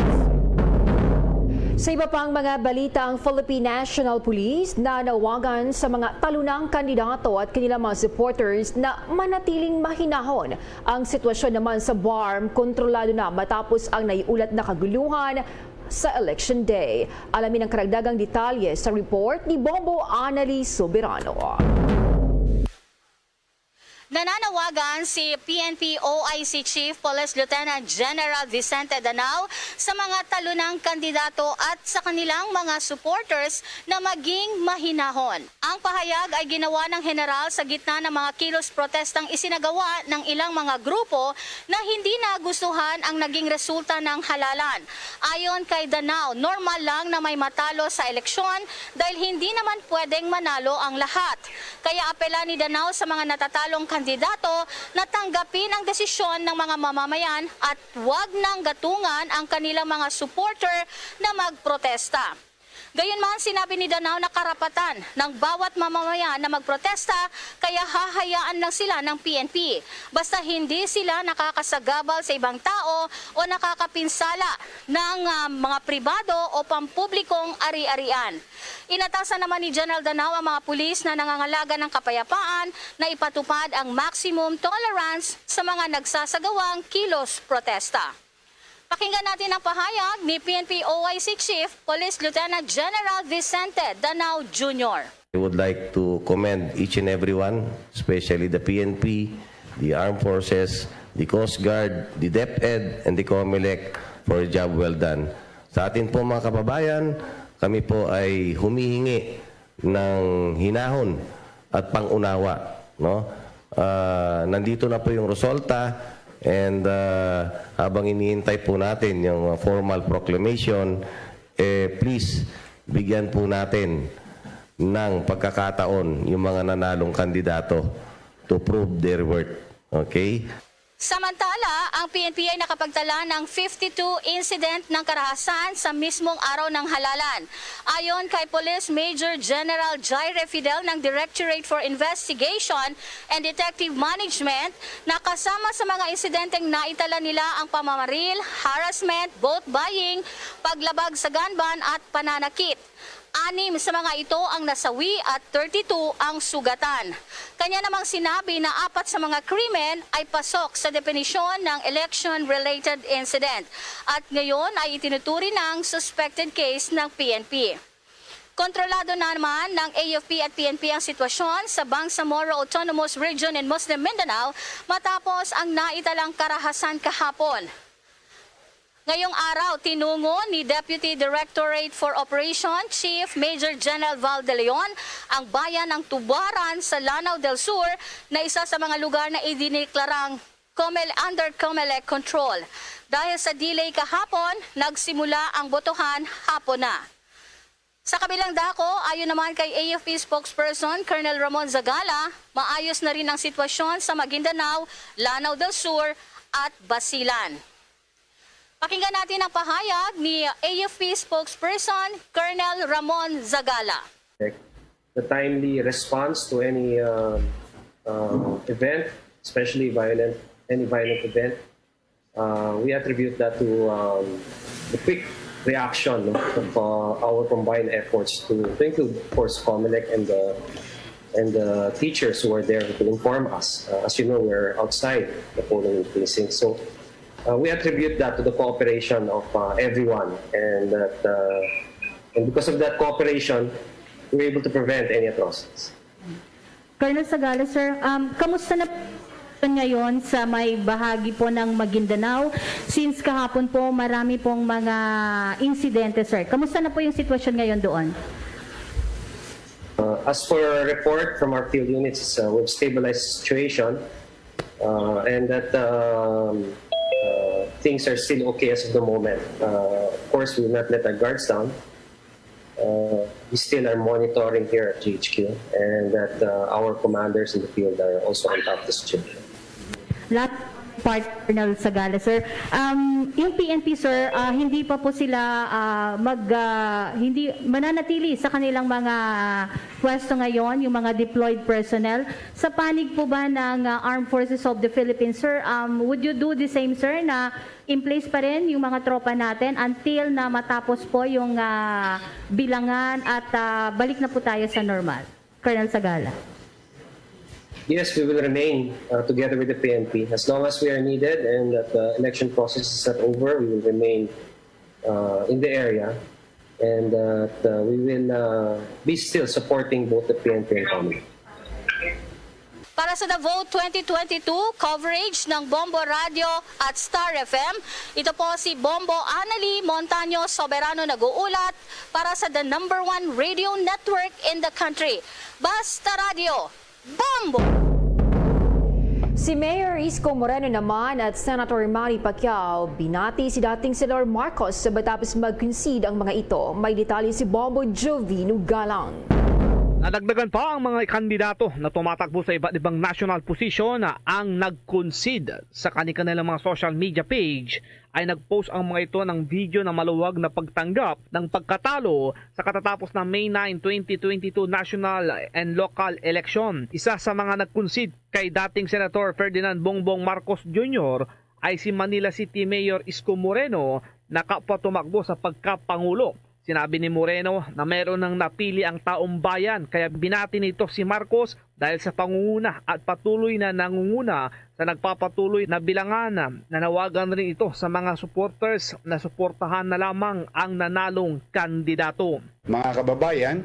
Sa iba pang mga balita, ang Philippine National Police nanawagan sa mga talunang kandidato at kanilang mga supporters na manatiling mahinahon. Ang sitwasyon naman sa BARMM kontrolado na matapos ang naiulat na kaguluhan sa Election Day. Alamin ang karagdagang detalye sa report ni Bombo Anali Soberano. Nananawagan si P N P O I C Chief Police Lieutenant General Vicente Danao sa mga talunang kandidato at sa kanilang mga supporters na maging mahinahon. Ang pahayag ay ginawa ng General sa gitna ng mga kilos protestang isinagawa ng ilang mga grupo na hindi nagustuhan ang naging resulta ng halalan. Ayon kay Danao, normal lang na may matalo sa eleksyon dahil hindi naman pwedeng manalo ang lahat. Kaya apela ni Danao sa mga natatalong kandidato na tanggapin ang desisyon ng mga mamamayan at wag nang gatungan ang kanilang mga supporter na magprotesta. Gayunman, sinabi ni Danao na karapatan ng bawat mamamayan na magprotesta, kaya hahayaan lang sila ng P N P basta hindi sila nakakasagabal sa ibang tao o nakakapinsala ng, ah, mga pribado o pampublikong ari-arian. Inatasan naman ni General Danao ang mga pulis na nangangalaga ng kapayapaan na ipatupad ang maximum tolerance sa mga nagsasagawang kilos protesta. Pakinggan natin ang pahayag ni P N P O I C Chief Police Lieutenant General Vicente Danao Junior. I would like to commend each and everyone, especially the P N P, the Armed Forces, the Coast Guard, the DepEd, and the COMELEC for a job well done. Sa atin po mga kababayan, kami po ay humihingi ng hinahon at pangunawa, no? Ah, nandito na po yung resulta, and, ah, habang iniintay po natin yung, ah, formal proclamation, eh, please, bigyan po natin ng pagkakataon yung mga nanalong kandidato to prove their worth. Okay? Samantala, ang P N P ay nakapagtala ng fifty-two incident ng karahasan sa mismong araw ng halalan. Ayon kay Police Major General Jaire Fidel ng Directorate for Investigation and Detective Management, na kasama sa mga insidenteng naitala nila ang pamamaril, harassment, boat buying, paglabag sa gun ban at pananakit. Anim sa mga ito ang nasawi at thirty-two ang sugatan. Kanya namang sinabi na apat sa mga krimen ay pasok sa definisyon ng election-related incident at ngayon ay itinuturing ng suspected case ng P N P. Kontrolado naman ng A F P at P N P ang sitwasyon sa Bangsamoro Autonomous Region in Muslim Mindanao matapos ang naitalang karahasan kahapon. Ngayong araw, tinungo ni Deputy Directorate for Operation Chief Major General Val De Leon ang bayan ng Tubaran sa Lanao del Sur na isa sa mga lugar na idineklarang Comel-, under Comelec control. Dahil sa delay kahapon, nagsimula ang botohan hapon na. Sa kabilang dako, ayon naman kay A F P spokesperson Colonel Ramon Zagala, maayos na rin ang sitwasyon sa Maguindanao, Lanao del Sur at Basilan. Pakinggan natin ang pahayag ni A F P spokesperson Colonel Ramon Zagala. The timely response to any uh, uh, event, especially violent, any violent event, uh, we attribute that to um, the quick reaction, no, of uh, our combined efforts to, to include, of course, Comelec and the and the teachers who are there to inform us. Uh, as you know, we're outside the polling precinct, so uh, we attribute that to the cooperation of uh, everyone, and that uh, and because of that cooperation, we're able to prevent any atrocities. Colonel Zagala, sir, um, kamusta na po ngayon sa may bahagi po ng Maguindanao? Since kahapon po, marami pong mga insidente, sir. Kamusta na po yung sitwasyon ngayon doon? Uh, as for a report from our field units, uh, we've stabilized the situation uh, and that um, uh, things are still okay as of the moment. Uh, of course, we will not let our guards down. Uh, we still are monitoring here at G H Q and that uh, our commanders in the field are also on top of the situation. Last part, Colonel Zagala, sir. Um, yung P N P, sir, ah, hindi pa po sila ah, mag, ah, hindi mananatili sa kanilang mga pwesto ngayon, yung mga deployed personnel. Sa panig po ba ng ah, Armed Forces of the Philippines, sir, um, would you do the same, sir, na in place pa rin yung mga tropa natin until na matapos po yung ah, bilangan at ah, balik na po tayo sa normal? Colonel Zagala. Yes, we will remain uh, together with the P N P. As long as we are needed and that the election process is not over, we will remain uh, in the area and that uh, we will uh, be still supporting both the P N P and Comelec. Para sa The Vote twenty twenty-two coverage ng Bombo Radio at Star F M, ito po si Bombo Annalie Montaño Soberano nag-uulat para sa the number one radio network in the country. Basta Radio, Bombo! Si Mayor Isko Moreno naman at Senator Manny Pacquiao binati si dating Senador Marcos matapos mag-concede ang mga ito. May detalye si Bombo Jovino Galang. Nadagdagan pa ang mga kandidato na tumatakbo sa iba't ibang national position ang nag-concede. Sa kani-kanilang mga social media page ay nag-post ang mga ito ng video na maluwag na pagtanggap ng pagkatalo sa katatapos na May nine, twenty twenty-two national and local election. Isa sa mga nag-concede kay dating Senator Ferdinand Bongbong Marcos Junior ay si Manila City Mayor Isko Moreno na kapwa tumakbo sa pagkapangulo. Sinabi ni Moreno na meron nang napili ang taong bayan kaya binati nito si Marcos dahil sa pangunguna at patuloy na nangunguna sa nagpapatuloy na bilangan. Nanawagan rin ito sa mga supporters na suportahan na lamang ang nanalong kandidato. Mga kababayan,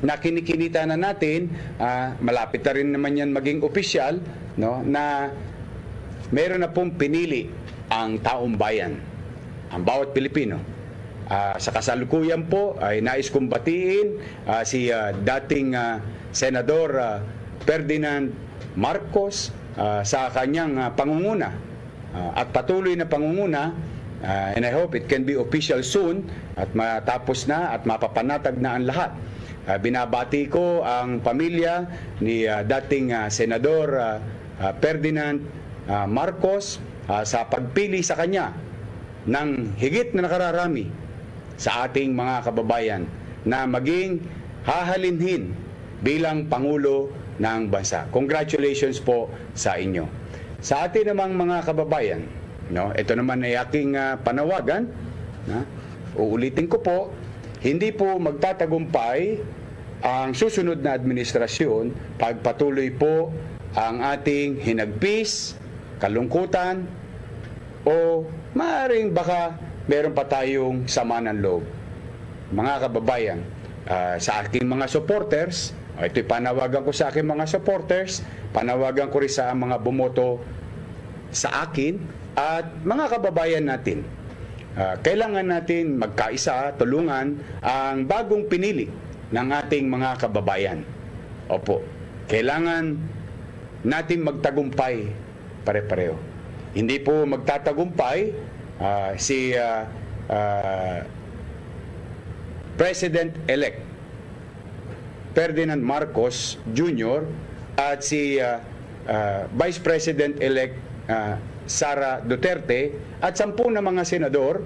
nakinikinita na natin, ah, malapit na rin naman yan maging opisyal, no, na meron na pong pinili ang taong bayan, ang bawat Pilipino. Ah, sa kasalukuyan po ay nais kong batiin ah, si ah, dating ah, Senador ah, Ferdinand Marcos ah, sa kanyang ah, pangunguna ah, at patuloy na pangunguna, ah, and I hope it can be official soon at matapos na at mapapanatag na ang lahat. Ah, binabati ko ang pamilya ni ah, dating ah, Senador ah, ah, Ferdinand ah, Marcos ah, sa pagpili sa kanya ng higit na nakararami sa ating mga kababayan na maging hahalinhin bilang Pangulo ng Bansa. Congratulations po sa inyo. Sa atin namang mga kababayan, no, ito naman ay aking ah, panawagan. Na, uulitin ko po, hindi po magtatagumpay ang susunod na administrasyon pag patuloy po ang ating hinagpis, kalungkutan, o maaaring baka meron pa tayong sama ng loob. Mga kababayan, ah, sa aking mga supporters, ah, ito'y panawagan ko sa aking mga supporters, panawagan ko rin sa mga bumoto sa akin at mga kababayan natin. Ah, kailangan natin magkaisa, tulungan ang bagong pinili ng ating mga kababayan. Opo, kailangan natin magtagumpay pare-pareho. Hindi po magtatagumpay, ah, si, ah, ah, President-elect Ferdinand Marcos Junior at si, ah, ah, Vice President-elect, ah, Sara Duterte at sampu na mga senador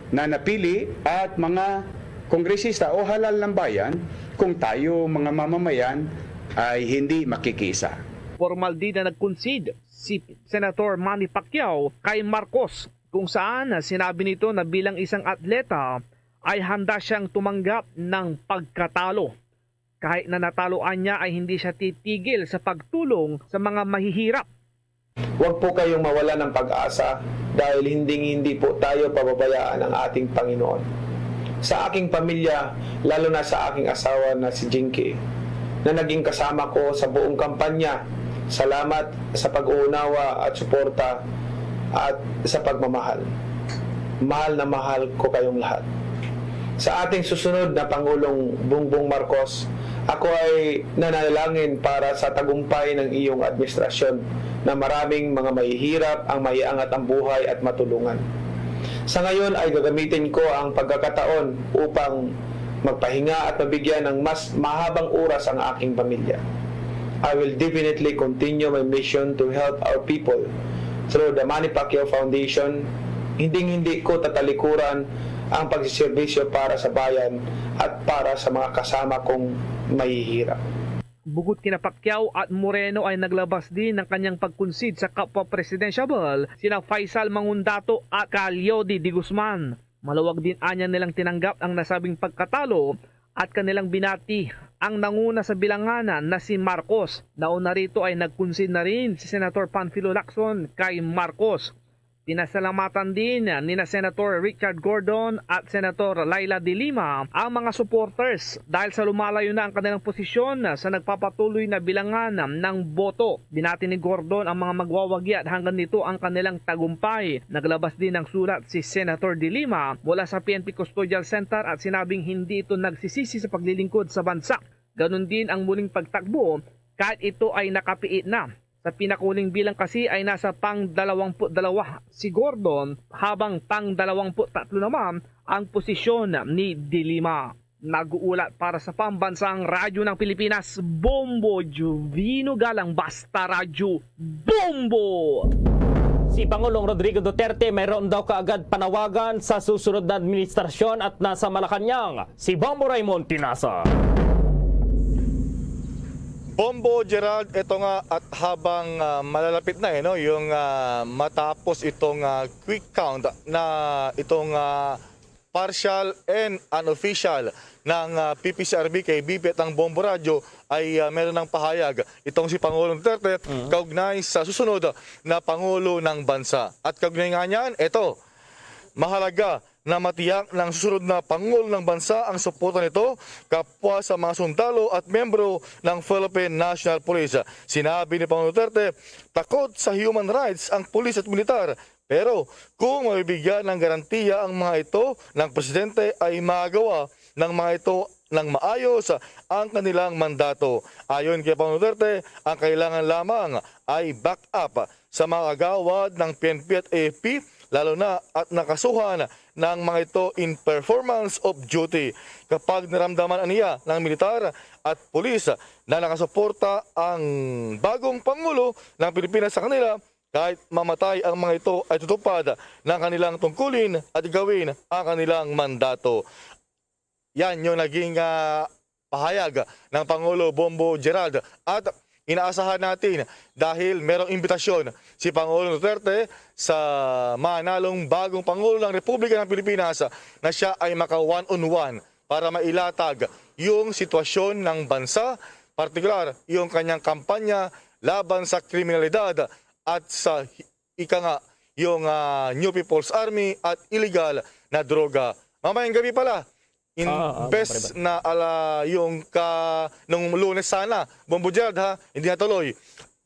na napili at mga kongresista o halal ng bayan kung tayo, mga mamamayan, ay hindi makikiisa. Formal din na nag-concede si Senator Manny Pacquiao kay Marcos, kung saan sinabi nito na bilang isang atleta ay handa siyang tumanggap ng pagkatalo. Kahit na natalo niya, ay hindi siya titigil sa pagtulong sa mga mahihirap. Huwag po kayong mawala ng pag-asa dahil hinding-hindi po tayo pababayaan ng ating Panginoon. Sa aking pamilya, lalo na sa aking asawa na si Jinky, na naging kasama ko sa buong kampanya, salamat sa pag-uunawa at suporta at sa pagmamahal. Mahal na mahal ko kayong lahat. Sa ating susunod na Pangulong Bongbong Marcos, ako ay nanalangin para sa tagumpay ng iyong administrasyon na maraming mga mahihirap ang maiangat ang buhay at matulungan. Sa ngayon ay gagamitin ko ang pagkakataon upang magpahinga at mabigyan ng mas mahabang oras ang aking pamilya. I will definitely continue my mission to help our people through the Manny Pacquiao Foundation. Hinding-hindi ko tatalikuran ang pagsiservisyo para sa bayan at para sa mga kasama kong mahihirap. Bukod kina Pacquiao at Moreno ay naglabas din ng kanyang pag-concede sa kapwa presidential sina Faisal Mangundato at Calio de, de Guzman. Maluwag din anya nilang tinanggap ang nasabing pagkatalo at kanilang binati ang nanguna sa bilanganan na si Marcos. Nauna rito ay nag-concede na rin si Senator Panfilo Lacson kay Marcos. Pinasalamatan din ni na Senator Richard Gordon at Senator Leila de Lima ang mga supporters dahil sa lumalayo na ang kanilang posisyon sa nagpapatuloy na bilangan ng boto. Binati ni Gordon ang mga magwawagi at hanggang nito ang kanilang tagumpay. Naglabas din ng sulat si Senator de Lima mula sa P N P Custodial Center at sinabing hindi ito nagsisisi sa paglilingkod sa bansa. Ganun din ang muling pagtakbo kahit ito ay nakapiit na. Sa pinakahuling bilang kasi ay nasa pang dalawampu dalawa si Gordon, habang pang dalawampu tatlo naman ang posisyon ni De Lima. Nag-uulat para sa Pambansang Radyo ng Pilipinas, Bombo Jovino Galang, Basta Radyo, Bombo! Si Pangulong Rodrigo Duterte mayroon daw kaagad panawagan sa susunod na administrasyon at nasa Malacañang si Bombo Raymond Pinasa. Bombo Gerald, ito nga at habang ah, malalapit na eh, no, yung ah, matapos itong ah, quick count na itong ah, partial and unofficial ng ah, P P C R B, K B P at ang Bombo Radyo ay ah, meron ng pahayag itong si Pangulong Duterte kaugnay sa susunod na Pangulo ng Bansa. At kaugnay nga niyan, ito, mahalaga na matiyak ng susunod na Pangulo ng Bansa ang suporta nito kapwa sa mga sundalo at miyembro ng Philippine National Police. Sinabi ni Pangulong Duterte, takot sa human rights ang pulis at militar. Pero kung mabibigyan ng garantiya ang mga ito ng presidente ay magagawa ng mga ito ng maayos ang kanilang mandato. Ayon kay Pangulong Duterte, ang kailangan lamang ay backup sa mga kagawad ng P N P at A F P, lalo na at nakasuhan ng mga ito in performance of duty. Kapag naramdaman niya ng militar at pulis na nakasuporta ang bagong Pangulo ng Pilipinas sa kanila, kahit mamatay ang mga ito ay tutupad ng kanilang tungkulin at gagawin ang kanilang mandato. Yan yung naging ah, pahayag ng Pangulo Bombo Gerald. At inaasahan natin dahil merong imbitasyon si Pangulong Duterte sa manalong bagong Pangulo ng Republika ng Pilipinas na siya ay maka one-on-one para mailatag yung sitwasyon ng bansa, partikular yung kanyang kampanya laban sa kriminalidad at sa ika nga yung ah, New People's Army at illegal na droga. Mamayang gabi pala, Ah, ah, imbes pare, pare. na ala yung ka nung Lunes sana, Bombo Gerald, ha, hindi natuloy.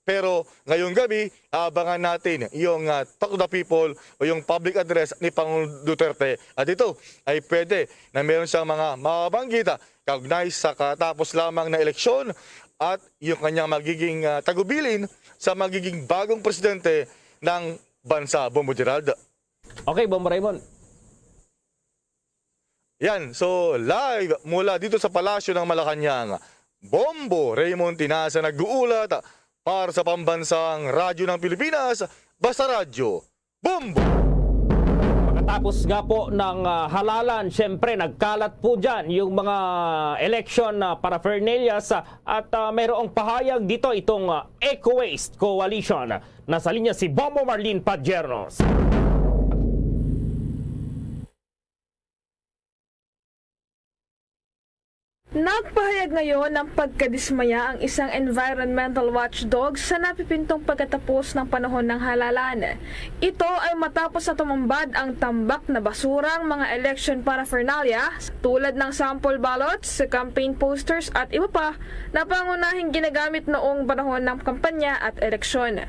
Pero ngayong gabi, abangan natin yung, ah, Talk to the People o yung public address ni Pangulong Duterte. At ito ay pwede na meron siyang mga mabanggit, ah, kaugnay sa katapos lamang na eleksyon at yung kanyang magiging, ah, tagubilin sa magiging bagong presidente ng bansa, Bombo Gerald. Okay, Bombo Raymond. Yan, so live mula dito sa Palasyo ng Malacañang, Bombo Raymond Tinaza nag-uulat para sa Pambansang Radyo ng Pilipinas, Basta Radyo, Bombo! Pagkatapos nga po ng, ah, halalan, syempre nagkalat po dyan yung mga election, ah, paraphernalias, ah, at, ah, mayroong pahayag dito itong, ah, Eco Waste Coalition. Nasa linya si Bombo Marlene Padiernos. Nagpahayag ngayon ng pagkadismaya ang isang environmental watchdog sa napipintong pagkatapos ng panahon ng halalan. Ito ay matapos na tumambad ang tambak na basura ang mga election paraphernalia tulad ng sample ballots, campaign posters at iba pa na pangunahing ginagamit noong panahon ng kampanya at eleksyon.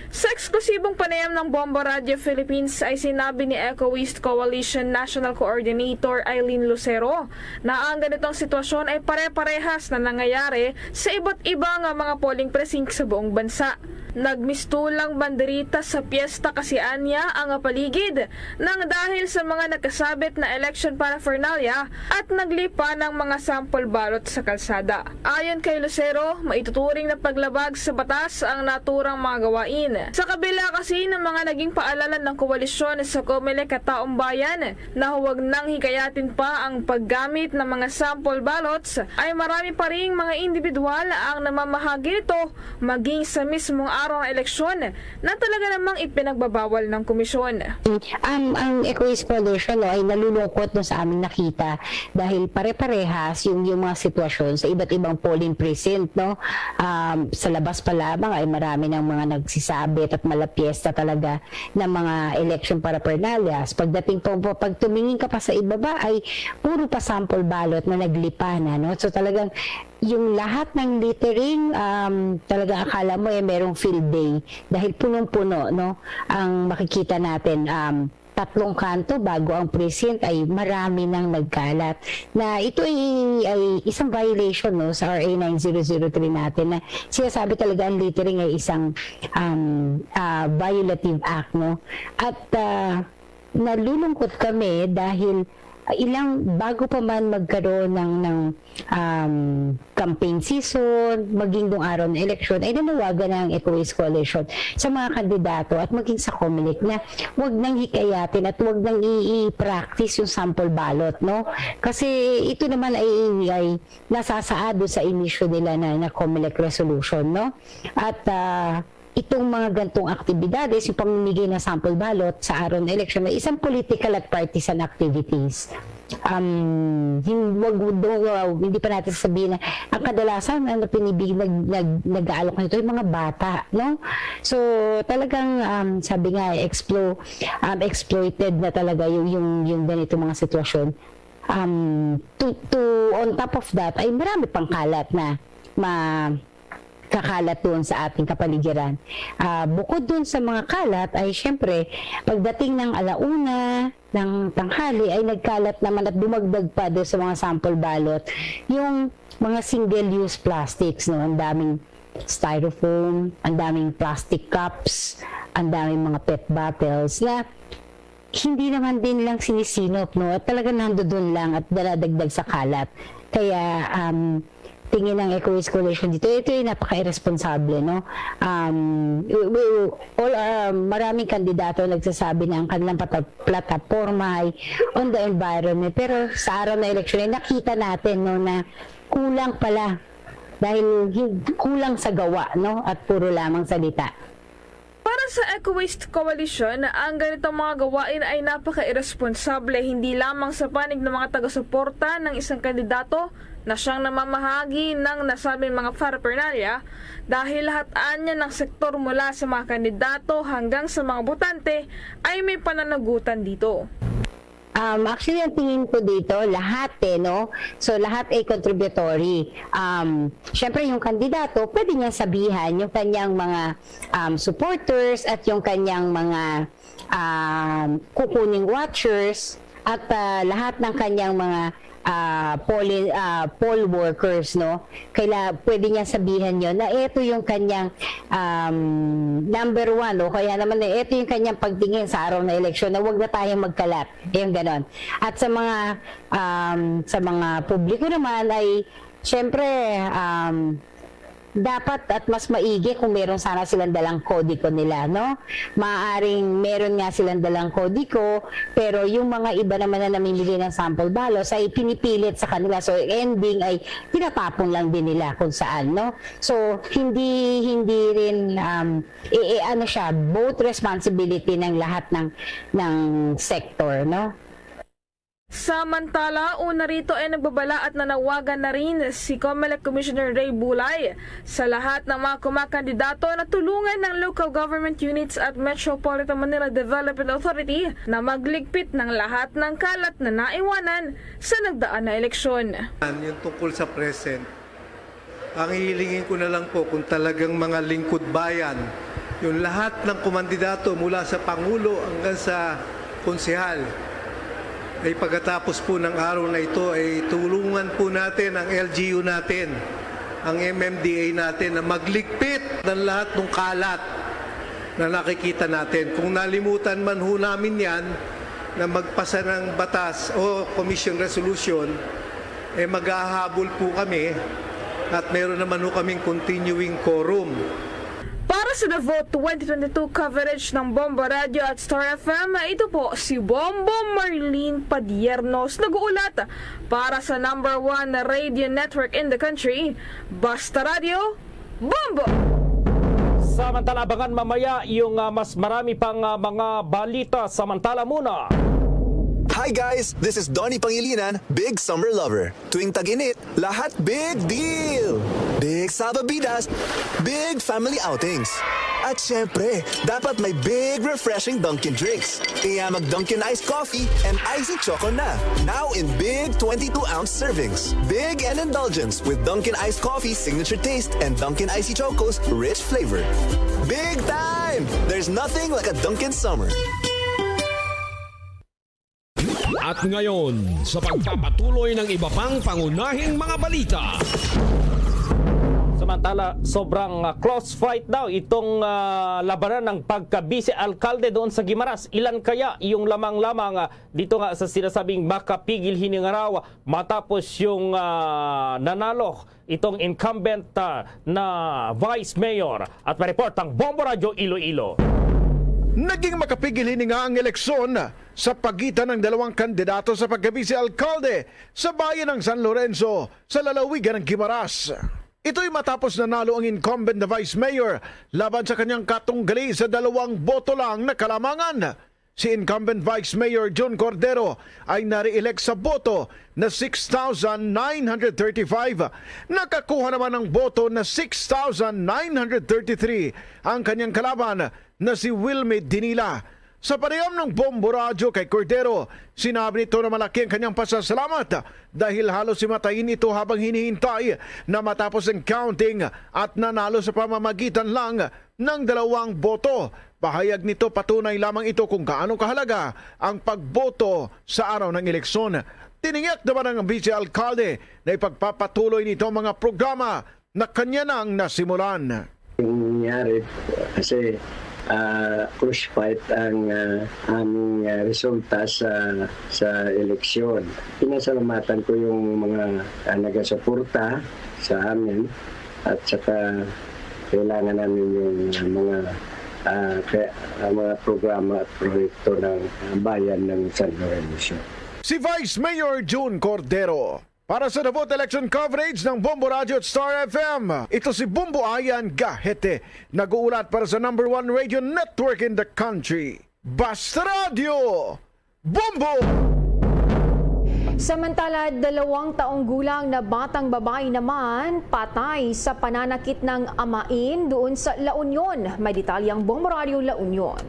Sa eksklusibong panayam ng Bombo Radio Philippines ay sinabi ni Eco Waste Coalition National Coordinator Eileen Lucero na ang ganitong sitwasyon ay pare-parehas na nangyayari sa iba't iba nga mga polling precinct sa buong bansa. Nagmistulang banderita sa piyesta kasi anya ang paligid nang dahil sa mga nakasabit na election paraphernalia at naglipa ng mga sample ballot sa kalsada. Ayon kay Lucero, maituturing na paglabag sa batas ang naturang mga gawain. Sa kabila kasi ng mga naging paalalan ng koalisyon sa Comelec at Taong Bayan na huwag nang hikayatin pa ang paggamit ng mga sample ballots, ay marami pa ring mga individual ang namamahagi nito, maging sa mismong araw ng eleksyon na talaga namang ipinagbabawal ng komisyon. Um, ang Eco Waste Coalition, no, ay nalulungkot, no, sa aming nakita dahil pare-parehas yung, yung mga sitwasyon sa iba't ibang polling precinct, no? Um, sa labas pa lamang ay marami ng mga nagsisabit at malapiesta talaga ng mga election paraphernalias. Pagdating po, po, pag tumingin ka pa sa ibaba ay puro pa sample ballot na naglipa na, no? So talagang yung lahat ng littering, um, talagang akala mo, eh, merong field day dahil punong-puno, no, ang makikita natin, um, tatlong kanto bago ang precinct ay marami nang nagkalat. Na ito ay, ay isang violation, no, sa R A nine zero zero three natin na sinasabi talaga ang littering ay isang, um, ah, violative act, no? At, ah, nalulungkot kami dahil ilang, bago pa man magkaroon ng, ng, um, campaign season, maging nung araw ng eleksyon, ay nanawagan na ang Eco Waste Coalition sa mga kandidato at maging sa Comelec na wag nang hikayatin at wag nang i-, i-practice yung sample ballot, no? Kasi ito naman ay, ay nasasaad doon sa inisyu nila na, na Comelec resolution, no? At, ah, itong mga gantong aktibidades, yung pamimigay ng sample ballot sa araw ng eleksyon, ay isang political at partisan activities. Um, hin-, wag, wag, wag, hindi pa natin sasabihin na ang kadalasan na pinibig-, nag-, nag-, nag-aalok nito ay mga bata, no? So, talagang, um, sabi nga, explo-, um, exploited na talaga yung, yung, yung ganito mga sitwasyon. Um, to, to, on top of that, ay marami pang kalat na ma-, kakalat doon sa ating kapaligiran. Ah, bukod doon sa mga kalat, ay siyempre, pagdating ng alauna ng tanghali, ay nagkalat naman at dumagdag pa doon sa mga sample ballot yung mga single-use plastics, no? Ang daming styrofoam, ang daming plastic cups, ang daming mga pet bottles na hindi naman din lang sinisinop, no? At talaga nandoon lang at daladagdag sa kalat. Kaya, um, tingin ng Eco Waste Coalition dito, ito ay napaka-irresponsable, no? Um, we, we, all, um, maraming kandidato nagsasabi na ang kanilang pata-, plataporma ay on the environment. Pero sa araw na eleksyon, ay nakita natin, no, na kulang pala dahil hin-, kulang sa gawa, no? At puro lamang salita. Para sa Eco Waste Coalition, ang ganitong mga gawain ay napaka-iresponsable hindi lamang sa panig ng mga taga-suporta ng isang kandidato na siyang namamahagi ng nasabing mga paraphernalia, dahil lahat anya ng sektor mula sa mga kandidato hanggang sa mga botante ay may pananagutan dito. Um, actually, ang tingin ko dito, lahat eh, no? So, lahat ay contributory. Um, syempre, yung kandidato, pwede niya sabihan yung kanyang mga um, supporters at yung kanyang mga um, kukuning watchers at ah, lahat ng kanyang mga ah, poll, ah, poll workers, no? Kaila, pwede niya sabihan yon na ito yung kanyang um, number one, o kaya naman na ito yung kanyang pagtingin sa araw na eleksyon, na wag na tayong magkalat. Yung ganon. At sa mga um, sa mga publiko naman ay, syempre, um, dapat at mas maigi kung meron sana silang dalang kodigo nila, no? Maaaring meron nga silang dalang kodigo, pero yung mga iba naman na namimili ng sample ballots ay pinipilit sa kanila. So, ending ay tinatapon lang din nila kung saan, no? So, hindi, hindi rin, um, i, i- ano siya, both responsibility ng lahat ng, ng sector, no? Samantala, una rito ay nagbabala at nanawagan na rin si Comelec Commissioner Ray Bulay sa lahat ng mga kumakandidato na tulungan ng local government units at Metropolitan Manila Development Authority na magligpit ng lahat ng kalat na naiwanan sa nagdaan na eleksyon. Yung tungkol sa present, ang hihilingin ko na lang po kung talagang mga lingkod bayan, yung lahat ng kumandidato mula sa Pangulo hanggang sa konsehal, ay pagkatapos po ng araw na ito ay tulungan po natin ang L G U natin, ang M M D A natin na magligpit ng lahat ng kalat na nakikita natin. Kung nalimutan man ho namin yan na magpasa ng batas o commission resolution, eh maghahabol po kami at meron naman ho kaming continuing quorum. Para sa The Vote twenty twenty-two coverage ng Bombo Radio at Star F M, ito po si Bombo Marlene Padiernos nag-uulat para sa number one radio network in the country, Basta Radio, Bombo! Samantala, abangan mamaya yung ah, mas marami pang ah, mga balita. Samantala muna. Hi guys! This is Donnie Pangilinan, big summer lover. Tuwing tag-init, lahat big deal! Big salbabidas, big family outings. At syempre, dapat may big refreshing Dunkin' drinks. Kaya mag Dunkin' Iced Coffee and Icy Choco na. Now in big twenty-two ounce servings. Big and indulgence with Dunkin' Iced Coffee signature taste and Dunkin' Icy Choco's rich flavor. Big time! There's nothing like a Dunkin' Summer. At ngayon, sa pagpapatuloy ng iba pang pangunahing mga balita. Samantala, sobrang ah, close fight daw itong ah, labanan ng pagka-vice alkalde doon sa Guimaras. Ilan kaya yung lamang-lamang ah, dito nga sa sinasabing makapigil hini nga raw matapos yung ah, nanalo itong incumbent ah, na vice mayor? At may report ang Bombo Radyo Iloilo. Naging makapigil hini nga ang eleksyon sa pagitan ng dalawang kandidato sa pagka-vice alkalde sa bayan ng San Lorenzo sa lalawigan ng Guimaras. Ito'y matapos nanalo ang incumbent na vice mayor laban sa kanyang katunggali sa dalawang boto lang na kalamangan. Si incumbent vice mayor Jun Cordero ay nare-elect sa boto na six thousand nine hundred thirty-five. Nakakuha naman ng boto na six thousand nine hundred thirty-three ang kanyang kalaban na si Wilmy Dinila. Sa panayam ng Bombo Radyo kay Cordero, sinabi nito na malaki ang kanyang pasasalamat dahil halos himatayin ito habang hinihintay na matapos ang counting at nanalo sa pamamagitan lang ng dalawang boto. Pahayag nito, patunay lamang ito kung gaano kahalaga ang pagboto sa araw ng eleksyon. Tiningyak naman ng vice alkalde na ipagpapatuloy nito ang mga programa na kanya nang nasimulan. Yung nangyari, kasi ah, crucified ang ah, aming ah, resulta sa sa eleksyon. Pinasalamatan ko yung mga ah, nagasuporta sa amin at saka kailangan namin yung ah, mga ah, kaya, ah, mga programa at proyekto ng ah, bayan ng San Lorenzo. Si Vice Mayor Jun Cordero. Para sa The Vote Election Coverage ng Bombo Radyo at Star F M, ito si Bombo Ayan Gahete, nag-uulat para sa number one radio network in the country, Basta Radio, Bombo! Samantala, dalawang taong gulang na batang babae naman patay sa pananakit ng amain doon sa La Union. May detalye ang Bombo Radyo La Union.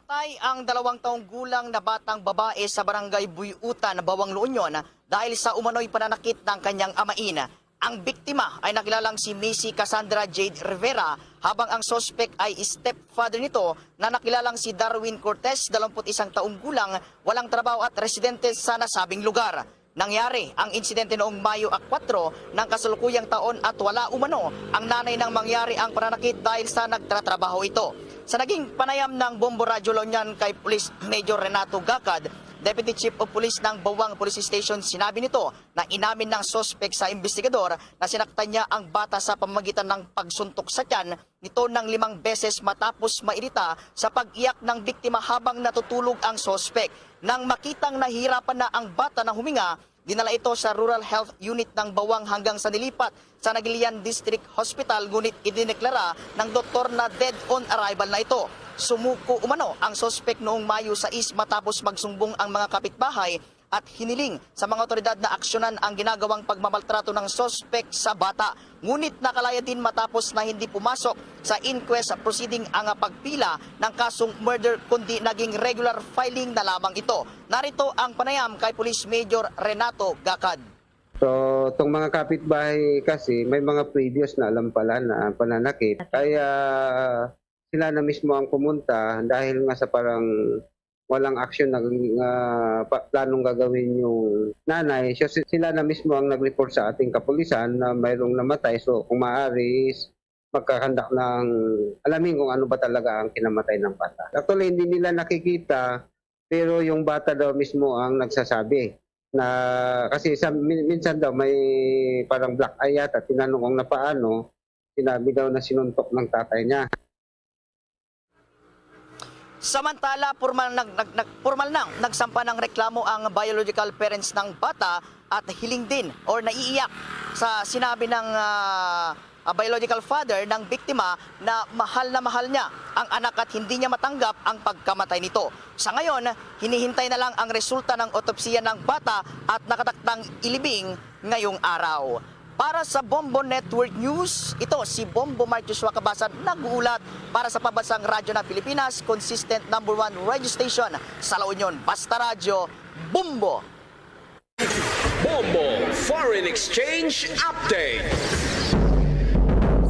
Patay ang dalawang taong gulang na batang babae sa barangay Buyutan, Bawang, La Union dahil sa umano'y pananakit ng kanyang amain. Ang biktima ay nakilalang si Macy Cassandra Jade Rivera, habang ang suspek ay stepfather nito na nakilalang si Darwin Cortez, dalawampu't isang taong gulang, walang trabaho at residente sa nasabing lugar. Nangyari ang insidente noong Mayo a kuwatro ng kasalukuyang taon at wala umano ang nanay nang mangyari ang pananakit dahil sa nagtratrabaho ito. Sa naging panayam ng Bombo Radyo La Union kay Police Major Renato Gacad, Deputy Chief of Police ng Bawang Police Station, sinabi nito na inamin ng suspek sa investigador na sinaktan niya ang bata sa pamamagitan ng pagsuntok sa tiyan nito ng limang beses matapos mairita sa pag-iyak ng biktima habang natutulog ang suspek. Nang makitang nahihirapan na ang bata na huminga, dinala ito sa Rural Health Unit ng Bawang hanggang sa nilipat sa Naguilian District Hospital, ngunit idineklara ng doktor na dead on arrival na ito. Sumuko umano ang suspek noong Mayo sais matapos magsumbong ang mga kapitbahay at hiniling sa mga awtoridad na aksyonan ang ginagawang pagmamaltrato ng suspek sa bata. Ngunit nakalaya din matapos na hindi pumasok sa inquest proceeding ang pagpila ng kasong murder, kundi naging regular filing na lamang ito. Narito ang panayam kay Police Major Renato Gacad. So, itong mga kapitbahay kasi may mga previous na alam pala na pananakit. Kaya sila na mismo ang pumunta dahil nga sa parang walang action na, na pa- planong gagawin yung nanay. So, si- sila na mismo ang nag-report sa ating kapulisan na mayroong namatay. So, kung maaari is magkakandak ng alamin kung ano ba talaga ang kinamatay ng bata. Actually, hindi nila nakikita, pero yung bata daw mismo ang nagsasabi na kasi sa, min- minsan daw may parang black eye yata, tinanong kung napaano, sinabi daw na sinuntok ng tatay niya. Samantala, formal, nag, nag, nag, formal nang nagsampa ng reklamo ang biological parents ng bata at hiling din or naiiyak sa sinabi ng ah, ah, biological father ng biktima na mahal na mahal niya ang anak at hindi niya matanggap ang pagkamatay nito. Sa ngayon, hinihintay na lang ang resulta ng otopsiya ng bata at nakatakdang ilibing ngayong araw. Para sa Bombo Network News, ito si Bombo Mark Joshua Cabasan nag-uulat para sa pambansang radyo ng Pilipinas, consistent number one radio station sa La Union. Basta Radyo, Bombo! Bombo Foreign Exchange Update.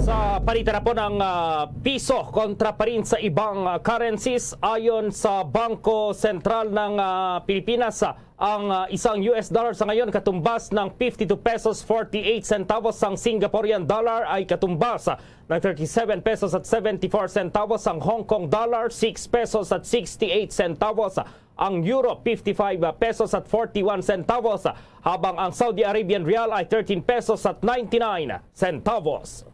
Sa palitan na po ng ah, piso kontra pa rin sa ibang ah, currencies, ayon sa Bangko Sentral ng ah, Pilipinas, ah, ang ah, isang U S dollar sa ngayon katumbas ng fifty-two pesos forty-eight centavos, ang Singaporean dollar ay katumbas ng thirty-seven pesos at seventy-four centavos, ang Hong Kong dollar six pesos at sixty-eight centavos, ang Euro fifty-five pesos at forty-one centavos, habang ang Saudi Arabian Rial ay thirteen pesos at ninety-nine centavos.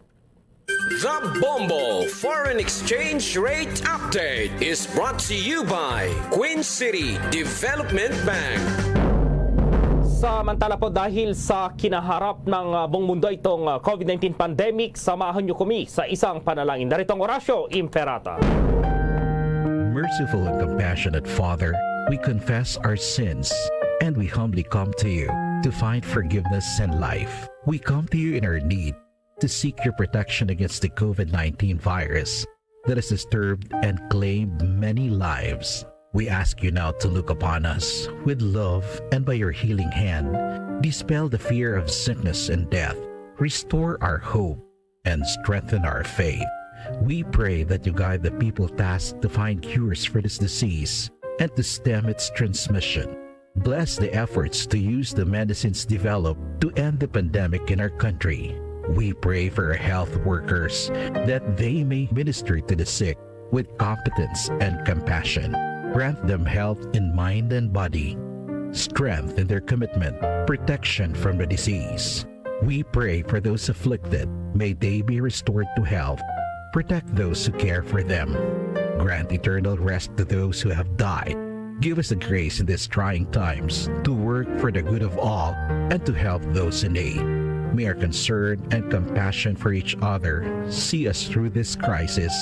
The Bombo Foreign Exchange Rate Update is brought to you by Queen City Development Bank. Samantala po, dahil sa kinaharap ng ah, buong mundo itong ah, COVID nineteen pandemic, samahan niyo kami sa isang panalangin. Narito ang Oratio Imperata. Merciful and compassionate Father, we confess our sins and we humbly come to you to find forgiveness and life. We come to you in our need to seek your protection against the COVID nineteen virus that has disturbed and claimed many lives. We ask you now to look upon us with love and by your healing hand, dispel the fear of sickness and death, restore our hope, and strengthen our faith. We pray that you guide the people tasked to find cures for this disease and to stem its transmission. Bless the efforts to use the medicines developed to end the pandemic in our country. We pray for our health workers that they may minister to the sick with competence and compassion. Grant them health in mind and body, strength in their commitment, protection from the disease. We pray for those afflicted. May they be restored to health. Protect those who care for them. Grant eternal rest to those who have died. Give us the grace in these trying times to work for the good of all and to help those in need. May our concern and compassion for each other see us through this crisis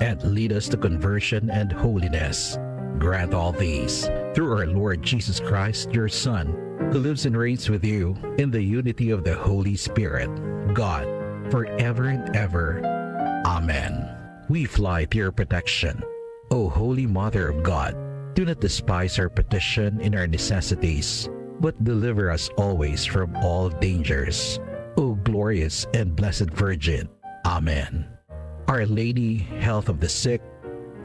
and lead us to conversion and holiness. Grant all these through our Lord Jesus Christ, your Son, who lives and reigns with you in the unity of the Holy Spirit, God, forever and ever. Amen. We fly to your protection. O Holy Mother of God, do not despise our petition in our necessities, but deliver us always from all dangers. O glorious and blessed Virgin. Amen. Our Lady, Health of the Sick,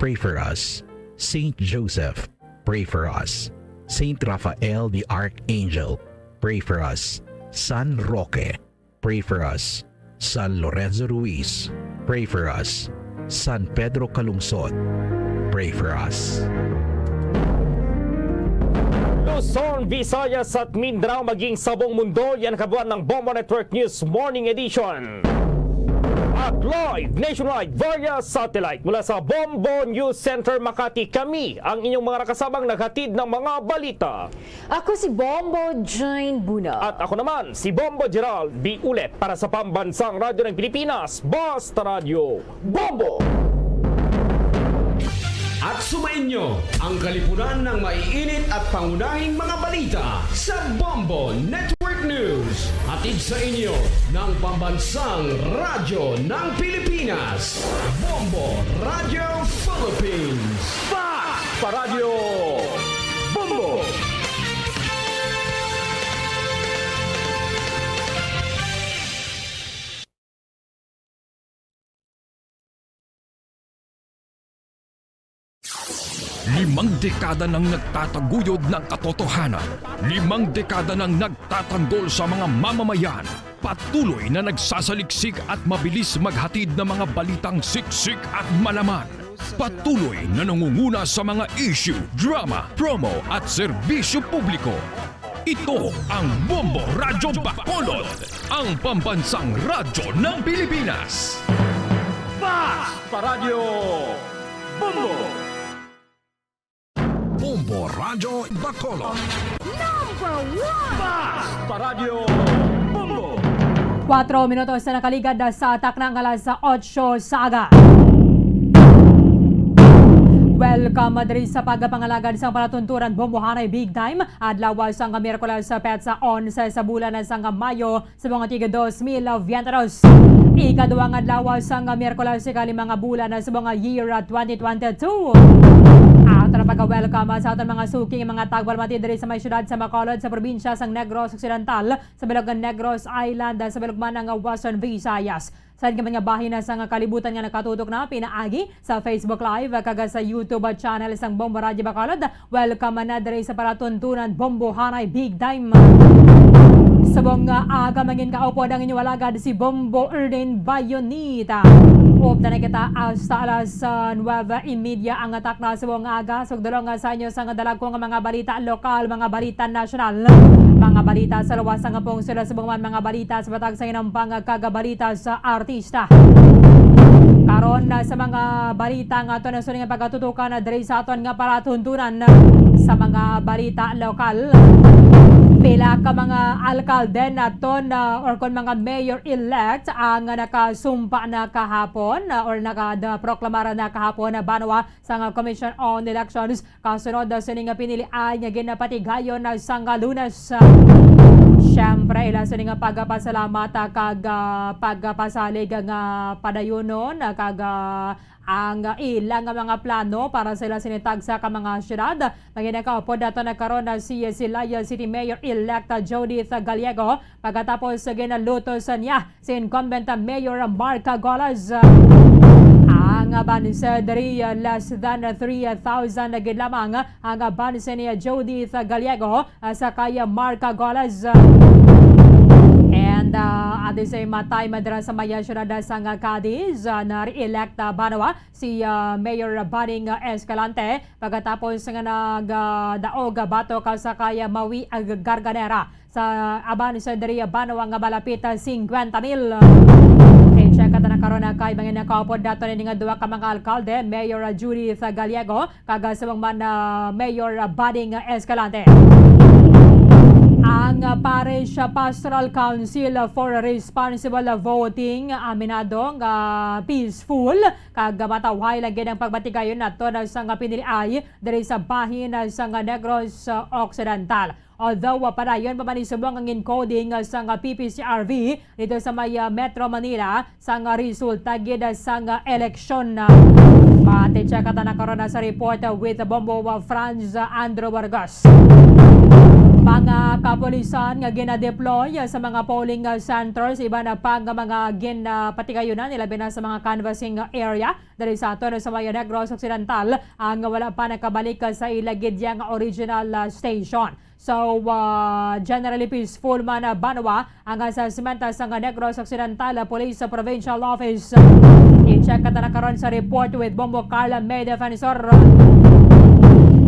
pray for us. Saint Joseph, pray for us. Saint Raphael the Archangel, pray for us. San Roque, pray for us. San Lorenzo Ruiz, pray for us. San Pedro Calungsod, pray for us. Luzon, Visayas at Mindanao, maging sa buong mundo, yan kabuuan ng Bombo Network News Morning Edition. At live nationwide via satellite mula sa Bombo News Center Makati, kami ang inyong mga nakasabang naghatid ng mga balita. Ako si Bombo Jane Buna. At ako naman, si Bombo Gerald B. Ulet para sa Pambansang Radyo ng Pilipinas, Basta Radyo Bombo! At sumainyo ang kalipunan ng maiinit at pangunahing mga balita sa Bombo Network News. Hatid sa inyo ng Pambansang Radyo ng Pilipinas, Bombo Radyo Philippines. Fast Paradyo Bombo! Limang dekada nang nagtataguyod ng katotohanan. Limang dekada nang nagtatanggol sa mga mamamayan. Patuloy na nagsasaliksik at mabilis maghatid ng mga balitang siksik at malaman. Patuloy na nangunguna sa mga issue, drama, promo at serbisyo publiko. Ito ang Bombo Radyo Bacolod, ang pambansang radyo ng Pilipinas. Fast Paradyo Bombo! Bombo Radyo Bacolod. Number one! Fast Paradyo Bombo! Kuwatro minutos na nakaligad sa takna nga alas otso sa aga. Welcome diri sa pagpangalagad sang palatuntunan Bombohanay Big Time. Adlaw sang Miyerkules, petsa onse sa bulan sang Mayo, subong nga tig dos mil veintidos. Ikaduha nga adlaw sang Miyerkules, ikalima nga bulan subong nga year twenty twenty-two. Ato na pagka-welcome sa aton mga suking mga tagbalmati diri sa may siyudad sa Bacolod, sa probinsya sang Negros Occidental, sa bilog nga Negros Island, sa bilog man nga Western Visayas. Sa iban nga bahin sang kalibutan nga nakatutok na pinaagi sa Facebook Live kag sa YouTube channel sang Bombo Radyo Bacolod, welcome na diri sa palatuntunan Bombohanay Big Time. Subong nga aga, mangin kaupod ang inyong alagad, si Bombo Erdin Bayonita. Upod na kita hasta alas, ah, nuebe y media ang takna subong nga aga. Sugdulong nga sa inyo sang dalagko nga mga balita lokal, mga balita nasyonal, mga balita sa luwas sang pungsod, subong man mga balita sa batak sa hinampang kag balita sa artista. Karon na sa mga balita nga aton na suning pagkatutukan na diri sa aton nga palatuntunan sa mga balita lokal. Pila ka mga alkalde naton, ah, or kon mga mayor-elect ang nakasumpa na kahapon, ah, or naka-, na-proklamar na kahapon na banwa sang Commission on Elections kasunod sini nga pinilian nga ginapatigayon sang Lunes. Siyempre, ila sini nga pagpasalamat, ah, kag, ah, pagpasalig nga padayunon, ah, kag, ah, ang ila nga mga plano para sa ila sini tagsa ka mga syudad. Manginakaupod naton na karon na si, si Laya City Mayor-elect Judith Gallego pagkatapos ginalutos niya si incumbent Mayor Mark Golas. Ang banse diri, less than three thousand na gid lamang ang banse ni Judith Gallego, ah, sa kay Mark Golas. And, ah, at the same time, dira sa may syudad sang Cadiz, ah, na-re-elect, ah, banwa si, ah, Mayor Buddy Escalante pagkatapos nga nag, ah, daog batok sa kay Maui Garganera. Sa aban sa diri banwa nga malapit, ah, singkwenta mil. I-check ta na karon, ah, kay manginakaupod naton ini nga duha ka mga alkalde, Mayor, ah, Judith Gallego kag, ah, subong man, ah, Mayor, ah, Buddy Escalante. Ang, ah, Parish, ah, Pastoral Council for Responsible Voting, aminado nga peaceful kag matawhay lang gid ang pagpatigayon naton sang piniliay diri sa bahin sang Negros Occidental. Although, ah, padayon pa man ni subong ang encoding, ah, sang, ah, P P C R V dito sa may, ah, Metro Manila, sang, ah, resulta gid, ah, sang, ah, eleksyon. Mati-check ta na karon na sa report, ah, with Bombo, ah, Franz, ah, Andrew Vargas. Mga kapulisan nga gina-deploy, ah, sa mga polling, ah, centers, iban na pa nga mga gin, ah, patigayunan, ilabi na sa mga canvassing, ah, area diri sa aton sa may Negros Occidental, ang wala pa nakabalik, ah, sa ila gid yang original, ah, station. So, ah, generally peaceful man, ah, banwa ang assessment, ah, sang Negros Occidental, ah, Police, ah, Provincial Office. I-check ta na karon sa report with Bombo Carla May Defensor.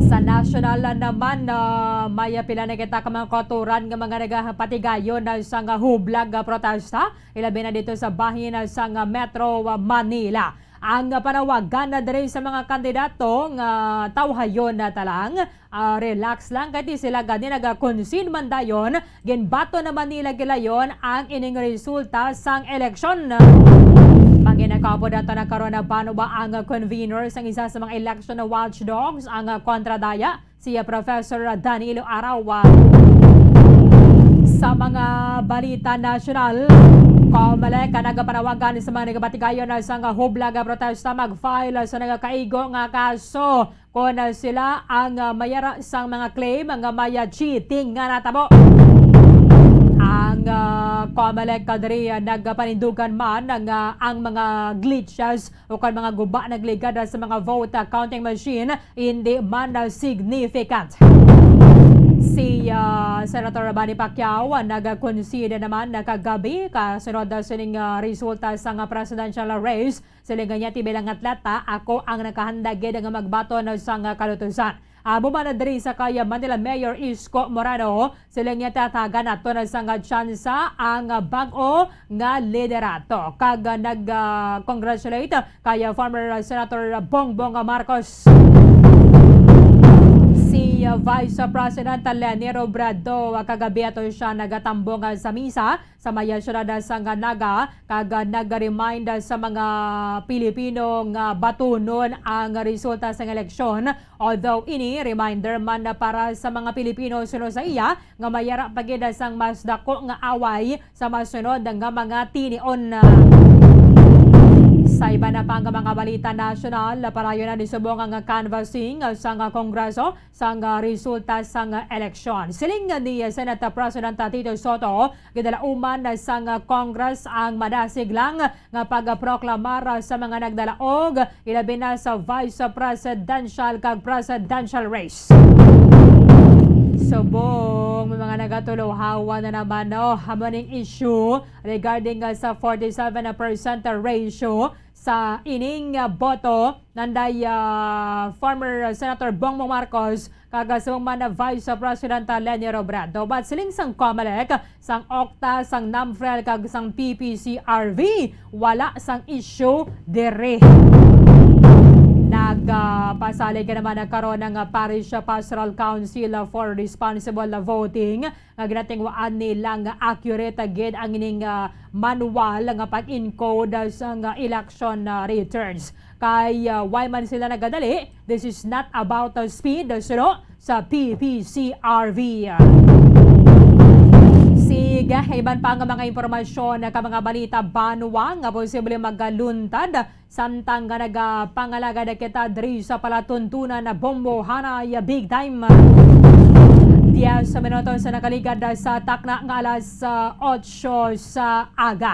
Sa national, ah, naman, ah, may, ah, pila na kita ka mga kauturan nga mga nagapatigayon, ah, sang, ah, hublag, ah, protesta, ilabi na dito sa bahin, ah, sang, ah, Metro, ah, Manila. Ang panawagan na diri sa mga kandidato nga tawhayon na ta lang, ah, relax lang, kay di sila gani naga-concede man dayon, ginbaton naman nila gilayon ang ining resulta sang eleksyon. Manginakapod nato na karon na banwa ang convener sang isa sa mga election watchdogs, ang Kontra Daya, si Professor Danilo Araw. Sa mga balita nasyonal, COMELEC ang nagapanawagan sa mga nagapatigayon sang hublag nga protesta mag-file sa nagakaigo nga kaso kon sila ang mayara sang mga claim nga may cheating nga natabo. Ang, ah, COMELEC kadiri, ah, nagpanindugan man nga ang mga glitches o kon mga guba nagligad sa mga vote, ah, counting machine, hindi man, ah, significant. Si, ah, Senator Manny Pacquiao, ah, nag-concede naman na kagabi, kasunod, ah, sining, ah, resulta sang, ah, presidential race. Siling niya, "Ti bilang atleta, ako ang nakahanda gid nga magbaton sang, ah, kalutusan." Amo man diri sa kay Manila Mayor Isko Moreno, siling niya, "Tatagan nato na sang tsansa ang bag-o nga liderato." Kag nag, ah, congratulate kay former Senator Bongbong Marcos. Si, ah, Vice President Leni Robredo, ah, kagabi ato siya nagatambong, ah, sa misa sa may siyudad sang Naga, kag nag-remind sa mga Pilipino nga batunon ang resulta sang eleksyon. Although ini reminder man na para sa mga Pilipino suno sa iya nga mayara pa gid sang mas dako nga away sa masunod nga mga tinion. Sa iba na pa nga mga balita nasyonal, padayon na ni subong ang canvassing sang Kongreso sang resulta sang eleksyon. Siling ni Senate President Tito Sotto, gidalauman sang Congress ang madasig lang nga pagproklamar sa mga nagdalaog, ilabi na sa vice presidential kag presidential race. Subong may mga nagatuluhawan na naman, no, amo ning issue regarding, uh, sa forty-seven percent ratio sa ining, uh, boto nanday, ah, former Senator Bongbong Marcos kag, ah, subong man na Vice President, ah, Leni Robredo. But siling sang COMELEC, sang OCTA, sang NAMFREL kag sang P P C R V, wala sang issue diri. Nag, ah, pasalig ka naman na karon ang, ah, Parish Pastoral Council, ah, for Responsible Voting nga ginatingwaan nila nga accurate gid ang ining, ah, manual nga pag-encode sa nga election, ah, returns. Kay, ah, why man sila nagadali? This is not about, ah, speed, suno sa P P C R V. Sige, iban pa nga mga impormasyon ka mga balita banwa nga posible magaluntad samtang nga nagapangalagad kita diri sa palatuntunan na Bombo Hanay Big Time. Diyes minutos sa nakaligad sa takna nga alas, ah, otso sa aga.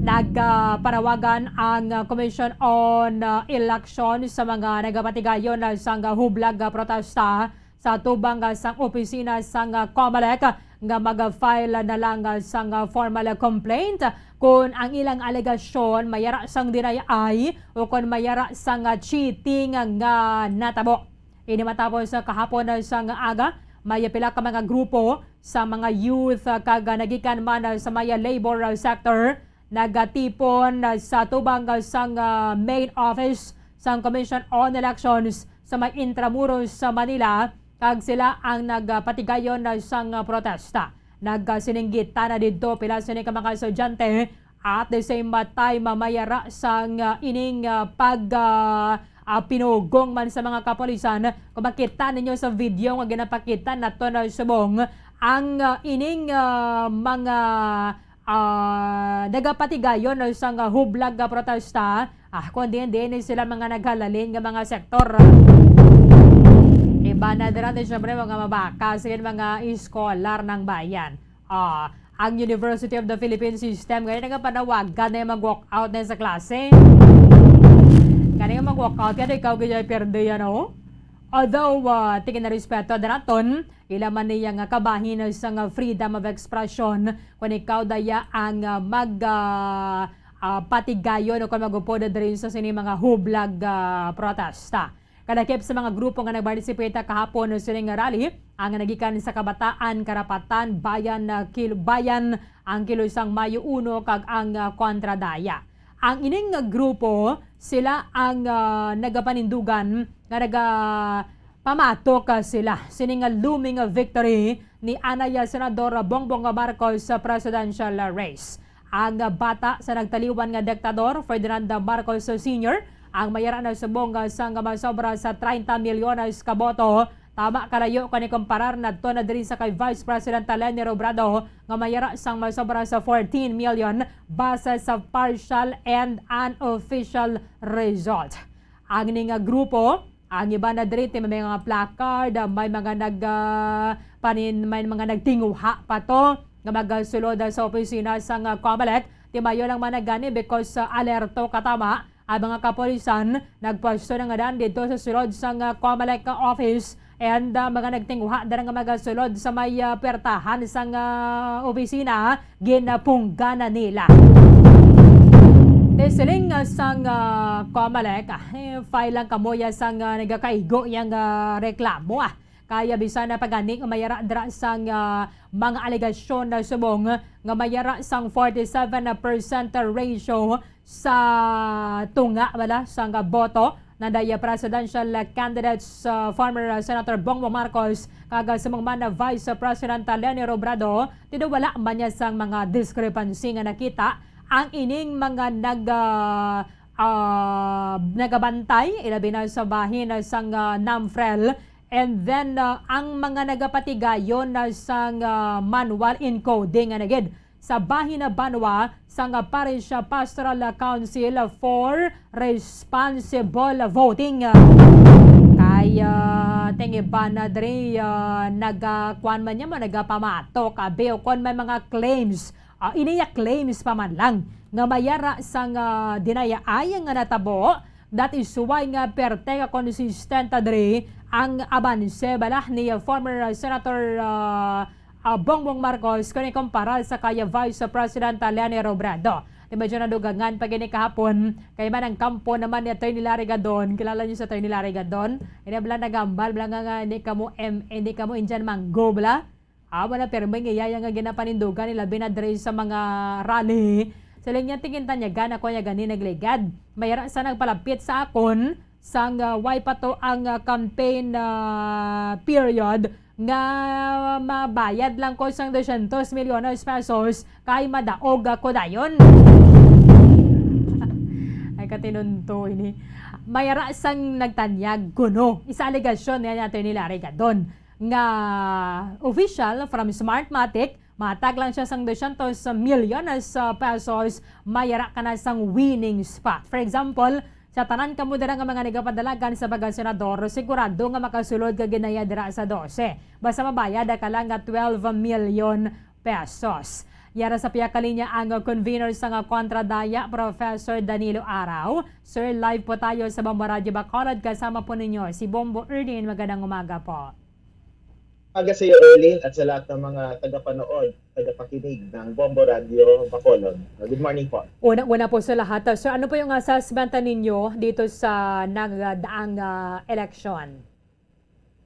Nagpanawagan ang, ah, Commission on, ah, Election sa mga nagapatigayon, ah, sang hublag, ah, protesta sa tubang, ah, sang opisina sang, ah, COMELEC nga mag-file na lang, ah, sang, ah, formal complaint kon ang ilang alegasyon mayara sang dinayay o kon mayara sang, ah, cheating nga natabo. Ini matapos sa kahapon, ah, sang aga, may pila ka mga grupo sa mga youth, ah, kag, ah, nagikan man, ah, sa may labor, ah, sector nagatipon, ah, sa tubang, ah, sang, ah, main office sang Commission on Elections sa may Intramuros sa Manila, kag sila ang nagpatigayon, ah, sang, ah, protesta. Nagsininggitan na didto pila sini ka mga estudyante, at the same time, ah, mayara sang, ah, ining, ah, pag, ah, ah, pinugong man sa mga kapulisan. Kung makita ninyo sa video nga ginapakita naton subong, ang, ah, ining, ah, mga, ah, nagapatigayon sang hublag nga protesta, ah, kundi hindi ni sila mga naghalalin nga mga sektor. Iba na dira, di syempre, mga mabaka, sige, mga iskolar ng bayan. Ah, ang University of the Philippines System, gani nga panawagan na mag-walk out na sa klase. Gani nga mag-walk out, kaya ikaw gaya perde yan, oh. Although, ah, tingin na respeto naton, ila man niya nga kabahin sang freedom of expression, kung ikaw daya ang, ah, mag, ah, ah, patigayon o kung magupod diri sa sini mga hublag, ah, protesta. Kalakip sa mga grupo nga nagpartisipate kahapon sining rally, ang nagikan sa Kabataan, Karapatan, Bayan, ah, Kil-, Bayan, ang Kilusang Mayo Uno, kag ang, ah, Kontra Daya. Ang ining nga grupo, sila ang, ah, nagapanindugan nga nagapamatok, ah, sila sining, ah, looming, ah, victory ni anay, ah, Senador Bongbong Marcos sa presidential, ah, race. Ang, ah, bata sa nagtaliwan nga diktador, Ferdinand Marcos Senior, ang mayara na subong, ah, sang masobra sa treinta milyones ka boto. Tama kalayo kani kumparar nadto na diri sa kay Vice President Leni Robredo nga mayara sang masobra sa fourteen million base sa partial and unofficial result. Ang ni nga grupo, ang iba na diri may mga placard, may mga nag, ah, panin-, may mga nagtinguha pa to nga magasulod sa opisina sang, ah, COMELEC. Timayo lang man na gani because, ah, alerto katama ang mga kapulisan nagpwesto na nga dan dito sa sulod sang, ah, COMELEC office and, ah, mga nagtinguha dira nga magasulod sa may, ah, pertahan sang, ah, opisina, ginapungga na nila. Siling, ah, sang, ah, COMELEC, ah, eh, file lang kamo ya sang, ah, nagakaigo yang, ah, reklamo, ah. Kaya bisan na pagani nga mayara dira sang, ah, mga alegasyon na subong nga mayara sang forty-seven percent ratio sa tunga bala sang boto na daya presidential candidates, ah, former Senator Bongbong Marcos kag, ah, sa mga man na Vice President Leni Robredo, tinuod wala man niya sang mga discrepancy nga nakita ang ining mga nag, ah, ah, nagabantay, ilabi na sa bahin, ah, sang, ah, NAMFREL. And then, ah, ang mga nagapatigayon na sang, ah, manual encoding nga nagid sa bahin na banwa sang, ah, Parish, ah, Pastoral, ah, Council for Responsible Voting. Kay, ah, ting iban na diri, ah, nagakuan man niya mo, nagapamatok, abi, o kon may mga claims, ah, iniya claims pa man lang nga mayara sang, ah, dinayaay nga natabo. That is why nga perte nga consistent diri ang abanse bala ni former Senator, ah, ah, Bongbong Marcos kung ikumpara sa kay Vice President Leni Robredo. Di medyo nadugangan pa gini kahapon kay man ang kampo naman ni Attorney Larry Gadon. Kilala niyo si Attorney Larry Gadon? Hindi bala nagambal bala nga, nga hindi kamo M-, hindi kamo Indian mango bala. Amo na pirmi nga iya nga ginapanindugan nila binadre sa mga rally. Sa linya tingin tanyagan ako niya gani nagligad. Mayara sa nagpalapit sa akon sang, ah, way pa to ang, ah, campaign, ah, period nga mabayad lang ko sang dosyentos milyones pesos kay madaog ako dayon. Ay, katinunto ini. Mayara sang nagtanyag kuno. Isa alegasyon niya ni Attorney Larry Gadon nga official from Smartmatic, matag lang siya sang dosyentos milyones pesos, mayara ka na sang winning spot. For example, sa tanan kamo dira nga mga nagapadalagan sa pagkasenador, sigurado nga makasulod ka ginaya dira sa dose. Basta mabayad ka lang nga twelve million pesos. Yara sa pihak ka linya ang convener sang Kontra Daya, Professor Danilo Araw. Sir, live po tayo sa Bombo Radyo Bacolod. Kasama po ninyo si Bombo Erdin. Magandang umaga po. Aga sa iyo, Erlyn, at sa lahat ng mga tagapanood, tagapakinig ng Bombo Radyo Bacolod. Good morning po. Una-una po sa lahat, ah, sir, ano po yung assessment ninyo dito sa nagdaang, ah, eleksyon?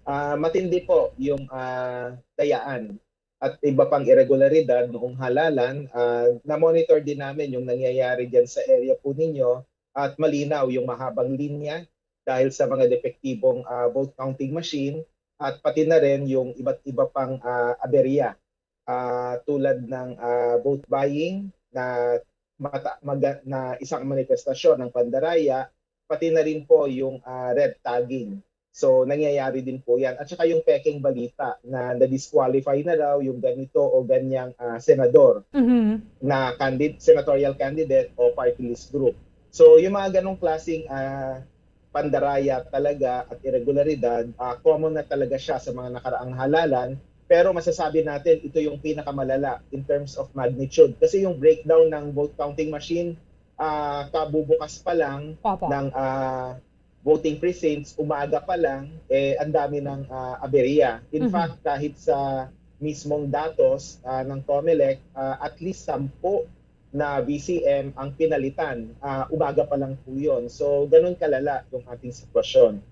Ah, matindi po yung, ah, dayaan at iba pang irregularidad noong halalan. Ah, na-monitor din namin yung nangyayari dyan sa area po ninyo at malinaw yung mahabang linya dahil sa mga depektibong, ah, vote counting machine at pati na rin yung iba't iba pang, ah, aberya, ah, tulad ng, ah, vote buying na mata-, maga-, na isang manifestasyon ng pandaraya pati na rin po yung, ah, red tagging. So, nangyayari din po yan. At saka yung pekeng balita na na-disqualify na raw yung ganito o ganyang, ah, senador Mhm. na candid-, senatorial candidate o party list group. So, yung mga ganong klaseng, ah, pandaraya talaga at irregularidad, ah, common na talaga siya sa mga nakaraang halalan. Pero masasabi natin, ito yung pinakamalala in terms of magnitude. Kasi yung breakdown ng vote counting machine, ah, kabubukas pa lang Opo. ng, ah, voting precincts, umaga pa lang, eh, ang dami ng, ah, aberya. In Mhm. fact, kahit sa mismong datos, ah, ng COMELEC, ah, at least sampu na V C M ang pinalitan. Ah, umaga pa lang po yun. So, ganun kalala yung ating sitwasyon.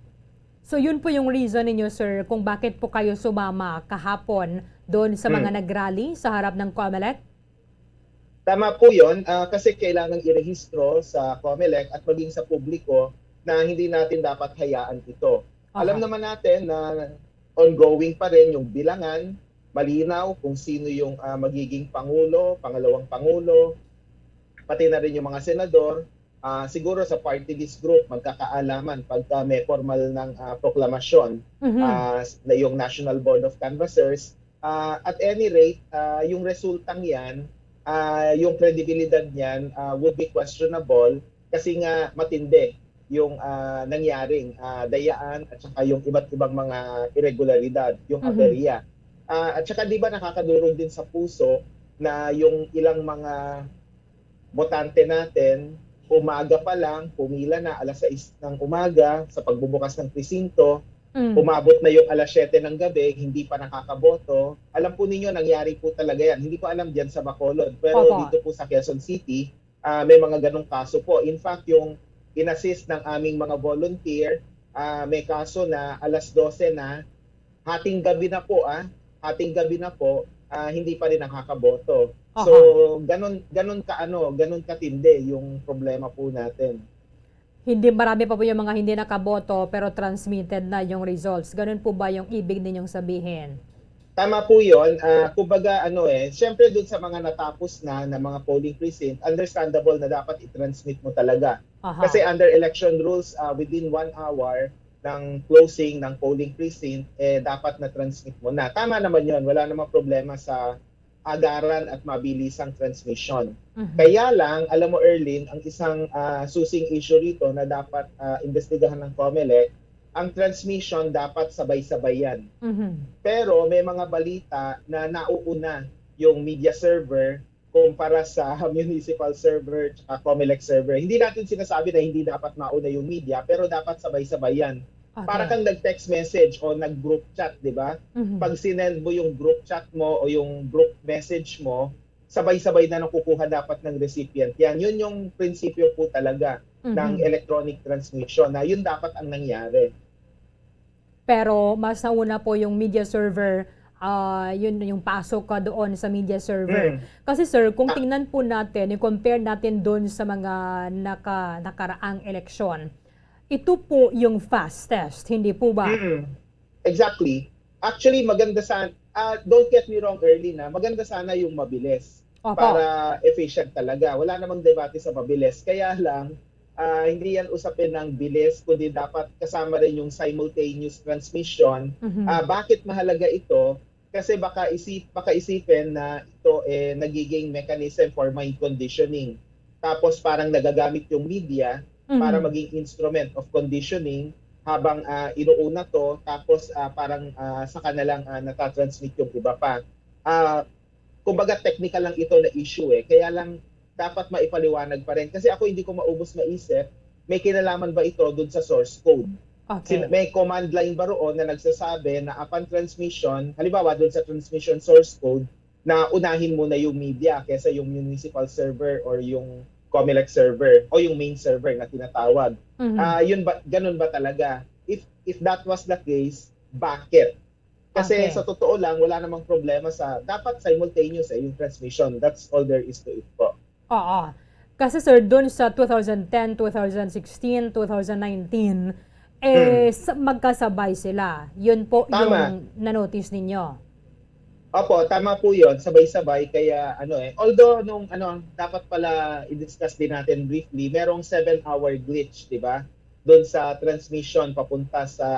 So yun po yung reason ninyo, sir, kung bakit po kayo sumama kahapon doon sa mga Hmm. nagrally sa harap ng COMELEC? Tama po yun, ah, kasi kailangan irehistro sa COMELEC at maging sa publiko na hindi natin dapat hayaan ito. Alam Aha. naman natin na ongoing pa rin yung bilangan, malinaw kung sino yung, ah, magiging pangulo, pangalawang pangulo, pati na rin yung mga senador. Ah, siguro sa party list group, magkakaalaman pagka may formal ng, ah, proklamasyon, Mhm. ah, s-, na yung National Board of Canvassers. Ah, at any rate, ah, yung resultang yan, ah, yung kredibilidad niyan, ah, would be questionable kasi nga matindi yung, ah, nangyaring, ah, dayaan at saka yung iba't ibang mga irregularidad, yung Mhm. aberya. Ah, at saka, di ba, nakakadurog din sa puso na yung ilang mga botante natin, umaga pa lang, pumila na alas sais ng umaga sa pagbubukas ng presinto, Mm. umabot na yung alas siyete ng gabi, hindi pa nakakaboto. Alam po ninyo, nangyari po talaga yan. Hindi ko alam diyan sa Bacolod, pero Opo. dito po sa Quezon City, ah, may mga ganong kaso po. In fact, yung in-assist ng aming mga volunteer, ah, may kaso na alas dose na, hating gabi na po, ah, hating gabi na po, ah, hindi pa rin nakakaboto. So, Aha. ganun, ganun ka, ano, ganun katindi yung problema po natin. Hindi, marami pa po yung mga hindi nakaboto pero transmitted na yung results. Ganun po ba yung ibig ninyong sabihin? Tama po yun. Ah, kumbaga, ano eh, syempre dun sa mga natapos na, na mga polling precinct, understandable na dapat i-transmit mo talaga. Aha. Kasi under election rules, ah, within one hour ng closing ng polling precinct, eh, dapat na-transmit mo na. Tama naman yun. Wala namang problema sa agaran at mabilisang transmission. Mhm. Kaya lang, alam mo, Erlyn, ang isang, ah, susing issue rito na dapat, ah, imbestigahan ng COMELEC, ang transmission dapat sabay-sabay yan. Mhm. Pero may mga balita na nauuna yung media server kumpara sa municipal server at COMELEC server. Hindi natin sinasabi na hindi dapat mauna yung media, pero dapat sabay-sabay yan. Okay. Para kang nag-text message o nag-group chat, di ba? Mhm. Pag sinend mo yung group chat mo o yung group message mo, sabay-sabay na nakukuha dapat ng recipient yan. Yun yung prinsipyo po talaga ng Mhm. electronic transmission, na yun dapat ang nangyari. Pero mas nauna po yung media server, ah, yun yung pasok ka doon sa media server. Mm. Kasi, sir, kung Ah. tingnan po natin, i-compare natin doon sa mga naka-, nakaraang eleksyon, ito po yung fastest, hindi po ba? Mm. Exactly. Actually, maganda sa, ah, don't get me wrong, Erlyn, ah, maganda sana yung mabilis Opo. para efficient talaga. Wala namang debate sa mabilis. Kaya lang, ah, hindi yan usapin ng bilis, kundi dapat kasama rin yung simultaneous transmission. Mhm. Ah, bakit mahalaga ito? Kasi baka isip, baka isipin na ito, eh, nagiging mechanism for mind conditioning. Tapos parang nagagamit yung media Mhm. para maging instrument of conditioning habang, ah, inuuna to, tapos, ah, parang, ah, saka na lang, ah, natatransmit yung iba pa. Ah, kumbaga, technical lang ito na issue eh. Kaya lang, dapat maipaliwanag pa rin. Kasi ako, hindi ko maubos maisip, may kinalaman ba ito dun sa source code? Okay. Sin-, may command line ba roon na nagsasabi na upon transmission, halimbawa dun sa transmission source code, na unahin muna yung media kaysa yung municipal server or yung COMELEC server o yung main server na tinatawag. Mhm. Ah, yun ba, ganun ba talaga? If, if that was the case, bakit? Kasi Okay. sa totoo lang, wala namang problema sa, dapat simultaneous eh, yung transmission. That's all there is to it po. Oo. Kasi, sir, dun sa two thousand ten, two thousand sixteen, two thousand nineteen, eh, Hmm. sa-, magkasabay sila. Yun po Tama. Yung na-notice ninyo. Opo, tama po yun. Sabay-sabay. Kaya, ano eh, although nung, ano, dapat pala i-discuss din natin briefly, merong seven-hour glitch, di ba? doon sa transmission papunta sa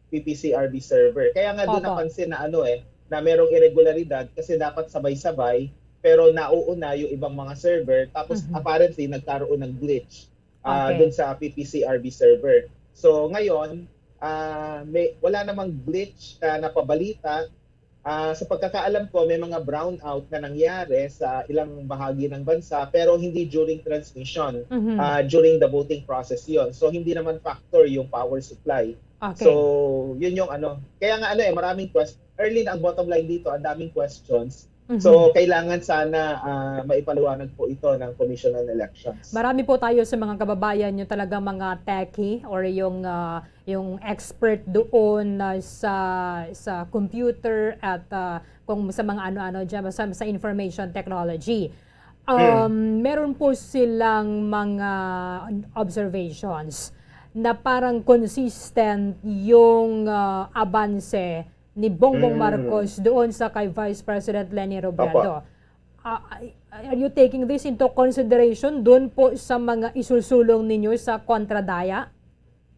P P C R B server. Kaya nga doon Opo. napansin na ano eh, na merong irregularidad kasi dapat sabay-sabay, pero nauuna yung ibang mga server, tapos Mhm. apparently nagkaroon ng glitch ah, Okay. doon sa P P C R B server. So ngayon, ah, may, wala namang glitch na napabalita. Ah, sa pagkakaalam ko, may mga brownout na nangyari sa ilang bahagi ng bansa, pero hindi during transmission, Mhm. ah, during the voting process yon. So hindi naman factor yung power supply. Okay. So yun yung ano. Kaya nga ano eh, maraming questions. Erlyn, ang bottom line dito, ang daming questions. Mhm. So kailangan sana ah, maipaliwanag po ito ng Commission on Elections. Marami po tayo sa mga kababayan yung talaga mga techie or yung ah, yung expert doon ah, sa sa computer at ah, kung sa mga ano-ano diyan sa, sa information technology. Um, meron po silang mga observations na parang consistent yung ah, abanse ni Bongbong Mm. Marcos doon sa kay Vice President Leni Robredo. Opo. Ah, are you taking this into consideration doon po sa mga isusulong ninyo sa Kontradaya?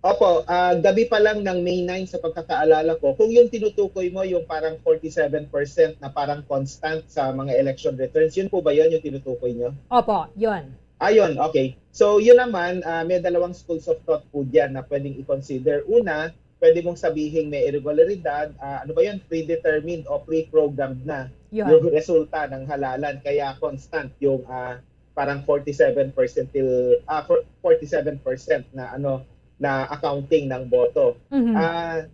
Opo, ah, gabi pa lang ng May nine sa pagkakaalala ko, kung yung tinutukoy mo, yung parang forty-seven percent na parang constant sa mga election returns, yun po ba yun yung tinutukoy nyo? Opo, yun. Ayun, okay. So, yun naman, ah, may dalawang schools of thought po dyan na pwedeng i-consider. Una, pwede mong sabihin may irregularidad, ah, ano ba yun? Predetermined o pre-programmed na Yun. yung resulta ng halalan. Kaya constant yung ah, parang forty-seven percent till, ah, for-, forty-seven percent na ano, na accounting ng boto. Mhm. Ah,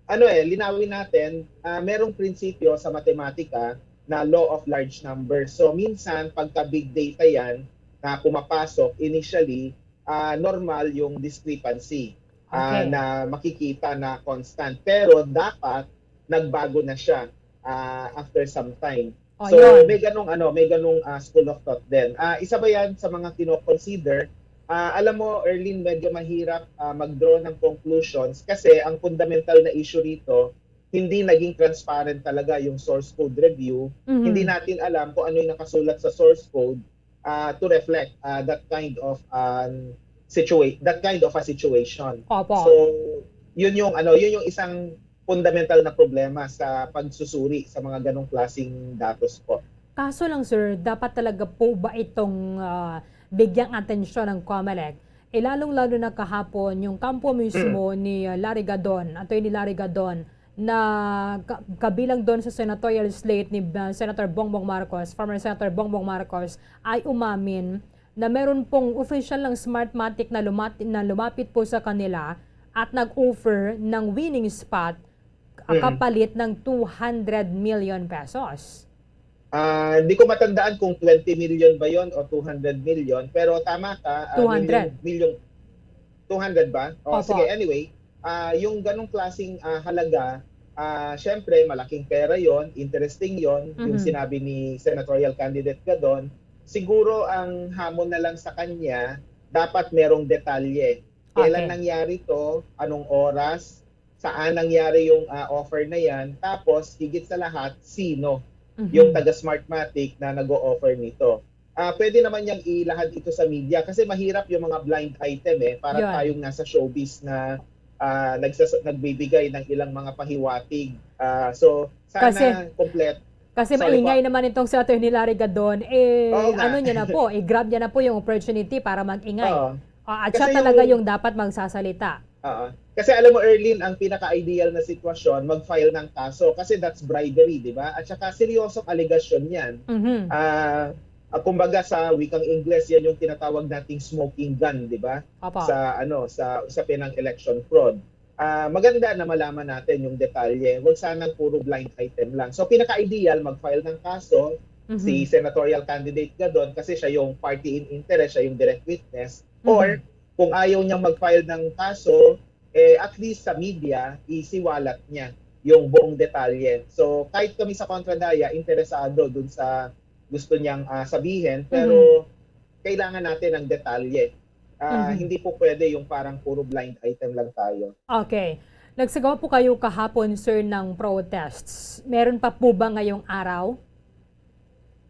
ano eh, linawin natin, ah, merong prinsipyo sa matematika na law of large numbers. So minsan pagka big data yan na pumapasok, initially, ah, normal yung discrepancy ah, Okay. na makikita na constant. Pero dapat nagbago na siya ah, after some time. Oh, So yun. may ganong ano, may ganong ah, school of thought din. Ah, isa ba yan sa mga kino-consider? Ah, alam mo, Erlyn, medyo mahirap ah, mag-draw ng conclusions kasi ang fundamental na issue rito, hindi naging transparent talaga yung source code review. Mhm. Hindi natin alam kung ano yung nakasulat sa source code ah, to reflect ah, that kind of an situa-, that kind of a situation. Opo. So, yun yung ano, yun yung isang fundamental na problema sa pagsusuri sa mga ganong klaseng datos po. Kaso lang, sir, dapat talaga po ba itong ah, bigyang atensyon ng COMELEC? Eh, lalong-lalo na kahapon, yung kampo mismo ni ah, Larry Gadon, Attorney Larry Gadon, na ka-, kabilang doon sa senatorial slate ni ah, Senator Bongbong Marcos, former Senator Bongbong Marcos, ay umamin na meron pong official ng Smartmatic na lumati-, na lumapit po sa kanila at nag-offer ng winning spot, ah, Mhm. kapalit ng two hundred million pesos. Ah, hindi ko matandaan kung twenty million ba yon o two hundred million, pero tama ka, ah, Two hundred. million, million, two hundred ba? O, Opo. sige, anyway, ah, yung ganong klaseng ah, halaga, ah, syempre, malaking pera yon, interesting yon, yung Mhm. sinabi ni Senatorial Candidate Gadon. Siguro ang hamon na lang sa kanya, dapat merong detalye. Kailan Okay. nangyari to? Anong oras? Saan nangyari yung ah, offer na yan? Tapos, higit sa lahat, sino Mhm. yung taga Smartmatic na nag-o-offer nito? Ah, pwede naman niyang ilahad ito sa media kasi mahirap yung mga blind item eh, para Yun. tayong nasa showbiz na ah, nagsas-, nagbibigay ng ilang mga pahiwatig. Ah, so, sana Kasi, komplet-, kasi sorry po. maingay naman itong si Attorney Larry Gadon, eh, Oo nga. ano niya na po, i-grab niya na po yung opportunity para mag-ingay. Oo. Ah, at Kasi siya talaga yung yung dapat magsasalita. Oo. Kasi alam mo, Erlyn, ang pinaka-ideal na sitwasyon, mag-file ng kaso kasi that's bribery, di ba? At saka seryosong alegasyon yan. Mhm. Ah, ah, kumbaga sa wikang Ingles, yan yung tinatawag nating smoking gun, di ba? Opo. Sa, ano, sa usapin ng election fraud. Ah, maganda na malaman natin yung detalye. Huwag sanang puro blind item lang. So, pinaka-ideal, mag-file ng kaso Mhm. si senatorial candidate Gadon kasi siya yung party in interest, siya yung direct witness. Mhm. Or, kung ayaw niyang mag-file ng kaso, eh, at least sa media, isiwalat niya yung buong detalye. So, kahit kami sa Kontradaya, interesado dun sa gusto niyang ah, sabihin, pero Mhm. kailangan natin ng detalye. Ah, Mhm. Hindi po pwede yung parang puro blind item lang tayo. Okay. Nagsagawa po kayo kahapon, sir, ng protests. Meron pa po ba ngayong araw?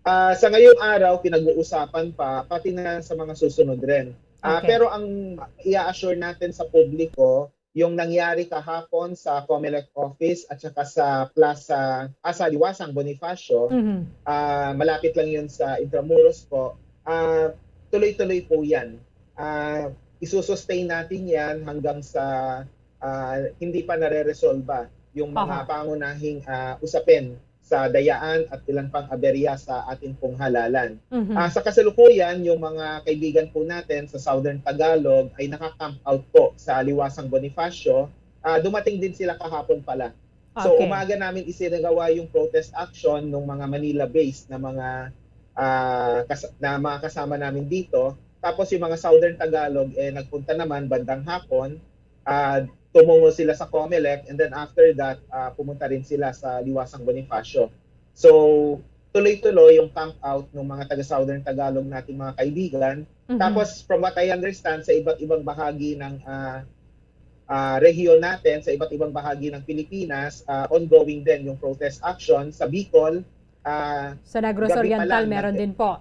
Ah, sa ngayong araw, pinag-uusapan pa, pati na sa mga susunod rin. Ah, Okay. Pero ang i-assure natin sa publiko, yung nangyari kahapon sa Comelec office at saka sa Plaza, ah, sa Liwasang Bonifacio, Mhm. ah, malapit lang yun sa Intramuros po, ah, tuloy-tuloy po yan. Ah, isusustain natin yan hanggang sa ah, hindi pa nare-resolba yung mga Aha. pangunahing ah, usapin sa dayaan at ilang pang-aberya sa ating pong halalan. Mhm. Ah, sa kasalukuyan, yung mga kaibigan po natin sa Southern Tagalog ay naka-camp out po sa Liwasang Bonifacio. Ah, dumating din sila kahapon pala. So, Okay. umaga namin isinagawa yung protest action ng mga Manila-based na mga ah, kas- na mga kasama namin dito. Tapos yung mga Southern Tagalog, eh, nagpunta naman bandang hapon. Ah, tumungo sila sa Comelec, and then after that, ah, pumunta rin sila sa Liwasang Bonifacio. So, tuloy-tuloy yung camp out ng mga taga Southern Tagalog nating mga kaibigan. Mhm. Tapos, from what I understand, sa iba't ibang bahagi ng ah, ah, rehiyon natin, sa iba't ibang bahagi ng Pilipinas, ah, ongoing din yung protest action. Sa Bicol, ah, Sa Negros gabi pa Oriental, lang, meron nag- din po.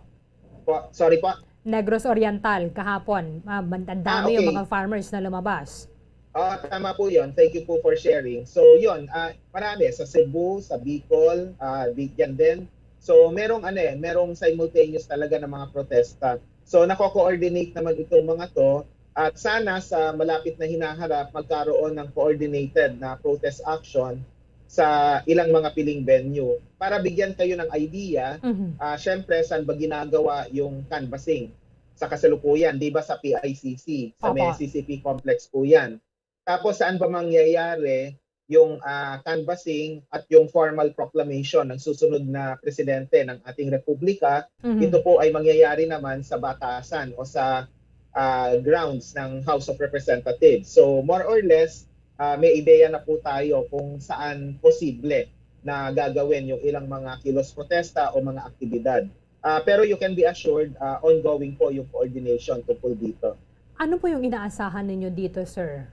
po, sorry po. Negros Oriental kahapon, ah, man- ang dami Ah, yung okay. mga farmers na lumabas. Ah, tama po yun. Thank you po for sharing. So, yun, ah, marami sa Cebu, sa Bicol, ah, di, yan din. So, merong ano eh, merong simultaneous talaga ng mga protesta. So, nako-coordinate naman itong mga to at sana sa malapit na hinaharap magkaroon ng coordinated na protest action sa ilang mga piling venue. Para bigyan kayo ng idea, Mhm. ah, syempre, saan ba ginagawa yung canvassing sa kasalukuyan, di ba, sa P I C C, sa may Opo. C C P complex po yan. Tapos saan ba mangyayari yung ah, canvassing at yung formal proclamation ng susunod na presidente ng ating republika? Mhm. Ito po ay mangyayari naman sa batasan o sa ah, grounds ng House of Representatives. So more or less, ah, may ideya na po tayo kung saan posible na gagawin yung ilang mga kilos protesta o mga aktibidad. Ah, pero you can be assured, ah, ongoing po yung coordination tungkol dito. Ano po yung inaasahan ninyo dito, sir?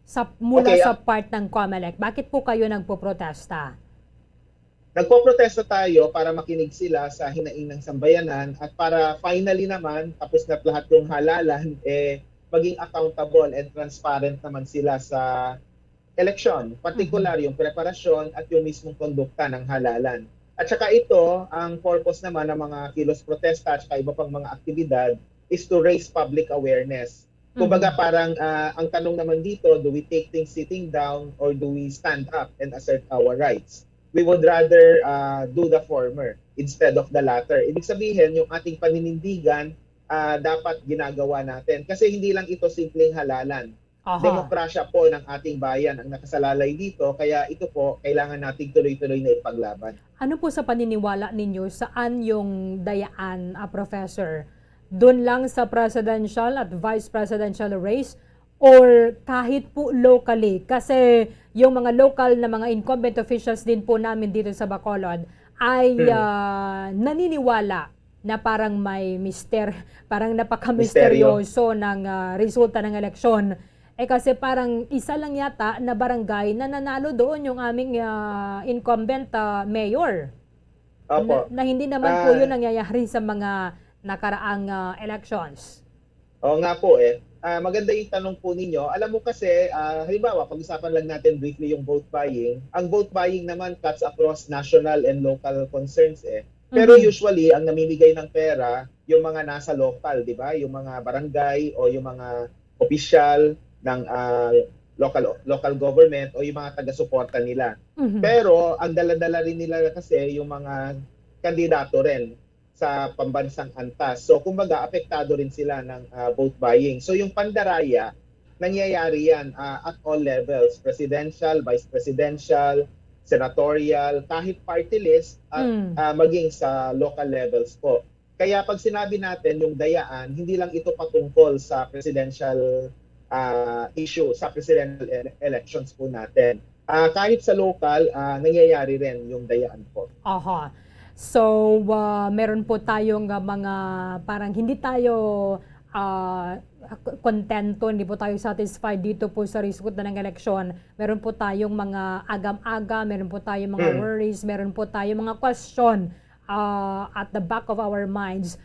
Sa, mula Okay, sa ah, part ng Comelec, bakit po kayo nagpoprotesta? Nagpoprotesta tayo para makinig sila sa hinaing ng sambayanan at para finally naman, tapos na lahat yung halalan, eh, maging accountable and transparent naman sila sa eleksyon, particular yung preparasyon at yung mismong kondukta ng halalan. At saka ito, ang purpose naman ng mga kilos protesta at saka iba pang mga aktibidad is to raise public awareness. Kumbaga Mhm. parang ah, ang tanong naman dito, do we take things sitting down or do we stand up and assert our rights? We would rather ah, do the former instead of the latter. Ibig sabihin, yung ating paninindigan ah, dapat ginagawa natin. Kasi hindi lang ito simpleng halalan. Aha. Demokrasya po ng ating bayan ang nakasalalay dito, kaya ito po kailangan nating tuloy-tuloy na ipaglaban. Ano po sa paniniwala ninyo, saan yung dayaan, ah, Professor? Doon lang sa presidential at vice presidential race or kahit po locally? Kasi yung mga local na mga incumbent officials din po namin dito sa Bacolod ay Hmm. ah, naniniwala na parang may mister, parang napaka-misteryoso ng ah, resulta ng eleksyon. Eh kasi parang isa lang yata na barangay na nanalo doon yung aming ah, incumbent ah, mayor. Opo. Na, na hindi naman po Ah. yun nangyayari sa mga nakaraang ah, elections. Oo nga po eh. Ah, maganda yung tanong po ninyo. Alam mo kasi, ah, halimbawa, pag-usapan lang natin briefly yung vote buying. Ang vote buying naman cuts across national and local concerns eh. Pero Mhm. usually, ang namimigay ng pera, yung mga nasa local, di ba? Yung mga barangay o yung mga opisyal ng ah, local local government o yung mga taga-suporta nila. Mhm. Pero ang dala-dala rin nila kasi yung mga kandidato rin sa pambansang antas. So kumbaga apektado rin sila ng ah, vote buying. So yung pandaraya, nangyayari yan ah, at all levels, presidential, vice presidential, senatorial, kahit party list at Mm. ah, maging sa local levels po. Kaya pag sinabi natin yung dayaan, hindi lang ito patungkol sa presidential ah, issue, sa presidential ele- elections po natin. Ah, kahit sa local, ah, nangyayari rin yung dayaan po. Aha. So, ah, meron po tayong ah, mga parang hindi tayo ah, k- kontento, hindi po tayo satisfied dito po sa resulta ng eleksyon. Meron po tayong mga agam-agam, meron po tayong mga Mm. worries, meron po tayong mga question ah, at the back of our minds.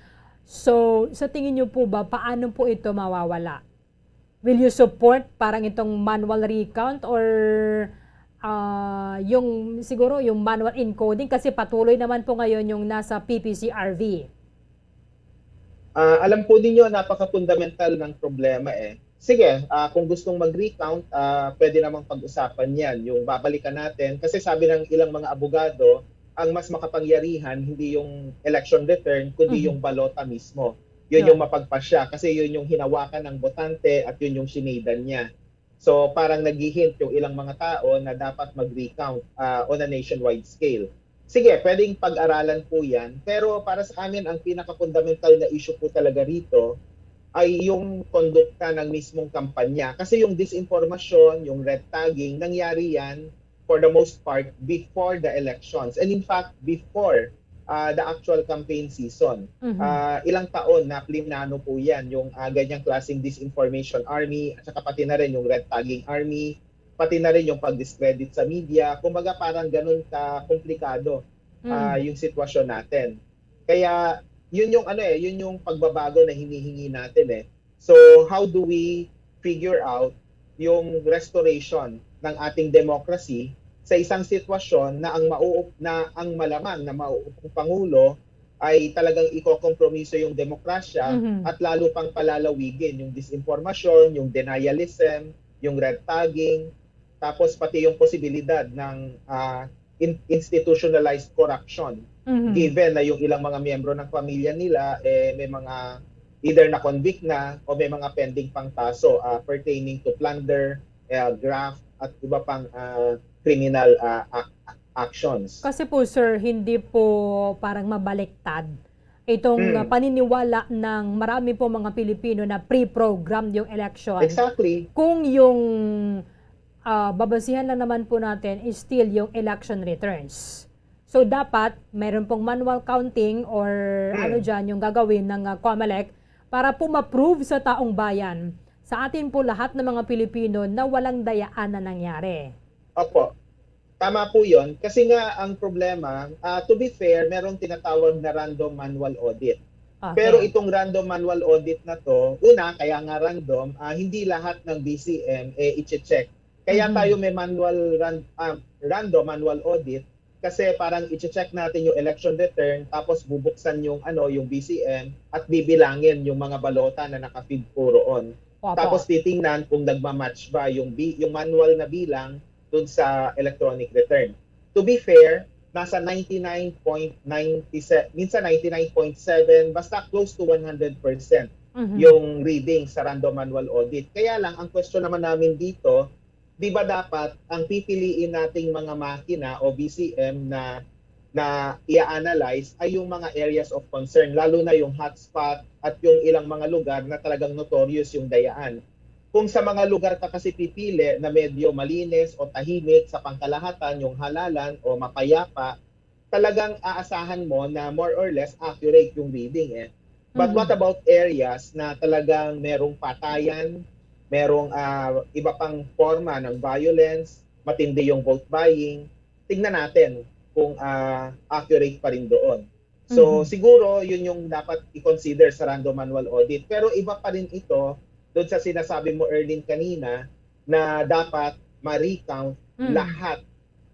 So, sa tingin niyo po ba, paano po ito mawawala? Will you support parang itong manual recount or, ah, yung, siguro yung manual encoding? Kasi patuloy naman po ngayon yung nasa P P C R V. Ah, alam po ninyo, napaka-fundamental ng problema eh. Sige, ah, kung gustong mag-recount, ah, pwede namang pag-usapan yan. Yung babalikan natin, kasi sabi ng ilang mga abogado, ang mas makapangyarihan, hindi yung election return, kundi Mhm. yung balota mismo. Yun Yun. yung mapagpasya, kasi yun yung hinawakan ng botante at yun yung sinidan niya. So, parang nag-hint yung ilang mga tao na dapat mag-recount ah, on a nationwide scale. Sige, pwedeng pag-aralan po yan. Pero para sa amin, ang pinaka-fundamental na issue po talaga rito ay yung kondukta ng mismong kampanya. Kasi yung disinformasyon, yung red tagging, nangyari yan for the most part before the elections. And in fact, before ah, the actual campaign season. Mhm. Ah, ilang taon na plinano po yan, yung ah, ganyang klaseng disinformation army, at saka pati na rin yung red tagging army, pati na rin yung pag-discredit sa media. Kumbaga parang ganun ka komplikado Mm. ah, yung sitwasyon natin. Kaya yun yung ano eh, yun yung pagbabago na hinihingi natin eh. So how do we figure out yung restoration ng ating democracy sa isang sitwasyon na ang mauup na ang malamang na mauupong pangulo ay talagang ikokompromiso yung demokrasya Mhm. at lalo pang palalawigin yung disinformasyon, yung denialism, yung red tagging, tapos pati yung posibilidad ng ah, in- institutionalized corruption Mhm. given na yung ilang mga miyembro ng pamilya nila eh may mga either na-convict na o may mga pending pang kaso ah, pertaining to plunder, eh, graft at iba pang ah, criminal ah, ac- actions. Kasi po, sir, hindi po parang mabaliktad itong Mm. uh, paniniwala ng marami po mga Pilipino na pre-programmed yung election. Exactly. Kung yung uh, babasihan lang naman po natin is still yung election returns. So dapat meron pong manual counting or Mm. ano dyan yung gagawin ng uh, COMELEC para po ma-prove sa taong bayan, sa atin po lahat ng mga Pilipino na walang dayaan na nangyari. Opo. Tama po yon. Kasi nga ang problema, ah, to be fair, merong tinatawag na random manual audit. Okay. Pero itong random manual audit na to, una, kaya nga random, ah, hindi lahat ng B C M eh i-check. Kaya Mhm. tayo may manual ran- ah, random manual audit kasi parang i-check natin yung election return tapos bubuksan yung ano yung B C M at bibilangin yung mga balota na naka-feed po roon. Opo. Tapos titingnan kung nagma-match ba yung bi- yung manual na bilang dun sa electronic return. To be fair, nasa ninety-nine point nine, minsan ninety-nine point seven, basta close to one hundred percent Mhm. yung reading sa random manual audit. Kaya lang, ang question naman namin dito, di ba dapat ang pipiliin nating mga makina o B C M na na i-analyze ay yung mga areas of concern, lalo na yung hotspot at yung ilang mga lugar na talagang notorious yung dayaan. Kung sa mga lugar ka kasi pipili na medyo malinis o tahimik sa pangkalahatan yung halalan o mapayapa, talagang aasahan mo na more or less accurate yung reading eh. But Mhm. what about areas na talagang merong patayan, merong ah, iba pang forma ng violence, matindi yung vote buying, tingnan natin kung ah, accurate pa rin doon. So Mhm. siguro yun yung dapat i-consider sa random manual audit. Pero iba pa rin ito doon sa sinasabi mo, Erlyn, kanina na dapat ma-recount Mm. lahat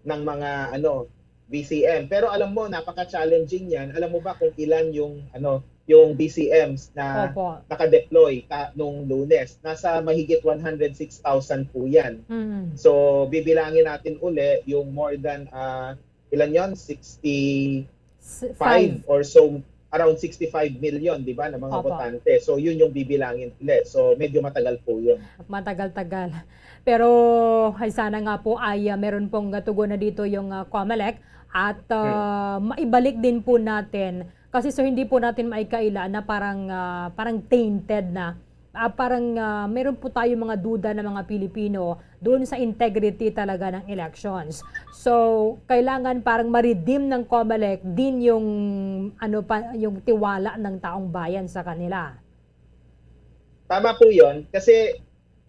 ng mga ano B C M. Pero alam mo, napaka-challenging yan. Alam mo ba kung ilan yung ano yung B C Ms na Opo. naka-deploy ka nung Lunes? Nasa mahigit one hundred six thousand po yan. Mm. So bibilangin natin uli yung more than ah, ilan yon? sixty-five S- Five. Or so, around sixty-five million, di ba, na mga Opo. botante. So yun yung bibilangin uli. So medyo matagal po yun. Matagal-tagal. Pero ay sana nga po ay ah, meron pong tugon na dito yung ah, COMELEC at ah, maibalik din po natin kasi so hindi po natin maikaila na parang ah, parang tainted na. Ah, parang ah, meron po tayo mga duda ng mga Pilipino doon sa integrity talaga ng elections. So, kailangan parang ma-redeem ng COMELEC din yung ano pa yung tiwala ng taong bayan sa kanila. Tama po yun. Kasi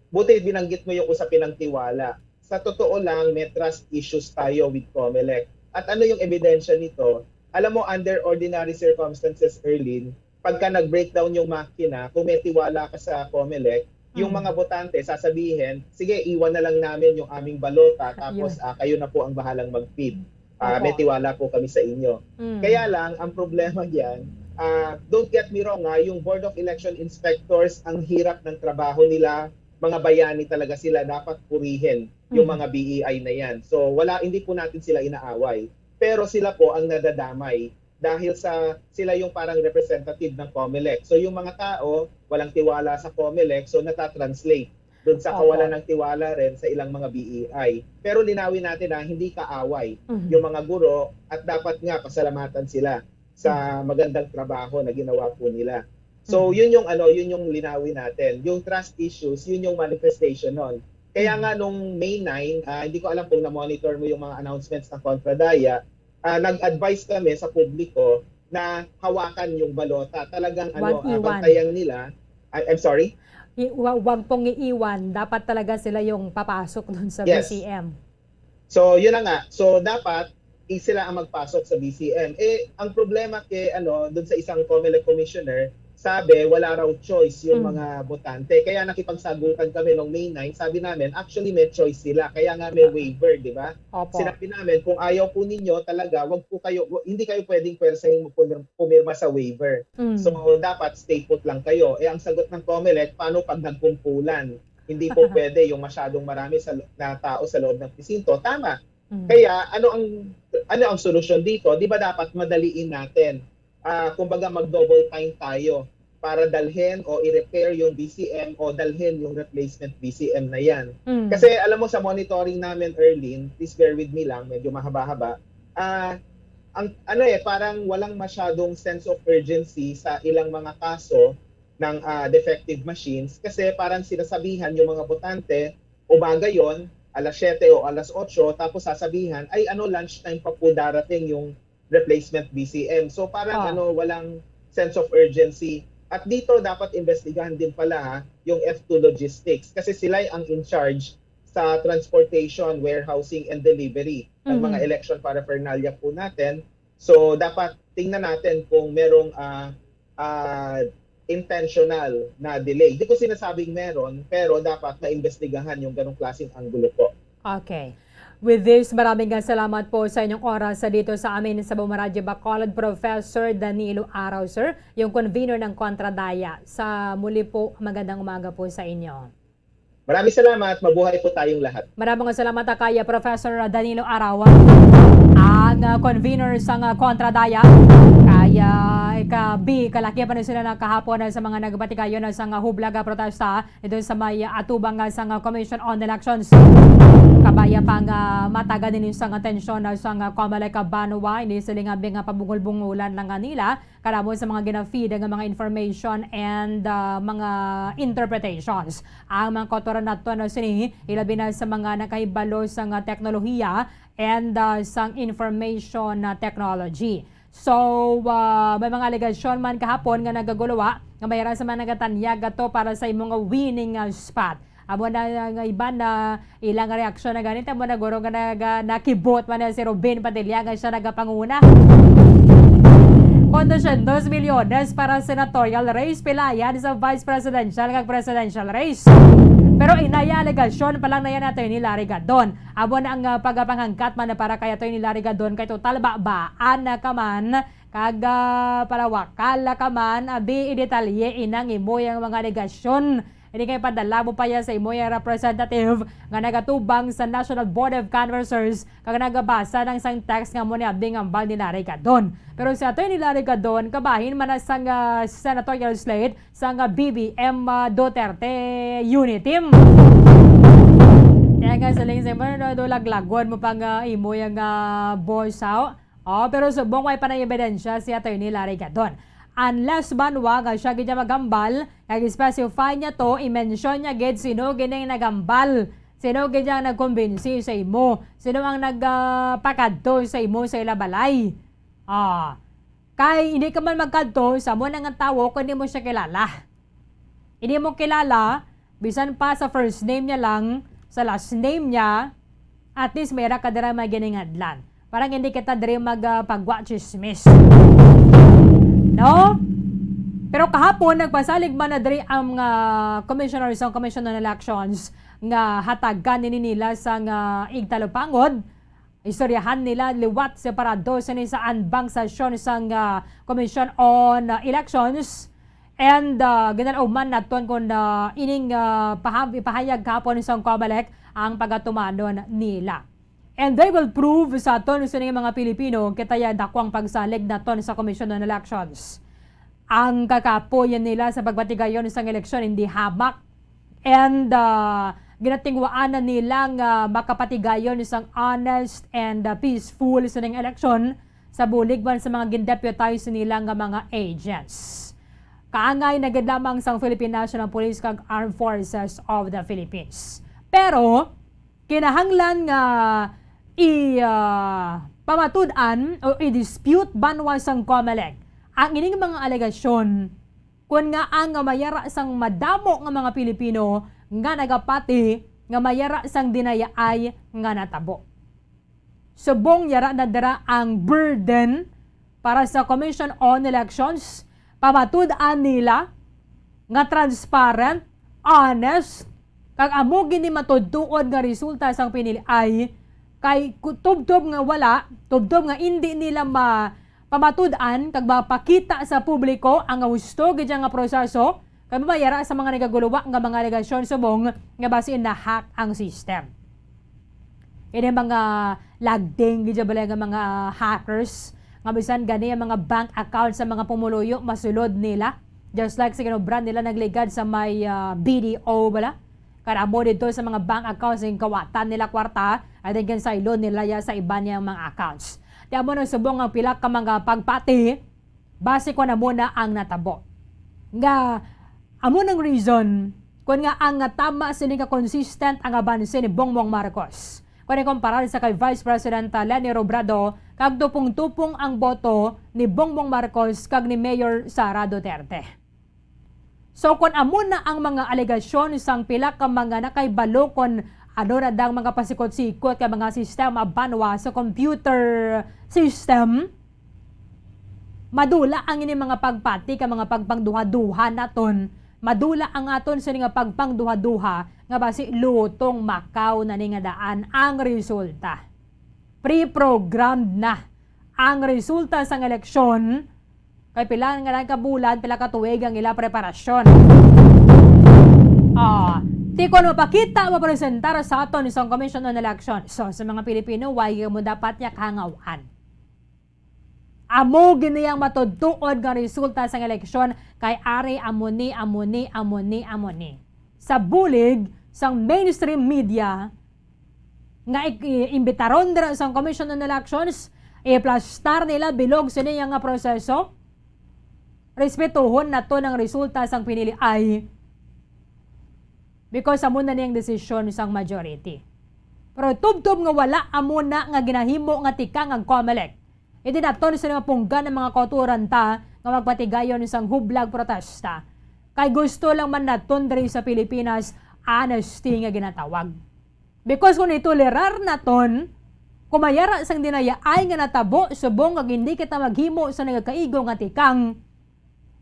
buti binanggit mo yung usapin ng tiwala. Sa totoo lang, may trust issues tayo with COMELEC. At ano yung ebidensya nito? Alam mo, under ordinary circumstances, Erlyn, pagka nag-breakdown yung makina, kung may tiwala ka sa Comelec, yung Mm. mga botante sasabihin, "Sige, iwan na lang namin yung aming balota, tapos, Yun. ah, kayo na po ang bahalang mag-feed. Ah, may Opo. tiwala po kami sa inyo." Mm. Kaya lang, ang problema diyan, ah, don't get me wrong, ah, yung Board of Election Inspectors, ang hirap ng trabaho nila, mga bayani talaga sila, dapat purihin yung Mm. mga B E I na yan. So, wala, hindi po natin sila inaaway. Pero sila po ang nadadamay dahil sa, sila yung parang representative ng Comelec. So, yung mga tao, walang tiwala sa Comelec, so nata-translate dun sa Opo. kawalan ng tiwala rin sa ilang mga B E I. Pero linawin natin na hindi kaaway Mhm. yung mga guro at dapat nga pasalamatan sila sa Mhm. magandang trabaho na ginawa po nila. So, Mhm. yun yung ano, yun yung linawin natin. Yung trust issues, yun yung manifestation nun. Kaya Mhm. nga nung May nine, ah, hindi ko alam kung na-monitor mo yung mga announcements ng Kontra Daya, ah, nag-advise kami sa publiko na hawakan yung balota. Talagang ano, Wag ah, iwan. bantayan nila. I-, I'm sorry? I-, wa-, wag pong iiwan. Dapat talaga sila yung papasok dun sa Yes. B C M. So, yun na nga. So, dapat i-, sila ang magpasok sa B C M. Eh, ang problema kay, ano, dun sa isang Comelec commissioner, sabi, wala raw choice yung Mm. mga botante. Kaya nakipagsagutan kami nung May nine. Sabi namin, actually, may choice sila. Kaya nga may Ah. waiver, di ba? Opo. Sinabi namin, kung ayaw po ninyo talaga, wag po kayo, hindi kayo pwedeng pwersahin mo pumir-, pumirma sa waiver. Mm. So, dapat stay put lang kayo. Eh, ang sagot ng Comelec, paano pag nagkumpulan? Hindi po pwede yung masyadong marami sa lo-, na tao sa loob ng presinto. Tama. Mm. Kaya, ano ang, ano ang solusyon dito? Di ba dapat madaliin natin? Ah, kumbaga, mag-double time tayo para dalhin o i-repair yung B C M o dalhin yung replacement B C M na yan. Mm. Kasi alam mo, sa monitoring namin, Erlene, please bear with me lang, medyo mahaba-haba. Ah, ang, ano eh, parang walang masyadong sense of urgency sa ilang mga kaso ng, ah, defective machines kasi parang sinasabihan yung mga botante, umaga yon, alas siyete o alas otso, tapos sasabihan, "Ay, ano, lunchtime pa po darating yung replacement B C M." So, parang Ah. ano, walang sense of urgency. At dito, dapat investigahan din pala, ha, yung F two Logistics. Kasi sila ang in charge sa transportation, warehousing, and delivery ng mga Mhm. election paraphernalia po natin. So, dapat tingnan natin kung merong, ah, ah, intentional na delay. Di ko sinasabing meron, pero dapat maimbestigahan yung ganong klaseng anggulo po. Okay. With this, maraming nga salamat po sa inyong oras sa dito sa amin sa Bumaradyo Bacolod, Professor Danilo Araw, sir, yung convener ng Kontra Daya. Sa muli po, magandang umaga po sa inyo. Maraming salamat. Mabuhay po tayong lahat. Maraming salamat, ah, kay, ah, Professor Danilo Araw, ang, ah, convener sang, ah, Kontra Daya. Kay, ah, ika-B, kalaki pa nun sila na kahapon, ah, sa mga nagbatigayon, ah, sang, ah, hublag, ah, protesta. Ito sa may, ah, atubang, ah, sang, ah, Commission on Elections. Kabaya pa nga matagan din sang atensyon, ah, sang, ah, Comelec, ah, banwa, ini sila nga mga pabungol-bungolan lang nga nila, karamo sa mga gina-feed nga mga information and, ah, mga interpretations. Ang mga kautoran nato na sini, ilabi na sa mga nakahibalo sang, ah, teknolohiya and, ah, sang information, ah, technology. So, ah, may mga alegasyon man kahapon nga nagaguluwa nga may ra sa mga nagatanyag ato para sa imo nga winning, ah, spot. Amo na nga iban na ilang reaksyon na ganit, amo na guro nga naga-, nakibot man na si Robin Padilla nga siya nagapanguna. Kondisyon, dos milyones para senatorial race, pilayan sa vice presidential kag presidential race. Pero inaya alegasyon pa lang na yan, Attorney Larry Gadon. Amo na ang, ah, pagapanghangkat man na para kay Attorney Larry Gadon kay total babaan na ka man kag, ah, palawakal na ka man, abi, idetalye inang imo yang mga alegasyon. Ini kay padala mo pa ya sa imo yang representative nga nagatubang sa National Board of Canvassers kag nagabasa ng sang text nga mo ni abdi nga hambal ni Larry Gadon. Pero si Attorney Larry Gadon, kabahin man na sang, ah, senatorial slate sang, ah, B B M, ah, Duterte Uniteam. Kaya nga, sa lingsa mo, no, do laglagon mo pang, ah, imo yang, ah, boss, how? Oh, pero subong way pa na ebidensya si Attorney Larry Gadon. Unless man wa nga siya gid niya maghambal, nag-specify niya to, i-mention niya gid sino gining naghambal, sino gid ang nagkumbinsi sa imo, sino ang nag, ah, pakadto sa imo sa ila balay. Ah, kay hindi ka man magkadto sa mo nga tawo kung hindi mo siya kilala. Hindi mo kilala, bisan pa sa first name niya lang, sa last name niya, at least may ra ka dira may giningadlan. Parang hindi kita diri mag, ah, pagwa chismis. No? Pero kahapon, nagpasalig man na diri ang mga commissioners sang Commission on Elections nga hatagan ini nila sang igtalupangod. Istoryahan nila liwat separado sini sa anbang sesyon sang ah, Commission on ah, Elections. And ah, ginalauman naton kon ah, ining ah, pahab- ipahayag kahapon sang COMELEC ang pagatumanon nila. And they will prove sa aton sining mga Pilipino kita ya dakwang pagsalig naton sa Commission on Elections. Ang kakapoy nila sa pagpatigayon sang eleksyon hindi hamak, and ah, ginatingwaan na nila nga makapatigayon sang honest and ah, peaceful sining eleksyon sa bulig man sa mga gindeputize nila nga mga agents. Kaangay na gid lamang sang Philippine National Police kag Armed Forces of the Philippines. Pero kinahanglan nga i ah, pamatud-an o i-dispute banwa sang COMELEC ang ining mga alegasyon, kun ngaa nga mayara sang madamo nga mga Pilipino nga nagapati nga mayara sang dinayaay nga natabo. Subong yara na dira ang burden para sa Commission on Elections, pamatud-an nila nga transparent, honest, kag amo gini matudtuod nga resulta sang piniliay, kay ku- tubtob nga wala, tubtob nga indi nila ma pamatud-an kag mapakita sa publiko ang husto gid nga proseso, kay mamayara sa mga nagaguluwa nga mga alegasyon subong nga basin na-hack ang system. Ini mga lagding gid bala nga mga hackers nga bisan gani ang mga bank account sa mga pumuluyo masulod nila, just like sa ginobra nila nagligad sa may ah, B D O bala. Kay amo didto sa mga bank accounts nga kawatan nila kwarta, and then ginsaylo nila ya sa iban niyang mga accounts. Ti amo nang subong ang pila ka mga pagpati, base kon amo na ang natabo. Nga amo nang reason kon ngaa nga tama sini ka consistent ang abanse ni Bongbong Marcos kon ikumparar sa kay Vice President Leni Robredo, kag tupong-tupong ang boto ni Bongbong Marcos kag ni Mayor Sara Duterte. So, kon amo na ang mga alegasyon sang pila ka mga nakahibalo kon ano na dang mga pasikot-sikot ka mga sistema banwa sa computer system, madula ang ini mga pagpati ka mga pagpangduha-duha naton, madula ang aton sini nga pagpangduha-duha nga basi lutong makaw na ni nga daan ang resulta. Pre-programmed na ang resulta sang eleksyon. Kay pila nga lang ka bulan, pila ka tuig ang ila preparasyon. Ah, ti kon mapakita, mapresentar sa aton sang Commission on Election. So, sa mga Pilipino, why mo dapat niya kahangawan? Amo gini ang matudtuod nga resulta sang eleksyon kay ari amo ni, amo ni, amo ni, amo ni. Sa bulig sang mainstream media, nga ik- i- imbitaron dira sang Commission on Elections, iplastar nila bilog sini nga proseso. Respetuhon nato ang resulta sang piniliay because amo na niyang desisyon sang majority. Pero tubtob nga wala amo na nga ginahimo nga tikang ang COMELEC. Indi naton sila mapunggan ang mga kauturan ta nga magpatigayon sang hublag protesta. Kay gusto lang man naton diri sa Pilipinas, honesty nga ginatawag. Because kung itolerar naton, kung mayara sang dinayaay nga natabo subong kag hindi kita maghimo sa nagakaigo nga tikang,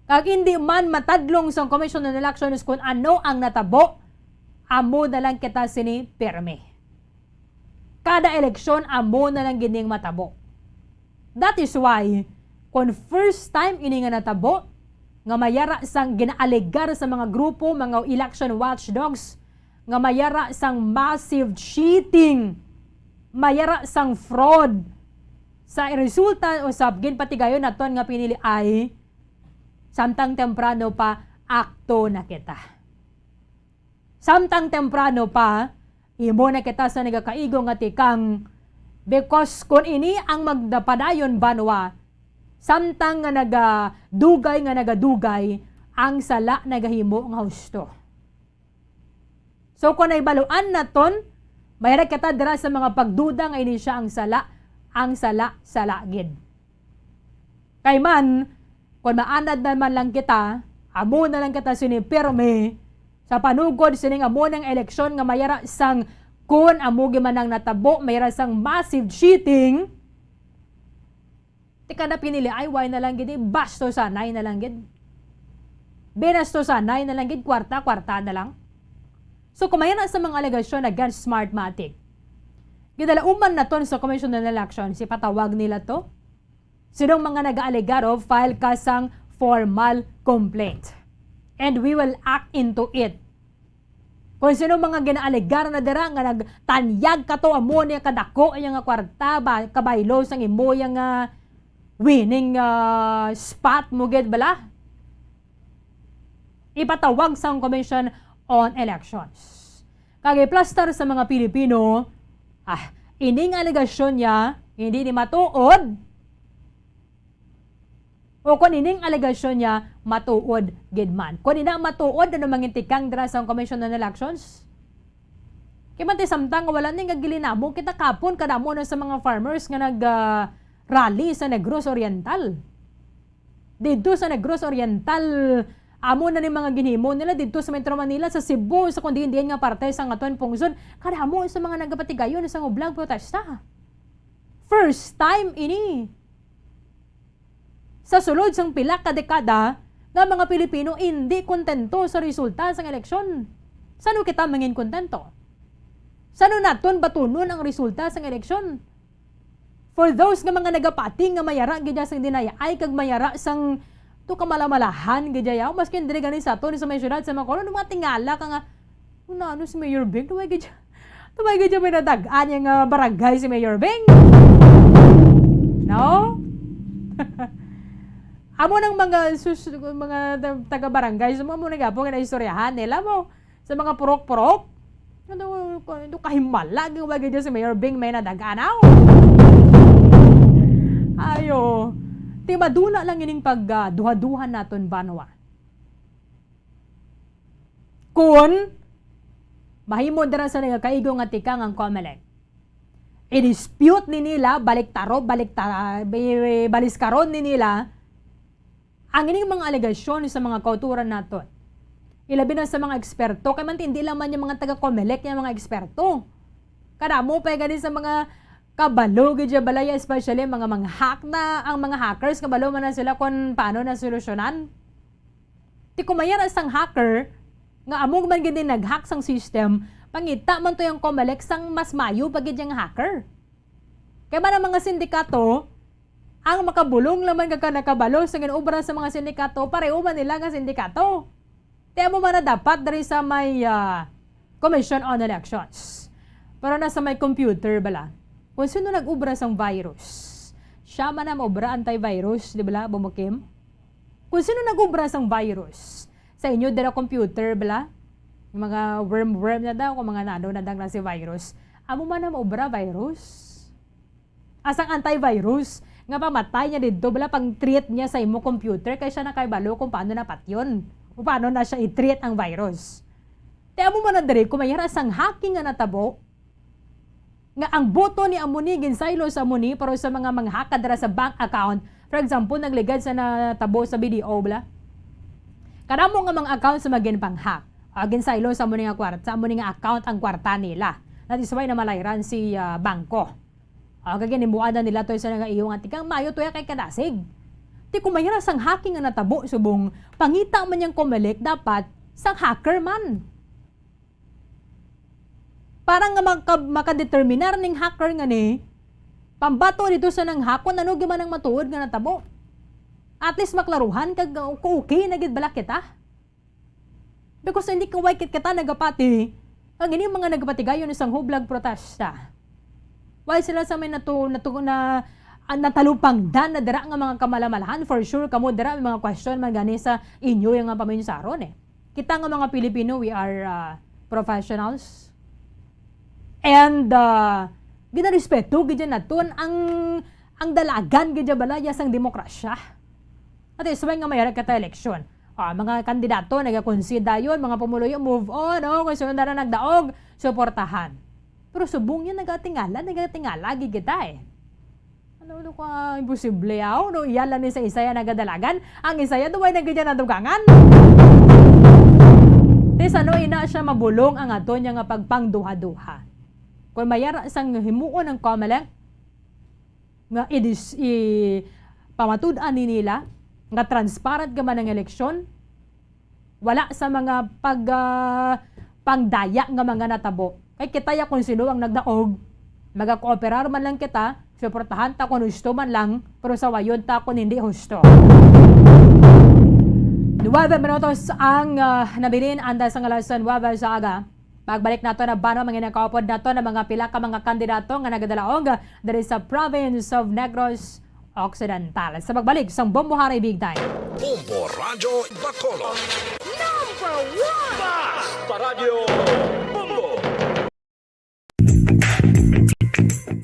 kag hindi man matadlong sang Commission on Elections kung ano ang natabo, amo na lang kita sini pirmi. Kada eleksyon, amo na lang gining matabo. That is why, kung first time ini nga natabo, nga mayara sang ginaalegar sa mga grupo, mga election watchdogs, nga mayara sang massive cheating, mayara sang fraud sa resulta o sa ginpatigayon naton nga pinili ay samtang temprano pa, akto na kita. Samtang temprano pa, imo na kita sa nagakaigo nga tikang, because kung ini ang magdapadayon banwa, samtang nga nagadugay nga nagadugay, ang sala nagahimo nga husto. So, kung naibaluan naton, mayra kita dira sa mga pagduda nga ini siya ang sala, ang sala, sala gid. Kay man, kung maanad naman lang kita, amo na lang kita sini pirmi sa panugod sining amo nang eleksyon nga mayara sang kun amo gyud man ang natabo, mayra sang massive cheating. Ti kada pinili ay why na lang gid, eh, basto sanay na lang gid. Binastusanay na lang gid, kwarta, kwarta na lang. So, kung may na sa mga alegasyon against Smartmatic, gidalauman naton sa Commission on Elections, ipatawag nila to. Sinong mga nag-aalega ro, file ka sang formal complaint. And we will act into it. Kung sino mga ginaalegar na dira nga nagtanyag ka to, amo niya kadako iya nga kwarta, ba, kabaylo sang imo iya nga winning, ah, spot mo gid bala, ipatawag sang Commission on Elections. Kag iplastar sa mga Pilipino, ah, ining alegasyon niya hindi ni matuod. O kung ining alegasyon niya matuod gid man. Kung ina matuod, ano mangintikang dira sa Commission on Elections? Kay man ti samtang nga wala ni nga gilinamo, kita kapon kadamo na sa mga farmers nga nag, ah, rally sa Negros Oriental. Didto sa Negros Oriental, amo na ni mga ginhimo nila didto sa Metro Manila, sa Cebu, sa kundi diin nga parte sa aton pungsod. Kadamo sa mga nagapatigayon sa ublang protesta. First time ini sa sulod sang pila ka dekada nga mga Pilipino indi kontento sa resulta sang eleksyon. Sano kita mangin kontento? Sano naton batunon ang resulta sang eleksyon? For those nga mga nagapati nga mayara gid sang dinayay kag mayara sang to kamalamalahan gid yaw, maskin diri gani sa aton sa may syudad sa Macolon, mga tingala ka nga, "Ano, ano si Mayor Bing? Tuway gid, tuway gid may nadag-an yang, ah, barangay si Mayor Bing." No? Amo nang mga sus-, mga ta-, taga-barangay, so, amo na gapon nga naistoryahan nila mo sa mga purok-purok. Ano, ano kahimala, giwagi dyan si Mayor Bing may nadag-anaw. Ayo. Ti madula lang ining pag, ah, duha-duha naton banwa. Kun mahimo dira sa nagakaigo nga tikang ang Comelec, i-dispute ni nila, baliktaro, balikta-, bi-, baliskaron ni nila ang ining mga alegasyon sa mga kauturan naton. Ilabi na sa mga eksperto, kay man hindi lang man yung mga taga-Comelec yung mga eksperto. Kadamo pa gani sa mga kabalo gid siya balaya, especially mga mga hack na, ang mga hackers, kabalo man na sila kung paano na solusyonan. Ti kumaya na sang hacker, nga amo man gid ni nag-hack sang system, pangita man to yung Comelec sang mas mayo pa gid yung hacker. Kay man ang mga sindikato, ang makabulong lang man kag nakabalo sa ginobra sa mga sindikato, pareho man nila nga sindikato. Ti amo man na dapat diri sa may, ah, Commission on Elections. Pero na sa may computer bala, kung sino nag-obra sang virus, siya man ang obra antivirus, di bala, Bumukim? Kung sino nag-obra sang virus, sa inyo dira computer bala, mga worm-worm na daw, kung mga nano na daw na si virus, amo man ang obra virus. Asang antivirus nga pamatay niya didto, bala, pang-treat niya sa imo computer kay siya nakahibalo kung paano napatyon o paano na siya i-treat ang virus. Ti amo man na diri, kung mayara sang hacking nga natabo, nga ang boto ni amo ni ginsaylo sa amo ni, pero sa mga manghaka dira sa bank account, for example, nagligad sa natabo sa B D O, bala, kadamo nga mga account sa magin pang-hack. Ah, ginsaylo sa amo ni nga kwarta, sa amo ni nga account ang kwarta nila. That is why namalayran si, ah, bangko. Ah, kag ginhimuan na nila to sa nga iyo nga tikang mayo to ya kay kadasig. Ti kung mayra sang hacking nga natabo subong, pangita man yang Comelec dapat sang hacker man. Para nga maka-, makadeterminar ning hacker nga ni, pambato dito sa nang hakon, ano gyud man ang matuod nga natabo. At least maklaruhan kag, uh, okay na gid bala kita. Because hindi ka way kit-, kita nagapati, ang ining mga nagapatigayon sang hublag protesta. Why sila sa may natu-, natu-, na, ah, natalupangdan na dira nga mga kamalamalahan? For sure, kamo dira may mga question man gani sa inyo yung nga paminsaron eh. Kita nga mga Pilipino, we are, ah, professionals. And, ah, ginarespeto gid naton ang, ang dalagan gid balaya sang demokrasya. At isway nga mayara kita eleksyon. Ah, mga kandidato, nagakonsidayon, mga pumuluyo, move on, oh, kung sino na nagdaog, suportahan. Pero subong yun, nagatingala, nagatingala, gid kita eh. Ano, ano ka, imposible, aw, no, iya lang ni sa isaya nagadalagan, ang isaya duway na gid nadugangan. Ti sano ina siya mabulong ang ato niya nga pagpangduha-duha. Kung mayara sang himuon ang Comelec, nga idis-, i-, pamatud-an ni nila nga transparent ka man ang eleksyon, Wala sa mga pag, ah, pangdaya nga mga natabo. Kay kita ya kung sino ang nagdaog, magakooperar man lang kita, suportahan ta kung husto man lang, pero sawayon ta kung hindi husto. Nuwebe minutos ang, ah, nabilin, antes sang alas nuwebe sa aga. Pagbalik nato na ba, no, mga nakaupod nato na mga pila ka mga kandidato nga nagadalaog diri sa province of Negros Occidental. Sa pagbalik sang Bombo Hari Big Time. Bombo Radyo Bacolod. Number one! Basta Radyo Bombo!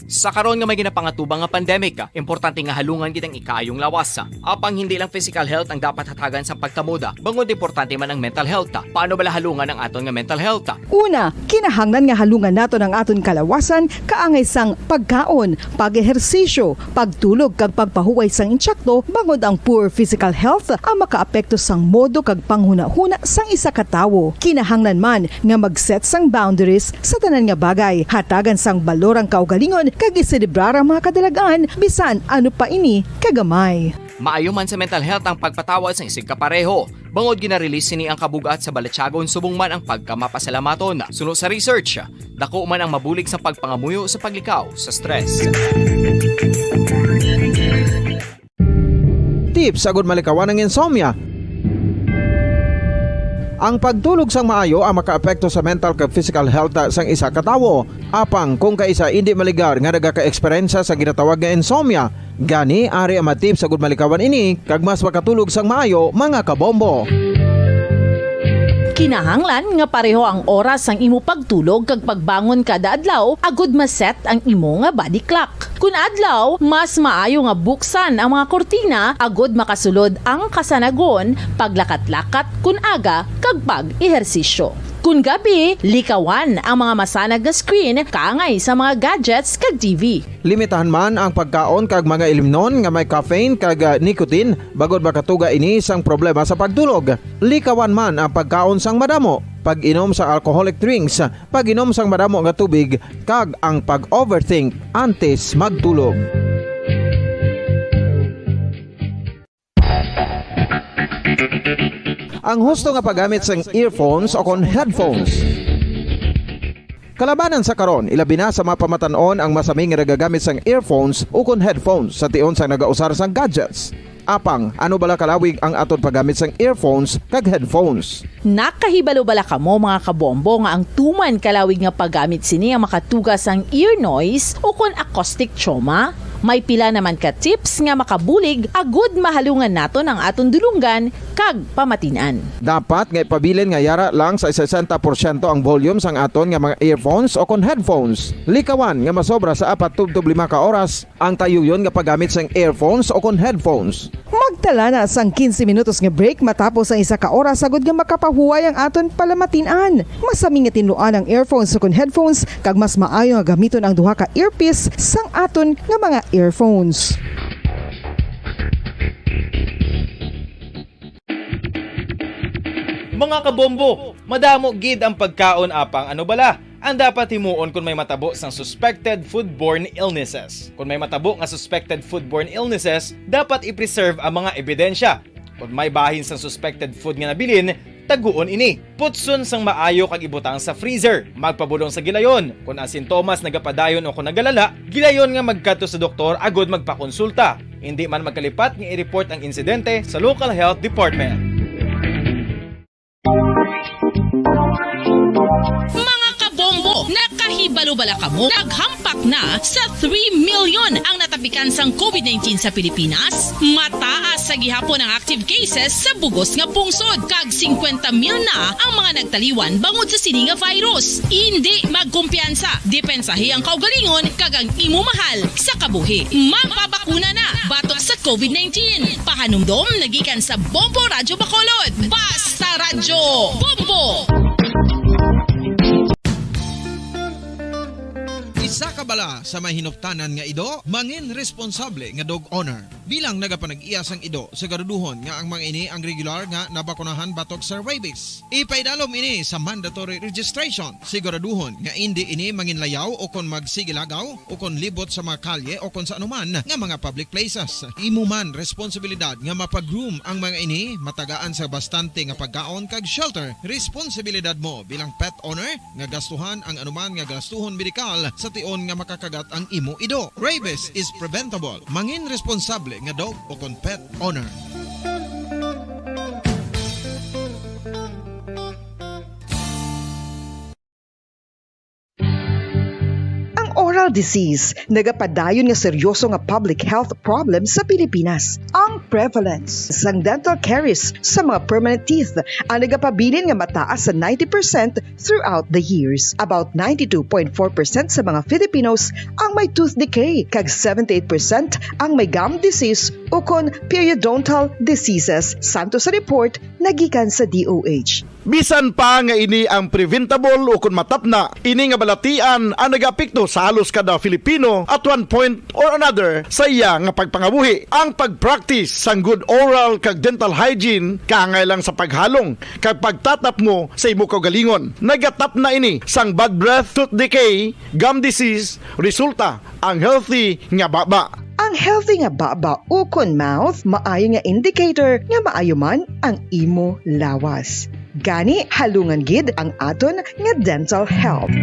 Sa karon nga may ginapangatubang nga pandemic, importante nga halungan gid ang ikaayong lawas. Apang hindi lang physical health ang dapat hatagan sa pagtamod, bangod importante man ang mental health. Paano bala halungan ang aton nga mental health? Una, kinahanglan nga halungan naton ang aton kalawasan kaangay sang pagkaon, pag-ehersisyo, pagtulog kag pagpahuway sang insakto, bangod ang poor physical health ang makaapekto sang modo kag panghunahuna sang isa ka tawo. Kinahanglan man nga mag-set sang boundaries sa tanan nga bagay, hatagan sang balor ang kaugalingon kag iselebrar ang mga kadalagan, bisan ano pa ini kagamay. Maayo man sa mental health ang pagpatawad sang isigkapareho, bangod gina-release sini ang kabug-at sa balatyagon subong man ang pagkamapasalamaton. Suno sa research, dako man ang mabulig sa pagpangamuyo sa paglikaw sa stress. Tips agud malikawan ang insomnia. Ang pagtulog sang maayo ang makaapekto sa mental kag physical health sang isa ka tawo. Apang kung kaisa indi maligar nga nagaka-eksperyensya sa ginatawag nga insomnia, gani ari ang mga tips agud malikawan ini kag mas makatulog sang maayo, mga kabombo. Kinahanglan nga pareho ang oras sang imo pagtulog kag pagbangon kada adlaw agud ma-set ang imo nga body clock. Kun adlaw, mas maayo nga buksan ang mga kurtina agud makasulod ang kasanagon, paglakat-lakat kun aga, kag pag-ehersisyo. Kun gabi, likawan ang mga masanag nga screen kaangay sa mga gadgets kag T V. Limitahan man ang pagkaon kag mga ilimnon nga may caffeine kag, ah, nicotine, bangod makatuga ini sang problema sa pagtulog. Likawan man ang pagkaon sang madamo, pag-inom sa alcoholic drinks, pag-inom sang madamo nga tubig, kag ang pag-overthink antes magtulog. Ang husto nga paggamit sang earphones o kon headphones. Kalabanan sa karon, ilabi na sa mga pamatan-on ang masami nga nagagamit sang earphones o kon headphones sa tion sang nagausar sang gadgets. Apang, ano bala kalawig ang aton paggamit sang earphones kag headphones? Nakahibalo bala kamo, mga kabombo, nga ang tuman kalawig nga paggamit sini ang makatuga sang ear noise o kon acoustic trauma? May pila naman ka tips nga makabulig agud mahalungan naton ang aton dulonggan kag pamatin-an. Dapat nga ipabilin nga yara lang sa sesenta porsyento ang volume sang aton nga mga earphones o kon headphones. Likawan nga masobra sa apat tubtob lima ka oras ang tayuyon nga paggamit sang earphones o kon headphones. Magtala na sang quince minutos nga break matapos ang isa ka oras agud nga makapahuway ang aton palamatin-an. Masami nga tinluan ang earphones o kon headphones kag mas maayo nga gamiton ang duha ka earpiece sang aton nga mga earphones. Mga kabombo, madamo gid ang pagkaon, apang ano bala ang dapat himuon kon may matabo sang suspected foodborne illnesses? Kon may matabo nga suspected foodborne illnesses, dapat i-preserve ang mga ebidensya. Kon may bahin sang suspected food nga nabilin, taguon ini. Putson sang maayo kag ibutang sa freezer. Magpabulong sa gilayon. Kon ang sintomas nagapadayon o kon nagalala, gilayon nga magkadto sa doktor agud magpakonsulta. Indi man magkalipat nga i-report ang insidente sa local health department. Mga kabombo, nakahibalo bala kamo? Naghampak na sa three million ang natapikan sang COVID nineteen sa Pilipinas. Mataas sa gihapon ang active cases sa bugos nga pungsod, kag singkwenta mil na ang mga nagtaliwan bangod sa sini nga virus. Indi magkumpiyansa, depensahi ang kaugalingon kag ang imo mahal sa kabuhi. Magpabakuna na batok sa COVID nineteen. Pahanumdom nagikan sa Bombo Radyo Bacolod. Basta Radyo Bombo! Sa kabala sa may hinuptanan nga ido, mangin responsable nga dog owner. Bilang nagapanag-iya sang ido, siguraduhon nga ang mga ini ang regular nga nabakunahan batok sa rabies. Ipaidalom ini sa mandatory registration. Siguraduhon nga indi ini manginlayaw o kon magsigilagaw o kon libot sa mga kalye o kon sa anuman nga mga public places. Imo man responsibilidad nga mapag-groom ang mga ini, matagaan sa bastante nga pagkaon kag shelter. Responsibilidad mo bilang pet owner nga gastuhan ang anuman nga gastuhon medikal sa tion nga makakagat ang imo ido. Rabies is preventable. Mangin responsable nga dog o kon pet owner. Ang oral disease nagapadayon nga seryoso nga public health problem sa Pilipinas. Ang prevalence sang dental caries sa mga permanent teeth ang nagapabilin nga mataas sa ninety percent throughout the years. About ninety-two point four percent sa mga Filipinos ang may tooth decay, kag seventy-eight percent ang may gum disease ukon periodontal diseases, santo sa report nagikan sa D O H. Bisan pa nga ini ang preventable ukon matapna, ini nga balatian ang nagaapekto sa halos kada Filipino at one point or another sa iya nga pagpangabuhi. Ang pag-practice sang good oral kag dental hygiene kaangay lang sa paghalong kag pagtatapngo sa imo kaugalingon. Nagatapna ini sang bad breath, tooth decay, gum disease, resulta ang healthy nga baba. Ang healthy nga baba ukon mouth maayo nga indicator nga maayo man ang imo lawas. Gani, halungan gid ang aton nga dental health.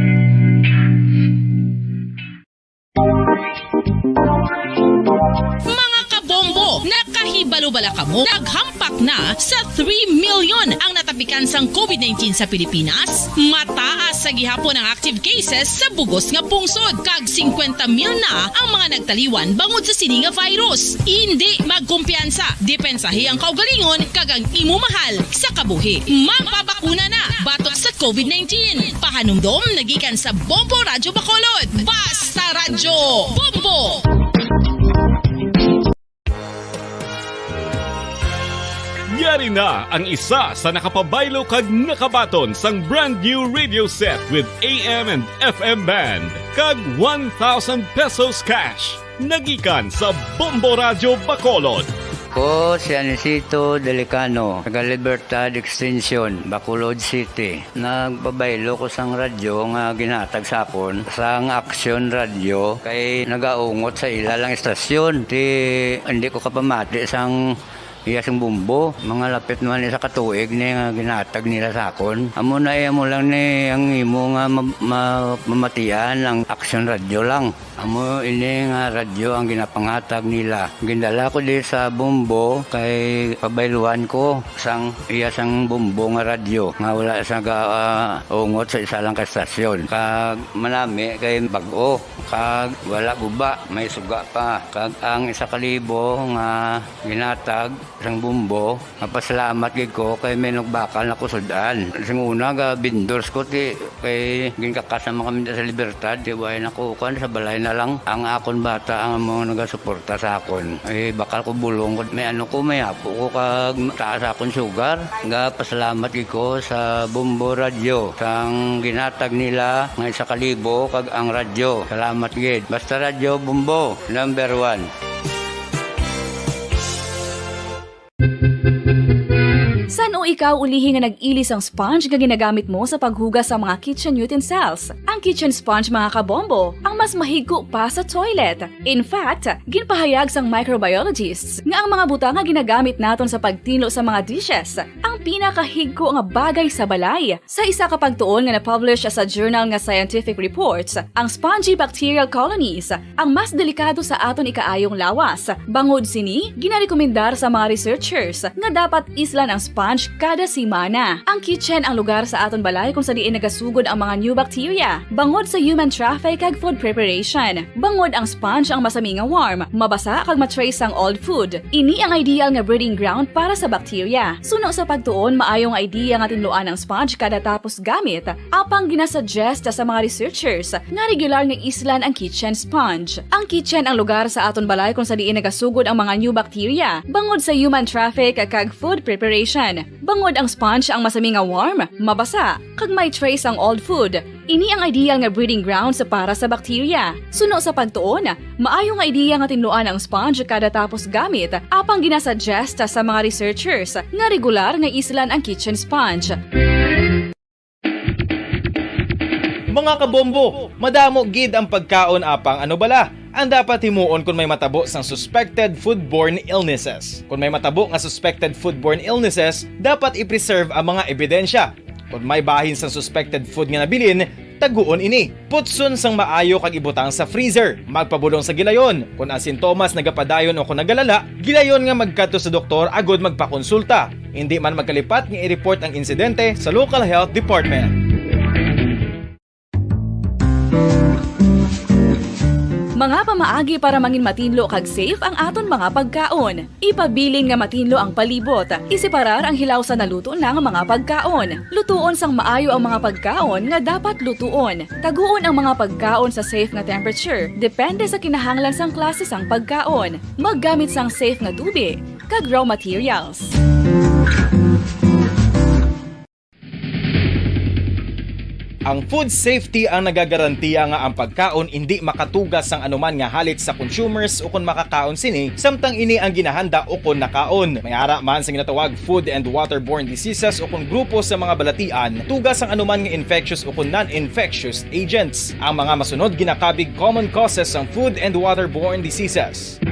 Mga kabombo, nakahibalo bala kamo? Naghampak na sa three million ang natapikan sang COVID nineteen sa Pilipinas. Mataas sa gihapon ang active cases sa bugos nga pungsod, kag singkwenta mil na ang mga nagtaliwan bangod sa sini nga virus. Indi magkumpiyansa, depensahi ang kaugalingon kag ang imo mahal sa kabuhi. Magpabakuna na batok sa COVID nineteen. Pahanumdom nagikan sa Bombo Radyo Bacolod. Basta Radyo Bombo! Yari na ang isa sa nakapabaylo kag nakabaton sang brand new radio set with A M and F M band kag one thousand pesos cash. Nagikan sa Bombo Radyo Bacolod. Ko si Anisito Delicano, taga Libertad Extension, Bacolod City. Nagpabaylo ko sang radyo nga ginhatag sa akon sang Action Radio kay nagaungot sa ila lang istasyon. Ti, hindi ko kapamati sang iya sing bumbo. Mga lapit naman isa ka tuig ni nga ginhatag nila sa akon. Amo na, eh, amo lang ni ang imo nga ma-, ma-, mamatian ang Action Radio lang. Amo ini nga radyo ang ginapanghatag nila. Gindala ko di sa Bombo kay pabayluan ko sang iya sang Bombo nga radyo nga wala sa ga, ah, ungot sa isa lang ka estasyon. Kag manami kay bag-o, kag wala guba, may suga pa. Kag ang isa ka libo nga ginhatag sang Bombo, mapasalamat gid ko kay may nagbakal na ko sud-an. Sing una, ga vendors ko, ti, kay ginkakas naman kami sa Libertad, ti, way na ko, kuan, sa balay na lang. Ang akon bata ang mga nagasuporta sa akon. Eh, bakal ko bulong ko, may ano ko, may apo ko, kag taas akon sugar. Ga pasalamat gid ko sa Bombo Radyo, sang ginhatag nila nga isa ka libo, kag ang radyo. Salamat gid. Basta Radyo Bombo, number one. San-o ikaw ulihi nga nag-ili sang sponge nga ginagamit mo sa paghugas sa mga kitchen utensils? Ang kitchen sponge, mga kabombo, ang mas mahigko pa sa toilet. In fact, ginpahayag sang microbiologists nga ang mga butang nga ginagamit naton sa pagtinlo sa mga dishes ang pinakahigko nga bagay sa balay. Sa isa ka pagtuon nga na-publish sa journal nga Scientific Reports, ang spongy bacterial colonies ang mas delikado sa aton ikaayong lawas. Bangod sini, ginarekomendar sa mga researchers nga dapat islan ang sponge kada semana. Ang kitchen ang lugar sa aton balay kung sa diin nagasugod ang mga new bacteria bangod sa human traffic kag food preparation. Bangod ang sponge ang masami nga warm, mabasa kag ma-trace sang old food. Ini ang ideal nga breeding ground para sa bacteria. Suno sa pagtuon, maayo nga idea nga tinluan ang sponge kada tapos gamit. Apang ginasuggest sa mga researchers nga regular nga islan ang kitchen sponge. Ang kitchen ang lugar sa aton balay kung sa diin nagasugod ang mga new bacteria bangod sa human traffic kag food preparation. Tungod ang sponge ang masami nga warm, mabasa, kag may trace ang old food, ini ang ideal nga breeding grounds para sa bakterya. Suno sa pagtuon, maayo nga ideya nga tinluan ang sponge kada tapos gamit, apang ginasuggest sa mga researchers nga regular nga islan ang kitchen sponge. Mga kabombo, madamo gid ang pagkaon, apang ano bala ang dapat himuon kon may matabo sang suspected foodborne illnesses? Kon may matabo nga suspected foodborne illnesses, dapat i-preserve ang mga ebidensya. Kon may bahin sang suspected food nga nabilin, taguon ini. Putson sang maayo kag ibutang sa freezer. Magpabulong sa gilayon. Kon ang sintomas nagapadayon o kon nagalala, gilayon nga magkadto sa doktor agod magpakonsulta. Indi man magkalipat nga i-report ang insidente sa local health department. Mga pamaagi para mangin matinlo kag safe ang aton mga pagkaon. Ipabilin nga matinlo ang palibot. Iseparar ang hilaw sa naluto na nga mga pagkaon. Lutuon sang maayo ang mga pagkaon nga dapat lutuon. Taguon ang mga pagkaon sa safe nga temperature, depende sa kinahanglan sang klase sang pagkaon. Maggamit sang safe nga tubig kag raw materials. Ang food safety ang nagagarantiya nga ang pagkaon indi makatuga sang anuman nga halit sa consumers ukon makakaon sini, samtang ini ang ginahanda ukon nakaon. May ara man sa ginatawag food and waterborne diseases ukon grupo sa mga balatian, tuga sang anuman nga infectious ukon non-infectious agents. Ang mga masunod ginakabig common causes sang food and waterborne diseases.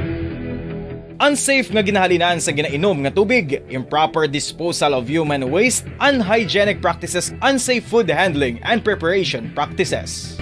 Unsafe nga ginahalinan sa ginainom nga tubig, improper disposal of human waste, unhygienic practices, unsafe food handling and preparation practices.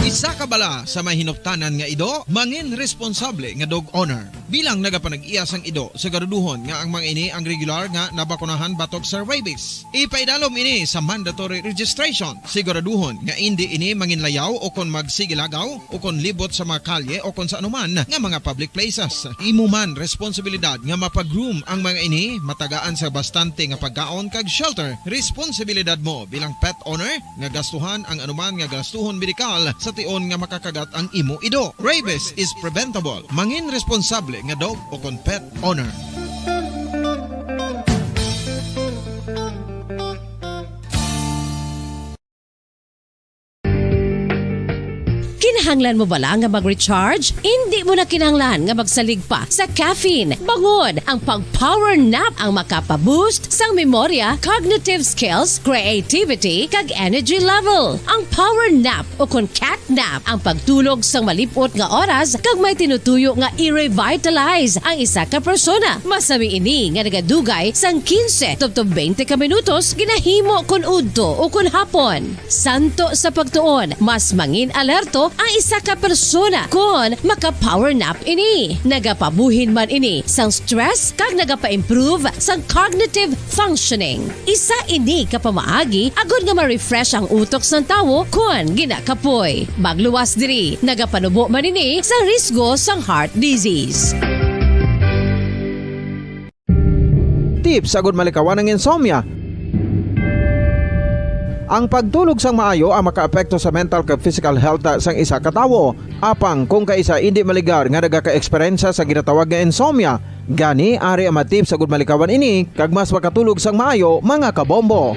Isa ka bala sa may hinuptanan nga ido, mangin responsable nga dog owner. Bilang nagapanag-iya sang ido, siguraduhon nga ang mga ini ang regular nga nabakunahan batok sa rabies. Ipaidalom ini sa mandatory registration. Siguraduhon nga indi ini manginlayaw o kon magsigilagaw o kon libot sa mga kalye o kon sa anuman nga mga public places. Imo man responsibilidad nga mapa-groom ang mga ini, matagaan sa bastante nga pagkaon kag shelter. Responsibilidad mo bilang pet owner nga gastuhan ang anuman nga gastuhon medikal sa tion nga makakagat ang imo ido. Rabies is preventable. Mangin responsable nga dog o kon pet owner. Kinahanglan mo bala nga mag-recharge? Indi mo na kinahanglan nga magsalig pa sa caffeine. Bangod ang pag-power nap ang makapa-boost sang memorya, cognitive skills, creativity, kag energy level. Ang power nap o kon cat nap ang pagtulog sang malip-ot nga oras kag may tinutuyo nga i-revitalize ang isa ka persona. Masami ini nga nagadugay sang quince tubtob twenty ka minutos ginahimo kon udto o kon hapon. Santo sa pagtuon, mas mangin alerto ang isa ka persona kon maka-power nap ini. Nagapabuhin man ini sang stress kag nagapa-improve sang cognitive functioning. Isa ini ka pamaagi agod nga ma-refresh ang utok sang tawo kon ginakapoy. Magluwas diri, nagapanubo man ini sa risgo sang heart disease. Tips agud malikawan ang insomnia. Ang pagtulog sang maayo ang makaapekto sa mental kag physical health sang isa ka tawo. Apang kung kaisa indi maligar nga nagaka-eksperyensya sa ginatawag nga insomnia, gani ari ang mga tips agud malikawan ini kag mas makatulog sang maayo, mga kabombo.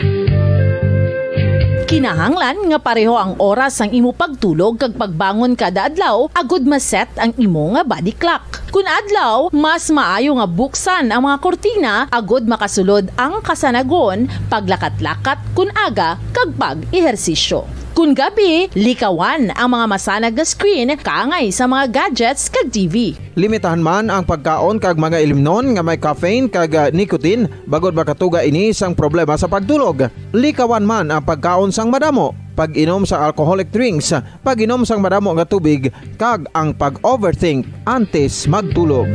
Kinahanglan nga pareho ang oras sang imo pagtulog kag pagbangon kada adlaw agud ma-set ang imo nga body clock. Kun adlaw, mas maayo nga buksan ang mga kurtina agud makasulod ang kasanagon, paglakat-lakat kun aga, kag pag-ehersisyo. Kun gabi, likawan ang mga masanag nga screen kaangay sa mga gadgets kag T V. Limitahan man ang pagkaon kag mga ilimnon nga may caffeine kag, ah, nicotine, bangod makatuga ini sang problema sa pagtulog. Likawan man ang pagkaon sang madamo, pag-inom sa alcoholic drinks, pag-inom sang madamo nga tubig, kag ang pag-overthink antes magtulog.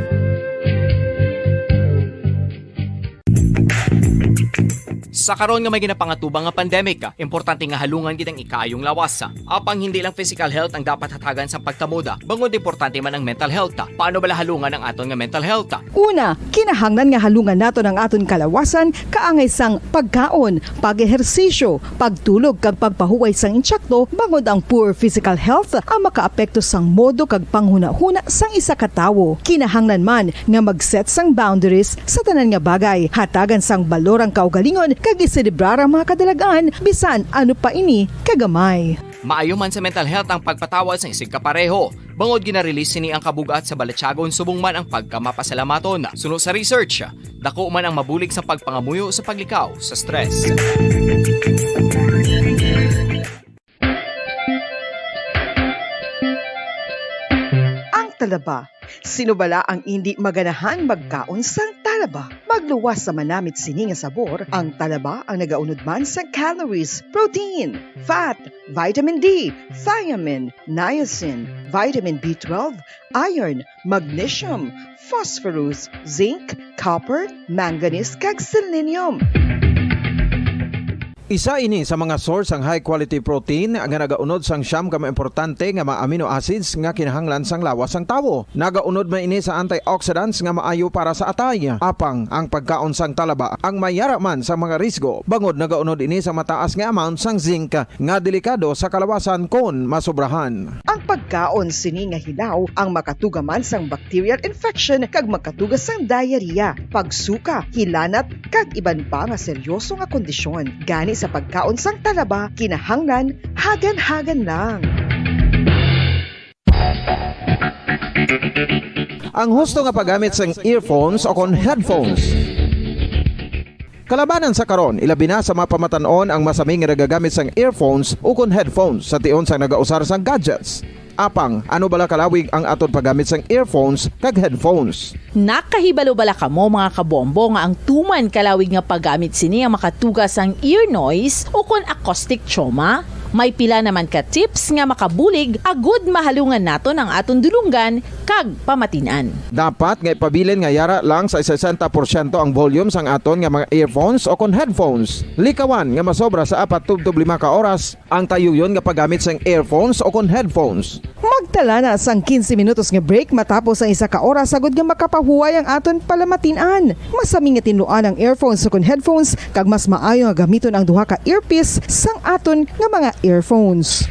Sa karon nga may ginapangatubang nga pandemic, importante nga halungan gid ang ikaayong lawas. Apang hindi lang physical health ang dapat hatagan sang pagkamoda, bangod importante man ang mental health. Paano bala halungan ang aton nga mental health? Una, kinahanglan nga halungan naton ang aton kalawasan kaangay sang pagkaon, pag-ehersisyo, pagtulog kag pagpahuway sang insakto, bangod ang poor physical health ang makaapekto sang modo kag panghunahuna sang isa ka tawo. Kinahanglan man nga mag-set sang boundaries sa tanan nga bagay, hatagan sang balor ang kaugalingon, kag iselebrar ang mga kadalagan, bisan ano pa ini kagamay. Maayo man sa mental health ang pagpatawad sang isigkapareho, bangod gina-release sini ang kabug-at sa balatyagon subong man ang pagkamapasalamaton. Suno sa research, dako man ang mabulig sa pagpangamuyo sa paglikaw sa stress. Ang talaba. Sino bala ang indi maganahan magkaon sang talaba? Magluwas sa manamit sini nga sabor, ang talaba ang nagaunod man sang calories, protein, fat, vitamin D, thiamine, niacin, vitamin B twelve, iron, magnesium, phosphorus, zinc, copper, manganese, kag selenium. Isa ini sa mga source sang high quality protein nga nagaunod sang siyam ka mga importante nga mga amino acids nga kinahanglan sang lawas sang tawo. Nagaunod man ini sa antioxidants nga maayo para sa atay. Apang ang pagkaon sang talaba ang may yara man sang mga risgo, bangod nagaunod ini sa mataas nga amount sang zinc nga delikado sa kalawasan kon masobrahan. Ang pagkaon sini nga hilaw ang makatuga man sang bacterial infection kag makatuga sang diarrhea, pagsuka, hilanat, kag iban pa nga seryoso nga kondisyon. Gani sa pagkaon sang talaba, kinahanglan hagan-hagan lang. Ang husto nga paggamit sang earphones o kon headphones. Kalabanan sa karon, ilabi na sa mga pamatan-on ang masami nga nagagamit sang earphones ukon headphones sa tion sang nagausar sang gadgets. Apang, ano bala kalawig ang aton paggamit sang earphones kag headphones? Nakahibalo bala kamo, mga kabombo, nga ang tuman kalawig nga paggamit sini ang makatuga sang ear noise ukon acoustic trauma? May pila naman ka tips nga makabulig agud mahalungan naton ang aton dulonggan kag pamatin-an. Dapat nga ipabilin nga yara lang sa sesenta porsyento ang volume sang aton nga mga earphones o kon headphones. Likawan nga masobra sa apat tubtob lima ka oras ang tayuyon nga paggamit sang earphones o kon headphones. Magtala na sang quince minutos nga break matapos ang isa ka oras agud nga makapahuway ang aton palamatin-an. Masami nga tinluan ang earphones o kon headphones, kag mas maayo nga gamiton ang duha ka earpiece sang aton nga mga earphones.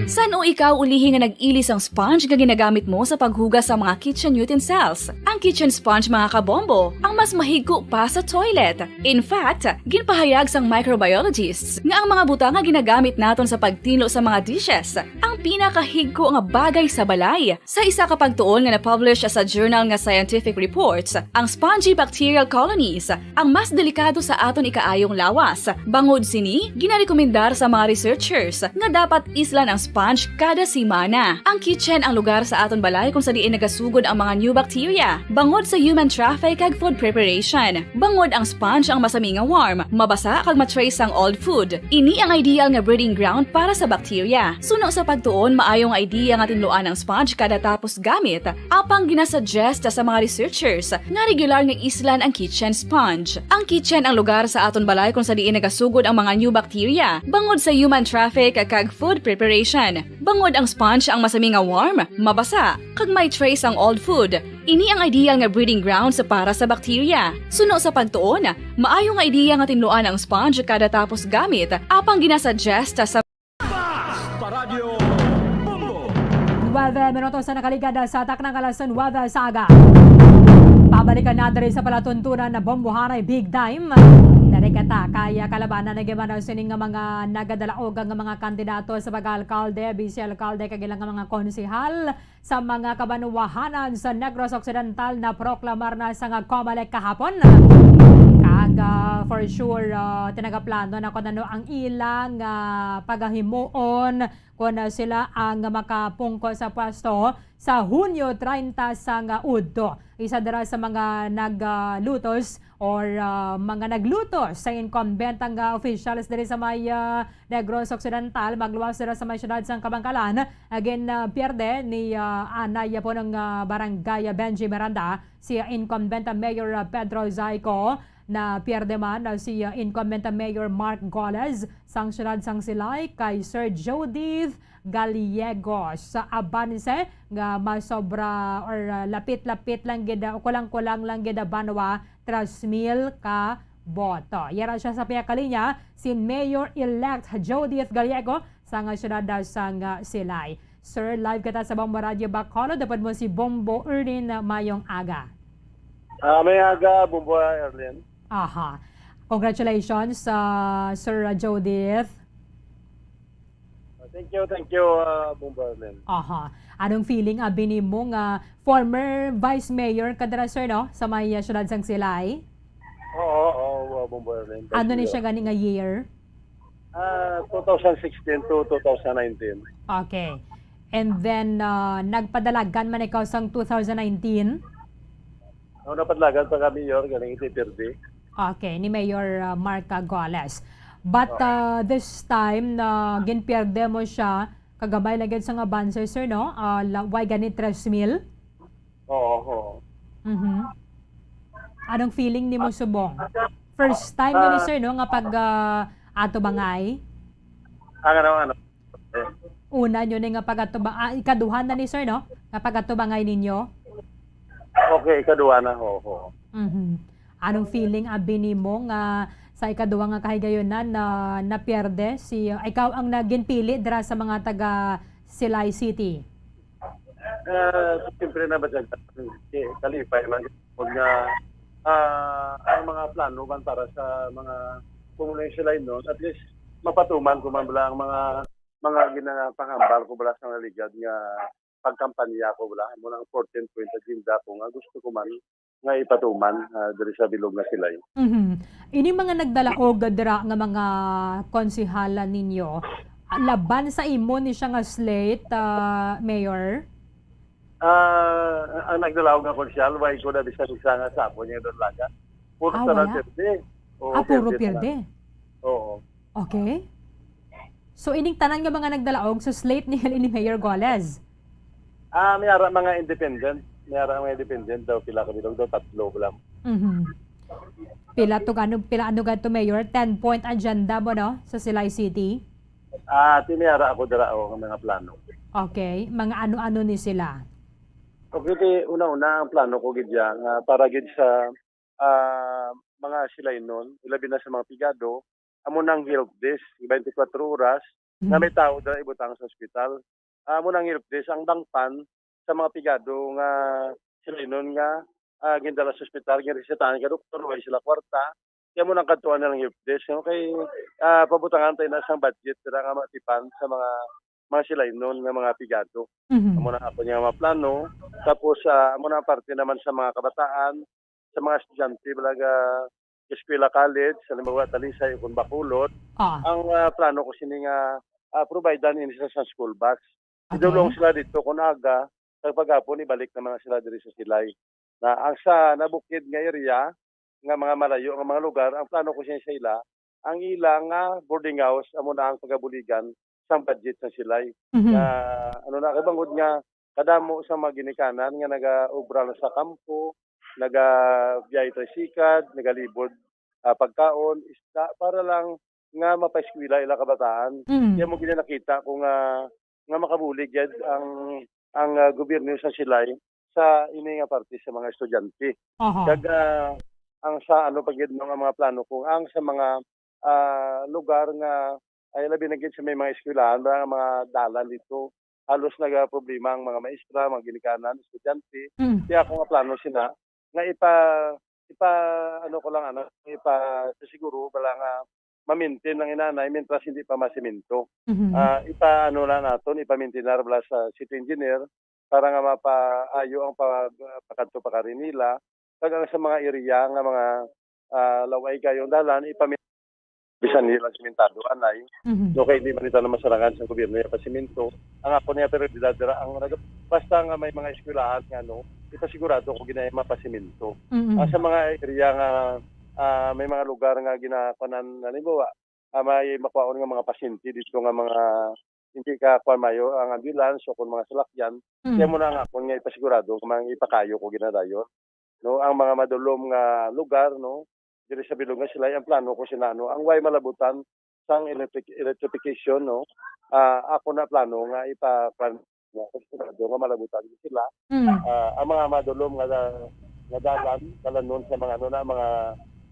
San-o ikaw ulihi nga nag-ili sang sponge nga ginagamit mo sa paghugas sa mga kitchen utensils? Ang kitchen sponge, mga kabombo, ang mas mahigko pa sa toilet. In fact, ginpahayag sang microbiologists nga ang mga butang nga ginagamit naton sa pagtinlo sa mga dishes ang pinakahigko nga bagay sa balay. Sa isa ka pagtuon nga na-publish sa journal nga Scientific Reports, ang spongy bacterial colonies ang mas delikado sa aton ikaayong lawas. Bangod sini, ginarekomendar sa mga researchers nga dapat islan ang sponge kada semana. Ang kitchen ang lugar sa aton balay kung sa diin nagasugod ang mga new bacteria, bangod sa human traffic kag food preparation. Bangod ang sponge ang masami nga warm, mabasa kag ma-trace sang old food. Ini ang ideal nga breeding ground para sa bacteria. Suno sa pagtuon, maayo nga idea nga tinluan ang sponge kada tapos gamit. Apang ginasuggest sa mga researchers nga regular nga islan ang kitchen sponge. Ang kitchen ang lugar sa aton balay kung sa diin nagasugod ang mga new bacteria, bangod sa human traffic kag food preparation. Bangod ang sponge ang masami nga warm, mabasa, kag may trace ang old food. Ini ang ideal nga breeding grounds para sa bacteria. Suno sa pagtuon, maayo nga idea nga tinluan ang sponge kada tapos gamit, apang ginasuggest sa Basta Radyo Bombo. Nuebe minutos na nakaligad sa taknang alas nuebe sa aga. Pabalikan na diri sa palatuntunan na bombohanay big time. Diri kita kaya kalabanan na gimanaw sining nga mga nagadalaog nga mga kandidato sa pag-alkalde, vice alkalde, kag ilang nga mga konsehal sa mga kabanwahanan sa Negros Occidental naproklamar na sang COMELEC kahapon. Aga, for sure, ah, tinagaplano na kung ano ang ilang, ah, pagahimuon kung, ah, sila ang makapungko sa pwesto sa Hunyo treinta sang, ah, udto. Isa dira sa mga naglutos or, ah, mga naglutos sa incumbent ang, ah, officials diri sa may, ah, Negros Occidental, magluwas dira sa may siyudad sang Kabankalan. Again, ah, pierde ni, ah, anay po ng, ah, barangay, ah, Benji Miranda, si incumbent, ah, Mayor, ah, Pedro Zaico. Na pierde man, ah, si, ah, incumbent, ah, Mayor Mark Goles sang siyudad sang Silay kay Sir Judith Gallegos. Sa abanse nga masobra or, ah, lapit-lapit lang gid, ah, kulang-kulang lang gid, ah, banwa, tres mil ka boto. Yara siya sa pihak kalinya, si Mayor-elect Judith Gallego sang siyudad sang Silay. Sir, live kita sa Bombo Radyo Bacolod. Dapat mo si Bombo Erlin, mayong aga. Ah, may aga, Bombo Erlin. Aha. Congratulations, ah, Sir Judith. Ah, thank you, thank you, ah, Bombo Erlin. Aha. Anong feeling abi nimo nga former vice mayor ka dira, sir, no? Sa may, ah, siyudad sang Silay? Oo, oo, oo, Bombo Erlin. Ano ni Vice siya Mayor. Gani nga year? Ah, two thousand sixteen to two thousand nineteen. Okay. And then, ah, nagpadalagan man ikaw sang two thousand nineteen? Ako napadalagan pa ka mayor, galing iti pirdi. Okay, ni Mayor, ah, Mark Goles. But, Oo. ah, this time na ginpierde mo siya, kagamay lang gyud sang abanse, sir, no? Ah, la-, way gani tres mil? Oo, oo. Mhm. Anong feeling nimo subong? First time yun ni Ah, sir, no, nga pag, ah, atubangay? Ang ano, ano? Eh, Una nyo ni nga pagatuba-, ah, ikaduha na ni sir, no? Nga pagatubangay ninyo? Okay, ikaduha na, oo, oo. Mhm. Anong feeling abi nimo nga sa ikaduha nga kahigayunan na napierde si, ikaw ang naginpili dira sa mga taga Silay City? Ah, siyempre na ba dyan, eh, kalipay man. Huwag nga, ah, ang mga plano man para sa mga komunidad sila, no? At least, mapatuman ko man bala ang mga, mga ginapangambal ko bala sa mga ligad nga pagkampanya ko bala. Amo na ang fourteen point agenda ko nga gusto ko man nga ipatuman, ah, diri sa bilog nga Silay. Mhm. Ini mga nagdalaog dira nga mga konsehala ninyo, laban sa imo ni siya nga slate, ah, Mayor? Ah, ang nagdalaog nga konsyal, way ko na bisan isa nga sapon niya doon laga. Puro Ah, tanan wala? Perde. Oo, Ah, puro perde tanan. Perde? Oo. Okay. So, ining tanan nga mga nagdalaog sa slate ni, ni Mayor Goles? Ah, may ara mga independent. May ara mga independent daw, pila ka bilog daw, tatlo lang. Mhm. Pila to, ano, pila ano gadto, Mayor? Ten-point agenda mo, no? Sa Silay City? Ah, ti may ara ako dira, oh, nga mga plano. Okay. Mga ano-ano ni sila? Okay, ti una-una ang plano ko gid ya nga para gid sa, ah, mga Silaynon, ilabi na sa mga pigado, amo nang help desk, twenty-four oras, nga Mhm. may tao dira ibutang sa ospital. Ah, amo nang help desk, ang dangpan sa mga pigado nga Silaynon nga, ah, gindala sa ospital, ginresetahan ka doktor, way sila kwarta. Kaya mo nang kadtuan na lang help desk, no? Kay, ah, pabutangan tayo na sang budget dira nga matipan sa mga, mga Silaynon nga mga pigado. Mhm. Amo na ako niya mga plano. Tapos, ah, amo na ang parte naman sa mga kabataan, sa mga estudyante, balaga, eskwela, college, halimbawa, Talisay, kung Bacolod. Ah. Ang, ah, plano ko sini nga, ah, providean ini sa, sa school bus. Okay. Idulong sila dito kung aga, kag paghapon, ibalik naman na sila diri sa Silay. Na ang sa nabukid nga area, nga mga malayo nga mga lugar, ang plano ko siya sa ila, ang ila nga boarding house, amo na ang pagabuligan sang budget sa Silay. Mhm. Nga, ano na, kay bangod nga kadamo sa mga ginikanan nga nagaobra lang sa kampo, nagabiyahe tricycle, nagalibod, ah, pagkaon, isda, para lang nga mapaeskwela ila kabataan. Mm. Kaya mo gid nakita ko nga, nga makabulig gid ang, ang, ah, gobyerno sa Silay sa ini nga parte sa mga estudyante. Aha. Kag, ah, ang sa ano pa gid, no, nga mga plano ko, ang sa mga, ah, lugar nga ay labi na gid sa may mga eskwelahan, mga, mga dalan dito, halos nagaproblema ang mga maestra, mga ginikanan, estudyante. Mm. Kaya ako nga plano sina nga ipa, ipa, ano ko lang, ano, ipa, siguro, bala nga ma-maintain ang inanay mientras hindi pa masemento. Mhm. Ah, ipa, ano lang naton, ipa-maintain na bala sa city engineer para nga mapaayo ang pag-, pakadto pa kari nila. Kag ang sa mga area nga mga, ah, laway kayo ang dalan, ipami-, bisan nila simentado, anay. Mhm. No, kay hindi man ito na masarangan sa gobyerno yung pasiminto. Ang ako niya prioridad dira, ang nag-, basta nga may mga eskwelahan nga, no, ipasigurado ko ginay mapasiminto. Mm-mm. Ah, sa mga area nga, ah, may mga lugar nga ginakuanan, halimbawa, ah, may makuhaon nga mga pasyente dito nga mga hindi ka kuan mayo ang ambulance o kung mga salakyan, Mm. kaya mo na nga akon nga ipasigurado kung mga ipakayo ko ginadayon. No, ang mga madulom nga lugar, no, diri sa bilog nga sila, ang plano ko sila, no, ang way malabutan sang electric, electrification, no, ah, ako na plano nga ipa-, kuan, nga sigurado nga malabutan sila. Mm. Ah, ang mga madulom nga da-, nga dalan, dalanon sa mga, ano na, mga,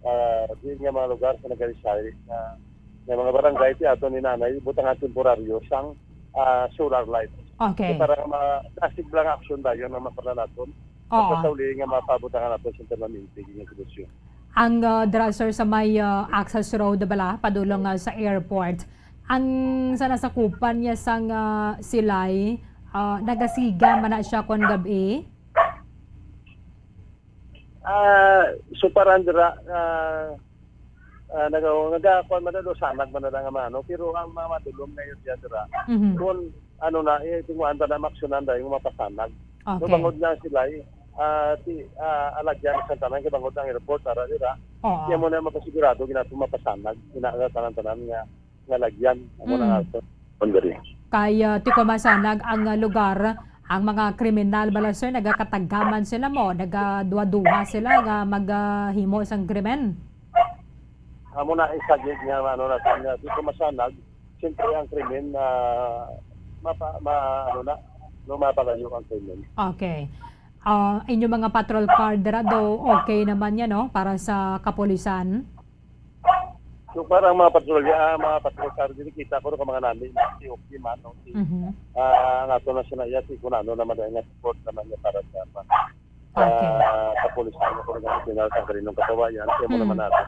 ah, di nga mga lugar sa nagarisay nga, nga mga barangay, ti ato ni nanay, butangan temporaryo sang, ah, solar light. Okay. So, para nga ma-, drastic lang action dayon ang mapala naton. Oo. Sa uli nga mapabutangan nato sa permanente nga solusyon. Ang, ah, dira, sir, sa may, ah, access road bala, padulong, ah, sa airport, ang sa nasakupan niya sang, ah, silay, ah, nagasiga man na siya kon gab-i? Ah, so para dira, ah, ah, naga-, nagakuan man na, sanag man na lang ang mga ano, pero ang mga madulom nga area dira, Mhm. kung ano na, eh, tinguhaan ta na maksyonan dahil mapasanag. Okay. No, bangod nga sila, eh, ah, ti-, ah, alagyan sa tanan, kay bangod ang airport, ara dira. Oo. Kaya mo na mapasigurado, ginato mapasanag, ina-, tanan-tanan nga, nga lagyan, amo na Mm. nga ato. Kay, ah, ti kumasanag ang, ah, lugar, ang mga kriminal bala, sir, nagakatagkaman sila mo, nagaduha-duha sila nga maghimo sang krimen. Amo na isa gid nga ano natin nga di ko masanag, siyempre ang krimen na mapa-, ma-, ano na, no, mapalayo ang krimen. Okay. Ah, inyo mga patrol car dira do, okay naman yan, no, para sa kapulisan? So, para ang mga patrolya, ah, mga patrol car diri, kita ko ka mga nami, si okay man, no, si, Mhm. ah, ang ato na siya na iya, si Kunano naman, ay nga support naman niya para sa, Okay. ah, kapulisan, ko rin ang pinal sa kaninong katawayan, kaya mo Mm. naman natin.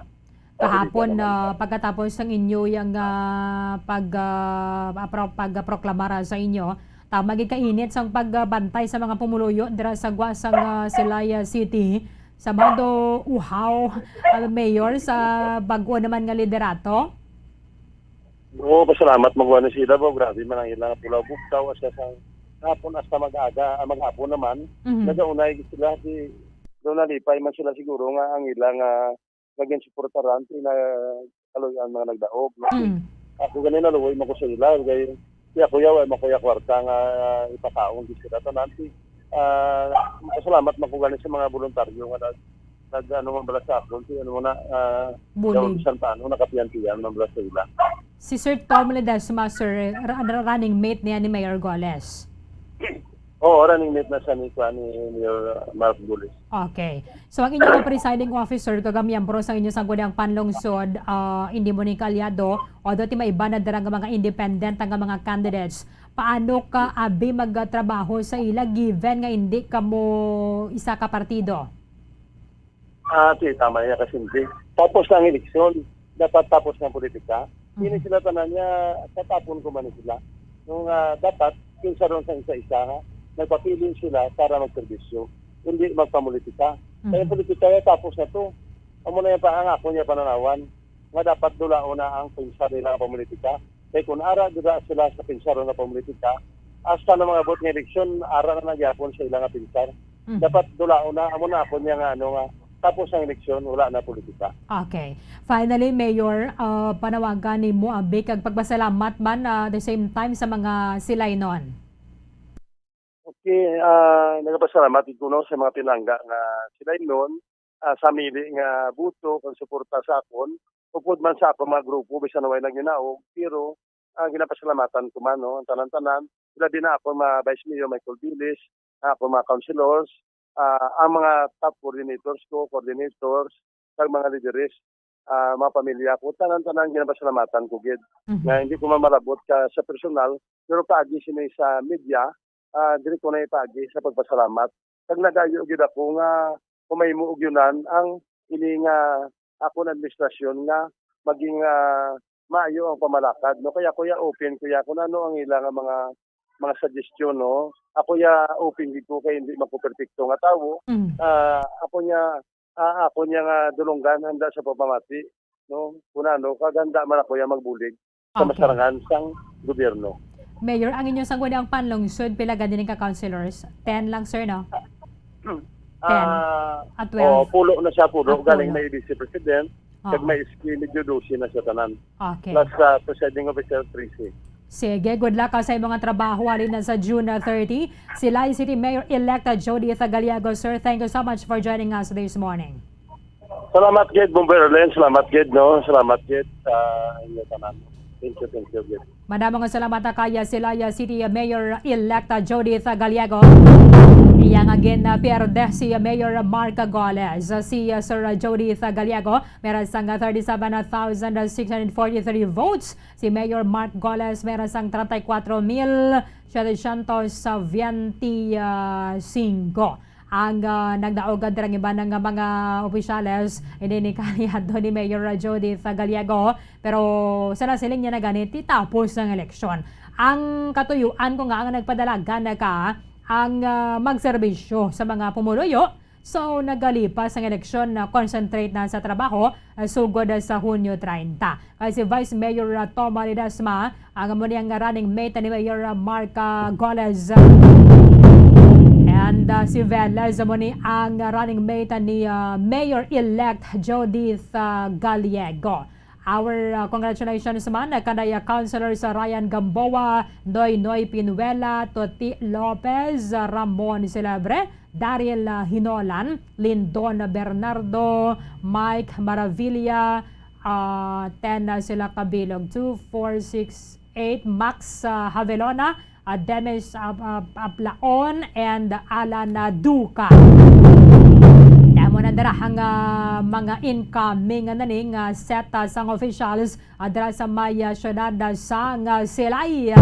Kahapon, Pabilisan naman ah, ito. Pagkatapos sang inyo yang, ah, pag, ah, apro-, pagproklama ra sa inyo, tama gid kainit sang pagbantay sa mga pumuluyo dira sa gwa sang, ah, Celaya City. Sa Mado Uhaw, ah, Mayor, sa bag-o naman nga liderato? Oo, pasalamat magwa na sila ba. Grabe man ang ilang pulaw bugtaw, asa sa hapon hasta mag-aga, ah, maghapon naman. Mhm. Nagaunay gid sila, si, daw nalipay man sila siguro nga ang ilang, ah, naging suportaran, ti na kaluy ang mga nagdaog, no? Mm. Ako gani naluoy man ko sa ila, kay, kay ako yaw, ay makuya kwarta nga ipakaon gid sila tanan. Ti, ah, salamat man ko gani sa mga voluntaryo nga nag-, nag-, ano man bala sa akon, ti ano mo na, ah, Bulig. Daw bisan paano, nakapiyan-piyan man bala sa ila. Si Sir Tom Ledesma, sir, ra-, ra-, running mate niya ni Mayor Goles. Oo, running mate na siya ni, kuan, ni Mayor Mark Goles. Okay. So, ang inyong presiding officer, kag ang miyembro sang inyo sangguniang panlungsod, ah, hindi mo ni kaalyado, although ti may iba na dira nga mga independent nga mga candidates, paano ka abi magtrabaho sa ila given nga hindi kamo isa ka partido? Ah, ti, tama niya kasimple. Tapos na ang eleksyon, dapat tapos na ang politika. Ini Mhm. sila tanan niya, katapon ko man sila. Nung, ah, dapat, kinsaron sa isa-isa, ha? Nagpapili sila para magserbisyo, hindi magpamulitika. Kaya Mhm. politika, eh, tapos na to. Amo na yung pa-, ang ako niya pananawan, nga dapat dulaon na ang pinsa nila ang pamulitika. Kay kung ara dira sila sa pinsaron nga pamulitika, hasta na mga bot nga eleksyon, ara na nagyapon sa ilang nga pinsar. Mhm. Dapat dulaon na, amo na ako niya nga, ano, nga, tapos ang eleksyon, wala na politika. Okay. Finally, Mayor, ah, panawagan nimo abi kag pagpasalamat man, ah, the same time sa mga Silaynon. Okay, ah, nagapasalamat gid kuno sa mga pinangga nga Silaynon, ah, sa mili nga buto kag suporta sa akon, upod man sa akong mga grupo, bisan way nagminaog, pero, ah, ginapasalamatan ko man, no, ang tanan-tanan, labi na akong mga Vice Mayor Michael Dilis, ang akong mga councilors, ah, ang mga top coordinators ko, coordinators, kag mga lideres, ah, mga pamilya ko, tanan-tanan ginapasalamatan ko gid. Mhm. Nga hindi ko man malabot ka sa personal, pero kaagi sini sa media, ah, diri ko na ipaagi sa pagpasalamat. Kag nagayo gyud ako nga kung mahimo ugyonan ang ini nga akon administrasyon nga maging, ah, maayo ang pamalakad, no? Kaya kuya, open kuya kung ano ang ila nga mga, mga suggestion, no? Ako ya open gid ko kay hindi man ko perpekto nga tawo. Mm. Ah, ako niya ah, ako niya nga dulunggan, handa sa pagpamati, no? Kunano, kag handa man ako niya magbulig sa Okay. masarangan sang gobyerno. Mayor, ang inyong sangguniang panlungsod, pila gani ka councilors? Ten lang, sir, no? Ten. Ah, Ah, twelve. Oo, pulo na siya, pulo. Ah, Galing pulo. may vice president, kag Oo. may S K, medyo dose na siya tanan. Okay. Plus sa presiding officer, trese. Sige, good luck, ah, sa imong trabaho halin na sa June thirty. Silay City Mayor-elect, ah, Jodith Gallego. Sir, thank you so much for joining us this morning. Salamat gid, Bomber Erlen. Salamat gid, no? Salamat gid sa inyo tanan. Thank you, thank you gid. Madamo nga salamat, ah, kay Silay City Mayor-elect, ah, Jodith Gallego. Iya nga gin, ah, pierde si Mayor Mark Goles. Si, ah, Sir Jodith Gallego, meron sang thirty-seven thousand six hundred forty-three votes. Si Mayor Mark Goles meron sang treinta y cuatro mil setecientos veinticinco. Ang, ah, nagdaog dira ang iban nga mga opisyales, hindi ni kaniadto ni Mayor Jodith Gallego, pero sa nasiling niya na gani, ti tapos ng eleksyon. Ang katuyuan ko nga ang nagpadalagan na ka ang, ah, magserbisyo sa mga pumuluyo. So, nagalipas ang eleksyon na concentrate na sa trabaho, ah, sugod sa Hunyo treinta. Kay si Vice Mayor, ah, Toma Ledesma, ang amo ni ang running mate ni Mayor, ah, Mark, ah, Goles. And, ah, si Velez amo ni ang running mate ni, ah, Mayor-elect Jodith, ah, Gallego. Our, ah, congratulations man, ah, kanay, ah, Councilors, ah, Ryan Gamboa, Noynoy Pinuela, Toti Lopez, ah, Ramon Celebre, Daryl, ah, Hinolan, Lindon Bernardo, Mike Maravilla, ah, ten, ah, sila kabilog, two, four, six, eight, Max, ah, Havelona, ah, Dennis, ah, ah, Ablaon, and Alan, ah, Duca. Damo na dira ang, ah, mga incoming nga naning, ah, set, ah, sang officials, ah, dira sa may, ah, syudad, ah, sang, ah, Silay, ah,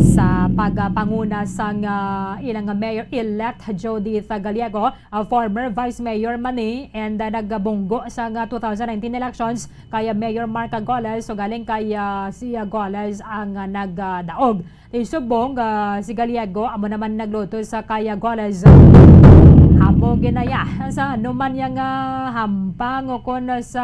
sa pagpanguna sang, ah, ilang Mayor-elect Jodith Gallego, ah, former Vice Mayor man ni, and, ah, nagabunggo sang, ah, two thousand nineteen elections kay, ah, Mayor Mark Goles, so galing kay, ah, si, ah, Goles ang, ah, nagdaog. Ti subong, ah, si Gallego amo naman nagluto sa kay, ah, Goles. Amo ginaya sa anuman yang, ah, hampang o kon sa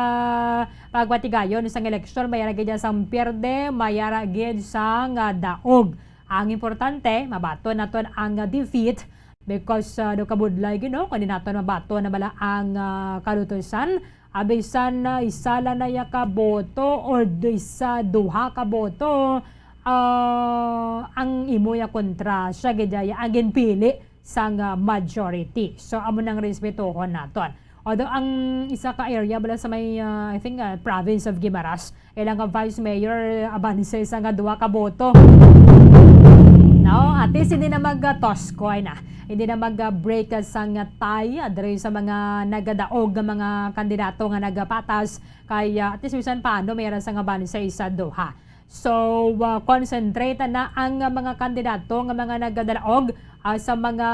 pagpatigayon sang eleksyon, may ara gid sang pierde, may ara gid sang, ah, daog. Ang importante, mabaton naton ang, ah, defeat because, ah, daw kabudlay gid, no, kung di naton mabaton na bala ang, ah, kalutusan, ah, bisan na isa lang na ya ka boto or isa, duha ka boto, ah, ang imo ya kontra, siya gid ya ang ginpili sang, ah, majority. So, amo nang respetohon naton. Although ang isa ka area bala sa may, ah, I think, ah, province of Guimaras, ilang nga vice mayor, abanse sa nga duha ka boto. No, at least hindi na mag, ah, toss coin, ah. Hindi na mag, ah, break, ah, sa nga tie, ah, diri sa mga nagadaog nga mga kandidato nga nagapatas. Kay, ah, at least bisan paano, mayroon sa nga abanse isa, duha. So, ah, concentrate na ang mga kandidato nga mga nagdadaog, ah, sa mga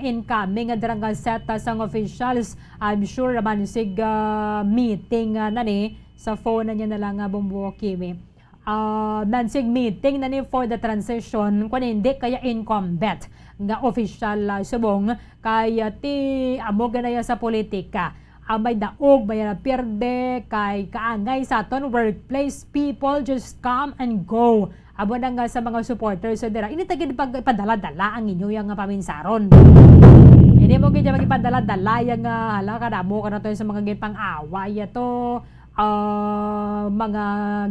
incoming nga dira nga set, ah, sang officials. I'm sure man sig, ah, meeting, ah, na ni sa phone na niya na lang nga Bumbo Kimi. Ah, man sig meeting na ni for the transition kung hindi kaya incumbent nga official, ah, subong kay, ah, ti amo ganaya sa politika. Ang may daog, may pierde, kay kaangay sa aton workplace, people just come and go. Amo na nga sa mga supporters sa dira, hindi ta gid pag-, ipadala-dala ang inyo yang nga paminsaron. Hindi mo gid magpadala-dala yang, ah, hala, kadamo ka na to sa mga ginpang-away ato, ah, mga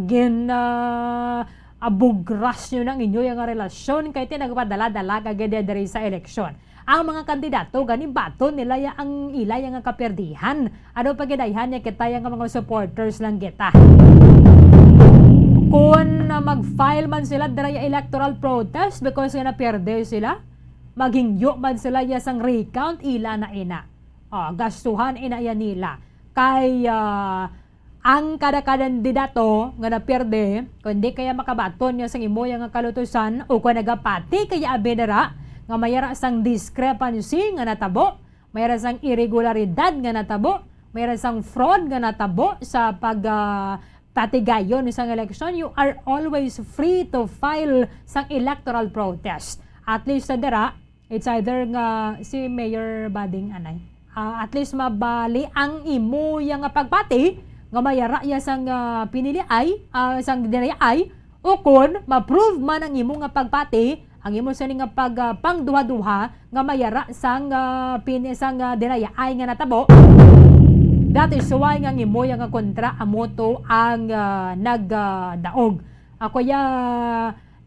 gin, ah, abugras nyo ng inyo yang relasyon, kay ti nagpadala-dala ka gid diri sa eleksyon. Ang mga kandidato, gani baton nila ya ang ila ya nga kaperdihan. Ano pa gid ayhan niya kita ya nga mga supporters lang kita. Kung, ah, mag-file man sila dira ya electoral protest because nga naperde sila, maghingyo man sila ya sang recount, ila na ina. Ah, gastuhan ina ya nila. Kay, ah, ang kada kandidato nga naperde, kung di kaya makabaton niya sang imo ya nga kalutusan, o kung nagapati kaya abi dira nga mayara sang discrepancy nga natabo, mayara sang irregularidad nga natabo, mayara sang fraud nga natabo sa pag, ah, patigayon sang eleksyon, you are always free to file sang electoral protest. At least sa dira, it's either nga si Mayor Bading anay. ah, at least mabali ang imo ya nga pagpati nga may ara ya sang, ah, piniliay, ah, sang dinayaay, o kon ma-prove man ang imo nga pagpati, ang imo sini nga pag, ah, pangduha-duha nga may ara sang, ah, pin-, sang, ah, dinayaay nga natabo. That is why nga ang imo ya nga kontra amo to ang, ah, nag, ah, daog. Ako ya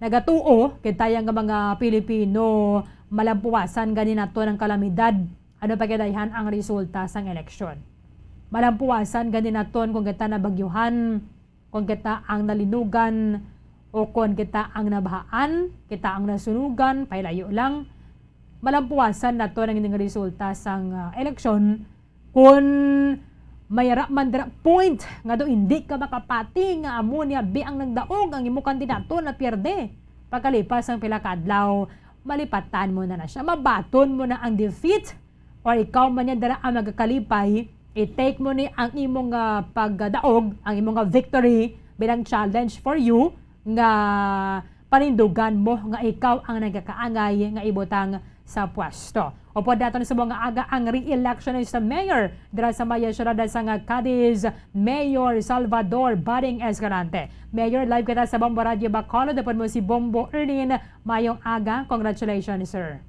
nagatuo, kita ya nga mga Pilipino, malampuwasan gani naton ang kalamidad. Ano pa gid dayhan ang resulta sang eleksyon? Malampuwasan gani naton kung kita nabagyuhan, kung kita ang nalinugan, o kon kita ang nabahaan, kita ang nasunugan, pailayo lang. Malampuwasan naton ang ining resulta sang, ah, eleksyon kon may ara man dira point nga daw hindi ka makapati nga amo ni abi ang nagdaog ang imo kandidato na pierde. Pagkalipas sang pila ka adlaw, malipatan mo na na siya. Mabaton mo na ang defeat, or ikaw man yan dira ang magakalipay, i-take mo ni ang imong, ah, pagdaog, ang imong, ah, victory bilang challenge for you nga panindugan mo nga ikaw ang nagakaangay nga ibutang sa pwesto. Upod naton sa mga aga ang re-election sa mayor dira sa may siyudad sang Cadiz, Mayor Salvador Bading Escalante. Mayor, live kita sa Bombo Radio Bacolod. Upod mo si Bombo Erlin. Mayong aga. Congratulations, sir.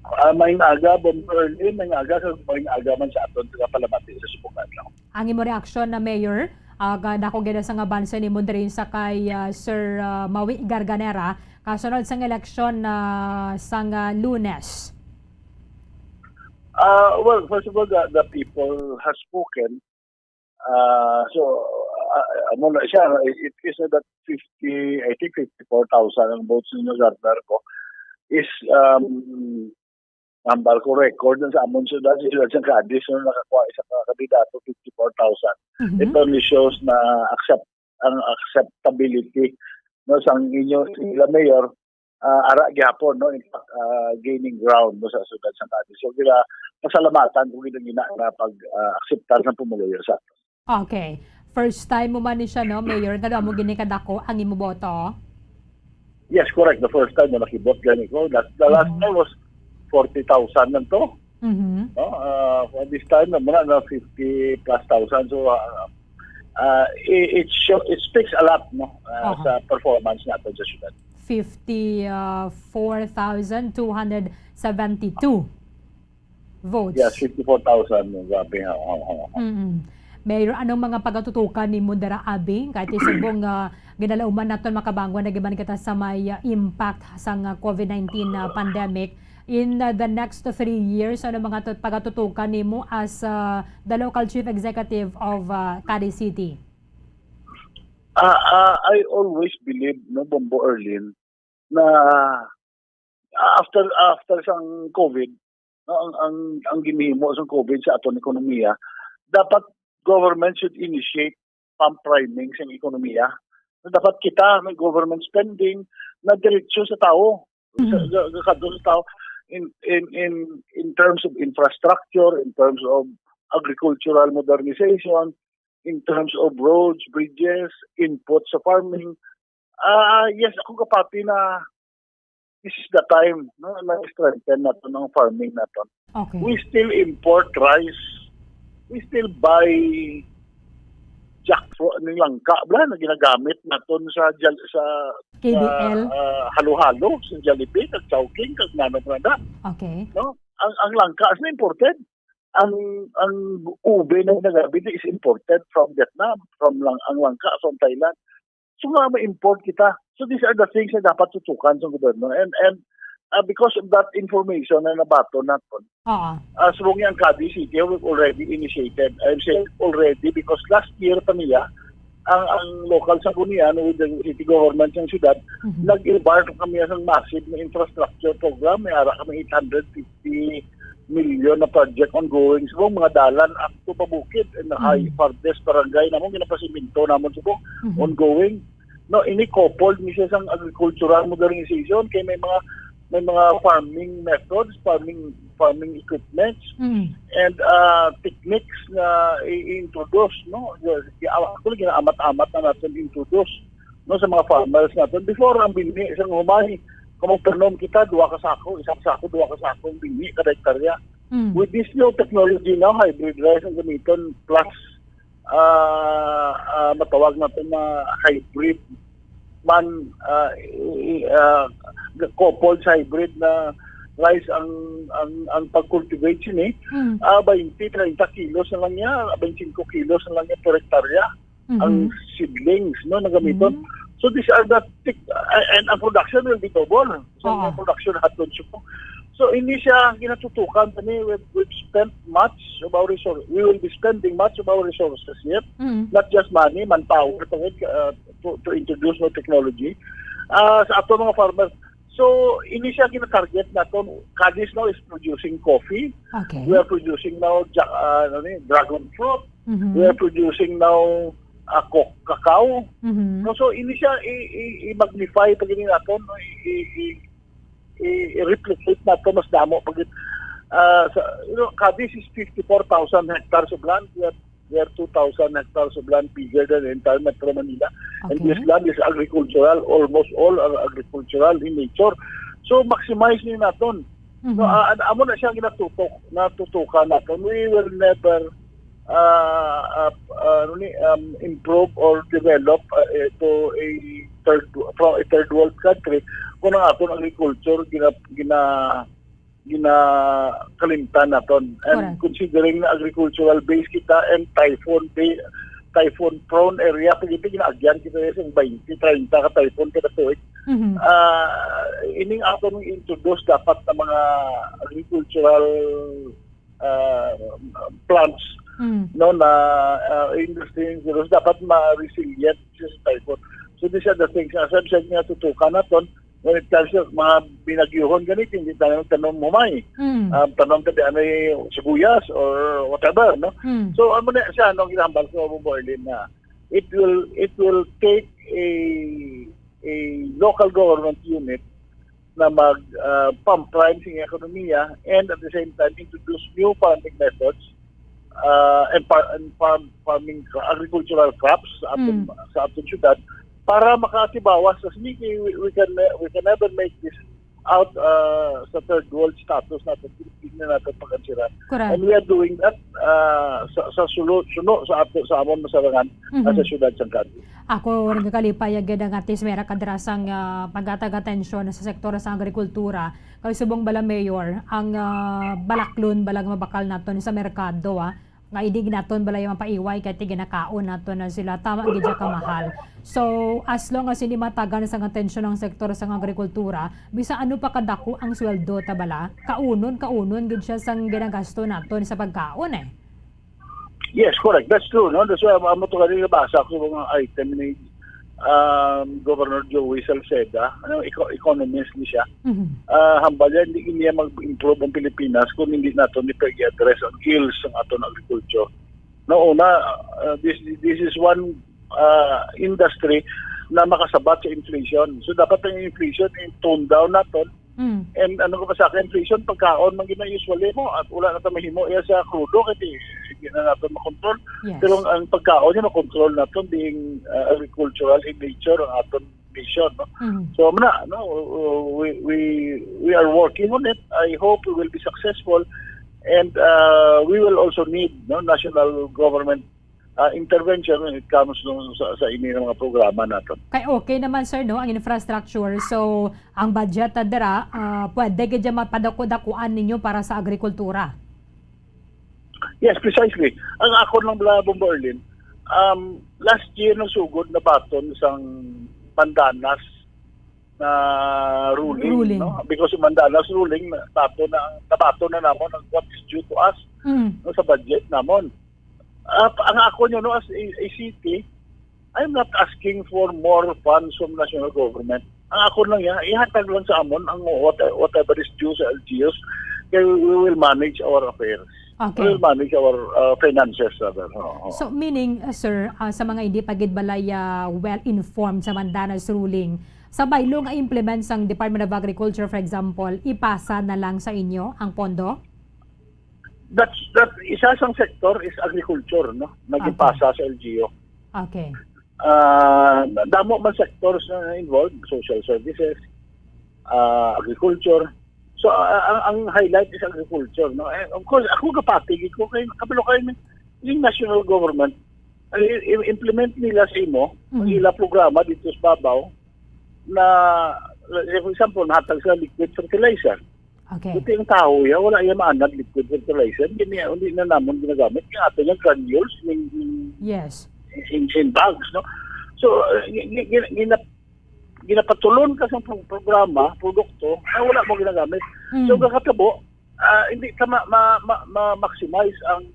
Ah, maayong aga, Bombo Erlin. Maayong aga, kag maayong aga man sa aton nga palamati sa subong adlaw. Ang imo reaksyon na, Mayor, ah, ga-, dako gid sa nga bansa nimo diri sa kay, ah, Sir, ah, Maui Garganera, kasunod sang eleksyon na sang, ah, Lunes? Ah, well, first of all, the, the people has spoken. Ah, so, ah, amo na siya, it, it is that fifty, I think fifty-four thousand ang votes ninyo, Garner, ko, is, um, hambal ko record sa amon siyudad, sa siyudad sang Cadiz, no, nakakuha isa ka kandidato, fifty-four thousand. Mhm. It only shows na accept-, ang acceptability, no, sang inyo, sila mayor, ah, ara gyapon, no, in fact, ah, gaining ground, no, sa siyudad sang Cadiz. So, gina-, pasalamatan ko gid ang ina nga pag, ah, akseptar sang pumuluyo sa aton. Okay. First time mo man ni siya, no, Mayor, nga amo gini kadako ang imo boto? Yes, correct. The first time na nakibot gani ko. That, the last Mhm. time was forty thousand lang to. Mhm. No? Ah, for this time, na muna na fifty plus thousand. So, ah, ah, it, it show, it speaks a lot, no? Ah, Aha. sa performance natin sa syudad. Fifty, ah, four thousand two hundred seventy-two votes. Yes, fifty-four thousand. Grabe nga. Oo, oo. Mm-mm. Mayor, anong mga pagatutukan nimo dira, abi? Kahit subong nga ginalauman naton, makabangon na giban kita sa may, ah, impact sang, ah, covid nineteen, ah, pandemic. In, ah, the next three years, ano mga tut-, pagatutukan nimo as, ah, the local chief executive of, ah, Cadiz City? Ah, ah, I always believe, no, Bombo Erlin, na after, after sang covid, no, ang, ang, ang ginhimo sang covid sa aton ekonomiya, dapat government should initiate pump priming sang ekonomiya. Dapat kita may government spending na diretso sa tawo, sa, Mhm. sa, sa kadto sa tawo in, in, in, in terms of infrastructure, in terms of agricultural modernization, in terms of roads, bridges, input sa farming. Ah, yes, ako kapati na this is the time, no, na strengthen naton ang farming naton. Okay. We still import rice. We still buy jackfruit, ning langka, bala, na ginagamit naton sa jal-, sa, K D L? sa, ah, halo-halo, sa Jollibee, kag Chowking, kag nano pa na. Okay. No? Ang, ang langka is imported. Ang, ang ube na ginagamit is imported from Vietnam, from lang, ang langka from Thailand. So, nga ma-import kita. So, these are the things na dapat tutukan sa gobyerno. And, and, ah, because of that information na nabaton naton, Oo. ah, subong ang Cadiz City, we've already initiated. I'm saying already because last year pa niya, ang, ang local Sangguniang with the city government ng syudad, Mhm. nag-embark kami sa massive na infrastructure program. May ara kami eight hundred fifty million na project ongoing. Subong mga dalan up to Pabukid and Mhm. high farthest barangay namon, ginapasiminto namon subong Mhm. ongoing. No, ini coupled ni siya sang agricultural modernization kay may mga, may mga farming methods, farming, farming equipments, Mm. and, ah, techniques nga i-, i-introduce, no? Actually, ginaamat-amat na natin introduce, no, sa mga farmers natin. Before, ang binhi sa humay, kung magtanom kita, duha ka sako, isang sako, duha ka sako ang binhi kada hektarya. Mm. With this new technology now, hybrid rice ang gamiton, plus, ah, ah, matawag naton na hybrid man, ah, i-, i-, ah, coupled sa hybrid na rice ang, ang, ang pag-cultivate sini, Mm. ah, twenty, thirty kilos na lang niya, twenty-five kilos na lang niya per hektarya ang Mhm. seedlings, no, na gamiton. Mhm. So these are the tech-, uh, and ang production will be double. So Oo. Ang production haton siya po. So hindi siya ginatutukan tani. We've, we've spent much of our resources. We will be spending much of our resources here. Mm. Not just money, manpower pa gid, uh, to, to introduce no technology. Uh, sa ato mga farmers, so, ini siya gina-target naton. Cadiz now is producing coffee. Okay. We are producing now ja-, ah, ano ni, dragon fruit. Mhm. We are producing now, ah, co-, cacao. Mhm. No, so, ini siya i-, i-, i-magnify pa gini naton, no? I-, i-, i-, i-, i-replicate naton mas damo pa gid. Ah, sa, you know, Cadiz is fifty-four thousand hectares of land. We are We have two thousand hectares of land bigger than the entire Metro Manila. And Okay. This land is agricultural. Almost all are agricultural in nature. So, maximize ni naton. Mhm. No, ah, an-, amo na siya ginatutok, natutukan naton. We will never, ah, ah, ah, ano ni, um, improve or develop, ah, eh, to a third, from a third world country kung ang aton agriculture gina-, gina-, ginakalimtan naton. And Correct. Considering na agricultural base kita and typhoon ba-, typhoon prone area, pwede ginaagyan kita sa twenty, treinta ka typhoon kada tuig. Mhm. Ah, ining aton introduce dapat na mga agricultural, ah, plants, Mm. no, na, ah, industry, dapat ma-resilient siya sa typhoon. So, these are the things, as I've said, nga tutukan naton, when it comes to mga binagyuhon ganito, hindi tayo tanom humay. Mm. Um, tanom tabi ano yung sibuyas or whatever, no? Mm. So, ano na siya, anong ginambal ko, Bombo Arlene, na it will, it will take a, a local government unit na mag, ah, pump prime sa iyang ekonomiya and at the same time introduce new farming methods, ah, and par-, and farm, farming, agricultural crops sa aton, Mm. sa aton syudad para makaatibawas sa sini. We, we can, we can never make this out, ah, sa third world status natin, Pilipinas natin pag-answeran. Correct. And we are doing that, ah, sa, sa sulo, suno sa ato, sa amon masarangan, Mhm. sa syudad sang Cadiz. Ako, nagakalipay ang gid ang Atis Mera Kadrasang, ah, paghatag atensyon sa sektor sa agrikultura. Kay subong bala, Mayor, ang, ah, balaklon bala nga mabakal naton sa merkado, ah, nga hindi naton bala yung mapaiway kay tiginakaon naton na sila. Tama gid siya kamahal. So, as long as hindi matagan sa atensyon ang sektor sa agrikultura, bisan ano pa kadako ang sweldo ta bala, kaunon, kaunon gid siya sang ginagasto naton sa pagkaon, eh. Yes, correct. That's true, no? That's why amo to kanina nabasa ko sa mga item ni, um, Governor Joey Salceda, ano, eco-, economist ni siya. Mhm. Ah, hambal niya, hindi niya mag-improve ang Pilipinas kung hindi nato ni pag-address ang ills ng aton agriculture. No, una, ah, this, this is one, ah, industry na makasabat sa inflation. So, dapat ang inflation i-tone down naton. Mm. And ano ko pa sa akin, inflation, pagkaon man gina usually mo, at wala na ta mahimo iya sa krudo, kasi hindi na naton makontrol. Yes. Pero ang, ang pagkaon niya makontrol naton, being, uh, agricultural in nature ang aton nation, no? Mm. So, muna, no, we, we, we are working on it. I hope we will be successful. And, uh, we will also need, no, national government, uh, intervention when it comes, no, sa, sa ini nga mga programa naton. Kay okay naman, sir, no, ang infrastructure. So, ang budget, ah, dira, ah, pwede gid dyan mapadako-dakuan ninyo para sa agrikultura. Yes, precisely. Ang akon lang bala, Bombo Arlene, um, last year nasugod na baton sang Mandanas na ruling, Ruling. no? Because of Mandanas ruling, nabaton na, nabaton na namon ang what is due to us, Mm. no, sa budget namon. Ah, ang ako nyo, no, as a, a city, I'm not asking for more funds from national government. Ang ako lang yan, ihatag lang sa amon ang what-, whatever is due sa L G Us, kay we will manage our affairs. Okay. We will manage our, uh, finances, rather. Oo, oo. So, meaning, uh, sir, uh, sa mga hindi pa gid balay, uh, well-informed sa Mandanas ruling, sa baylo nga implement sang Department of Agriculture, for example, ipasa na lang sa inyo ang pondo? That's, that, isa sang sektor is agriculture, no? Naging Okay. pasa sa L G U. Okay. Ah, damo man sectors na involved, social services, ah, agriculture. So, ah, ang, ang highlight is agriculture, no? Eh, of course, ako kapati gid ko kay kabalo kayo ni, yung national government, ang i-, i-, implement nila sa imo, ang Mm. ila programa dito sa babaw, na, like, for example, nahatag sa liquid fertilizer. Okay. Buti ang tao, ya, wala yan maanad liquid fertilizer. Hindi niya, hindi na namon ginagamit. Yung ato yung granules, in, in, Yes. in, in bags, no? So, uh, gi-, gi-, gi-, gina-, ginapatulon ka sa pro-, programa, produkto, na wala mo ginagamit. Mm. So, kakatabo, ah, hindi ka ma-, ma-, ma-, ma-maximize ang,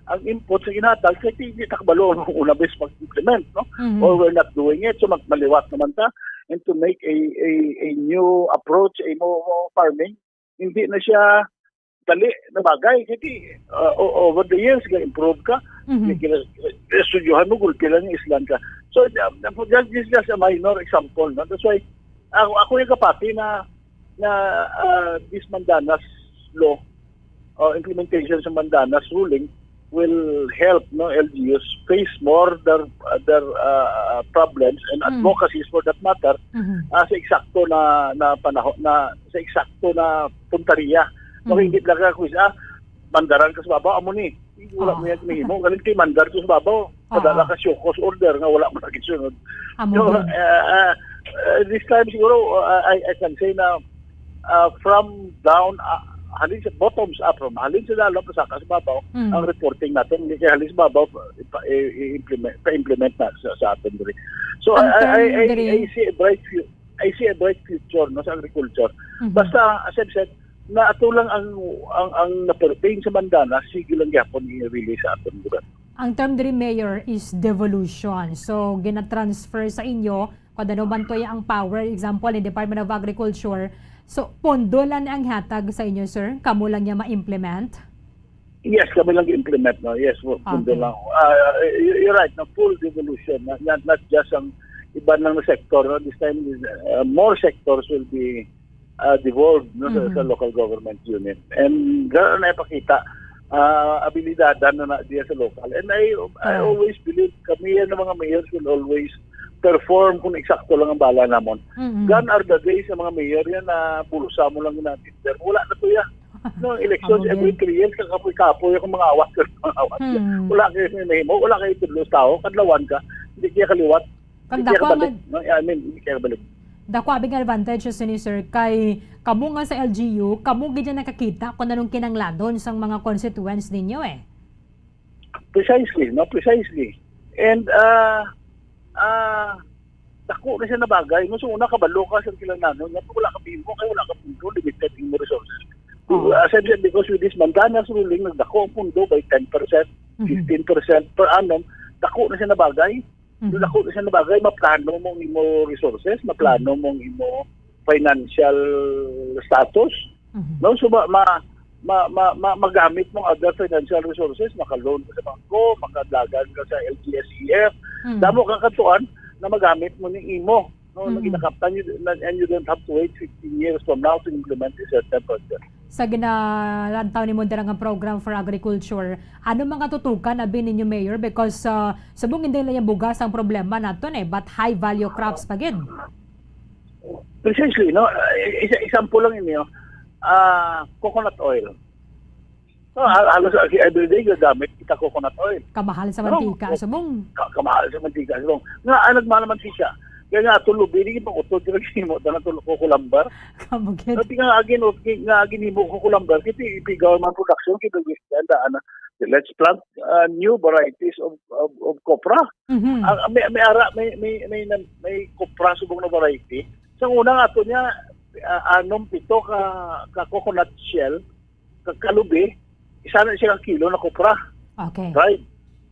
ang input sa ginhatag, kaya hindi takbalo ang una bes mag-implement, no? Mhm. Or we're not doing it, so mag-, maliwat naman ta, and to make a, a, a new approach, a mo farming, hindi na siya dali na bagay. Kasi, uh, o-, over the years, ga-improve ka. Mhm. Kaya kina-, estudyohan mo, gulpi lang yung islan ka. So, um, that is just a minor example, no? That's why, ako, ako yung kapati na, na, uh, this Mandanas law, uh, implementation sa Mandanas ruling will help, no, L G Us face more their, uh, their, uh, problems and Mm. advocacies for that matter, Mhm. uh, sa eksakto na, na panahon, na sa eksakto na puntarya. No, Mhm. hindi lang ka, quiz, ah, mandaran ka sa babaw, amo ni. Wala Ah. mo yan mahimo. Galing kay mandar to sa babaw. Ah. Padala ka show cause order nga wala mo nagisunod. Amo So, din. uh, uh, uh, this time siguro, uh, I, I can say na, uh, from down, uh, halin sa bottoms up, from halin sa lalo, pasaka sa babaw, Mm. ang reporting natin, hindi kay halin sa babaw, pa, i-, i-, implement, pa-implement na sa, sa atin diri. So, Ang I, I, term I, diri I see a bright fu-, I see a bright future, no, sa agriculture. Mhm. Basta, as I've said, na ato lang ang, ang, ang na-pertain sa Mandanas, sige lang gyapon i-release sa aton gobyerno. Ang term diri, Mayor, is devolution. So, gina-transfer sa inyo, kung ano man to ang power, example, in Department of Agriculture. So, pondo lang ang hatag sa inyo, sir? Kamo lang niya ma-implement? Yes, kami lang implement, no? Yes, pu-, pondo Okay. lang. Ah, you, you're right, no? Full devolution. Not, not, not just ang iba ng sector, no? This time, uh, more sectors will be, uh, devolved, no, sa, Mhm. sa local government unit. And gano'n na ipakita, uh, abilidada na, na diya sa local. And I, I Correct. always believe, kami yan ng mga mayors will always perform kung eksakto lang ang bala namon. Mhm. Gone are the days ng mga mayor yan na bulsa mo lang ginatender. Wala na to yan. No, elections Amo every din. three years, kakapoy-kapoy akong mga awat, mga awat. Hmm. Wala kayo may mahimo, wala kayo tudlo sa tao, kadlawan ka, hindi kaya kaliwat, Kag hindi kaya dako kabalik, nga no? I mean, hindi kaya kabalik. Dako abi nga advantage sini, sir, kay kamo nga sa L G U, kamo gid ang nakakita kung anong kinanglanon sang mga constituents ninyo, eh. Precisely, no? Precisely. And, ah, ah, dako na siya na bagay. No? So, una, kabalo ka sa kinanglanon. Nga, wala ka bimo, kaya wala ka pundo, limited in mo resources. Oh. As I said, because with this Mandanas ruling, nagdako ang pundo by ten percent, Mhm. fifteen percent per annum, dako na siya na bagay. Mhm. Dako na siya na bagay, maplano mo ang imo resources, maplano Mhm. mo ang imo financial status. Mhm. No? So, ma-, ma-, ma-, ma-, ma-, magamit mo ang other financial resources, maka-loan ka sa bangko, makadlagan ka sa L G S E F. Mhm. Damo kang katuan na magamit mo ni imo. No? Na Mhm. ginakaptan, you, na, and you don't have to wait fifteen years from now to implement a certain project. Sa ginalantaw nimo dira nga program for agriculture, ano mga tutukan abi ninyo, Mayor? Because, ah, subong hindi lang yung bugas ang problema naton eh, but high value crops pa gid. Precisely, no? Ah, isa, example lang ninyo, ah, coconut oil. So, hal-, halos everyday gagamit kita coconut oil. Kamahal sa No? mantika, O, subong. ka-, kamahal sa mantika, subong. Nga, ah, nagmahal ang mantika. Kaya nga, tulo, bili pa ko, tulo, mo, tana tulo ko kulambar. Kamugid. Pati nga agin, o, ki-, nga agin himo ko kulambar, kiti ipigaw man production, kita ganda, ana. Let's plant, uh, new varieties of, of, of copra. Mhm. Ah, may, may ara, may, may, may, na-, may copra subong na variety. Sa una nga ato niya, ah, anom, pito ka, ka coconut shell, ka kalubi, isa na siya ka kilo na copra. Okay. Right?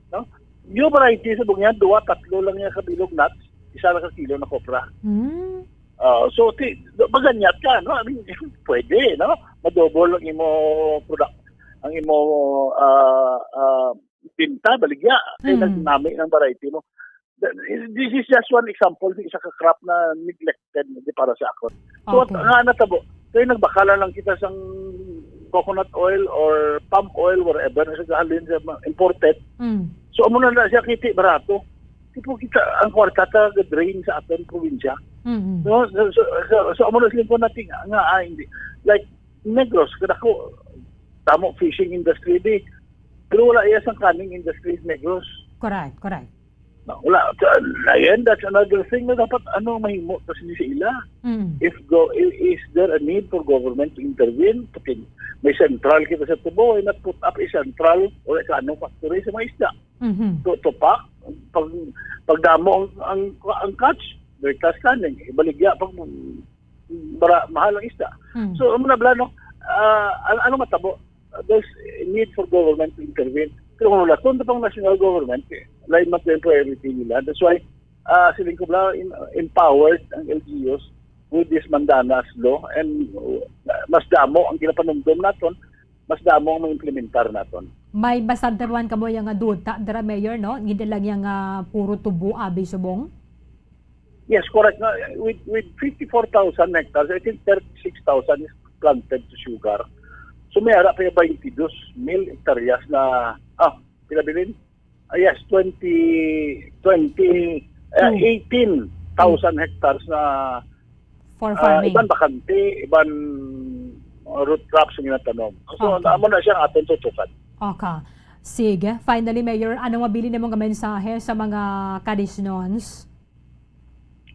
No? New variety subong niya, duwa, tatlo lang niya ka bilog nuts, isa na ka kilo na copra. Hmm. Ah, so, ti-, maganyat ka, no? I mean, pwede, no? Madouble ang imo product, ang imo, ah, ah, binta, baligya. Kaya Mm. nagnami ng variety mo. Th-, this is just one example, di isa ka crop na neglected, di, para sa ako. So, what Okay. nga natabo? Kaya nagbakala lang kita sang coconut oil or palm oil, whatever, na sa halin sa mga imported. Mm. So, amo na na siya kiti barato. Tipo kita, ang kwarta ta ga-drain sa aton probinsya. Mm-mm. No? So, so, so, so, amo na sila po natin nga, nga, ah, hindi. Like, Negros, kadako, tamo fishing industry di. Pero wala iya sang canning industry sa Negros. Correct, correct. No, wala. So, again, that's another thing na dapat ano mahimo to sini sa ila. Mm. If go, i- is there a need for government to intervene? Pati may central kita sa Tubo, why not put up a central or a canning factory sa mga isda? Mhm. To, to pack, pag, pagdamo ang, ang, ang catch, very class canning, ibaligya pag bara, mahal ang isda. Mm. So, amo na bala, no? Ah, an- ano matabo? There's a need for government to intervene. Pero kung wala, kung pang national government, eh, lain man po yung priority nila. That's why, ah, siling ko bala, in- empowered ang L G Us with this Mandanas law, and uh, mas damo ang ginapanumdom naton, mas damo ang ma-implementar naton. May bastante pa man kamo yang nga duta dira, Mayor, no? Hindi lang yang, ah, puro tubo abi subong. Yes, correct. No, with, with fifty-four thousand hectares, I think thirty-six thousand is planted to sugar. So may ara pa yung twenty-two mil hektaryas na, ah, pila bilin? Ah, yes, twenty, twenty, ah, Two. eighteen thousand hectares na, For ah, farming. Iban bakante, iban, ah, root crops ang ginatanom. So, Okay. Amo na siya ang aton tutukan. Okay. Sige. Finally, Mayor, anong mabilin nimo nga mensahe sa mga Cadisnons?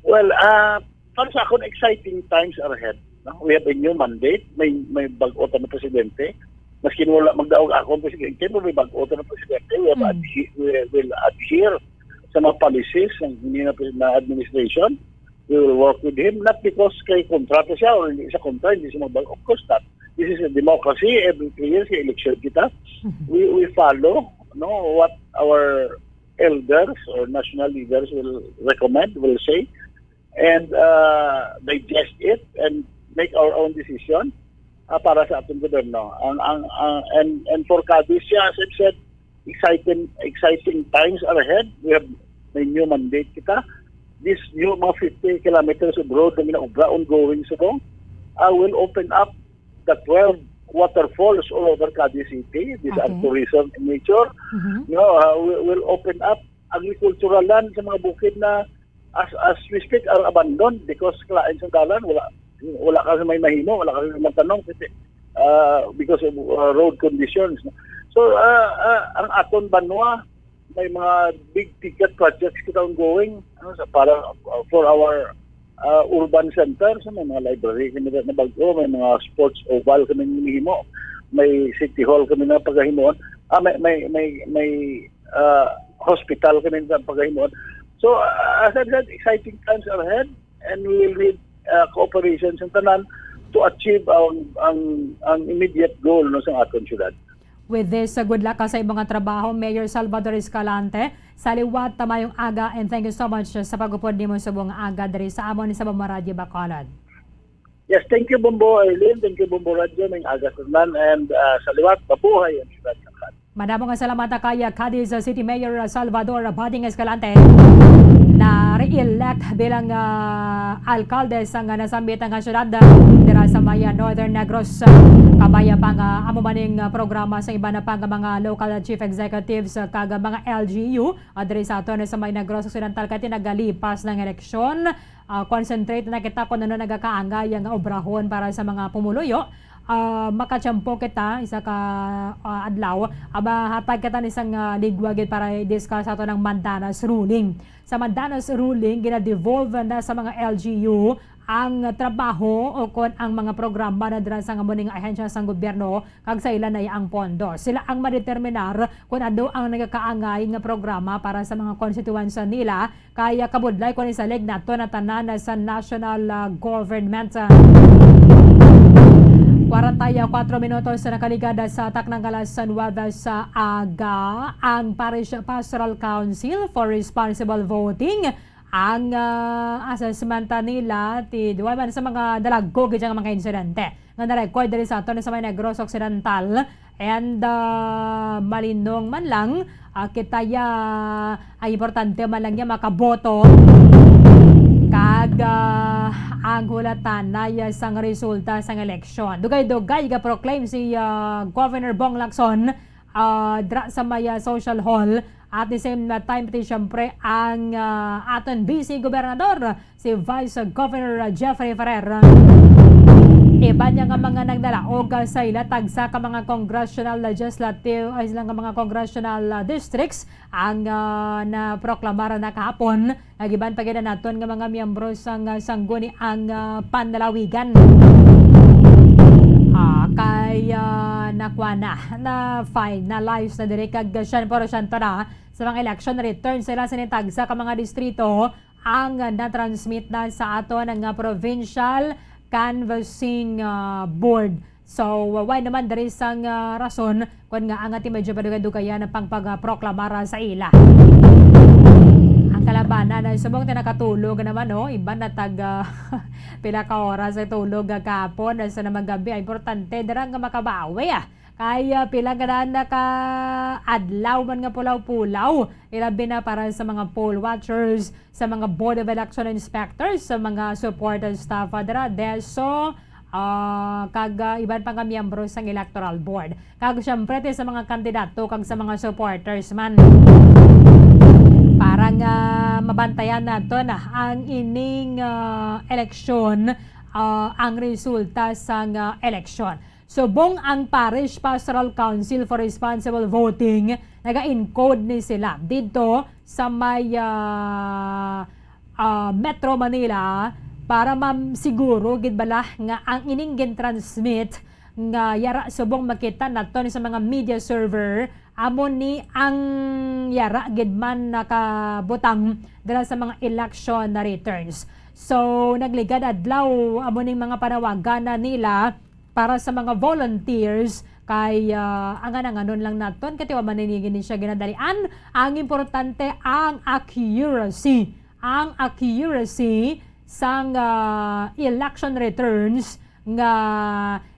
Well, ah, para sa akon, exciting times are ahead. No? We have a new mandate. May, may bag-o ta na presidente. Maski wala magdaog akong presidente, pero may bag-o ta na presidente. We have Mm. adhe- we will adhere sa mga policies ng hindi na, na administration. We will work with him, not because kay kontra ta siya or hindi siya kontra, hindi siya magbag-o. Of course not. This is a democracy. Every three years, may election kita. Mhm. We, we follow, no, what our elders or national leaders will recommend, will say, and, uh, digest it and make our own decision, uh, para sa atong gobyerno. Ang, ang, ang, and, and for Cadiz, yeah, as I've said, exciting, exciting times are ahead. We have may new mandate kita. This new mga fifty kilometers of road na ginaobra ongoing subong, uh, will open up the twelve waterfalls all over Cadiz City. These are Okay. tourism in nature. Mhm. No, uh, we will open up agricultural land sa mga bukid na as as we speak are abandoned because kalain sa dalan, wala wala ka sa may mahimo, wala ka sa may tanom kasi, uh, because of, uh, road conditions. So, uh, uh, ang aton banwa, may mga big ticket projects kita ongoing, ano, sa para, uh, for our, uh, urban center, so may mga library kami na bag-o, may mga sports oval kami nahimo, may city hall kami na pagahimuon, ah, may may may may, uh, hospital kami na pagahimuon. So, uh, as I said, exciting times are ahead, and we will need, uh, cooperation sa tanan to achieve ang ang ang immediate goal, no, sa aton syudad. With this, uh, good luck ka sa imong nga trabaho, Mayor Salvador Escalante. Sa liwat, uh, mayong aga, and thank you so much, uh, sa pag-upod nimo subong nga aga diri sa amon sa Bombo Radyo Bacolod. Yes, thank you, Bombo Eileen. Thank you, Bombo Radyo. Mayong aga sa tanan, and, uh, sa liwat, mabuhay ang syudad sa Cadiz. Madamo nga salamat, uh, kay, uh, Cadiz, uh, City Mayor, uh, Salvador, uh, Bading Escalante, na re-elect bilang, uh, alkalde sang, uh, nasambit nga syudad, uh, dira sa may, uh, Northern Negros. Kabay pa nga amo man ning, uh, programa sa iban pa nga mga local chief executives, uh, kag mga L G U, uh, diri sa aton sa may Negros Occidental, kay tinagalipas ng eleksyon, uh, concentrate na kita kung ano nagakaangay nga obrahon para sa mga pumuluyo. Uh, makatiyempo kita isa ka, uh, adlaw, uh, mahatag kita ni sang, uh, ligwa gid para i-discuss ato ng Mandanas ruling. Sa Mandanas ruling, gina-devolve na sa mga L G U ang trabaho o kon ang mga programa na dira sa nga muning ahensya sang gobyerno, kag sa ila na ang pondo. Sila ang madeterminar kon ano ang nagakaangay nga programa para sa mga konstituensya nila, kaya kabudlay kon isalig nato na tanan sa national, ah, government. Kwarenta y kuatro minutos na nakaligad sa taknang alas nuwebe sa aga, ang Parish Pastoral Council for Responsible Voting ang, ah, assessment nila ti duwa man sa mga dalagko gid nga mga insidente nga na-record diri sa aton sa may Negros Occidental. And, ah, malinong man lang, ah, kita ya, ang importante man lang ya makaboto. Kag, ah, ang hulatan na ya sang resulta sang eleksyon. Dugay-dugay ga-proclaim si, ah, Governor Bong Lacson, ah, dra sa may, ah, social hall. At the same time, pati siyempre ang, ah, aton Vice Gobernador, si Vice Governor Jeffrey Ferrer. Iban niya nga mga nagdalaog, ah, sa ila tagsa ka mga congressional, legislative, ay, sila nga mga congressional, ah, districts ang, ah, naproklamar na kahapon. Nag-iban pa gid naton nga mga miyembro sang, ah, sangguniang, ah, panlalawigan. Ah, kay, ah, nakuha na, na-finalize na diri kag siyento porsyento na sa mga election returns sila sa tagsa ka mga distrito ang, ah, na-transmit na sa aton nga provincial canvassing, ah, board. So, way naman diri sang, ah, rason kun nga ang ati medyo padugadugayan ang pangpagproklamar sa ila. Ang kalabanan ay subong ti nakatulog naman, no? Iban na tag, ah, pila ka oras ay tulog, ah, kahapon, sa naman gabi. Ay importante dira nga makabawi, ah. Kay, ah, pila nga na ka adlaw man nga pulaw-pulaw. Ilabi na para sa mga poll watchers, sa mga Board of Election Inspectors, sa mga support and staff, ah, dira, DESO, ah, kag, ah, iban pa nga miyembro sang Electoral Board. Kag siyempre, ti sa mga kandidato kag sa mga supporters man. Para nga mabantayan naton, ah, ang ining, ah, eleksyon, ah, ang resulta sang, ah, eleksyon. Subong ang Parish Pastoral Council for Responsible Voting, naga-encode ni sila didto sa may, ah, ah, Metro Manila para ma-, siguro gid bala nga ang ining gin-transmit nga yara subong makita naton sa mga media server, amo ni ang yara gid man nakabutang dira sa mga election na returns. So, nagligad adlaw, amo ning mga panawagan na nila para sa mga volunteers kay, ah, angan-anganon lang naton kay wa man ini gini siya ginadalian. Ang importante ang accuracy, ang accuracy sang, ah, election returns nga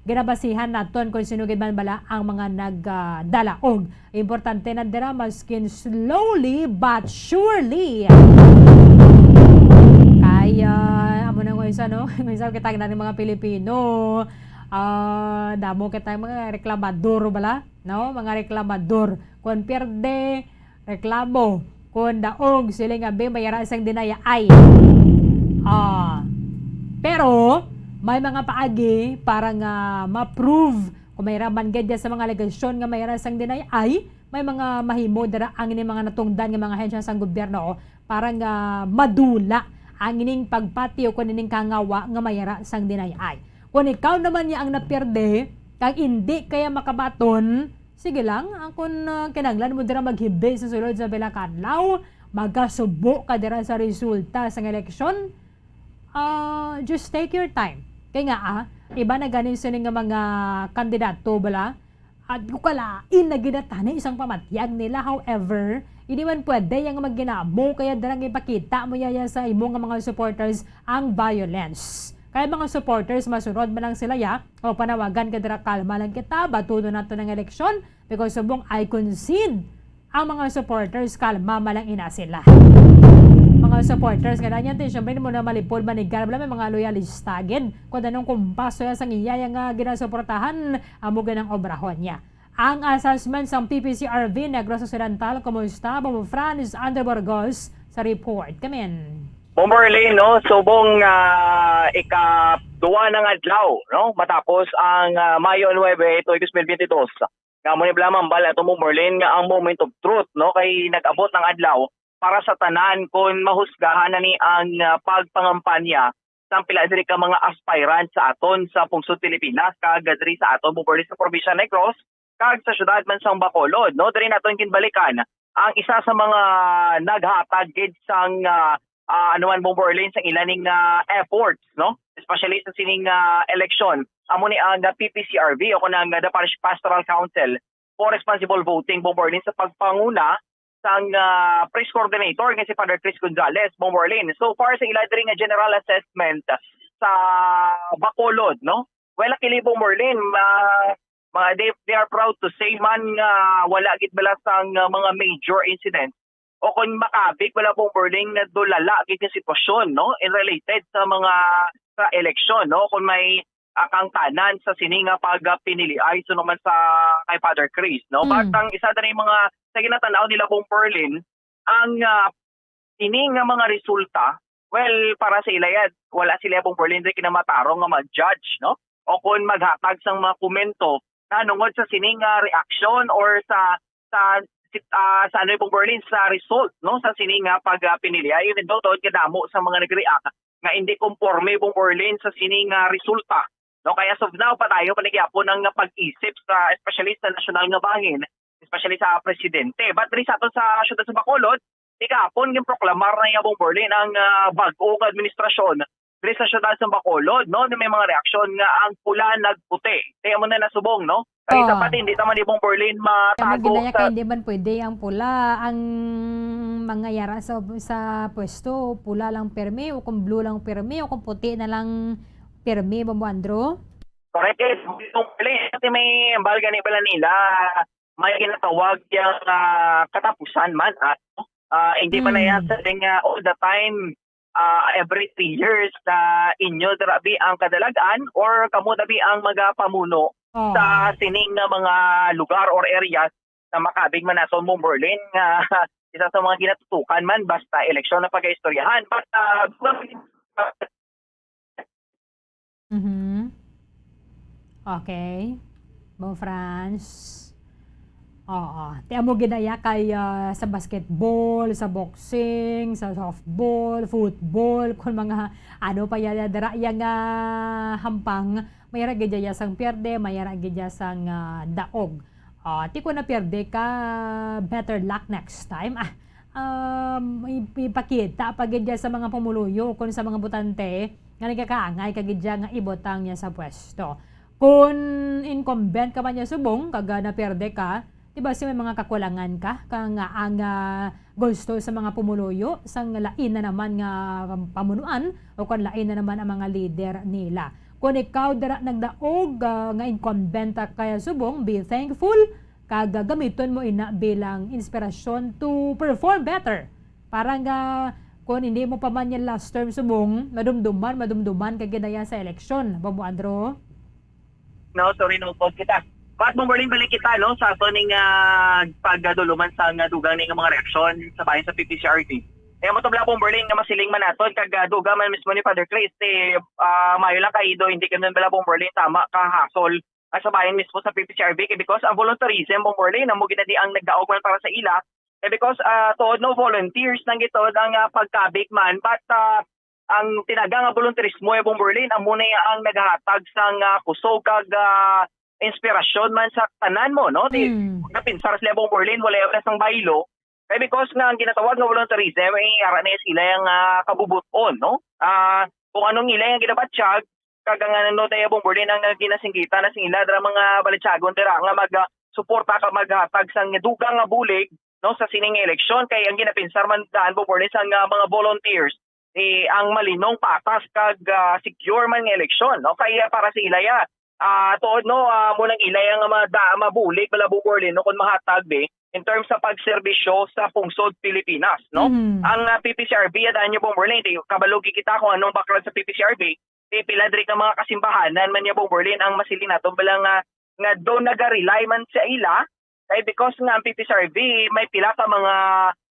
ginabasihan naton kung sino gid man bala ang mga nagdalaog. Importante na dira, maskin slowly but surely. Kaya, amo na nga isa, no? Nga isa kita ng mga Pilipino. Ah, damo kita mga reklamador bala, no? Mga reklamador. Kung pierde, reklamo. Kung daog, sila nga, "Be, mayara sang dinaya." Ay. Ah. Pero, may mga paagi para nga ma-prove kung mayara man gid sa mga alegasyon nga mayara sang dinaya. Ay, may mga mahimo dira ang ini mga natungdan nga mga ahensya sang gobyerno para nga madula ang ining pagpati o kung ining kangawa nga mayara sang dinaya. Ay, kung ikaw naman niya ang napierde, kag hindi kaya makabaton, sige lang, ang kun, ah, kinahanglan mo dira maghibi sa sulod sa pila ka adlaw, magasubo ka dira sa resulta sang eleksyon, ah, just take your time. Kay nga, ah, iba na gani sini nga mga kandidato bala, at kalain na ginatani isang pamatyag nila. However, hindi man pwede yang magginamo kaya dira nga ipakita mo yaya sa imo nga mga supporters ang violence. Kaya mga supporters, masunod man lang sila ya, o panawagan ka dira, kalma lang kita, batunon nato ng eleksyon, because subong I concede ang mga supporters, kalma man lang ina sila. Mga supporters nga nanyan, ti, syempre, mo na malipol, manigal, wala may mga loyalista, gid. Kung anong kumpaso ya sang iya, ya nga ginasuportahan, amo ganang obrahon niya. Ang assessment sang P P C R V Negros Occidental, kumusta? Bobo Franz Andre Burgos sa report. Kamin. Bomberlin, no? Subong, ah, ika-duwa na nga adlaw, no? Matapos ang, ah, Mayo nuebe, tuig dos mil biyente dos. Nga mo ni Blamambal ato, Bomberlin, nga ang moment of truth, no? Kay nag-abot ang adlaw para sa tanan kon mahusgahan na ni ang, ah, pagpangampanya sang pila diri ka mga aspirant sa aton sa pungsod Pilipinas, kag diri sa aton, Bomberlin, sa probinsya Negros, kag sa siyudad man sang Bacolod, no? Diri naton ginbalikan ang isa sa mga naghatag gid sang, ah, ah, ano man, Bomberlin, sang ila ning, ah, efforts, no? Especially sa sining, ah, eleksyon. Amo ni ang, ah, P P C R V o kung ang, ah, the Parish Pastoral Council for Responsible Voting, Bomberlin, sa pagpanguna sang, ah, Parish Coordinator nga si Father Chris Gonzalez, Bomberlin. So far sa ila diri nga general assessment sa Bacolod, no? Well, luckily, Bomberlin, ma-, mga, they, they are proud to say man nga wala gid bala sang, ah, mga major incidents o kung makabig bala, Bomberlin, nga dulala gid nga sitwasyon, no, in related sa mga, sa eleksyon, no, kung may, ah, kangtanan sa sini nga pagpiniliay suno man sa kay Father Chris, no. Mm. But ang isa diri mga sa ginatanaw nila, Bomberlin, ang, ah, ini nga mga resulta, well, para sa ila yan, wala sila, Bomberlin, di kinamatarong nga mag-judge, no? o kon maghatag sang mga komento na nungod sa sining nga reaksyon or sa sa si- ah, sa ano, Bong Berlin, sa result, no, sa sining nga pagpinili. Even though tuod kadamo sa mga nag-react nga hindi konforme, Bong Berlin, sa sining nga resulta, no, kaya as of now padayon pa ni gyapon ang pag-isip sa, especially sa nasyonal nga bahin, especially sa presidente. But diri sa ato sa siyudad sa Bacolod, di kahapon ginproklamar na niya, Bong Berlin, ang ah, bag-o nga administrasyon diri sa siyudad sa Bacolod, no? May mga reaksyon nga ang pula nagputi. Kaya mo na nasubong, no? Kay Oh. Dapat hindi naman ni, Bong Berlin, Kamo matago ginaya sa kay hindi man pwede ang pula. Ang mga yara sa, sa pwesto, pula lang permi, o kung blue lang permi, o kung puti na lang permi, Bombo Andrew? Correct. Eh, Bong Berlin, kasi may balga ni pala nila, may ginatawag yung ah, katapusan man. At ah, hindi pa na yan Mm. sa nga all the time, ah, every three years na inyo dira bi ang kadalagan or kamo na bi ang magapamuno Oh. sa sining nga mga lugar or areas na makabig man naton, Ma'am Berlin, nga isa sa mga ginatutukan man basta eleksyon na pag-istoryahan. But ah, Mhm. Okay. Bong Franz. Oo. Ti amo ginaya kay ah, sa basketball, sa boxing, sa softball, football, kun mga ano pa yada dira iya nga hampang, may ra gid iya sang pierde, may ra gid iya sang ah, daog. Ah, ti kun na pierde ka, better luck next time. Ah, um, ip- ipakita pa gid iya sa mga pumuluyo kun sa mga botante nga nagakaangay ka gid iya nga ibutang niya sa pwesto. Kun incumbent ka man niya subong kag ah, naperde ka, di ba si may mga kakulangan ka ka nga ang ah, gusto sa mga pumuluyo sang lain na naman nga pamunuan o kon lain na naman ang mga lider nila. Kun ikaw dira nagdaog ah, nga incumbent ka kaya subong, be thankful kag gamiton mo ina bilang inspirasyon to perform better. Para nga kung hindi mo pa man yan last term subong, madumduman, madumduman ka ginaya sa eleksyon. Bombo Andro? No, sorry, no, pause kita. Pat mo, Merlin, balik kita, no, sa ato ning ah, pagduluman sa nga dugang ning mga reaksyon sa bahin sa P P C R T. Kaya mo to, Blabong Berlin, nga masiling man naton kag ah, dugang man mismo ni Father Chris, eh, ah, mayo lang kay Ido, hindi ka nun, Blabong Berlin, tama ka, hasol ah, sa bahin mismo sa P P C R B, kay because ang volunteerism, Bong Orly, amo gid na di ang nagdaog man para sa ila. Kay because ah, tuod, no, volunteers nang gituod ang ah, pagkabig man, but ah, ang tinaga nga volunteerismo, eh, Bong Berlin, amo na ang naghatag sang ah, kusog kag ah, inspirasyon man sa tanan mo, no? Di, Mm. Napinsar sila, Bong Berlin, wala yung sang baylo. Kay because nga ang ginatawag nga volunteerism, eh, ara na sila yung ah, kabubot-on, no? Ah, kung anong ila yung ginabatyag, kag ang ano tayo, Bong Berlin, ang ginasinggitan na sila dira mga balitsagon dira nga mag ah, suporta ka maghatag sang dugang nga bulig, no, sa sining eleksyon. Kay ang ginapinsar man daan, Bong Berlin, sang ah, mga volunteers, eh, ang malinong, patas kag ah, secure man nga eleksyon, no? Kaya para sa ila ya, ah, tuod, no, ah, mo nang ila ya nga mada, mabulig bala, Bong Berlin, no, kung mahatag be in terms sa pagserbisyo sa pungsod Pilipinas, no? Mhm. Ang ah, P P C R B, adaan niyo, Bong Berlin, di kabalo gid kita kung anong background sa P P C R B, di pila diri ka mga kasimbahanan man niya, Bong Berlin, ang masiling nato bala nga, nga do naga-rely man sa ila, kay because nga ang P P C R B may pila ka mga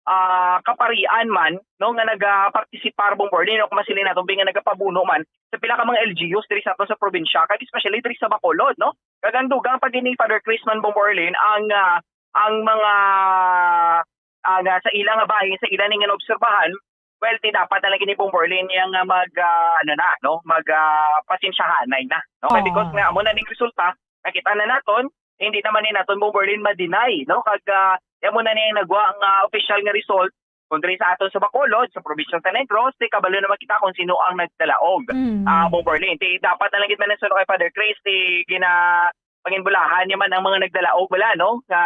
ah, kaparian man, no, nga nagapartisipar, Bong Berlin, o kung masiling nato be nga nagapabuno man sa pila ka mga L G Us diri sa ato sa probinsya, kag especially diri sa Bacolod, no? Kag ang dugang pa gid ni Father Chris man, Bong Berlin, ang ah, ang mga ah, nga sa ila nga bahin, sa ila ni nga naobserbahan, well, ti dapat na lang gid ni, Bong Berlin, yang ah, mag ah, ano na, no, mag ah, pasensyahanay na, no? Kay Oo. Because nga amo na ning resulta, nakita na naton, hindi naman ni naton, Bong Berlin, ma-deny, no? Kag ah, amo na ni nagwa ang ah, official nga result kung diri sa aton sa Bacolod, sa probinsya sa Negros, ti kabalo naman kita kung sino ang nagdalaog. Mm. Ah, Bong Berlin, ti dapat na lang gid man ang suno kay Father Chris, ti gina panginbulahan niya man ang mga nagdalaog bala, no, nga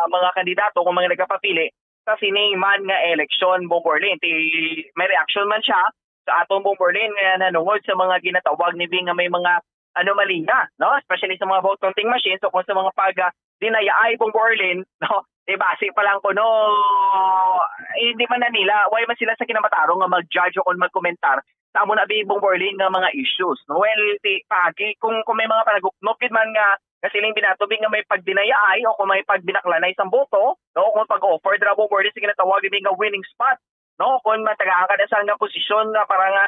mga kandidato kung mga nagapapili sa sini man nga eleksyon, Bong Berlin. Ti may reaksyon man siya sa aton, Bong Berlin, nga nanungod sa mga ginatawag ni Bing nga may mga anomalya, no, especially sa mga vote counting machines o kung sa mga pag ah, dinayaay, Bong Berlin, no, di basi pa lang kuno, eh, hindi man na nila, wala man sila sa kinamatarong nga mag-judge o kung magkomentar sa amo na bi, Bong Berlin, nga mga issues, no? Well, ti, pagi, kung, kung may mga panaguknop gid man nga, nga siling binato bi nga may pagdinayaay o kung may pagbinaklanay sang boto, no? Kung pag-offer dira, Bong Berlin, sa ginatawag ni nga winning spot, no? Kung matagaan ka na sa nga posisyon nga para nga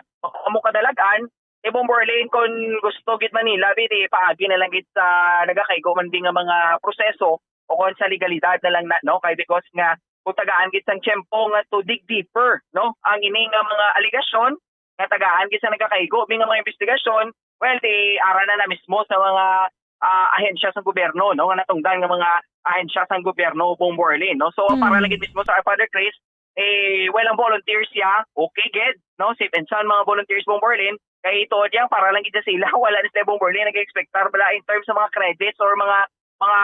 amo kadalagan, Eh, Bomberlin, kung gusto gid man nila, bi, di paagi na lang gid sa nagakaigo man din nga mga proseso o kung sa legalidad na lang na, no? Kay because nga, kung tagaan gid sang tiyempo nga to dig deeper, no? Ang ini nga mga alegasyon, nga tagaan gid sa nagakaigo, bi, nga mga investigasyon, well, di ara na na mismo sa mga, ah, ahensya sang gobyerno, no? Nga natungdan nga mga ahensya sang gobyerno, Bomberlin, no? So, para Mm. lang gid mismo sa Father Chris, eh, well, ang volunteers siya, okay gid, no? Safe and sound mga volunteers, Bomberlin. Kay ito diyan, para lang gid sa sila, wala na sila, Bomberlin, nag-expectar bala in terms sa mga credits or mga, mga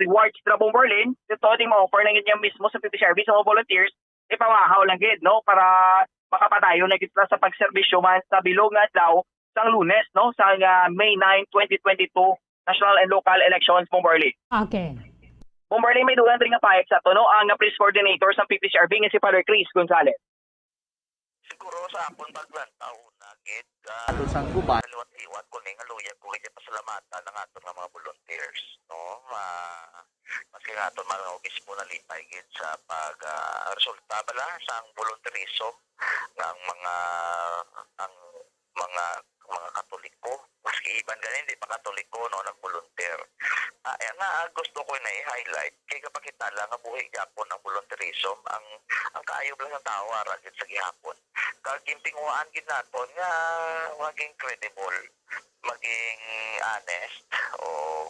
rewards dira, Bomberlin. Ito, di ma-offer lang gid niya mismo sa P P C R B sa mga volunteers, ipamahaw lang gid, no? Para makapadayon na gid sila sa pagserbisyo man sa bilog nga adlaw sang Lunes, no? Sa, ah, May nine, twenty twenty-two, national and local elections, Bomberlin. Okay. Bomberlin, may dugang diri nga pahayag sa ato, no? Ang, ah, police coordinator sa P P C R B nga si Father Chris Gonzalez. Siguro sa akon paglantaw una, gid, ah, Ato sang uban. Liwat-liwat ko ni nga luyag ko gid pasalamatan ang aton nga mga volunteers, no? Ah, maski nga aton mga obispo nalipay gid sa pag, ah, resulta bala sang volunteerism nga ang mga, ang mga, mga Katoliko, maski iban gani hindi pa Katoliko, no, nag-volunteer. Ah, eh, nga gusto ko na i-highlight kay kapakita lang nga buhi gyapon ang volunteerism, ang, ang kaayo lang sa tawo ara gid sa gihapon. Kag gintinguhaan gid naton nga maging credible, maging honest, o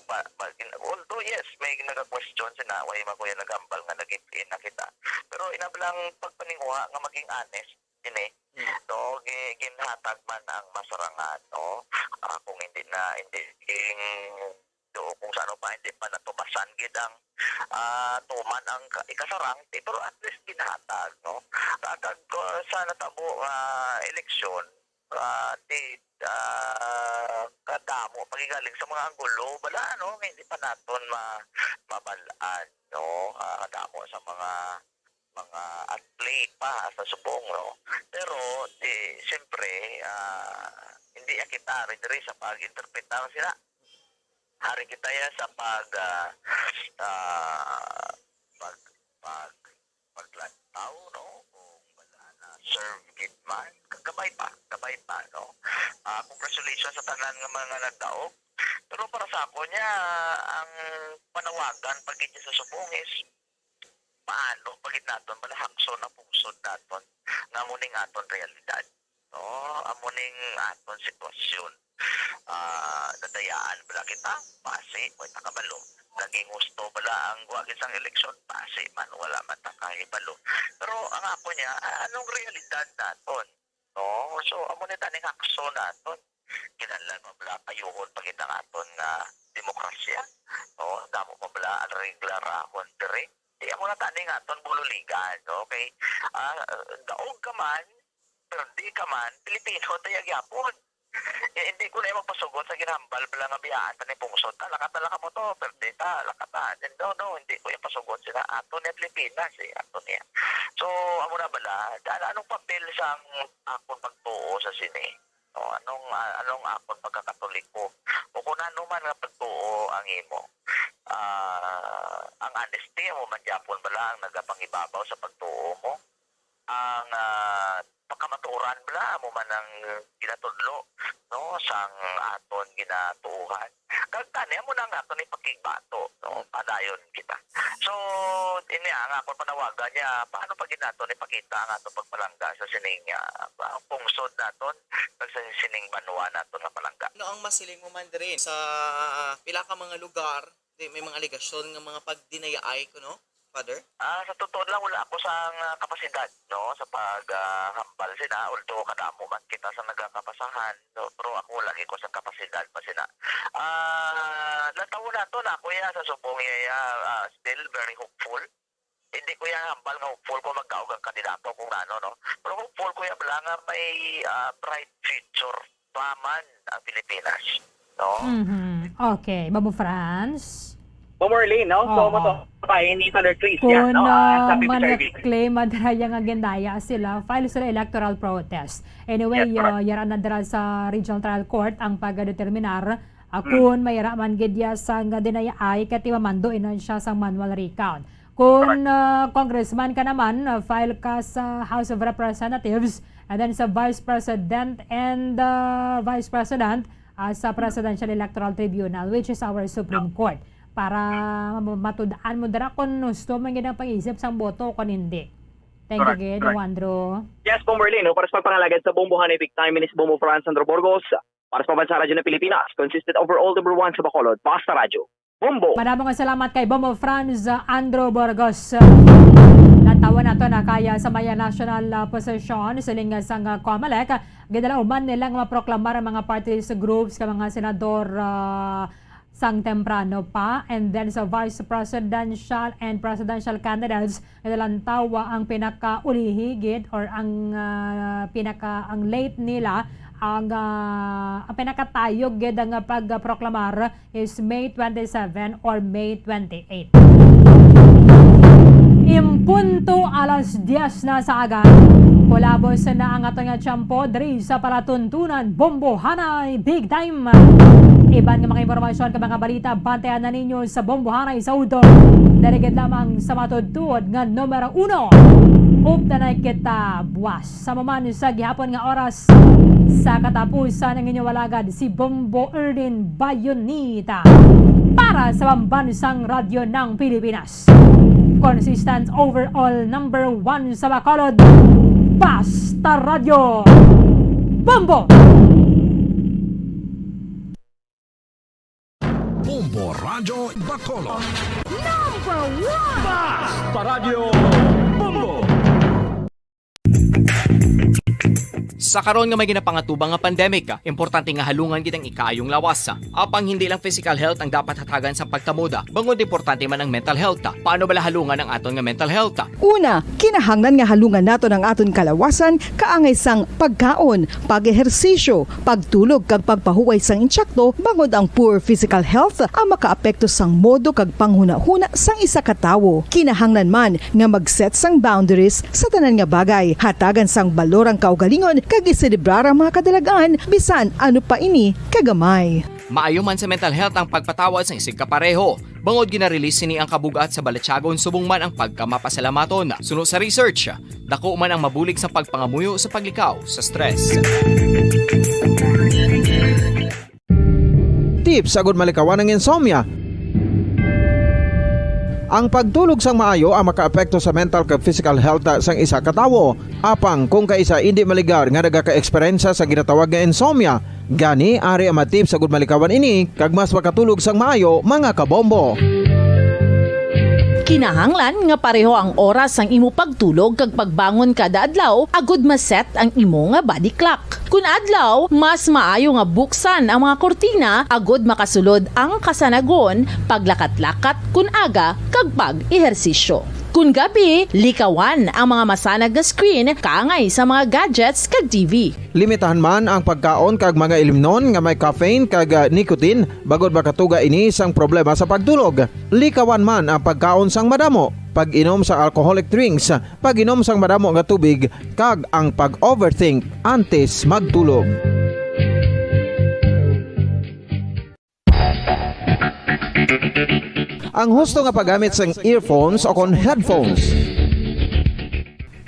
ba, maging, although yes, may naga-question sina, way man kuya naghambal nga nag-in na kita. Pero inablang pagpaninguha nga maging honest, ini, Mm. no, gi-, ginhatag man ang masarangan, no? Ah, kung hindi na, hindi, ging-, do, kung sa ano pa, hindi pa natubasan gid ang, ah, tuman ang ka-, ikasarang, di, pero at least ginhatag, no? Kag, ah, sa natabo nga eleksyon, ah, di, ah, kadamo pagigaling sa mga anggulo, bala, no, nga hindi pa naton ma-, mabal-an, no? Ah, kadamo sa mga, mga at play pa sa subong, no? Pero, di, siyempre, ah, hindi ya kita ari diri sa pag-interpretar sila. Ari kita ya sa pag, ah, ah, pag, pag, paglantaw, no? Kung wala na serve gid man, kabay pa, kabay pa, no? Ah, congratulations sa tanan nga mga nagdaog. Pero para sa ako niya, ang panawagan pa gid sa subong is paano pa gid naton malahakson ang pungsod naton nga amo ning aton realidad, no? Amo ning aton sitwasyon. Ah, nadayaan bala kita? Basi, way nakabalo. Naging husto bala ang wa gid sang eleksyon? Basi man, wala man ta kahibalo. Pero ang ako niya, ah, anong realidad naton? No? So, amo ni taning hakson naton. Kinahanglan pa bala payuhon pa gid ang aton nga demokrasya. No? Damo pa bala ang regla rahon diri. Di amo na tani nga aton bululigan, no? Kay, ah, daog ka man, perde ka man, Pilipino ta ya gyapon. Eh, hindi ko na magpasugot sa ginhambal bala nga biyaan ta ni pungsod ta, lakat na lang kamo to, perde ta, lakat ta. No, no, hindi ko ya pasugot sila. Ato niya Pilipinas, eh, ato niya. So, amo na bala, daan anong papel sang akon pagtuo sa sini? No, anong, ah, anong akon pagkakatoliko? O kung ano man nga pagtuo ang imo? Ah, ang honesty mo man gyapon bala ang nagapangibabaw sa pagtuo mo? Ang, ah, pakamatuoran bala mo man ang ginatudlo, no, sang aton ginatuohan? Kag tani, amo na ang aton ipakigbato, no? Padayon kita. So, ini ang akon panawagan niya, paano pa gid naton ipakita ang aton pagpalangga sa sining, ah, pungsod naton, kag sa sining banwa naton nga palangga? Ano ang masiling mo man diri sa pila ka mga lugar, di, may mga alegasyon nga mga pagdinayaay ko, no? Father? Ah, sa totoo lang, wala ako sang, ah, kapasidad, no, sa pag, ah, hambal sina, although kadamo man kita sa nagakapasahan, no, pero ako wala gid ko sa kapasidad pa sina. Ah, natawo nato na ako ya sa subong iya, ah, still very hopeful. Hindi ko ya hambal nga hopeful ko magdaog ang kandidato kung ano, no. Pero hopeful ko ya bala nga may, ah, bright future pa man ang Pilipinas, no? Mhm. Okay, Babo Franz? Bomberlin, no? So, Oo. mo to, pa ni Father Chris, Kung, yan, no? Ah, sa ah, P P C R B. Manreklama dira ya nga gindaya sila, file sila electoral protest. Anyway, Yes, correct. ah, yara na dira sa Regional Trial Court ang pagadeterminar, ah, Hmm. kung may ra man gid ya sa nga dinayaay, kay ti mamando inon siya sa manual recount. Kung, ah, congressman ka naman, ah, file ka sa House of Representatives, and then sa Vice President and, ah, Vice President, ah, sa Presidential Electoral Tribunal, which is our Supreme Court, para ma-, matud-an mo dira kung husto man gid ang pag-isip sang boto o kung hindi. Thank you Correct, gid, correct. Juan Drew. Yes, Bomberlin, no? Para sa pagpangalagad sa Bombo Hanay Big Time, inis Bombo Franz Andro Burgos. Para sa Pambansa Radyo ng Pilipinas, consistent overall number one sa Bacolod, Basta Radyo. Bombo! Madamo nga salamat kay Bombo Franz, uh, Andro Burgos. Natawa nato na kaya sa maya national, uh, position, siling nga sang, uh, Comelec, gidala-uman nila nga maproklamar ang mga party list groups ka mga senador, uh, sang temprano pa. And then sa vice presidential and presidential candidates, nalantaw ang pinakaulihi gid or ang, ah, pinaka, ang late nila, ang, ah, ang pinakatayog gid ang pagproklamar is May twenty-seven or May twenty-eight. In punto alas diyes na sa aga, kulabos na ang aton nga tiyempo diri sa palatuntunan Bombo Hanay Big Time. Iban nga mga impormasyon kag mga balita, bantayan na ninyo sa Bombo Hanay sa udto. Diri gid lamang sa matuod-tuod nga numero uno. Updanay kita buwas. Sa maman sa gihapon nga oras, sa katapusan ang inyong alagad, si Bombo Erdin Bayonita para sa Pambansang Radyo ng Pilipinas. Consistent overall number one sa Bacolod. Basta Radyo. Bombo! Bombo Radyo Bacolod. Number one! Basta Radyo Bombo! Sa karon nga may ginapangatubang nga pandemic, importante nga halungan gid ang ikaayong lawas. Apang hindi lang physical health ang dapat hatagan sa pagtamod, bangod importante man ang mental health. Paano bala halungan ang aton nga mental health? Una, kinahanglan nga halungan naton ang aton kalawasan kaangay sang pagkaon, pag-ehersisyo, pagtulog kag pagpahuway sang intsakto, bangod ang poor physical health ang makaapekto sang modo kag panghunahuna sang isa ka tawo. Kinahanglan man nga mag-set sang boundaries sa tanan nga bagay. Hatagan sang balor ang kaugalingon kag iselebrar ang mga kadalag-an, bisan ano pa ini kagamay. Maayo man sa mental health ang pagpatawad sang isigkapareho, bangod gina-release sini ang kabug-at sa balatyagon subong man ang pagkamapasalamaton. Suno sa research, dako man ang mabulig sa pagpangamuyo sa paglikaw sa stress. Tips agud malikawan ang insomnia. Ang pagtulog sang maayo ang makaapekto sa mental kag physical health sang isa ka tawo. Apang kung kaisa indi maligar nga nagaka-eksperyensya sa ginatawag nga insomnia, gani ari ang mga tips agud malikawan ini kag mas makatulog sang maayo, mga kabombo. Kinahanglan nga pareho ang oras sang imo pagtulog kag pagbangon kada adlaw agud ma-set ang imo nga body clock. Kun adlaw, mas maayo nga buksan ang mga kurtina agud makasulod ang kasanagon, paglakat-lakat kun aga, kag pag-ehersisyo. Kun gabi, likawan ang mga masanag nga screen kaangay sa mga gadgets kag T V. Limitahan man ang pagkaon kag mga ilimnon nga may caffeine kag, ah, nicotine, bangod makatuga ini sang problema sa pagtulog. Likawan man ang pagkaon sang madamo, pag-inom sa alcoholic drinks, pag-inom sang madamo nga tubig, kag ang pag-overthink antes magtulog. Ang husto nga paggamit sang earphones o kon headphones.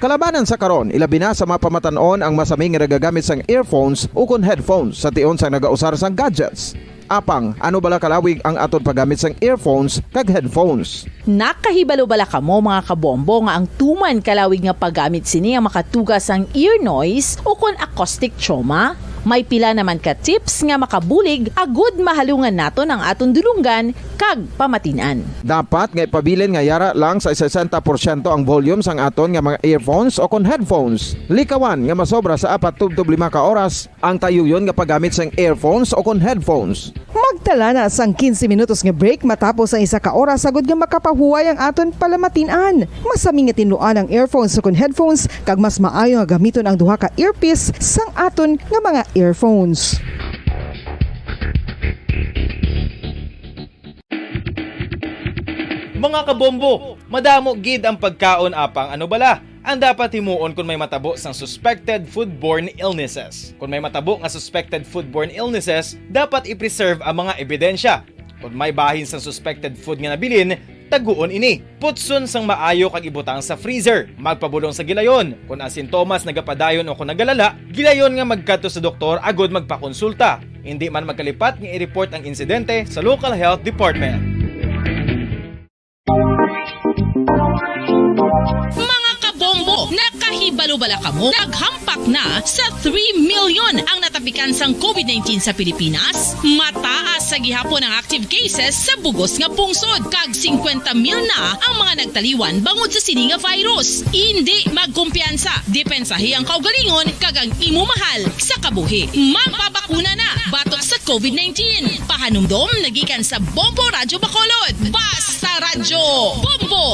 Kalabanan sa karon, ilabi na sa mga pamatan-on ang masami nga nagagamit sang earphones o kon headphones sa tion sang nagausar sang gadgets. Apang, ano bala kalawig ang aton paggamit sang earphones kag headphones? Nakahibalo bala kamo, mga kabombo, nga ang tuman kalawig nga paggamit sini ang makatuga sang ear noise o kon acoustic trauma? May pila naman ka tips nga makabulig agud mahalungan naton ang aton dulonggan kag pamatin-an. Dapat nga ipabilin nga yara lang sa sesenta porsyento ang volume sang aton nga mga earphones o kon headphones. Likawan nga masobra sa apat tubtob lima ka oras ang tayuyon nga paggamit sang earphones o kon headphones. Magtala na sang quince minutos nga break matapos ang isa ka oras agud nga makapahuway ang aton palamatin-an. Masami nga tinluan ang earphones o kon headphones, kag mas maayo nga gamiton ang duha ka earpiece sang aton nga mga earphones. Mga kabombo, madamo gid ang pagkaon, apang ano bala ang dapat himuon kon may matabo sang suspected foodborne illnesses? Kon may matabo nga suspected foodborne illnesses, dapat i-preserve ang mga ebidensya. Kon may bahin sang suspected food nga nabilin, Taguon ini. Putson sang maayo kag ibutang sa freezer. Magpabulong sa gilayon. Kon ang sintomas nagapadayon o kon nagalala, gilayon nga magkadto sa doktor agod magpakonsulta. Indi man magkalipat nga i-report ang insidente sa local health department. Mga kabombo, nakahibalo bala kamo? Naghampak na sa three million ang natapikan sang covid nineteen sa Pilipinas. Mataas sa gihapon ang active cases sa bugos nga pungsod, kag singkwenta mil na ang mga nagtaliwan bangod sa sini nga virus. Indi magkumpiyansa, depensahi ang kaugalingon kag ang imo mahal sa kabuhi. Magpabakuna na batok sa covid nineteen. Pahanumdom nagikan sa Bombo Radyo Bacolod. Basta Radyo Bombo!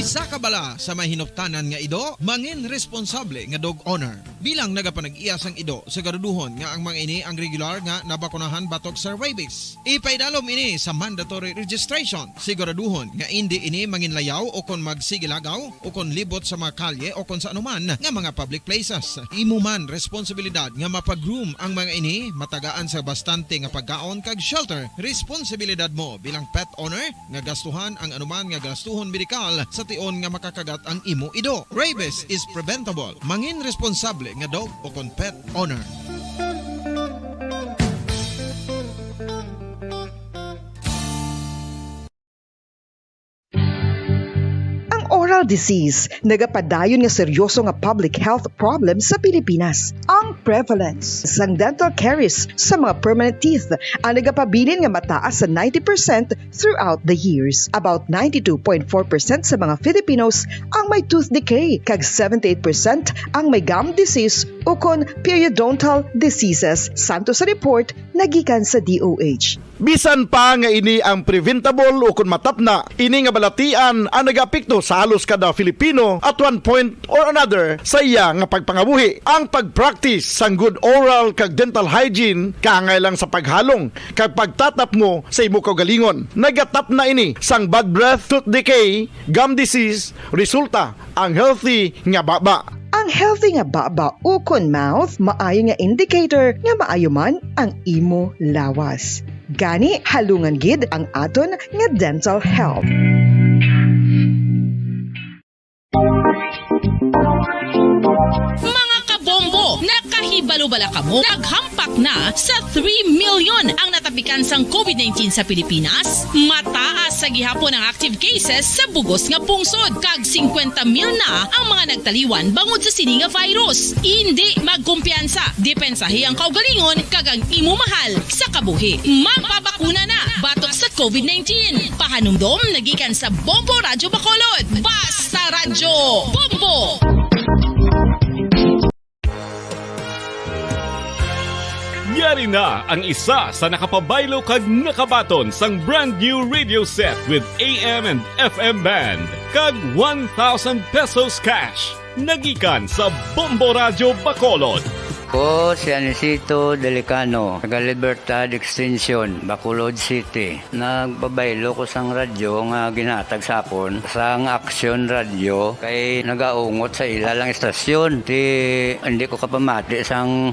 Isa ka bala sa may hinuptanan nga ido, mangin responsable nga dog owner. Bilang nagapanag-iya sang ido, siguraduhon nga ang mga ini ang regular nga nabakunahan batok sa rabies. Ipaidalom ini sa mandatory registration. Siguraduhon nga indi ini manginlayaw o kon magsigilagaw o kon libot sa mga kalye o kon sa anuman nga mga public places. Imo man responsibilidad nga mapag-groom ang mga ini, matagaan sa bastante nga pagkaon kag shelter. Responsibilidad mo bilang pet owner nga gastuhan ang anuman nga gastuhon medikal sa tion nga makakagat ang imo ido. Rabies is preventable. Mangin responsable nga dog o kon pet owner. Ang oral disease nagapadayon nga seryoso nga public health problem sa Pilipinas. Ang prevalence sang dental caries sa mga permanent teeth ang nagapabilin nga mataas sa ninety percent throughout the years. About ninety-two point four percent sa mga Filipinos ang may tooth decay, kag seventy-eight percent ang may gum disease ukon periodontal diseases, santo sa report nagikan sa D O H. Bisan pa nga ini ang preventable ukon matapna, ini nga balatian ang nagaapekto sa halos kada Filipino at one point or another sa iya nga pagpangabuhi. Ang pag-practice sang good oral kag dental hygiene kaangay lang sa paghalong kag pagtatapngo sa imo kaugalingon. Nagatapna ini sang bad breath, tooth decay, gum disease, resulta ang healthy nga baba. Ang healthy nga baba ukon mouth maayo nga indicator nga maayo man ang imo lawas. Gani, halungan gid ang aton nga dental health. Mga kabombo, nakahibalo bala kamo? Naghampak na sa three million ang natapikan sang covid nineteen sa Pilipinas. Mataas sa gihapon ang active cases sa bugos nga pungsod, kag singkwenta mil na ang mga nagtaliwan bangod sa sini nga virus. Indi magkumpiyansa, depensahi ang kaugalingon kag ang imo mahal sa kabuhi. Magpabakuna na batok sa covid nineteen. Pahanumdom nagikan sa Bombo Radyo Bacolod. Basta Radyo Bombo! Yari na ang isa sa nakapabaylo kag nakabaton sang brand new radio set with A M and F M band kag one thousand pesos cash. Nagikan sa Bombo Radyo Bacolod. Ko si Anisito Delicano, taga Libertad Extension, Bacolod City. Nagpabaylo ko sang radyo nga ginhatag sa akon sang Aksyon Radyo kay nagaungot sa ila lang istasyon. Ti hindi ko kapamati sang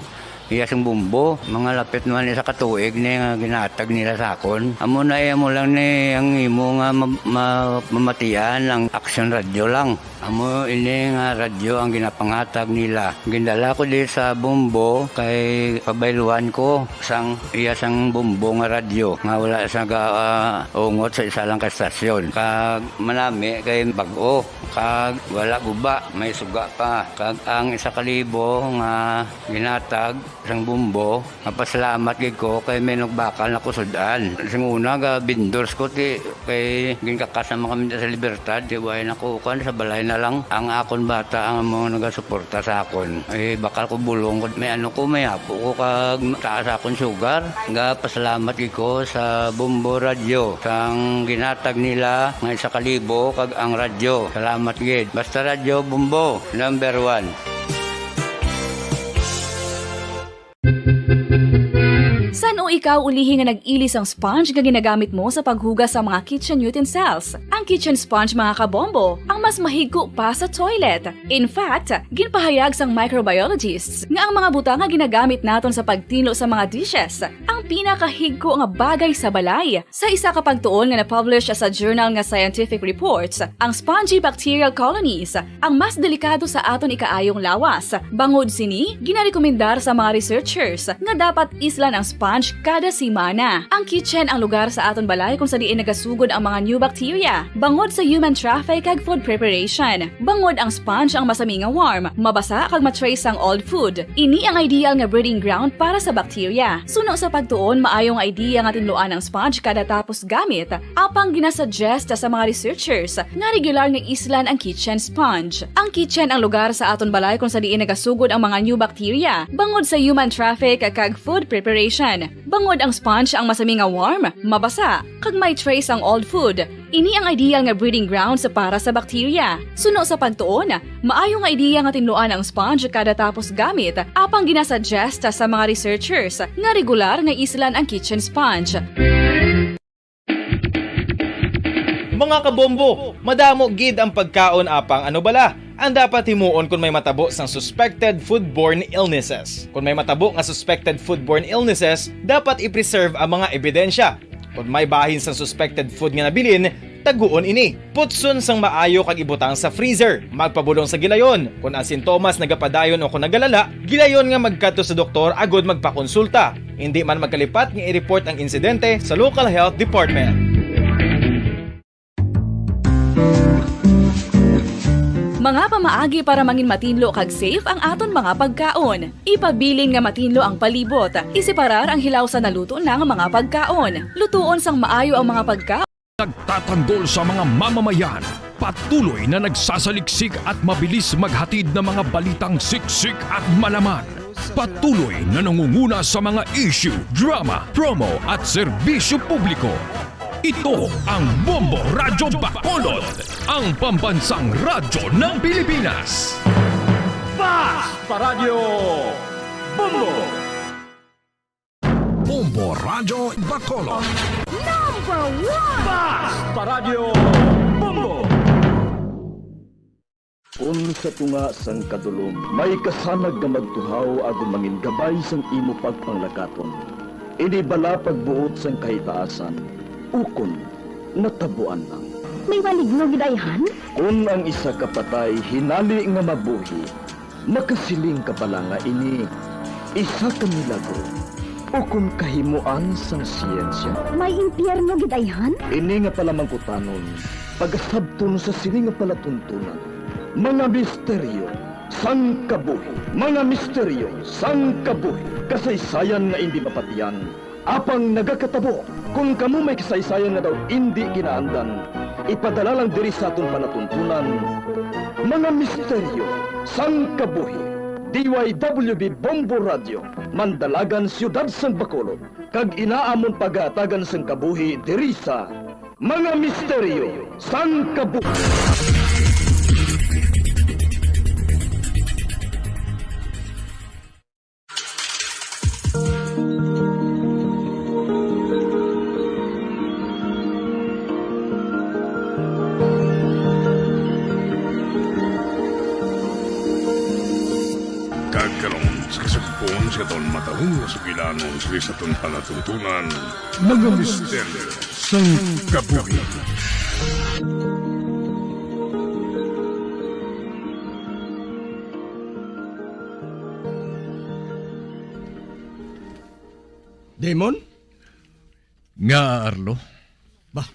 iya sing bumbo. Mga lapit naman isa ka tuig ni nga ginhatag nila sa akon. Amo na, eh, amo lang ni ang imo nga ma-, ma-, mamatian ang Aksyon Radyo lang. Amo ini nga radyo ang ginapanghatag nila. Gindala ko di sa bumbo kay pabayluan ko sang iya sang bumbo nga radyo nga wala sa ga-, ah, ungot sa isa lang ka stasyon. Kag manami kay bag-o, kag wala guba, may suga pa. Kag ang isa ka libo nga ginhatag sang bumbo, mapasalamat gid ko kay may nagbakal na ko sud-an. Sing una, ga vendors ko, ti, kay ginkakas naman kami sa Libertad, ti, way na ko, kuan, sa balay na lang. Ang akon bata ang amo nagasuporta sa akon. Eh, bakal ko bulong ko, may ano ko, may apo ko, kag taas akon sugar. Ga pasalamat gid ko sa Bombo Radyo, sang ginhatag nila nga isa ka libo, kag ang radyo. Salamat gid. Basta Radyo Bombo, number one. San-o Ikaw ulihi nga nag-ili sang sponge nga ginagamit mo sa paghugas sa mga kitchen utensils. Ang kitchen sponge, mga kabombo, ang mas mahigko pa sa toilet. In fact, ginpahayag sang microbiologists nga ang mga butang nga ginagamit naton sa pagtinlo sa mga dishes ang pinakahigko nga bagay sa balay. Sa isa ka pagtuon nga na-publish sa journal nga Scientific Reports, ang spongy bacterial colonies ang mas delikado sa aton ikaayong lawas. Bangod sini, ginarekomendar sa mga researchers nga dapat islan ang sponge kada semana. Ang kitchen ang lugar sa aton balay kung sa diin nagasugod ang mga new bacteria, bangod sa human traffic kag food preparation. Bangod ang sponge ang masami nga warm, mabasa kag ma-trace ang old food. Ini ang ideal nga breeding ground para sa bacteria. Suno sa pagtuon, maayo nga idea nga tinluan ang sponge kada tapos gamit, apang ginasuggest sa mga researchers nga regular nga islan ang kitchen sponge. Ang kitchen ang lugar sa aton balay kung sa diin nagasugod ang mga new bacteria, bangod sa human traffic kag food preparation. Bangod ang sponge ang masami nga warm, mabasa, kag may trace ang old food. Ini ang ideal nga breeding grounds para sa bacteria. Suno sa pagtuon, maayo nga idea nga tinluan ang sponge kada tapos gamit, apang ginasuggest sa mga researchers nga regular nga islan ang kitchen sponge. Mga kabombo, madamo gid ang pagkaon, apang ano bala ang dapat himuon kon may matabo sang suspected foodborne illnesses? Kon may matabo nga suspected foodborne illnesses, dapat i-preserve ang mga ebidensya. Kon may bahin sang suspected food nga nabilin, taguon ini. Putson sang maayo kag ibutang sa freezer. Magpabulong sa gilayon. Kon ang sintomas nagapadayon o kon nagalala, gilayon nga magkadto sa doktor agud magpakonsulta. Indi man magkalipat nga i-report ang insidente sa local health department. Mga pamaagi para mangin matinlo kag safe ang aton mga pagkaon. Ipabilin nga matinlo ang palibot. Iseparar ang hilaw sa naluto na nga mga pagkaon. Lutuon sang maayo ang mga pagkaon. Nagtatanggol sa mga mamamayan. Patuloy na nagsasaliksik at mabilis maghatid ng mga balitang siksik at malaman. Patuloy na nangunguna sa mga issue, drama, promo at serbisyo publiko. Ito ang Bombo Radyo Bacolod, ang pambansang radyo ng Pilipinas. Fast Paradyo Bombo! Bombo Radyo Bacolod. Number one! Fast Paradyo Bombo! Kun sa tunga sang kadulom may kasanag nga magtuhaw agud mangin gabay sang imo pagpanglakaton, ini bala pagbuot sang kahitaasan, ukon natabuan lang? May maligno gid ayhan? Kun ang isa ka patay hinali nga mabuhi, makasiling ka bala nga ini isa ka milagro ukon kahimoan sang siyensya? May impyerno gid ayhan? Ini nga palamangkutanon, pagasabton sa sini nga palatuntunan, mga misteryo sang kabuhi. Mga misteryo sang kabuhi. Kasaysayan nga indi mapatiyan, apang nagakatabo. Kon kamo may kasaysayan nga daw indi ginaandan, ipadala lang diri sa aton palatuntunan, mga misteryo sang kabuhi. D Y W B Bombo Radio, Mandalagan, Siyudad sang Bacolod, kag ina amon pagahatagan sang kabuhi diri sa Mga Misteryo sang Kabuhi. Kag karon, sa kasugpon sa aton matahong nga sugilanon sa aton palatuntunan, mga misteryo sang kabuhi. Demon? Nga, Arlo? Bah,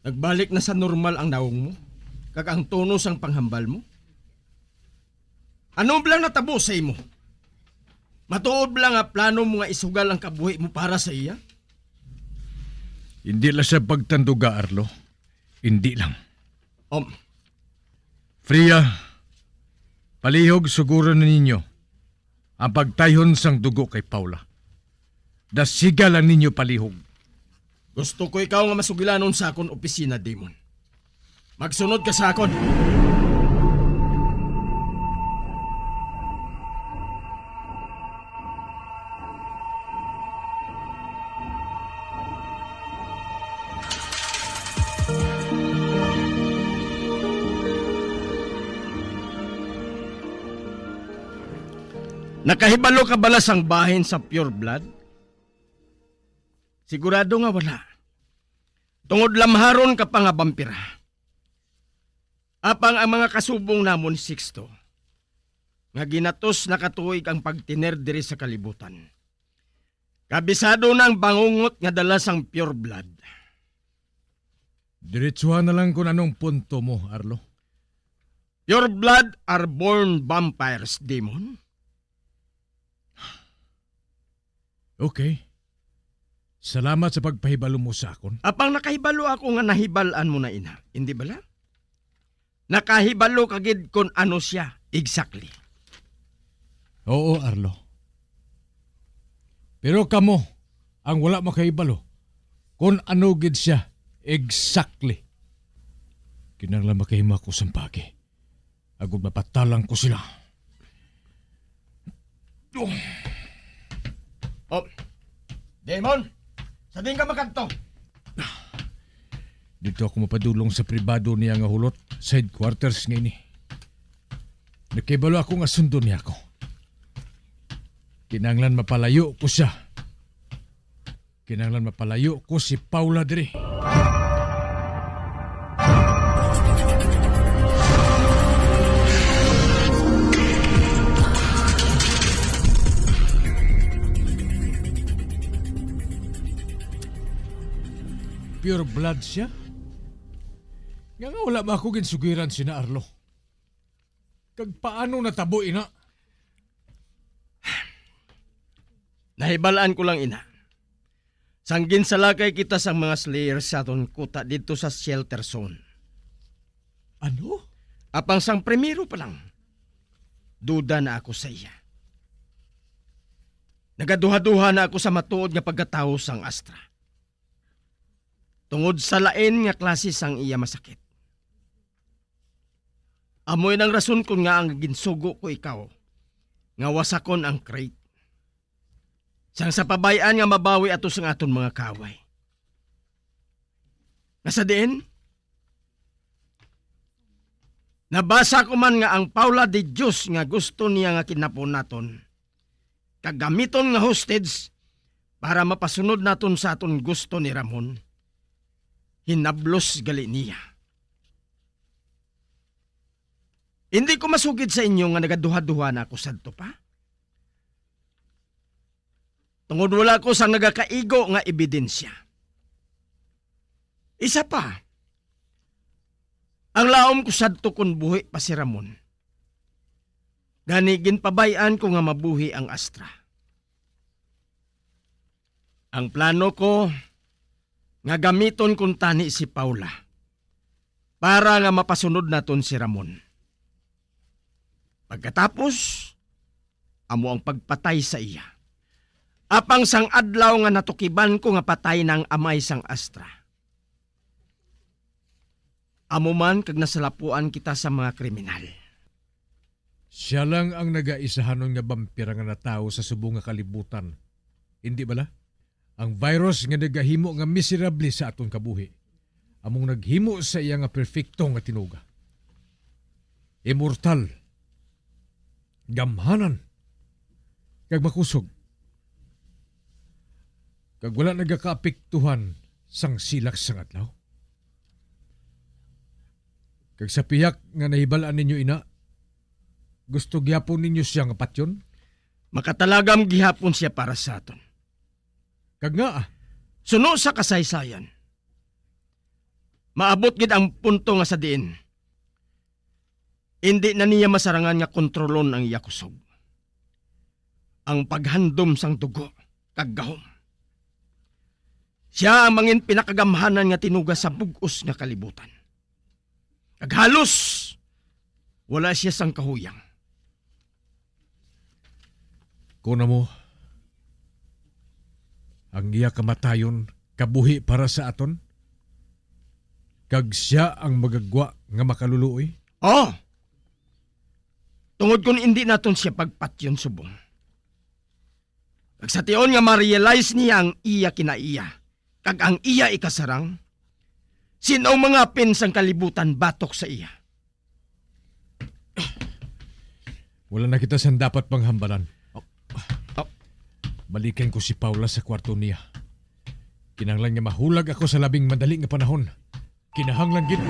nagbalik na sa normal ang nawong mo, kag ang tono sang panghambal mo? Ano bala natabo sa imo? Matuod bala nga plano mo nga isugal ang kabuhi mo para sa iya? Hindi lang sa pagtanduga, Arlo. Hindi lang. Um, Freya, palihog suguron na ninyo ang pagtayhon sang dugo kay Paula. Dasiga lang ninyo palihog. Gusto ko ikaw nga masugilanon sa akon opisina, Demon. Magsunod ka sa akon. Nakahibalo ka bala sang bahin sa Pure Blood? Sigurado nga wala. Tungod lamharon ka pa nga bampira. Apang ang mga kasubong namon, Sixto, nga ginatos na ka tuig ang pagtiner diri sa kalibutan, kabisado na ang bangungot nga dala sang Pure Blood. Diretsuhan na lang kung anong punto mo, Arlo. Pure Blood are born vampires, Demon. Okay. Salamat sa pagpahibalo mo sa akon. Apang nakahibalo ako nga nahibal-an mo na ina, indi bala? Nakahibalo ka gid kon ano sia exactly. Oo, Arlo. Pero kamo ang wala makahibalo kon ano gid sia exactly. Kinahanglan makahimo ako sang pagi agod mapatalang ko sila. Oh. Oh, Demon, sa diin ka makadto? Dito ako mapadulong sa pribado niya nga hulot sa headquarters nga ini. Nakibalo ako nga sundon niya ako. Kinahanglan mapalayo ko siya. Kinahanglan mapalayo ko si Paula diri. Pure blood siya? Nga nga wala ba ako ginsugiran sina Arlo? Kag paano natabo ina? Nahibalaan ko lang ina. Sang ginsalakay kita sang mga Slayer sa aton kuta didto sa shelter zone. Ano? Apang sang primero pa lang, duda na ako sa iya. Nagaduha-duha na ako sa matuod nga pagkatawo sang Astra. Tungod sa lain nga klase sang iya masakit. Amo ina ang rason kon ngaa nga ginsugo ko ikaw nga wasakon ang crate. Sang sa pabay-an nga mabawi ato sang aton mga kaaway. Nga sa diin? Nabasa ko man nga ang Paula de Dios nga gusto niya nga kidnapon naton, kag gamiton nga hostage para mapasunod naton sa aton gusto ni Ramon. Hinablos gali niya. Hindi ko masugid sa inyo nga nagaduha-duha na ako sadto pa. Tungod wala ko sang nagakaigo nga ebidensya. Isa pa, ang laom ko sadto kon buhi pa si Ramon. Gani, ginpabay-an ko nga mabuhi ang Astra. Ang plano ko nga gamiton kuntani si Paula para nga mapasunod naton si Ramon. Pagkatapos, amo ang pagpatay sa iya. Apang sang adlaw nga natukiban ko nga patay na ang amay sang Astra, amo man kag nasalapuan kita sa mga kriminal. Sia lang ang nagaisahanon nga bampira nga natawo sa subong nga kalibutan, indi bala? Ang virus nga nagahimo nga miserable sa aton kabuhi, among naghimo sa iya nga perfecto nga tinuga. Immortal, gamhanan, kag makusog, kag wala nagakaapektuhan sang silak sang adlaw. Kag sa pihak nga nahibal-an ninyo ina, gusto gihapon ninyo sia nga patyon? Makatalagam gihapon sia para sa aton. Kag ngaa? Suno sa kasaysayan, maabot gid ang punto nga sa diin indi na niya masarangan nga kontrolon ang iya kusog, ang paghandom sang dugo kag gahom. Sia ang mangin pinakagamhanan nga tinuga sa bug-os nga kalibutan. Kag halos wala sia sang kahuyang. Kuno mo, ang iya kamatayon kabuhi para sa aton, kag sia ang magagwa nga makaluluoy? Oh! Tungod kon indi naton sia pagpatyon subong, kag sa tion nga ma-realize niya ang iya kinaiya kag ang iya ikasarang, sin-o ang mangapin sang kalibutan batok sa iya? Wala na kita sang dapat panghambalan. Oh, Balikan ko si Paula sa kwarto niya. Kinahanglan nga mahulag ako sa labing madali nga panahon. Kinahanglan gid.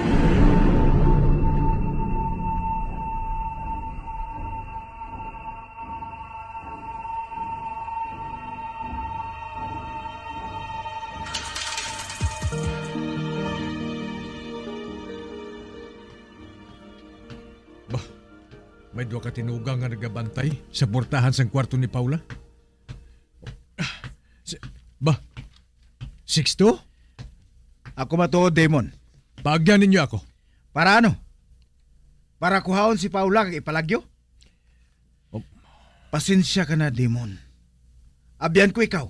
Bah, may duha ka tinugang nga nagabantay sa portahan sang kwarto ni Paula. Si, ba, Sixto? Ako matuod, Damon. Paagyan ninyo ako. Para ano? Para kuhaon si Paula kag ipalagyo? Oh. Pasensya ka na, Damon. Abyan ko ikaw.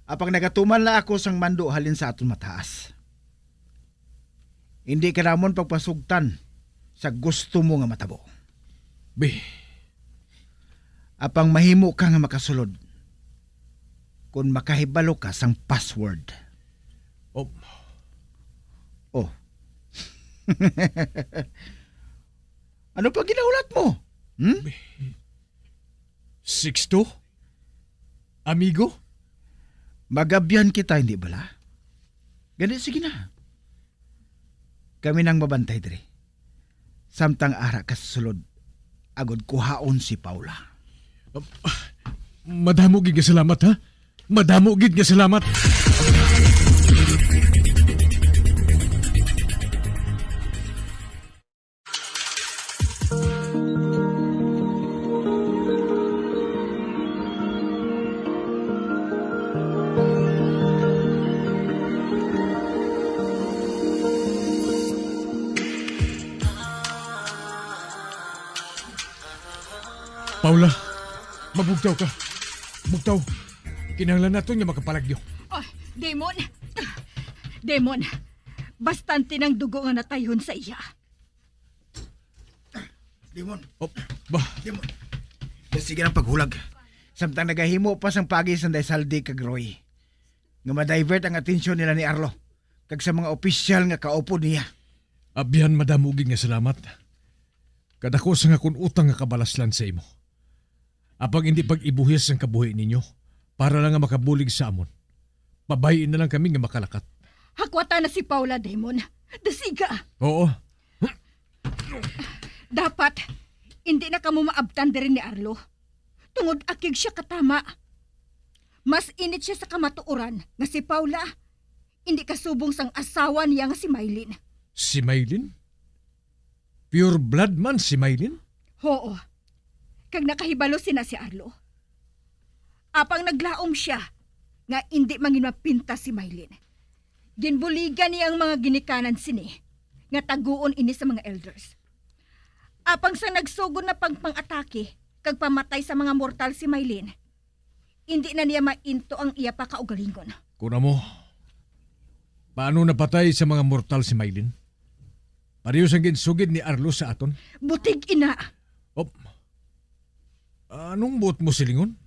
Apang nagatuman na ako sang mando halin sa aton mataas. Hindi ka namon pagpasugtan sa gusto mo nga matabo. Bi. Apang mahimo ka nga makasulod kon makahibalo ka sang password. Oh. Oh. Ano pa ginahulat mo? Hmm? Bi. Sixto? Amigo? Magabyan kita, hindi bala? Gani, sige na. Kami nang mabantay diri. Samtang ara ka sa sulod, agod kuhaon si Paula. Ah, madamo gid nga salamat, ha? Madamo gid nga salamat. Paula, mabugtaw ka. Bugtaw. Kinahanglan naton nga makapalagyo. Oh, Damon. Damon, bastante nang dugo nga natayhon sa iya. Damon. Oh, ba? Damon. Ya, sige lang paghulag. Samtang nagahimo pa sang pagi sang Daisaldi kag Roy, nga ma-divert ang atensyon nila ni Arlo kag sa mga opisyal nga kaupod niya. Abyan, madamo gid nga salamat. Kadako sang akon utang nga kabalaslan sa imo. Apang indi pag-ibuhis ang kabuhi ninyo para lang nga makabulig sa amon. Pabay-i na lang kami nga makalakat. Hakwata na si Paula, Damon. Dasiga! Oo. Dapat, indi na kamo maabtan diri ni Arlo. Tungod akig siya katama. Mas init siya sa kamatuoran nga si Paula indi kasubong sang asawa niya nga si Mylene. Si Mylene? Pure blood man si Mylene? Huo. Kag nakahibalo sina si Arlo. Apang naglaom sia nga indi man gid mapintas si Mylene. Ginbuligan niya ang mga ginikanan sini nga taguon ini sa mga elders. Apang sa nagsugod na pagpang-atake kag pamatay sa mga mortal si Mylene, indi na niya mainto ang iya pa kaugalingon. Kuno mo, paano napatay sa mga mortal si Mylene? Pareho sang ginsugid ni Arlo sa aton. Butig ina! Op. Anong buot mo silingon?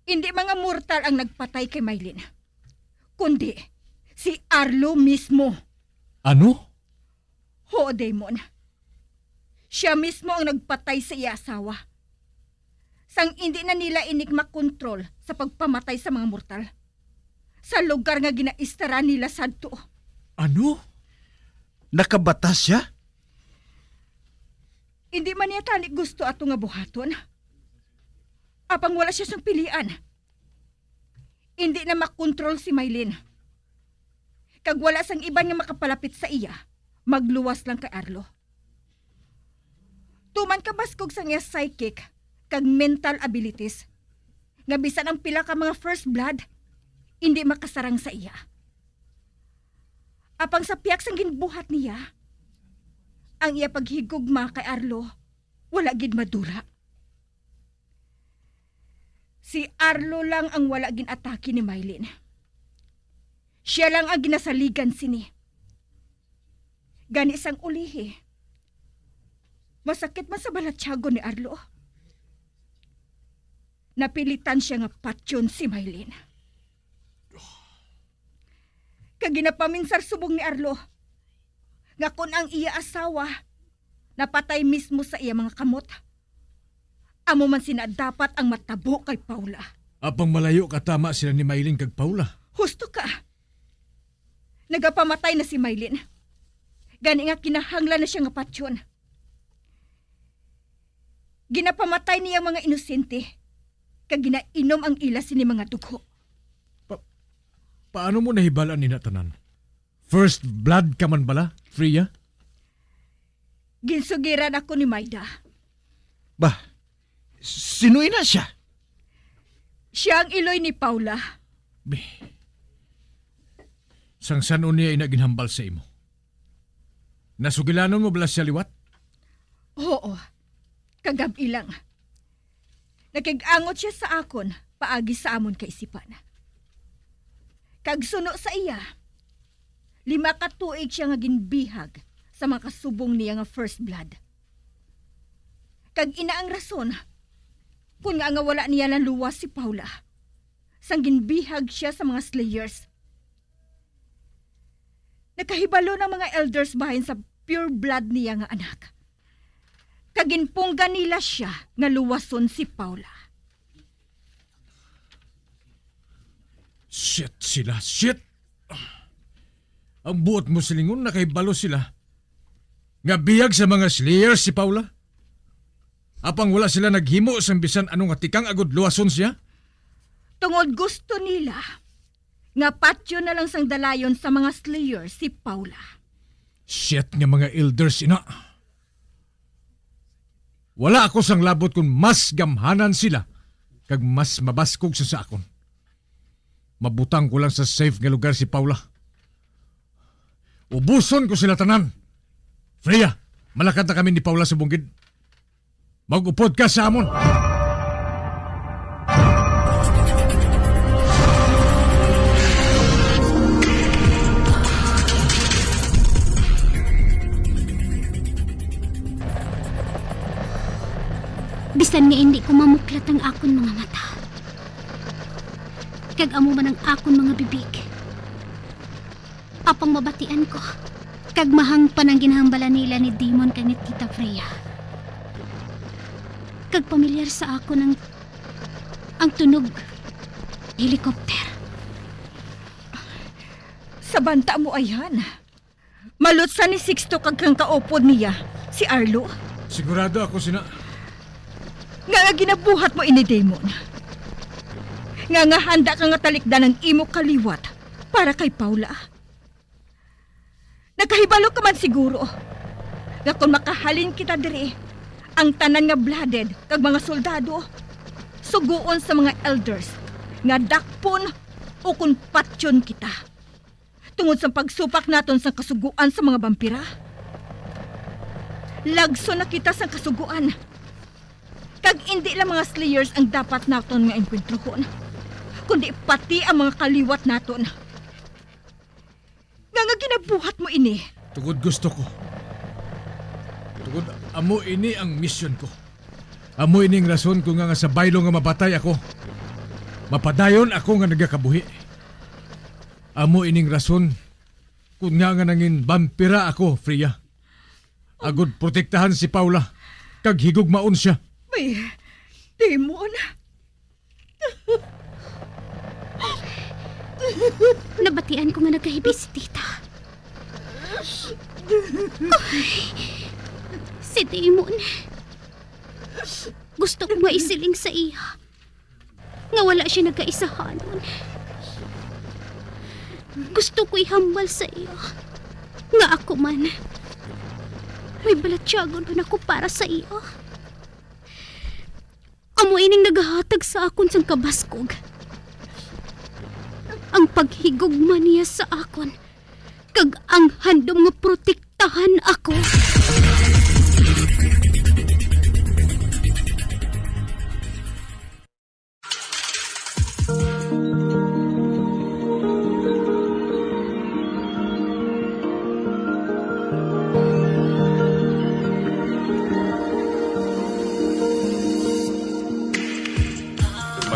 Hindi mga mortal ang nagpatay kay Mylene, kundi si Arlo mismo. Ano? Huo, Damon. Siya mismo ang nagpatay sa iya asawa. Sang indi na nila inig makontrol sa pagpamatay sa mga mortal, sa lugar nga ginaistaran nila sadto. Ano? Nakabatas siya? Indi man niya tani gusto ato nga buhaton. Apang wala siya sang pilian. Indi na makontrol si Mylene. Kag wala sang iban nga makapalapit sa iya, magluwas lang kay Arlo. Tuman kabaskog sang iya psychic kag mental abilities, nga bisan ang pila ka mga first blood, indi makasarang sa iya. Apang sa pihak sang ginbuhat niya, ang iya paghigugma kay Arlo wala gid madula. Si Arlo lang ang wala gin-atake ni Mylene. Siya lang ang ginasaligan sini. Gani sang ulihi, masakit man sa balatyagon ni Arlo. Napilitan siya nga patyon si Mylene. Kag ginapaminsar subong ni Arlo nga kon ang iya asawa napatay mismo sa iya mga kamot, amo man sina dapat ang matabo kay Paula. Apang malayo ka tama sila ni Maylin kag Paula. Husto ka. Nagapamatay na si Maylin. Gani nga kinahanglan na siya nga patyon. Ginapamatay niya ang mga inosente, kag ginainom ang ila sini mga dugo. Pa-, paano mo nahibal-an ina tanan? First blood ka man bala, Freya? Ginsugiran ako ni Maida. Bah, sino ina siya? Siya ang iloy ni Paula. Be, sang san-o niya ina ginhambal sa imo? Nasugilanon mo bala siya liwat? Oo, kagab-i lang. Nakig-angot siya sa akon paagi sa amon kaisipan. Kag suno sa iya, lima ka tuig siya nga ginbihag sa mga kasubong niya nga first blood. Kag ina ang rason kon ngaa nga wala niya naluwas si Paula, sang ginbihag siya sa mga slayers. Nakahibalo ang mga elders bahin sa pure blood niya nga anak, kag ginpunggan nila sia nga luwason si Paula. Shit sila, shit! Ang buot mo silingon, nakahibalo sila nga bihag sa mga slayers si Paula. Apang wala sila naghimo sang bisan ano nga tikang agod luwason siya. Tungod gusto nila nga patyon na lang sang dalayon sa mga slayers si Paula. Shit nga mga elders ina. Wala ako sang labot kon mas gamhanan sila kag mas mabaskog sa, sa akon. Mabutang ko lang sa safe nga lugar si Paula. Ubuson ko sila tanan. Freya, malakad na kami ni Paula sa bungkid. Mag-upod ka sa amon. Bisan nga indi ko mamuklat ang akon mga mata, kag amo man ang akon mga bibig, apang mabatian ko kag mahangpan ang ginahambala nila ni Damon kag ni Tita Freya. Kag pamilyar sa akon ang, ang tunog helicopter. Sa banta mo, Ayan, malutsan ni Sixto kag ang kaupod niya, si Arlo. Sigurado ako sina. Nga nga ginabuhat mo ini, Damon? Nga nga handa ka nga talikdan ang imo kaliwat para kay Paula? Nakahibalo ka man siguro nga kon makahalin kita diri, ang tanan nga blooded kag mga soldado sugoon sa mga elders nga dakpon o kon patyon kita. Tungod sa pagsupak naton sang kasugoan sa mga bampira, lagson na kita sang kasugoan. Kag indi lang mga slayers ang dapat naton nga engkwentrohon, kundi pati ang mga kaliwat naton. Nga nga ginabuhat mo ini? Tungod gusto ko. Tungod amo ini ang misyon ko. Amo ini ang rason ko nga, nga sa baylo nga mabatay ako, mapadayon ako nga nagakabuhi. Amo ining rason kon nga nga nangin bampira ako, Freya. Agod protektahan si Paula kag higugmaon siya. May Damon. Nabatian ko nga nagkahibi si Tita. Ay, si Damon. Gusto ko nga isiling sa iya nga wala siya nagkaisahanon. Gusto ko ihambal sa iya nga ako man, may balatyagon man ako para sa iya. Amo ining nagahatag sa akon sang kabaskog, ang paghigugma niya sa akon, kag ang handom nga protektahan ako.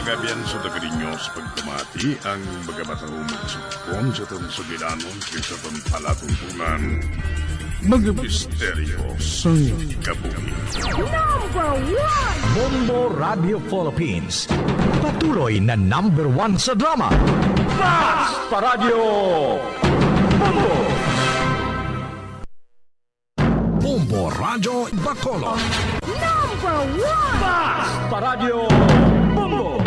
Magabian sa taga ninyo sa pagpamati ang mga matahumong sugpon sa aton sugilanon kag sa aton palatuntunan. Mga misteryo sang kabuhi. Number one! Bombo Radio Philippines. Patuloy na number one sa drama. Basta Radyo Bombo! Bombo Radio Bacolod. Number one! Basta Radyo Bombo!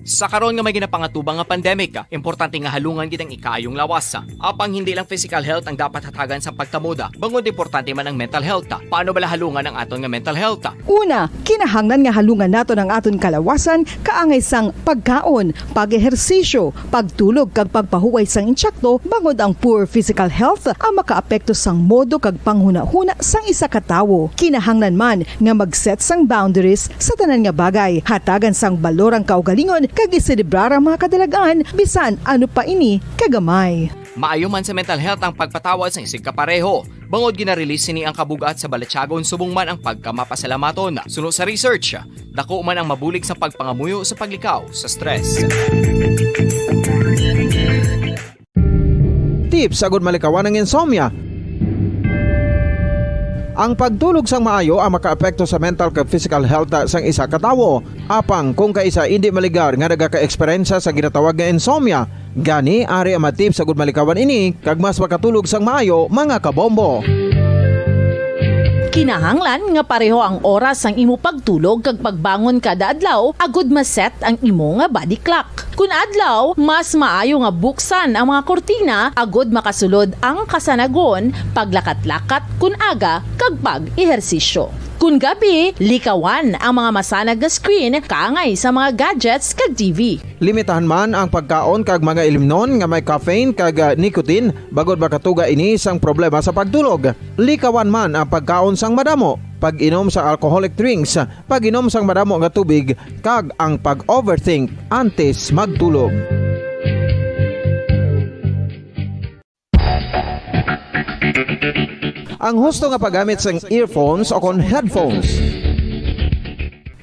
Sa karon nga may ginapangatubang nga pandemic, importante nga halungan gid ang ikaayong lawas. Apang hindi lang physical health ang dapat hatagan sa pagkamoda, bangod importante man ang mental health. Paano bala halungan ang aton nga mental health? Una, kinahanglan nga halungan naton ang aton kalawasan kaangay sang pagkaon, pag-ehersisyo, pagtulog kag pagpahuway sang insakto, bangod ang poor physical health ang makaapekto sang modo kag panghunahuna sang isa ka tawo. Kinahanglan man nga mag-set sang boundaries sa tanan nga bagay, hatagan sang balor ang kaugalingon kag iselebrar ang mga kadalag-an bisan ano pa ini kagamay. Maayo man sa mental health ang pagpatawad sang isigkapareho, bangod gina-release sini ang kabug-at sa balatyagon subong man ang pagkamapasalamaton. Suno sa research, dako man ang mabulig sa pagpangamuyo sa paglikaw sa stress. Tips agud malikawan ang insomnia. Ang pagtulog sang maayo ang makaapekto sa mental kag physical health sang isa ka tawo. Apang kung kaisa indi maligar nga nagaka-eksperyensya sa ginatawag nga insomnia, gani ari ang mga tips agud malikawan ini kag mas makatulog sang maayo, mga kabombo. Kinahanglan nga pareho ang oras sang imo pagtulog kag pagbangon kada adlaw agud ma-set ang imo nga body clock. Kun adlaw, mas maayo nga buksan ang mga kurtina agud makasulod ang kasanagon, paglakat-lakat kun aga, kag pag-ehersisyo. Kun gabi, likawan ang mga masanag nga screen kaangay sa mga gadgets kag T V. Limitahan man ang pagkaon kag mga ilimnon nga may caffeine kag, ah, nicotine, bangod makatuga ini sang problema sa pagtulog. Likawan man ang pagkaon sang madamo, pag-inom sa alcoholic drinks, pag-inom sang madamo nga tubig, kag ang pag-overthink antes magtulog. Ang husto nga paggamit sang earphones o kon headphones.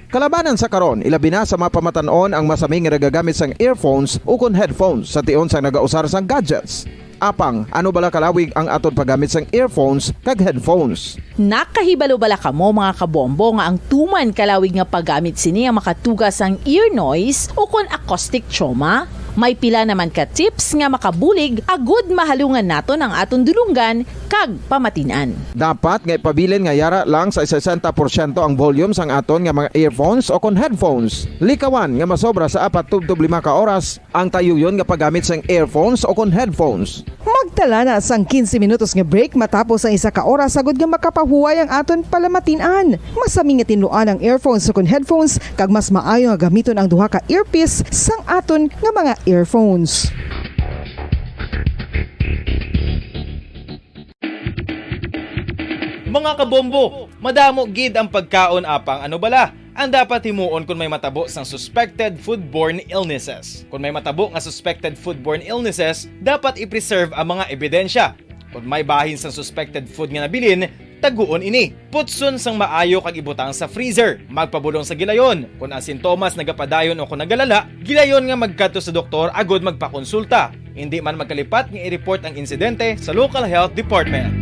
Kalabanan sa karon, ilabi na sa mga pamatan-on ang masami nga nagagamit sang earphones o kon headphones sa tion sang nagausar sang gadgets. Apang, ano bala kalawig ang aton paggamit sang earphones kag headphones? Nakahibalo bala kamo, mga kabombo, nga ang tuman kalawig nga paggamit sini ang makatuga sang ear noise o kon acoustic trauma? May pila naman ka tips nga makabulig agud mahalungan naton ang aton dulonggan kag pamatin-an. Dapat nga ipabilin nga yara lang sa sesenta porsyento ang volume sang aton nga mga earphones o kon headphones. Likawan nga masobra sa apat tubtob lima ka oras ang tayuyon nga paggamit sang earphones o kon headphones. Magtala na sang quince minutos nga break matapos ang isa ka oras agud nga makapahuway ang aton palamatin-an. Masami nga tinluan ang earphones o kon headphones, kag mas maayo nga gamiton ang duha ka earpiece sang aton nga mga earphones. Mga kabombo, madamo gid ang pagkaon, apang ano bala ang dapat himuon kon may matabo sang suspected foodborne illnesses? Kon may matabo nga suspected foodborne illnesses, dapat i-preserve ang mga ebidensya. Kon may bahin sang suspected food nga nabilin, taguon ini. Putson sang maayo kag ibutang sa freezer. Magpabulong sa gilayon. Kon ang sintomas nagapadayon o kon nagalala, gilayon nga magkadto sa doktor agud magpakonsulta. Indi man magkalipat nga i-report ang insidente sa local health department.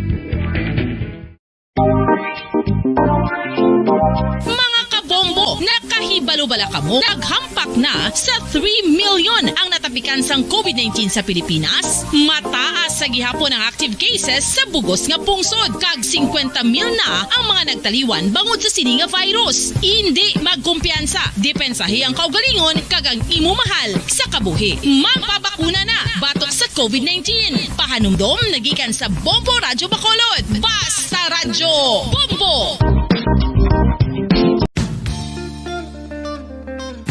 Mga kabombo, nakahibalo bala kamo? Naghampak na sa three million ang natapikan sang covid nineteen sa Pilipinas. Mataas sa gihapon ang active cases sa bugos nga pungsod, kag singkwenta mil na ang mga nagtaliwan bangod sa sini nga virus. Indi magkumpiyansa, depensahi ang kaugalingon kag ang imo mahal sa kabuhi. Magpabakuna na batok sa covid nineteen. Pahanumdom na gikan sa Bombo Radyo Bacolod. Basta Radyo Bombo!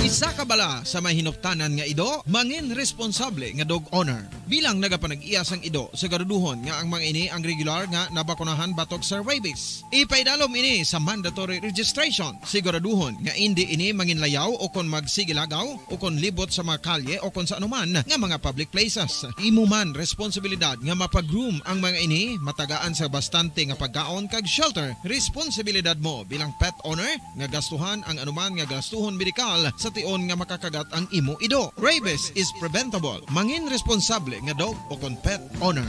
Isa ka bala sa may hinuptanan nga ido, mangin responsable nga dog owner. Bilang nagapanag-iya sang ido, siguraduhon nga ang mga ini ang regular nga nabakunahan batok sa rabies. Ipaidalom ini sa mandatory registration. Siguraduhon nga indi ini manginlayaw o kon magsigilagaw o kon libot sa mga kalye o kon sa anuman nga mga public places. Imo man responsibilidad nga mapa-groom ang mga ini, matagaan sa bastante nga pagkaon kag shelter. Responsibilidad mo bilang pet owner nga gastuhan ang anuman nga gastuhon medikal sa on nga makakagat ang imo ido. Rabies is preventable. Mangin responsable nga dog o kon pet owner.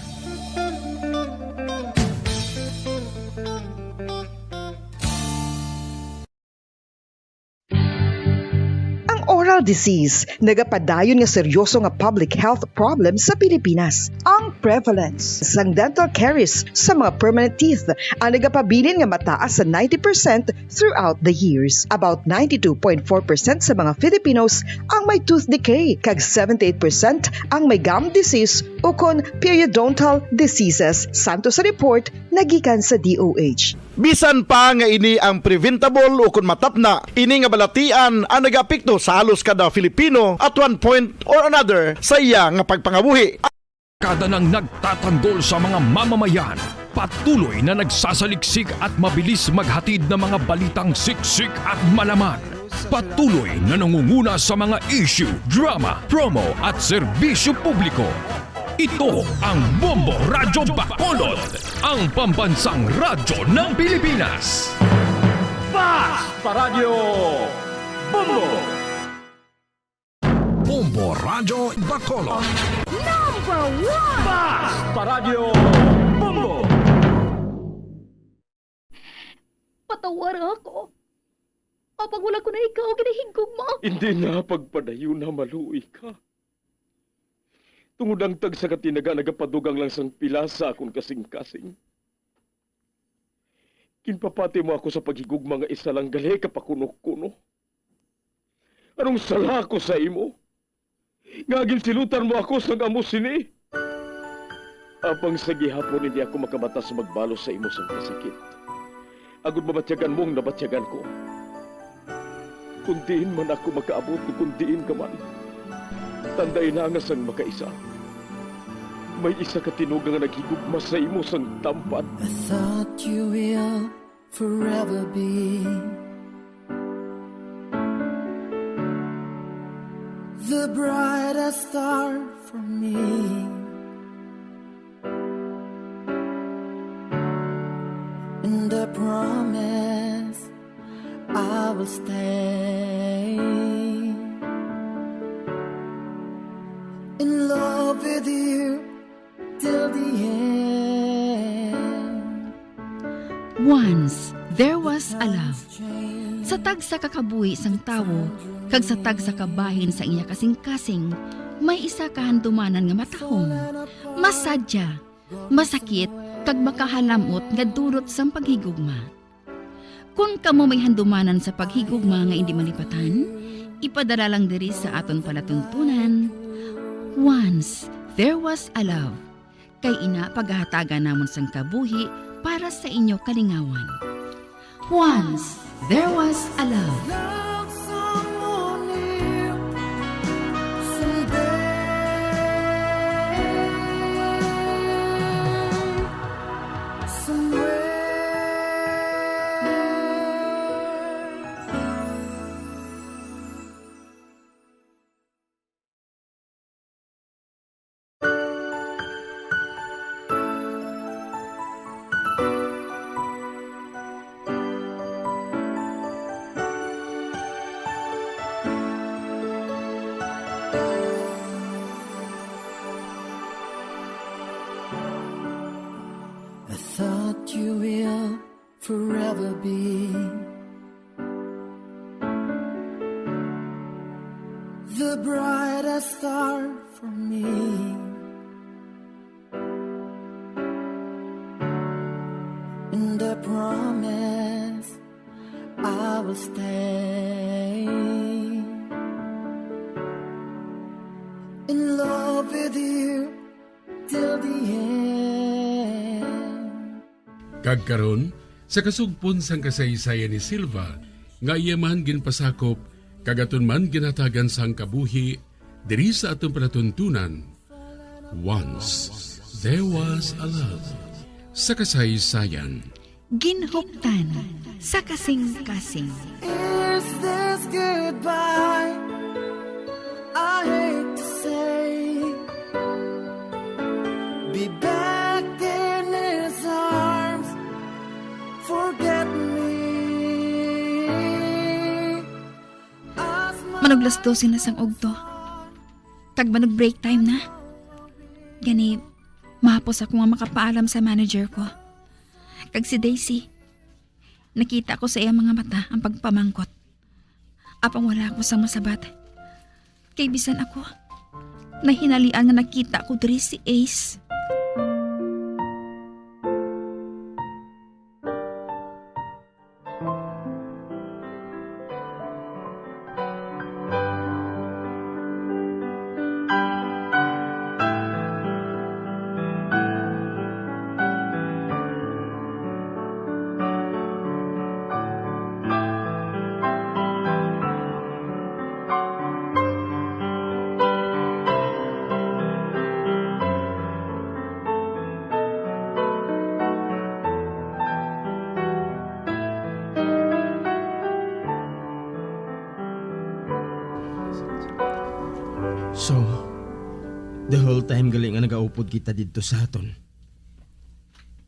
Ang oral disease nagapadayon nga seryoso nga public health problem sa Pilipinas. Ang prevalence sang dental caries sa mga permanent teeth ang nagapabilin nga mataas sa ninety percent throughout the years. About ninety-two point four percent sa mga Filipinos ang may tooth decay, kag seventy-eight percent ang may gum disease ukon periodontal diseases, santo sa report nga gikan sa D O H. Bisan pa nga ini ang preventable ukon matapna, ini nga balatian ang nagaapekto sa halos kada Filipino at one point or another sa iya nga pagpangabuhi. Kada nang nagtatanggol sa mga mamamayan, patuloy na nagsasaliksik at mabilis maghatid ng mga balitang siksik at malaman. Patuloy na nangunguna sa mga issue, drama, promo at serbisyo publiko. Ito ang Bombo Radyo Bacolod, ang pambansang radyo ng Pilipinas. Fast Paradyo Bombo! Bombo Radyo Bacolod. Number one! Fast Paradyo Bombo! Patawara ako. Apang wala ko na ikaw ginahigugma. Hindi na pagpadayon na maluoy ka. Tungod ang tagsa ka tinaga nagapadugang lang sang pila sa akon kasing-kasing. Ginpapati mo ako sa paghigugma nga isa lang gali ka pakuno-kuno. Anong sala ko sa imo? Nga ginsilutan mo ako sang amo sini? Apang sa gihapon hindi ako makabata sa magbalos sa imo sang kasakit, agod mabatyagan mo ang nabatyagan ko. Kung diin man ako makaabot, kung diin ka man, tandai na nga sang makaisa, may isa ka tinuga nga naghigugma sa imo sang tampad. I thought you will forever be the brightest star for me. And I promise I will stay in love with you till the end. Once there was a love. Sa tagsa ka kabuhi sang tawo kag sa tagsa ka bahin sa iya kasing-kasing, may isa ka handumanan nga matahom, masadya, masakit, kag makahalam-ot nga dulot sang paghigugma. Kon kamo may handumanan sa paghigugma nga indi malipatan, ipadala lang diri sa aton palatuntunan, Once There Was a Love. Kay ina pagahatagan namon sang kabuhi para sa inyo kalingawan. Once there was a love. Love someone new someday. Somewhere. I thought you will forever be the brightest star for me. And I promise I will stay in love with you till the end. Kag karon, sa kasugpon sang kasaysayan ni Silva, nga iya man ginpasakop, kag aton man ginhatagan sang kabuhi, diri sa aton palatuntunan, Once There Was a Love. Sa kasaysayan. Ginhuptan sa kasing-kasing. Is this goodbye? I hate to say. Be back in his arms. Forget me. As my Manuglas dose na sang ugto. Kag manug-break time na. Gani, mahapos ako nga makapaalam sa manager ko. Kag si Daisy, nakita ko sa iyang mga mata ang pagpamangkot. Apang wala ako sang masabat. Kay bisan ako, nahinalian nga nakita ko diri si Ace. So, the whole time gali nga nagaupod kita didto sa aton,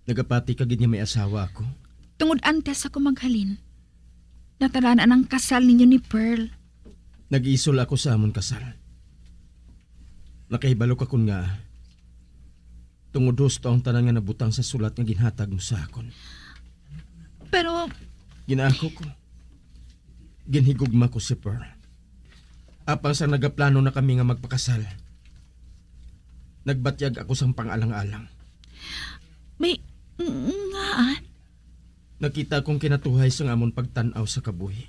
nagapati ka gid nga may asawa ako? Tungod antes ako maghalin, natalanan ang kasal ninyo ni Pearl. Nag-isol ako sa amon kasal. Nakahibalo ka kon nga tungod husto ang tanan nga nabutang sa sulat nga ginhatag mo sa akon. Pero ginaako ko. Ginhigugma ko si Pearl. Apang sang nagaplano na kami nga magpakasal, nagbatyag ako sang pang-alang-alang. May, ngaa? Nakita kong kinatuhay sang amon pagtan-aw sa kabuhi.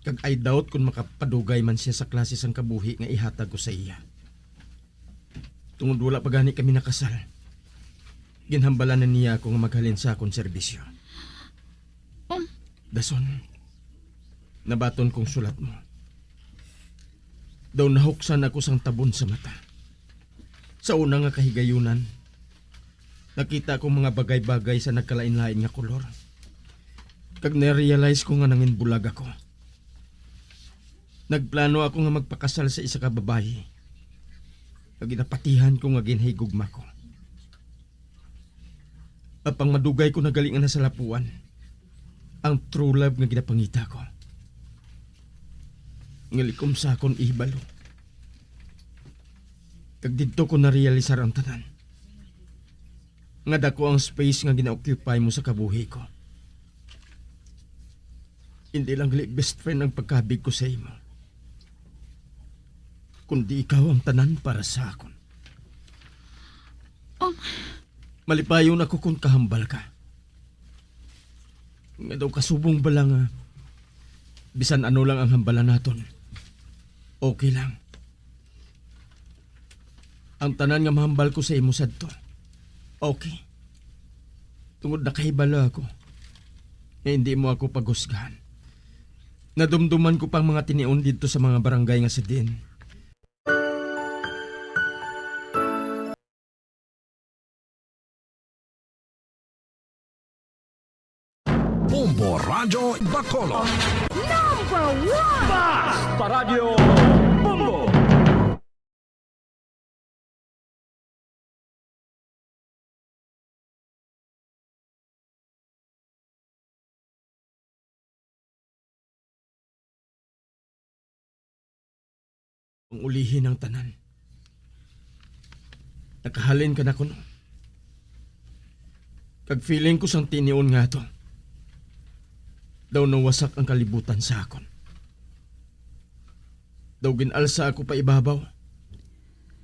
Kag I doubt kon makapadugay man sia sa klase sang kabuhi nga ihatag ko sa iya. Tungod wala pa gani kami nakasal, ginhambalan na niya ako nga maghalin sa akon serbisyo. Um. Dason, nabaton kong sulat mo. Daw nahuksan ako sang tabon sa mata. Sa una nga kahigayunan, nakita ko mga bagay-bagay sa nagkalain-lain nga kolor. Kag na-realize ko nga nanginbulag ako. Nagplano ako nga magpakasal sa isa ka babayi, kag ginapatihan ko nga ginhigugma ko. Apang madugay ko na gali nga nasalapuan ang true love nga ginapangita ko. Nga likom sa akon ihibalo. Kag didto ko narealisar ang tanan, nga dako ang space nga gina-occupy mo sa kabuhi ko. Hindi lang gali best friend ang pagkabig ko sa imo, kundi ikaw ang tanan para sa akon. Um. Malipayon ako kung kahambal ka. Nga daw kasubong bala nga bisan ano lang ang hambalan naton, okay lang. Ang tanan nga mahambal ko sa imo sadto, okay. Tungod nakahibalo ako nga hindi mo ako paghusgahan. Nadumduman ko pang mga tinion didto sa mga barangay nga sa diin Bombo Radyo Bacolod. Number one! Bas! Paradyo Bombo! Ang ulihi ang tanan. Nakahalin ka na kuno. Kag feeling ko sang tinion nga ato. Daw nawasak ang kalibutan sa akon. Daw gin-alsa ako pa ibabaw.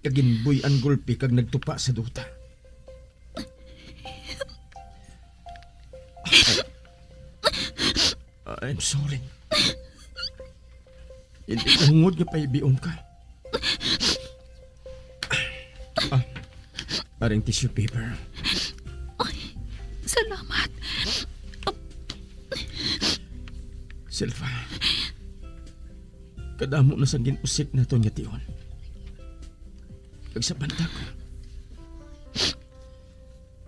Kag ginbuy-an gulpi kag nagtupa sa duta. I'm sorry. Hindi ko hungod nga paibion ka. Ah, aring tissue paper. Ay, salamat. Silva, kadamo na sang gin-usik naton nga tion. Kag sa banda ko,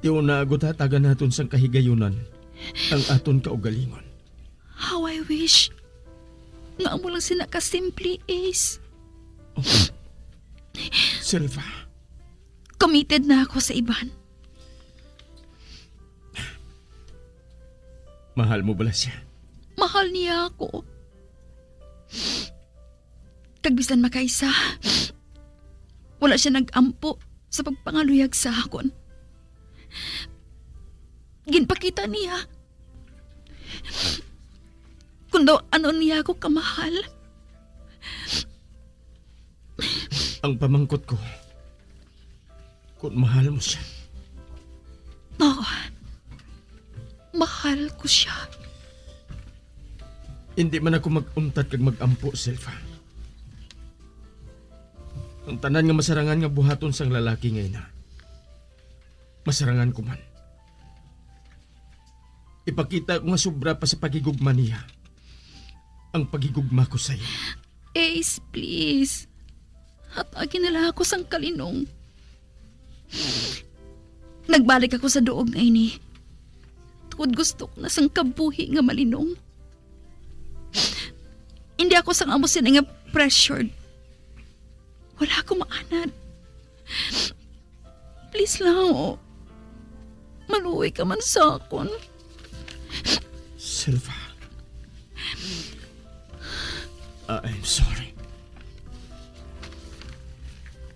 tion na agud hatagan naton sang kahigayunan ang aton kaugalingon. How I wish nga amo lang sina kasimple, Ace. Oh. Silva. Committed na ako sa iban. Mahal mo bala siya? Mahal niya ako. Kag bisan makaisa, wala sia nag-ampo sa pagpangaluyag sa akon. Ginpakita niya kung daw ano niya ako kamahal. Ang pamangkot ko, kung mahal mo siya. Oo. Mahal ko siya. Hindi man ako mag-untat kag mag-ampo, Silva. Ang tanan nga masarangan nga buhaton sang lalaki nga ina, masarangan ko man. Ipakita ko nga sobra pa sa paghigugma niya ang paghigugma ko sa iya. Ace, please. Hatagi na lang ako sang kalinong. Nagbalik ako sa duog nga ini tungod gusto ko na sang kabuhi nga malinong. Hindi ako sang amo sini nga pressured. Wala ako maanad. Please lang, oh. Maluoy ka man sa akon. Silva. I'm sorry.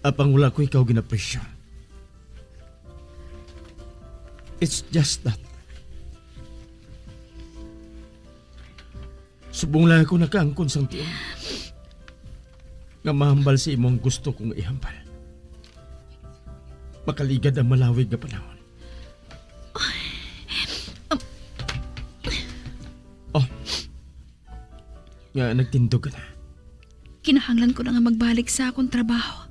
Apang wala ko ikaw ginapresyo. It's just that subong lang ako nakaangkon sang tion nga mahambal sa imo ang gusto kong ihambal. Makaligad ang malawig nga panahon. Oh, nga nagtindog ka na. Kinahanglan ko na nga magbalik sa akong trabaho.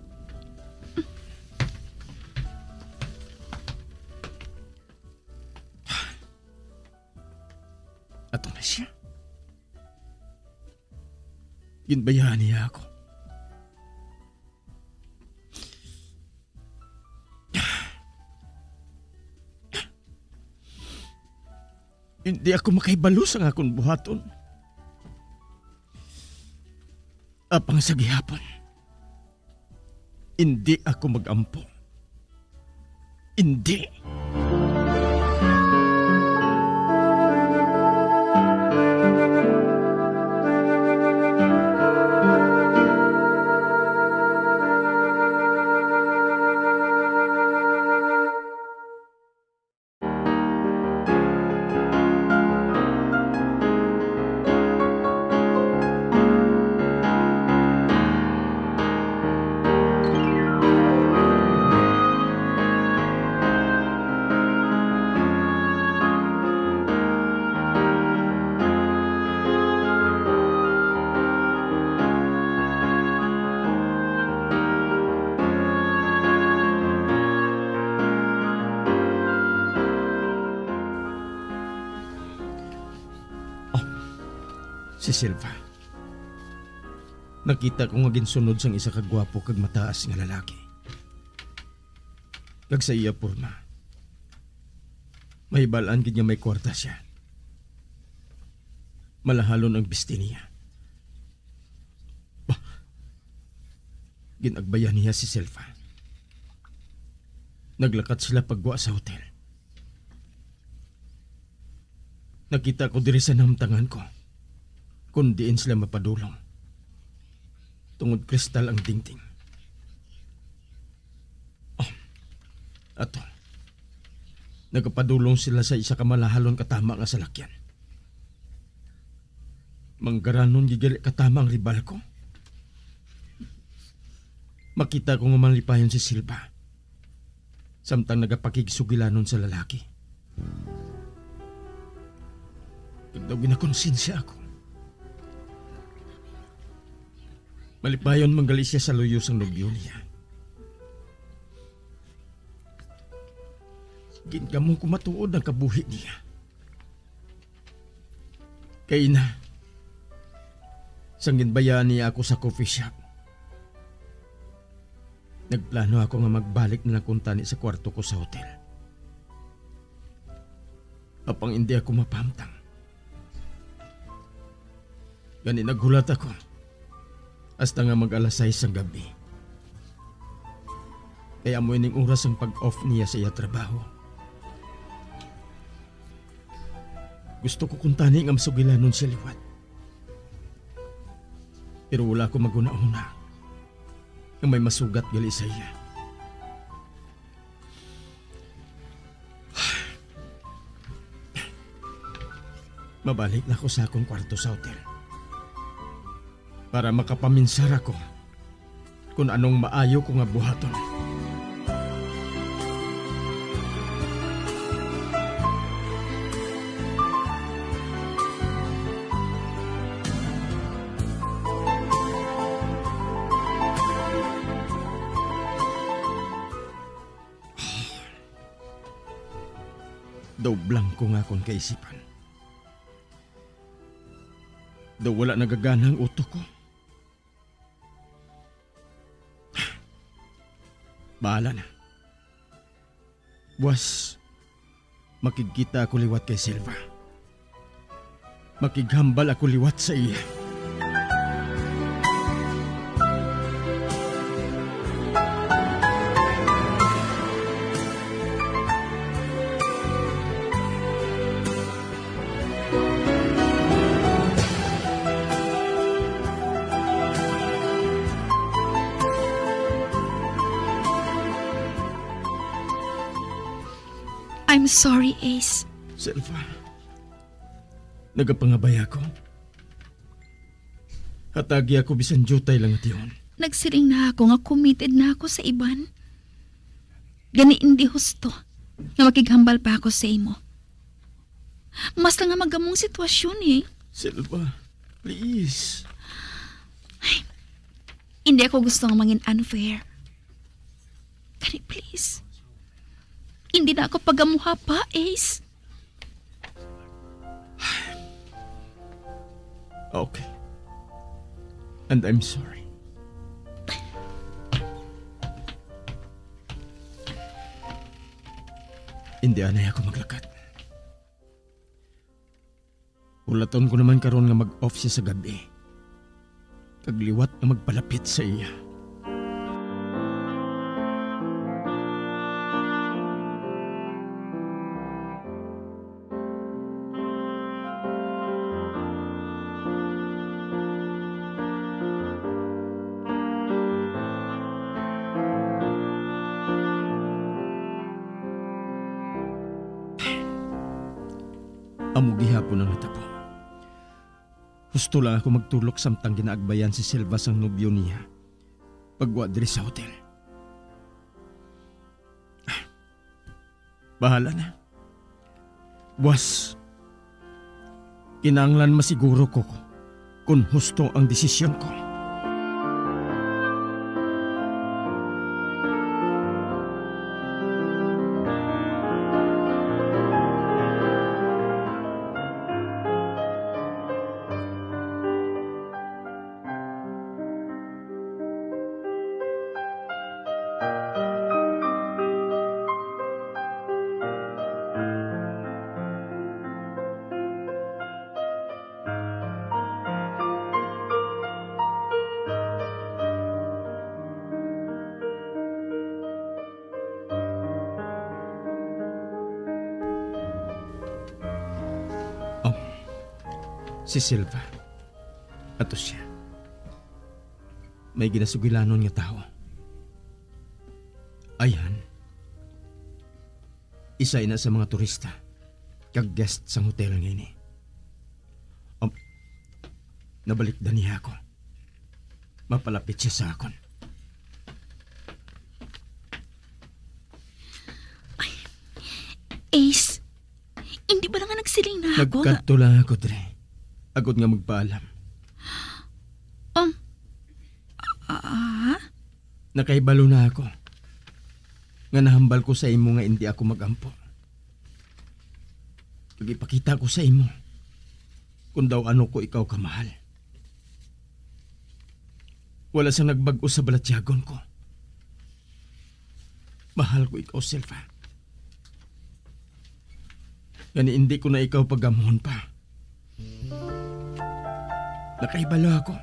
Ato na siya. Ginbayaan niya ako. Hindi ako makahibalo sa akon buhaton. Apang sa gihapon, hindi ako mag-ampo. Hindi. Oh, si Silva. Nakita ko nga ginsunod sang isa ka gwapo kag mataas nga lalaki. Kag sa iya porma, mahibal-an gid nga may kwarta sia. Malahalon ang bisti niya. Bah, gin-agbayan niya si Silva. Naglakat sila paggwa sa hotel. Nakita ko diri sa nahamtangan ko kon diin sila mapadulong, tungod kristal ang dingding. Oh, ato. Nagapadulong sila sa isa ka malahalon katama nga salakyan. Manggaranon gid gali katama ang ribal ko. Makita ko nga malipayon si Silva samtang nagapakigsugilanon sa lalaki. Kag daw ginakonsensya ako. Malipayon man gali siya sa luyo sang nobyo niya. Gingamo ko matuod ang kabuhi niya. Kay ina, sang ginbayaan niya ako sa coffee shop, nagplano ako nga magbalik na lang kuntani sa kwarto ko sa hotel. Apang indi ako mapahamtang. Gani naghulat ako hasta nga mag alas sais sang gab-i. Kay amo ining oras ang pag-off niya sa iya trabaho. Gusto ko kuntani nga masugilanon siya liwat. Pero wala ko maghunahuna nga may masugat gali sa iya. Mabalik na ako sa akong kwarto sa hotel para makapaminsar ako kung anong maayo ko nga buhaton. Daw blanko nga akon kaisipan. Daw wala nagagana ang utok ko. Bahala na. Buwas, makigkita ako liwat kay Silva. Makighambal ako liwat sa iya. I'm sorry, Ace. Silva, nagapangabay ako. Hatagi ako bisan diutay lang nga tion. Nagsiling na ako nga committed na ako sa iban. Gani, hindi husto nga makighambal pa ako sa imo. Mas lang nga magamong sitwasyon, eh. Silva, please. Ay, hindi ako gusto nga mangin unfair. Gani, please. Hindi na ako pagamuha pa, Ace. Okay. And I'm sorry. Hindi anay ako maglakat. Hulaton ko naman karon nga mag-off siya sa gab-i, kag liwat nga magpalapit sa iya. Amo gihapon ang natabo. Husto lang ako magtulok samtang ginaagbayan si Silva sang nobyo niya pagwa diri sa hotel. Bahala na. Buwas, kinahanglan masiguro ko kon husto ang desisyon ko. Oh, si Silva. Ato siya. May ginasugilanon nga tawo. Ayan. Isa ina sa mga turista kag guest sang hotel nga ini. Um, nabalikdan niya ako. Mapalapit siya sa akon. Ace, hindi ba lang nga nagsiling na ako nga Nagkadto lang ako diri, agod nga magpaalam. Um, ah? Nakahibalo na ako nga nahambal ko sa imo nga indi ako mag-ampo. Kag ipakita ko sa imo kung daw ano ko ikaw kamahal. Wala sang nagbag-o sa balatyagon ko. Mahal ko ikaw, Silva. Gani, indi ko na ikaw pagamuhon pa. Nakahibalo ako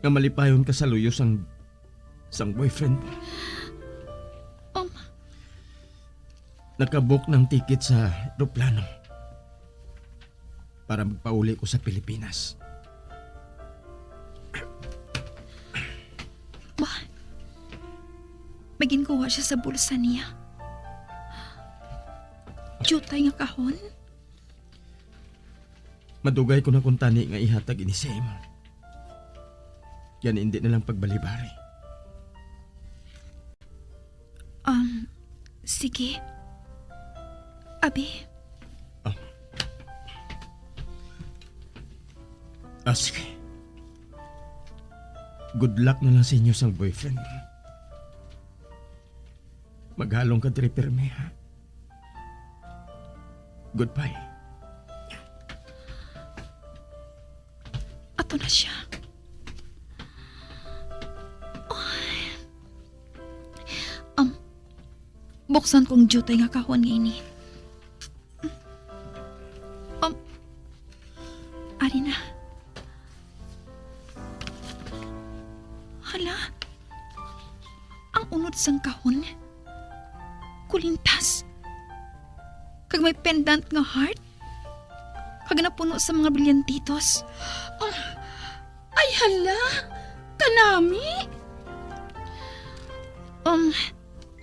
nga malipayon ka sa luyo sang, sang boyfriend mo. Um. Nakabook ng ticket sa eroplano para magpauli ko sa Pilipinas. May ginkuha siya sa bulsa niya. Diutay nga kahon? Madugay ko na kuntani nga ihatag ini sa imo. Yan, hindi na lang pagbalibari. Um, sige. Abi. Ah. Ah, sige. Good luck na lang sa inyo sang boyfriend. Maghalong ka diri pirmi, ha? Goodbye. Ato na siya. Ay. Um, buksan kong diutay nga kahon nga ini. Um, ari na. Hala, ang unod sang kahon, kulintas. Kag may pendant nga heart. Kag napuno sa mga brilyantitos. Um, ay hala, kanami. Um,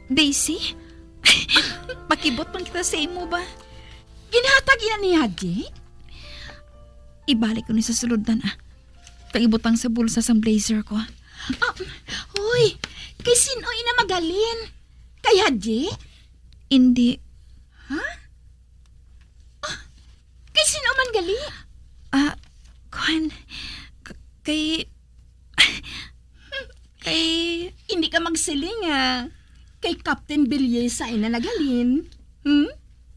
Daisy, pakibot man kita sa imo ba? Ginhatag ina ni Haji? Ibalik ko ni sa sulod, ah. Kag ibutang sa bulsa sang blazer ko. Ah, hoy, kay sin-o ina maghalin? Kay Haji? Indi. Ha? Ah, kay sin-o man gali? Ah, kuan, k-, kay, kay Hindi ka magsiling, ah. Kay Captain Belleza ina naghalin. Hmm?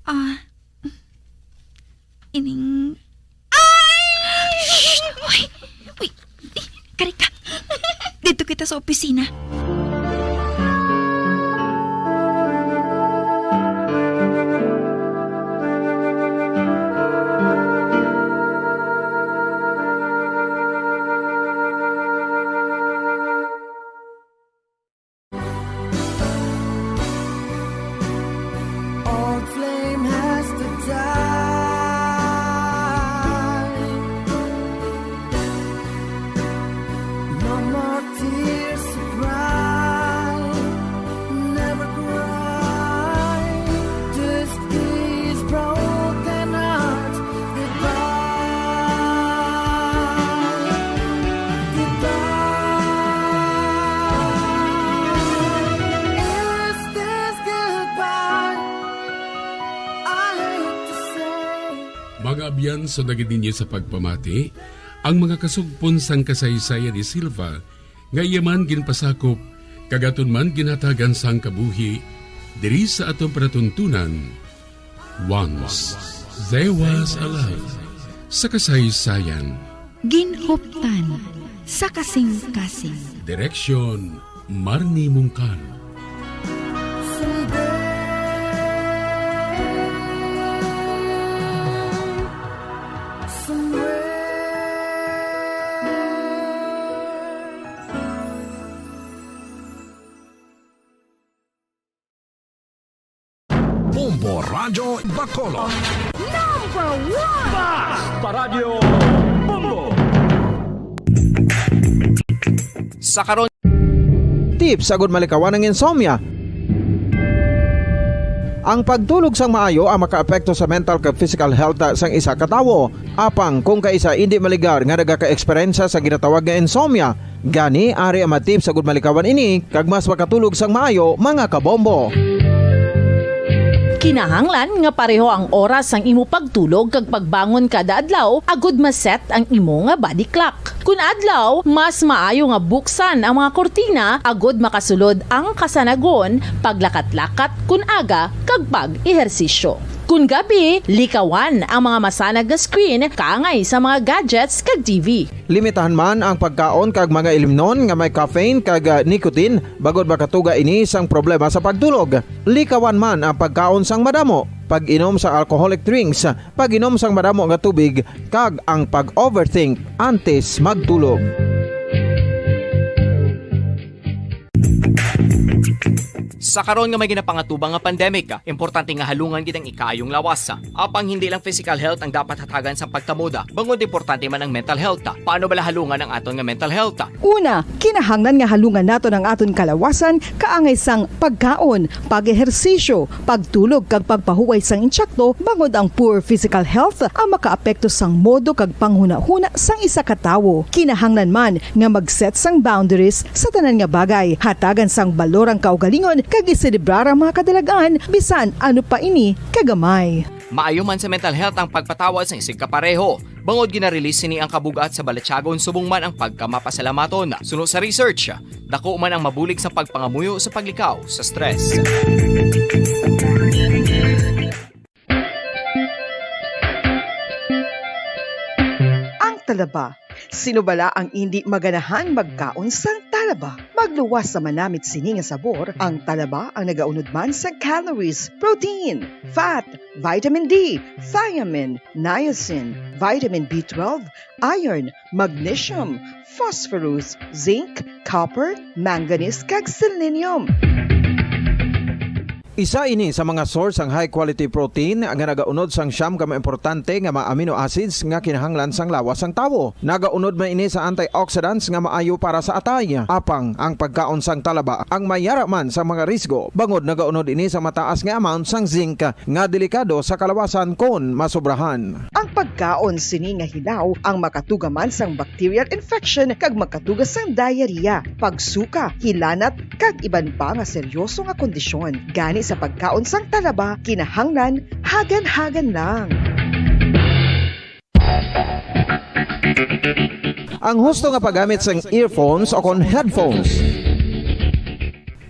Ah, ining Ay! Shh! Uy! Uy! Di, kari ka. Dito kita sa opisina. Old flame has to die. No more tears to cry. Never cry. This is broken heart. Goodbye. Goodbye. Is this goodbye? I hate to say. Mga abyan, sunod gid ninyo sa pagpamati ang mga kasugpon sang kasaysayan ni Silva, nga iya man ginpasakop kag aton man ginhatagan sang kabuhi diri sa aton palatuntunan. Once there was a love. Sa kasaysayan. Ginhuptan sa kasing-kasing. Direksyon, Marnie Mungkal. Bombo Radyo Bacolod. Number one! Basta Radyo Bombo! Sa karon, tips agud malikawan ang insomnia. Ang pagtulog sang maayo ang makaapekto sa mental kag physical health sang isa ka tawo. Apang kung kaisa indi maligar nga nagaka-eksperyensya sa ginatawag nga insomnia, gani ari ang mga tips agud malikawan ini kag mas makatulog sang maayo, mga kabombo. Kinahanglan nga pareho ang oras sang imo pagtulog kag pagbangon kada adlaw agud ma-set ang imo nga body clock. Kun adlaw, mas maayo nga buksan ang mga kurtina agud makasulod ang kasanagon, paglakat-lakat kun aga, kag pag-ehersisyo. Kun gabi, likawan ang mga masanag nga screen kaangay sa mga gadgets kag T V. Limitahan man ang pagkaon kag mga ilimnon nga may caffeine kag, ah, nicotine, bangod makatuga ini sang problema sa pagtulog. Likawan man ang pagkaon sang madamo, pag-inom sa alcoholic drinks, pag-inom sang madamo nga tubig, kag ang pag-overthink antes magtulog. Sa karon nga may ginapangatubang nga pandemic, importante nga halungan gid ang ikaayong lawas. Apang hindi lang physical health ang dapat hatagan sa pagtamod, bangod importante man ang mental health. Paano bala halungan ang aton nga mental health? Una, kinahanglan nga halungan naton ang aton kalawasan kaangay sang pagkaon, pag-ehersisyo, pagtulog kag pagpahuway sang insyakto, bangod ang poor physical health ang makaapekto sang modo kag panghunahuna sang isa ka tawo. Kinahanglan man nga mag-set sang boundaries sa tanan nga bagay. Hatagan sang balor ang kaugalingon kag iselebrar ang mga kadalag-an, bisan ano pa ini kagamay. Maayo man sa mental health ang pagpatawad sang isigkapareho, bangod gina-release sini ang kabug-at sa balatyagon subong man ang pagkamapasalamaton. Suno sa research, dako man ang mabulig sa pagpangamuyo sa paglikaw sa stress. Ang talaba. Sino bala ang indi maganahan magkaon sang talaba? Magluwas sa manamit sini nga sabor, ang talaba ang nagaunod man sa calories, protein, fat, vitamin D, thiamine, niacin, vitamin B twelve, iron, magnesium, phosphorus, zinc, copper, manganese, kag selenium. Isa ini sa mga source sang high quality protein nga nagaunod sang siyam ka mga importante nga mga amino acids nga kinahanglan sang lawas sang tawo. Nagaunod man ini sa antioxidants nga maayo para sa atay. Apang ang pagkaon sang talaba ang mayara man sa mga risgo, bangod nagaunod ini sa mataas nga amount sang zinc nga delikado sa kalawasan kon masobrahan. Ang pagkaon sini nga hilaw ang makatuga man sang bacterial infection kag makatuga sang diarrhea, pagsuka, hilanat, kag iban pa nga seryoso nga kondisyon. Gani sa pagkaon sang talaba, kinahanglan hagan-hagan lang. Ang husto nga paggamit sang earphones o kon headphones.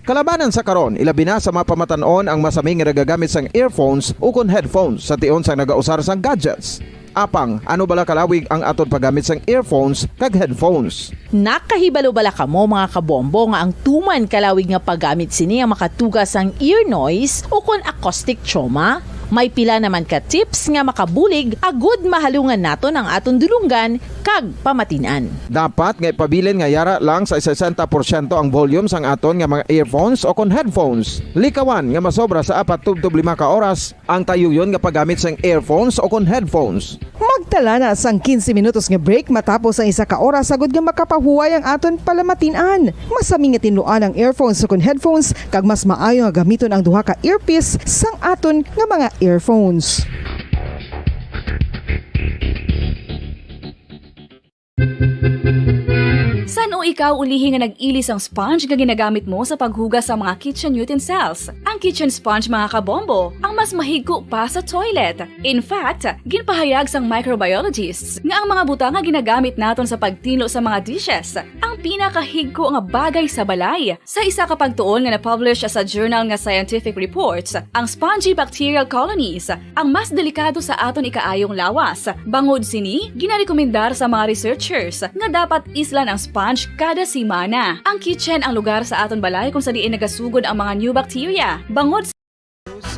Kalabanan sa karon, ilabi na sa mga pamatan-on ang masami nga nagagamit sang earphones ukon headphones sa tion sang nagausar sang gadgets. Apang, ano bala kalawig ang aton paggamit sang earphones kag headphones? Nakahibalo bala kamo, mga kabombo, nga ang tuman kalawig nga paggamit sini ang makatuga sang ear noise ukon acoustic trauma? May pila naman ka tips nga makabulig agud mahalungan naton ang aton dulonggan kag pamatin-an. Dapat nga ipabilin nga yara lang sa sesenta porsyento ang volume sang aton nga mga earphones o kon headphones. Likawan nga masobra sa apat tubtob lima ka oras ang tayuyon nga paggamit sang earphones o kon headphones. Magtala na sang quince minutos nga break matapos ang isa ka oras agud nga makapahuway ang aton palamatin-an. Masami nga tinluan ang earphones o kon headphones, kag mas maayo nga gamiton ang duha ka earpiece sang aton nga mga earphones. San-o ikaw ulihi nga nag-ili sang sponge nga ginagamit mo sa paghugas sa mga kitchen utensils? Ang kitchen sponge, mga kabombo, ang mas mahigko pa sa toilet. In fact, ginpahayag sang microbiologists nga ang mga butang nga ginagamit naton sa pagtinlo sa mga dishes ang pinakahigko nga bagay sa balay. Sa isa ka pagtuon nga na-publish sa journal nga Scientific Reports, ang spongy bacterial colonies ang mas delikado sa aton ikaayong lawas. Bangod sini, ginarekomendar sa mga researchers nga dapat islan ang sponge kada semana. Ang kitchen ang lugar sa aton balay kung sa diin nagasugod ang mga new bacteria. Bangod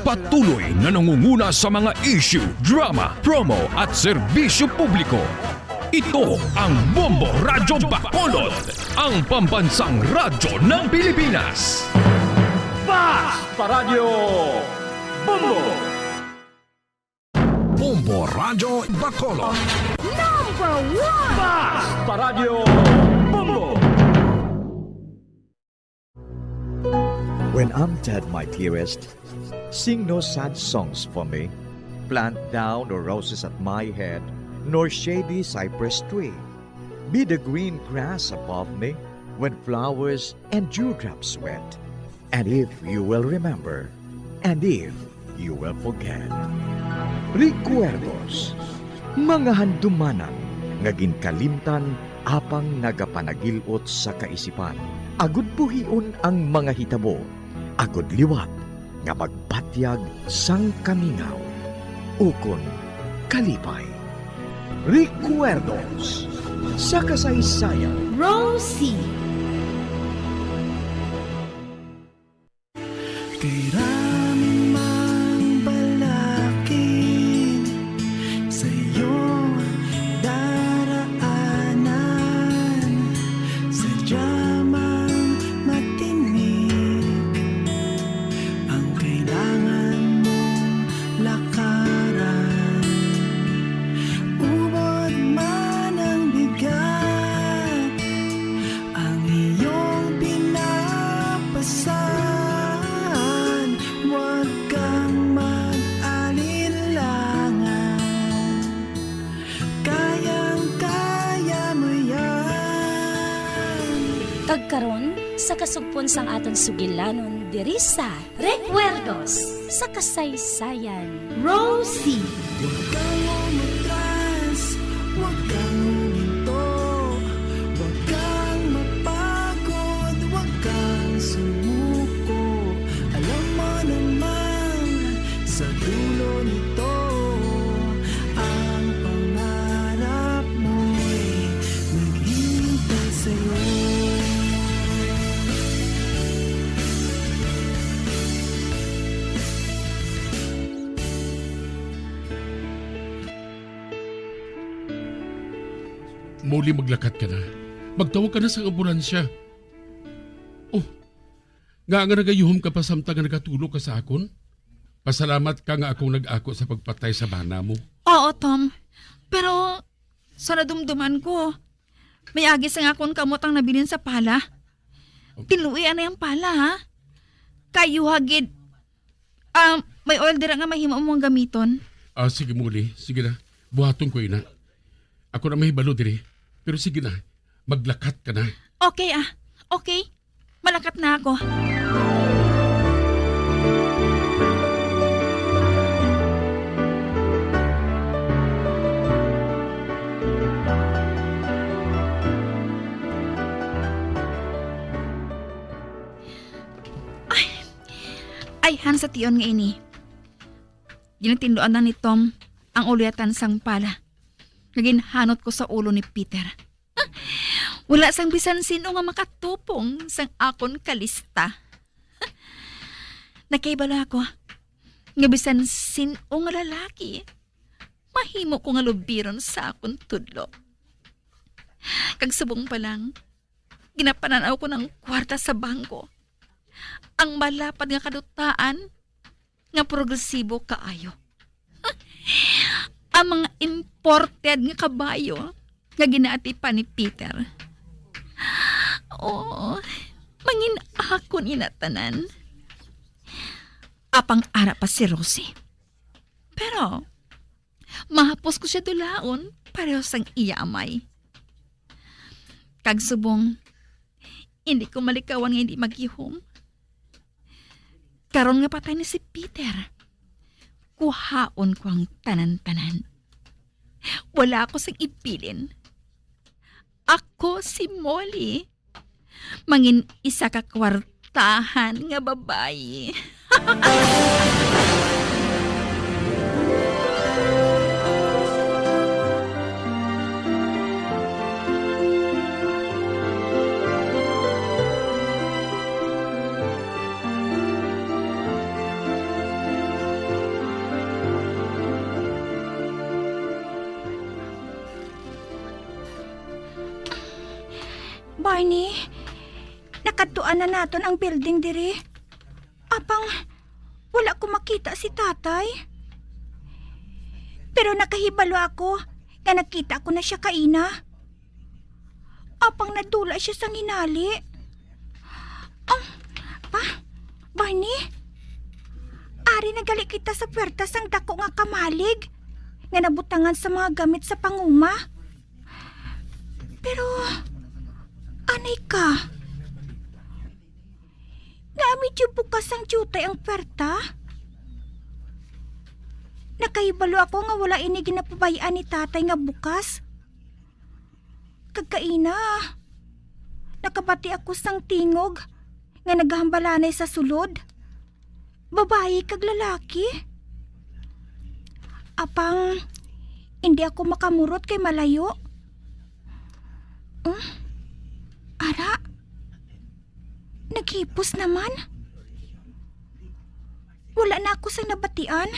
Patuloy na nangunguna sa mga issue, drama, promo, at serbisyo publiko. Ito ang Bombo Radyo Bacolod, ang pambansang radyo ng Pilipinas. Fast Paradyo Bombo! Bombo Radyo Bacolod. Number one! Fast Paradyo Bombo! When I'm dead, my dearest, sing no sad songs for me. Plant thou no roses at my head, nor shady cypress tree. Be the green grass above me when flowers and dewdrops wet. And if you will remember, and if you will forget. Recuerdos, mga handumanan nga ginkalimtan apang nagapanagil-ot sa kaisipan, agud buhion ang mga hitabo, agud liwat nga magbatyag sang kamingaw ukon kalipay. Recuerdos sa kasaysayan. Rosie. Kay rami mang balakid sa iyong daraanan, sadya mang matinik San, huwag kang mag-alinlangan. Kayang-kaya mo yan. Kag karon, sa kasugpon sang aton sugilanon diri sa Recuerdos sa Kasaysayan, Rosie. Huwag kang umatras, huwag kang huminto, huwag kang mapagod, huwag kang sumuko. Alam mo naman, sa dulo nito, ang pangarap mo'y naghihintay sa'yo. Molly, maglakat ka na. Magtawag ka na sang ambulansya. Oh, nga nga nagayuhom ka pa samtang nga nagatulo ka sa akon? Pasalamat ka nga akong nag-ako sa pagpatay sa bana mo. Oo, Tom. Pero sa nadumduman ko, may agi sang akon kamot ang nabilin sa pala. Tiluian na yung pala, ha? Kayo, ha, gid. Ah, may oil dira nga mahimo mong gamiton. Ah, sige, Molly. Sige na. Buhaton ko ina. Ako na mahibalo diri. Pero sige na. Maglakat ka na. Okay, ah. Okay. Malakat na ako. Ay, ay, han sa tion nga ini. Ginatinduan lang ni Tom ang ulyatan sang pala nga ginhanot ko sa ulo ni Peter. Wala sang bisan sin-o nga makatupong sang akon kalista. Nakahibalo ako nga bisan sin-o nga lalaki mahimo ko nga lubiron sa akon tudlo. Kag subong pa lang, ginapanan-aw ko ng kwarta sa bangko, ang malapad nga kadutaan nga progresibo kaayo. Ang mga imported nga kabayo nga ginaatipan ni Peter. Oh, mangin-akon ina tanan. Apang ara pa si Rosie. Pero mahapos ko siya dulaon pareho sang iya amay. Kag subong, hindi ko malikawan nga hindi maghihom. Karon nga patay na si Peter, kuhaon ko ang tanan-tanan. Wala ako sing ibilin. Ako si Molly. Mangin isa ka kwartahan nga babayi. Barney, nakadtuan na naton ang building diri. Apang wala ko makita si tatay. Pero nakahibalo ako nga nakita ko na siya kaina. Apang nadula siya sang hinali. Ah, pa, Barney, ari na gali kita sa puwerta sang dako nga kamalig nga nabutangan sa mga gamit sa panguma. Pero, anay ka. Nga medyo bukas sang diutay ang puwerta? Nakahibalo ako nga wala ini ginapabay-an ni tatay nga bukas. Kag kaina, nakabati ako sang tingog nga nagahambalanay sa sulod. Babayi kag lalaki. Apang, hindi ako makamurot kay malayo. Hmm? Ara? Naghipos naman? Wala na ako sang nabatian.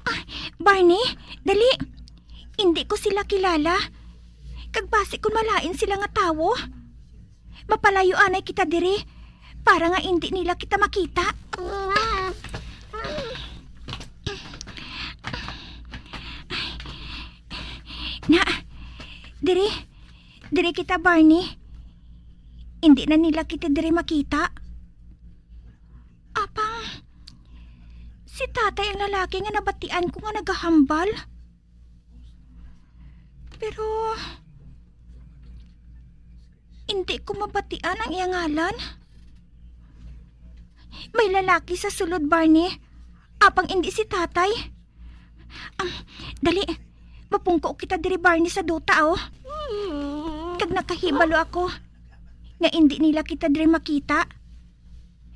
Ah, Barney, dali. Hindi ko sila kilala. Kag basi kung malain sila nga tawo. Mapalayo anay kita diri para nga indi nila kita makita. Na, diri, diri kita, Barney. Indi na nila kita diri makita. Si tatay ang lalaki nga nabatian ko nga nagahambal. Pero, hindi ko mabatian ang iya ngalan. May lalaki sa sulod, Barney. Apang indi si tatay. Am, dali, mapungko kita diri, Barney, sa duta, oh. Kag nakahibalo ako nga indi nila kita diri makita.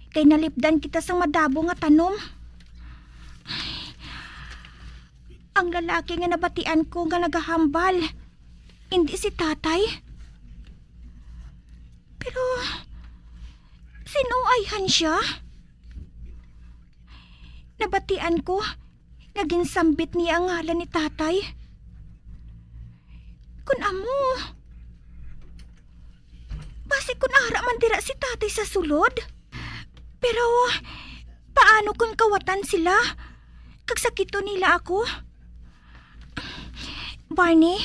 Kay nalipdan kita sang madabo nga tanom. Ang lalaki nga nabatian ko nga nagahambal, indi si tatay. Pero, sin-o ayhan sia? Nabatian ko nga ginsambit niya ang ngalan ni tatay. Kun amo, basi kun ara man dira si tatay sa sulod. Pero, paano kun kawatan sila? Kag sakiton nila ako? Barney,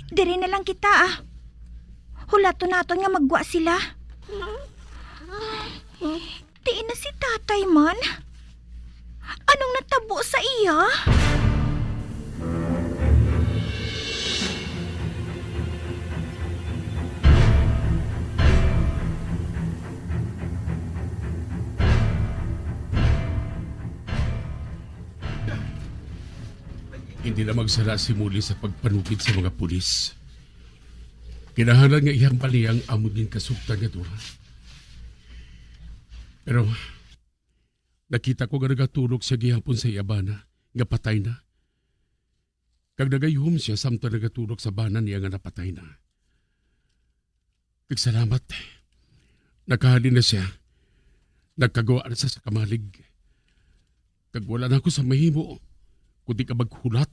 diri na lang kita, ah. Hulaton naton nga maggwa sila. Diin na si tatay man? Anong natabo sa iya? Hindi na magsala si Molly sa pagpanukid sa mga pulis. Kinahanglan nga ihambal niya ang amon ginkasugtan nga duha. Pero nakita ko nga nagatulog siya gihapon sa iya bana nga patay na. Kag nagayuhom siya samtang nagatulog sa bana niya nga napatay na. Kag salamat, nakahalin na siya. Nagkagwa na siya sa kamalig. Kag wala na ako sa mahimo kundi ka maghulat.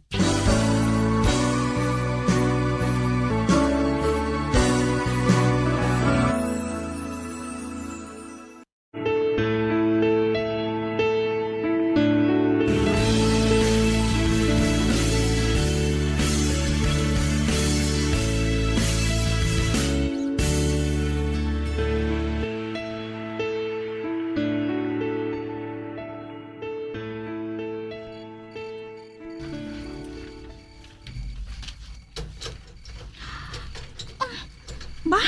Ba?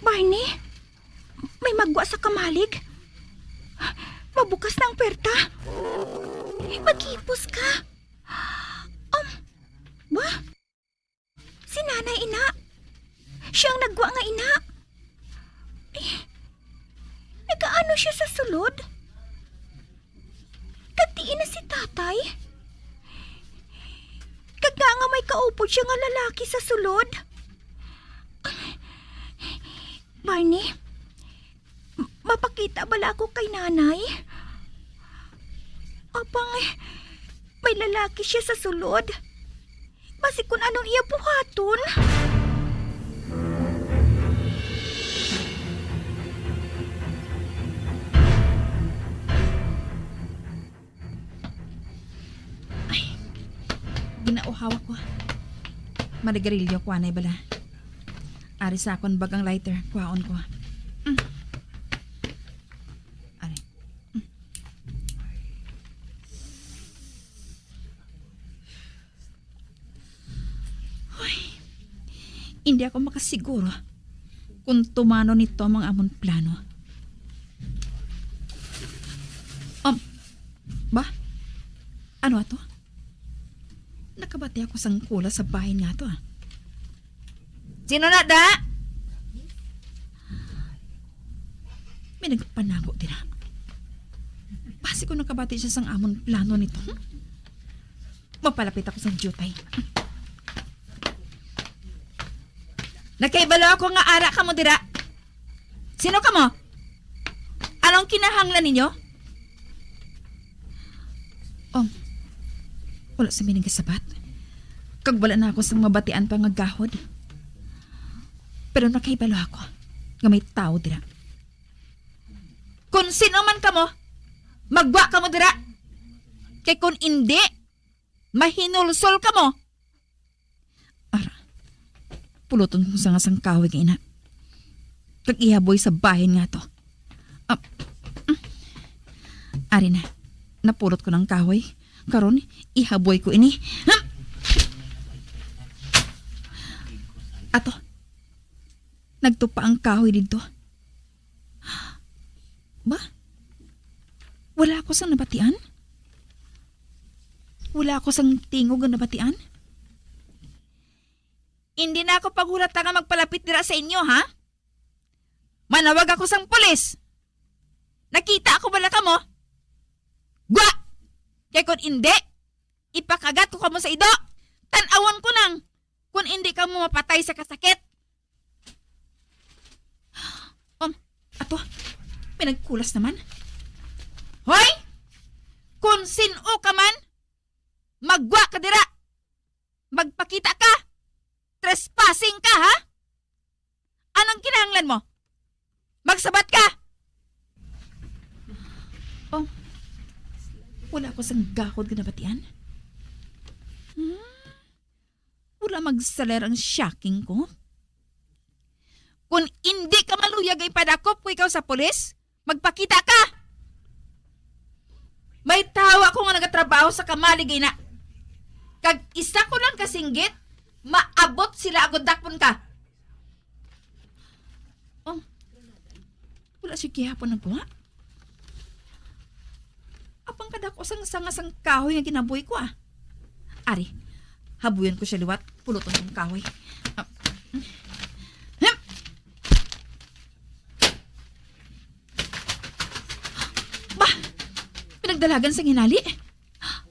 Barney? May magwa sa kamalig? Mabukas na ang pwerta? Maghipos ka? Um, ba? Si nanay ina? Siya ang nagwa nga ina? Eh, nagaano siya sa sulod? Kag diin na si tatay? Kag nga nga may kaupod siya nga lalaki sa sulod? Barney, m-, mapakita bala ako kay nanay? Apang, eh, may lalaki siya sa sulod. Basi kun anong iya buhaton. Ay, ginauhawa ko. Marigarilyo ko anay bala. Ari sa akon bagang lighter, kuhaon ko. Mm. Ari. Mm. Hoy, hindi ako makasiguro kung tumano nito ang mga amon plano. Um, ba? Ano ato? Nakabati ako sang kula sa bahin nga to, ah. Sino na, da? May nagpanago dira. Basi ko nakabati siya sang amon plano nito, hmm? Mapalapit ako sa jutay. Nakaibalo ako nga ara kamo dira. Sino kamo? Anong kinahanglan ninyo? Um, wala sa mining kasabat. Kag wala na ako sang mabatian pa nga gahod. Pero nakaibalo ako nga may tawo dira. Kung sino man kamo, magwa kamo dira. Kay kung indi, mahinulsol kamo. Ara, puluton ko sa nga sang kahoy nga ina. Kag ihaboy sa bahin nga to. Ah, mm. Ari na. Napulot ko ng kahoy. Karon, ihaboy ko ini. Ham! Ato, nagtupa ang kahoy dito. Ba? Wala ako sang nabatian? Wala ako sang tingog nga nabatian? Hindi na ako paghulata nga magpalapit dira sa inyo, ha? Manawag ako sang pulis. Nakita ako bala kamo? Gwa! Kay kun indi, ipakagat ko kamo sa ido. Tan-awon ko nang kun indi kamo mapatay sa kasakit. Um, ato, may nagkulas naman. Hoy! Kun sin-o ka man, maggwa ka dira. Magpakita ka. Trespassing ka, ha? Anong kinahanglan mo? Magsabat ka! Oh, wala ko sang gahod nga nabatian. Hmm? Wala magsaler ang shocking ko. Kung indi ka maluyag, ipadakop ko ikaw sa pulis. Magpakita ka! May tawo ako nga nagatrabaho sa kamalig ina. Kag isa ko lang kasinggit, maabot sila agud dakpon ka. Oh, wala siya gihapon nagkuha. Apang kadako sang sanga sang kahoy nga ginaboy ko, ah. Ari, habuyon ko siya liwat, puluton kong kahoy. Ah, hmm. Bah! Pinagdalagan sa ginali. Ah!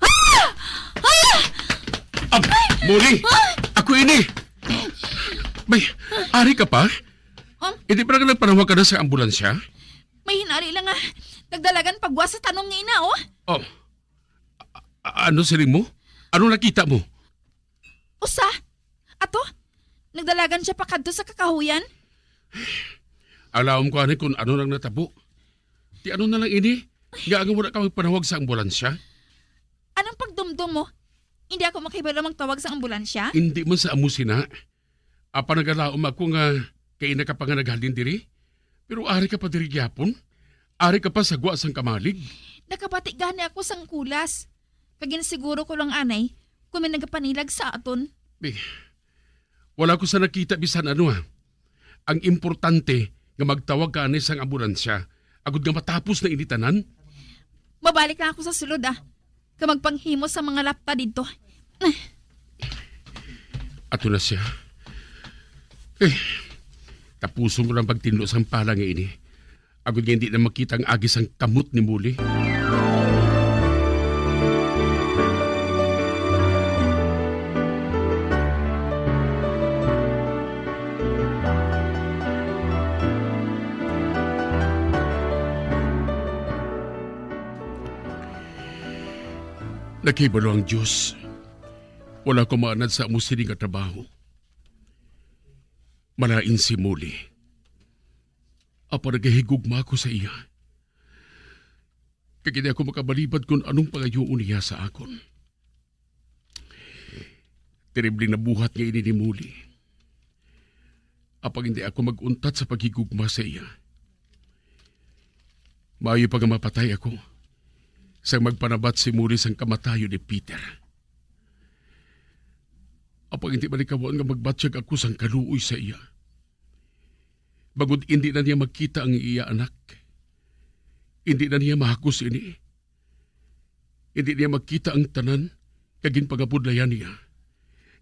Ah! Ab, Molly! Ako ini! Bay, ari ka pa? Um, Hindi pa lang nagpanawag ka na sa ambulansya? May hinari lang nga nagdalagan pagwa sa tanong nga ina, oh. Oh. A- ano siling mo? Anong nakita mo? Usa? Ato? Nagdalagan siya pakadto sa kakahuyan? Alawom ko ani kung ano nang natabo. Ti ano na lang ini? Nga nga wala ka magpanawag sa ambulansya? Anong pagdumdom mo? Hindi ako makahibalo magtawag sa ambulansya? Hindi man sa amo sina. Apa nagalaom ako nga kay ina ka pa nga naghalin diri? Pero ari ka pa diri gyapon? Ari ka pa sa gwa sang kamalig? Nakabati gani ako sang kulas. Kag ginsiguro ko lang anay kung may nagapanilag sa aton. Bi, wala ko sa nakita bisan ano, ha. Ang importante nga magtawag ka ani sang ambulansya agud nga matapos na ini tanan. Mabalik lang ako sa sulod, ah. Kag magpanghimo sa mga lapta didto. Ato na siya. Eh, tapuson ko lang pagtinlo sang pala nga ini. Agod nga hindi na makita ang agi sang kamot ni Muli. Nakibalo ang Diyos. Wala ko maanad sa amo sini nga trabaho. Malain si Muli. Apan nagahigugma ako sa iya. Kag hindi ako makabalibad kon anong pangayoon niya sa akon. Terrible nabuhat nga ini ni Muli. Apang hindi ako mag-untat sa paghigugma sa iya. Maayo pa nga mapatay ako sang magpanabat si Muli sang kamatayon ni Peter. Apang hindi malikawan nga magbatyag ako sang kaluoy sa iya. Bangod indi na niya makita ang iya anak. Indi na niya mahakos ini. Indi niya makita ang tanan nga ginpangabudlayan niya,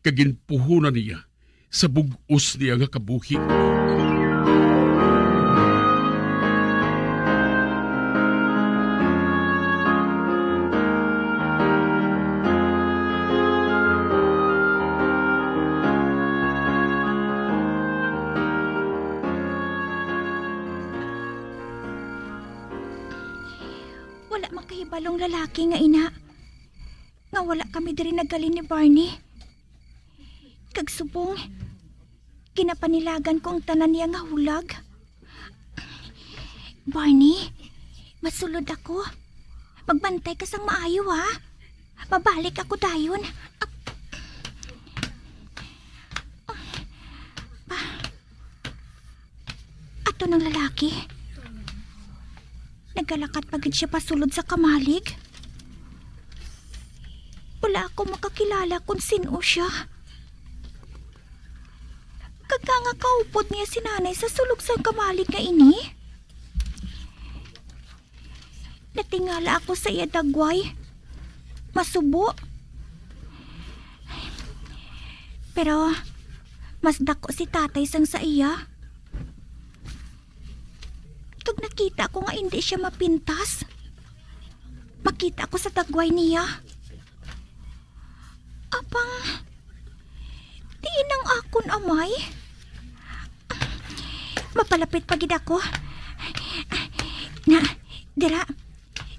kag ginpuhunan niya sa bug-os niya nga kabuhi. Wala makahibalong lalaki nga ina nga wala kami diri naghalin ni Barney. Kag subong, ginapanilagan ko ang tanan niya nga hulag. Barney, masulod ako. Magbantay ka sang maayo, ha? Mabalik ako dayon. Ato nang lalaki. Nagalakat pa gid siya pasulod sa kamalig. Wala ako makakilala kung sin-o siya. Kag nga kaupod niya si Nanay sa sulog sang kamalig nga ini. Natingala ako sa iya dagway. Masubo. Pero mas dako si Tatay sang sa iya. Kag nakita ko nga indi siya mapintas. Makita ko sa dagway niya. Apang, diin ang akon amay? Mapalapit pa gid ako. Na, dira,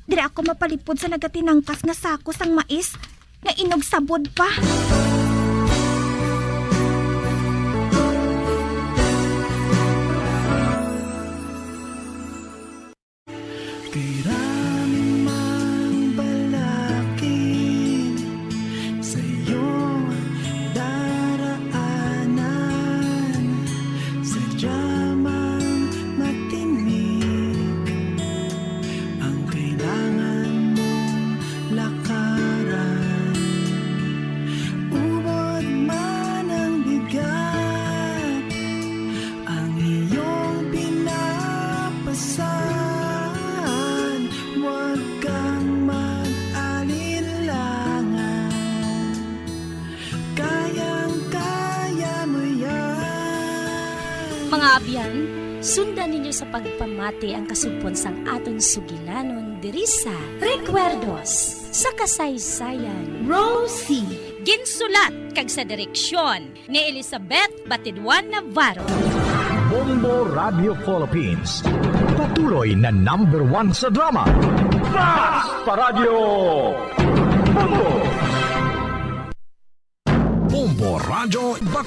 dira ako mapalipod sa nagatinangkas nga sako sang mais nga inog sabod pa. Kay rami mang balakid sa iyong daraanan, sadya mang matinik ang kailangan mong lakaran. Ubod man ang bigat, ang iyong pinapasan, huwag kang mag-alinlangan. Kayang-kaya mo yan. Mga abyan, sundan ninyo sa pagpamati ang kasugpon sang aton sugilanon diri sa Recuerdos sa Kasaysayan. Rosie. Ginsulat kag sa direksyon ni Elizabeth Batidwan Navarro. Bombo Radio Philippines, patuloy na number one sa drama. Fast Paradyo! Bombo! Bombo Radio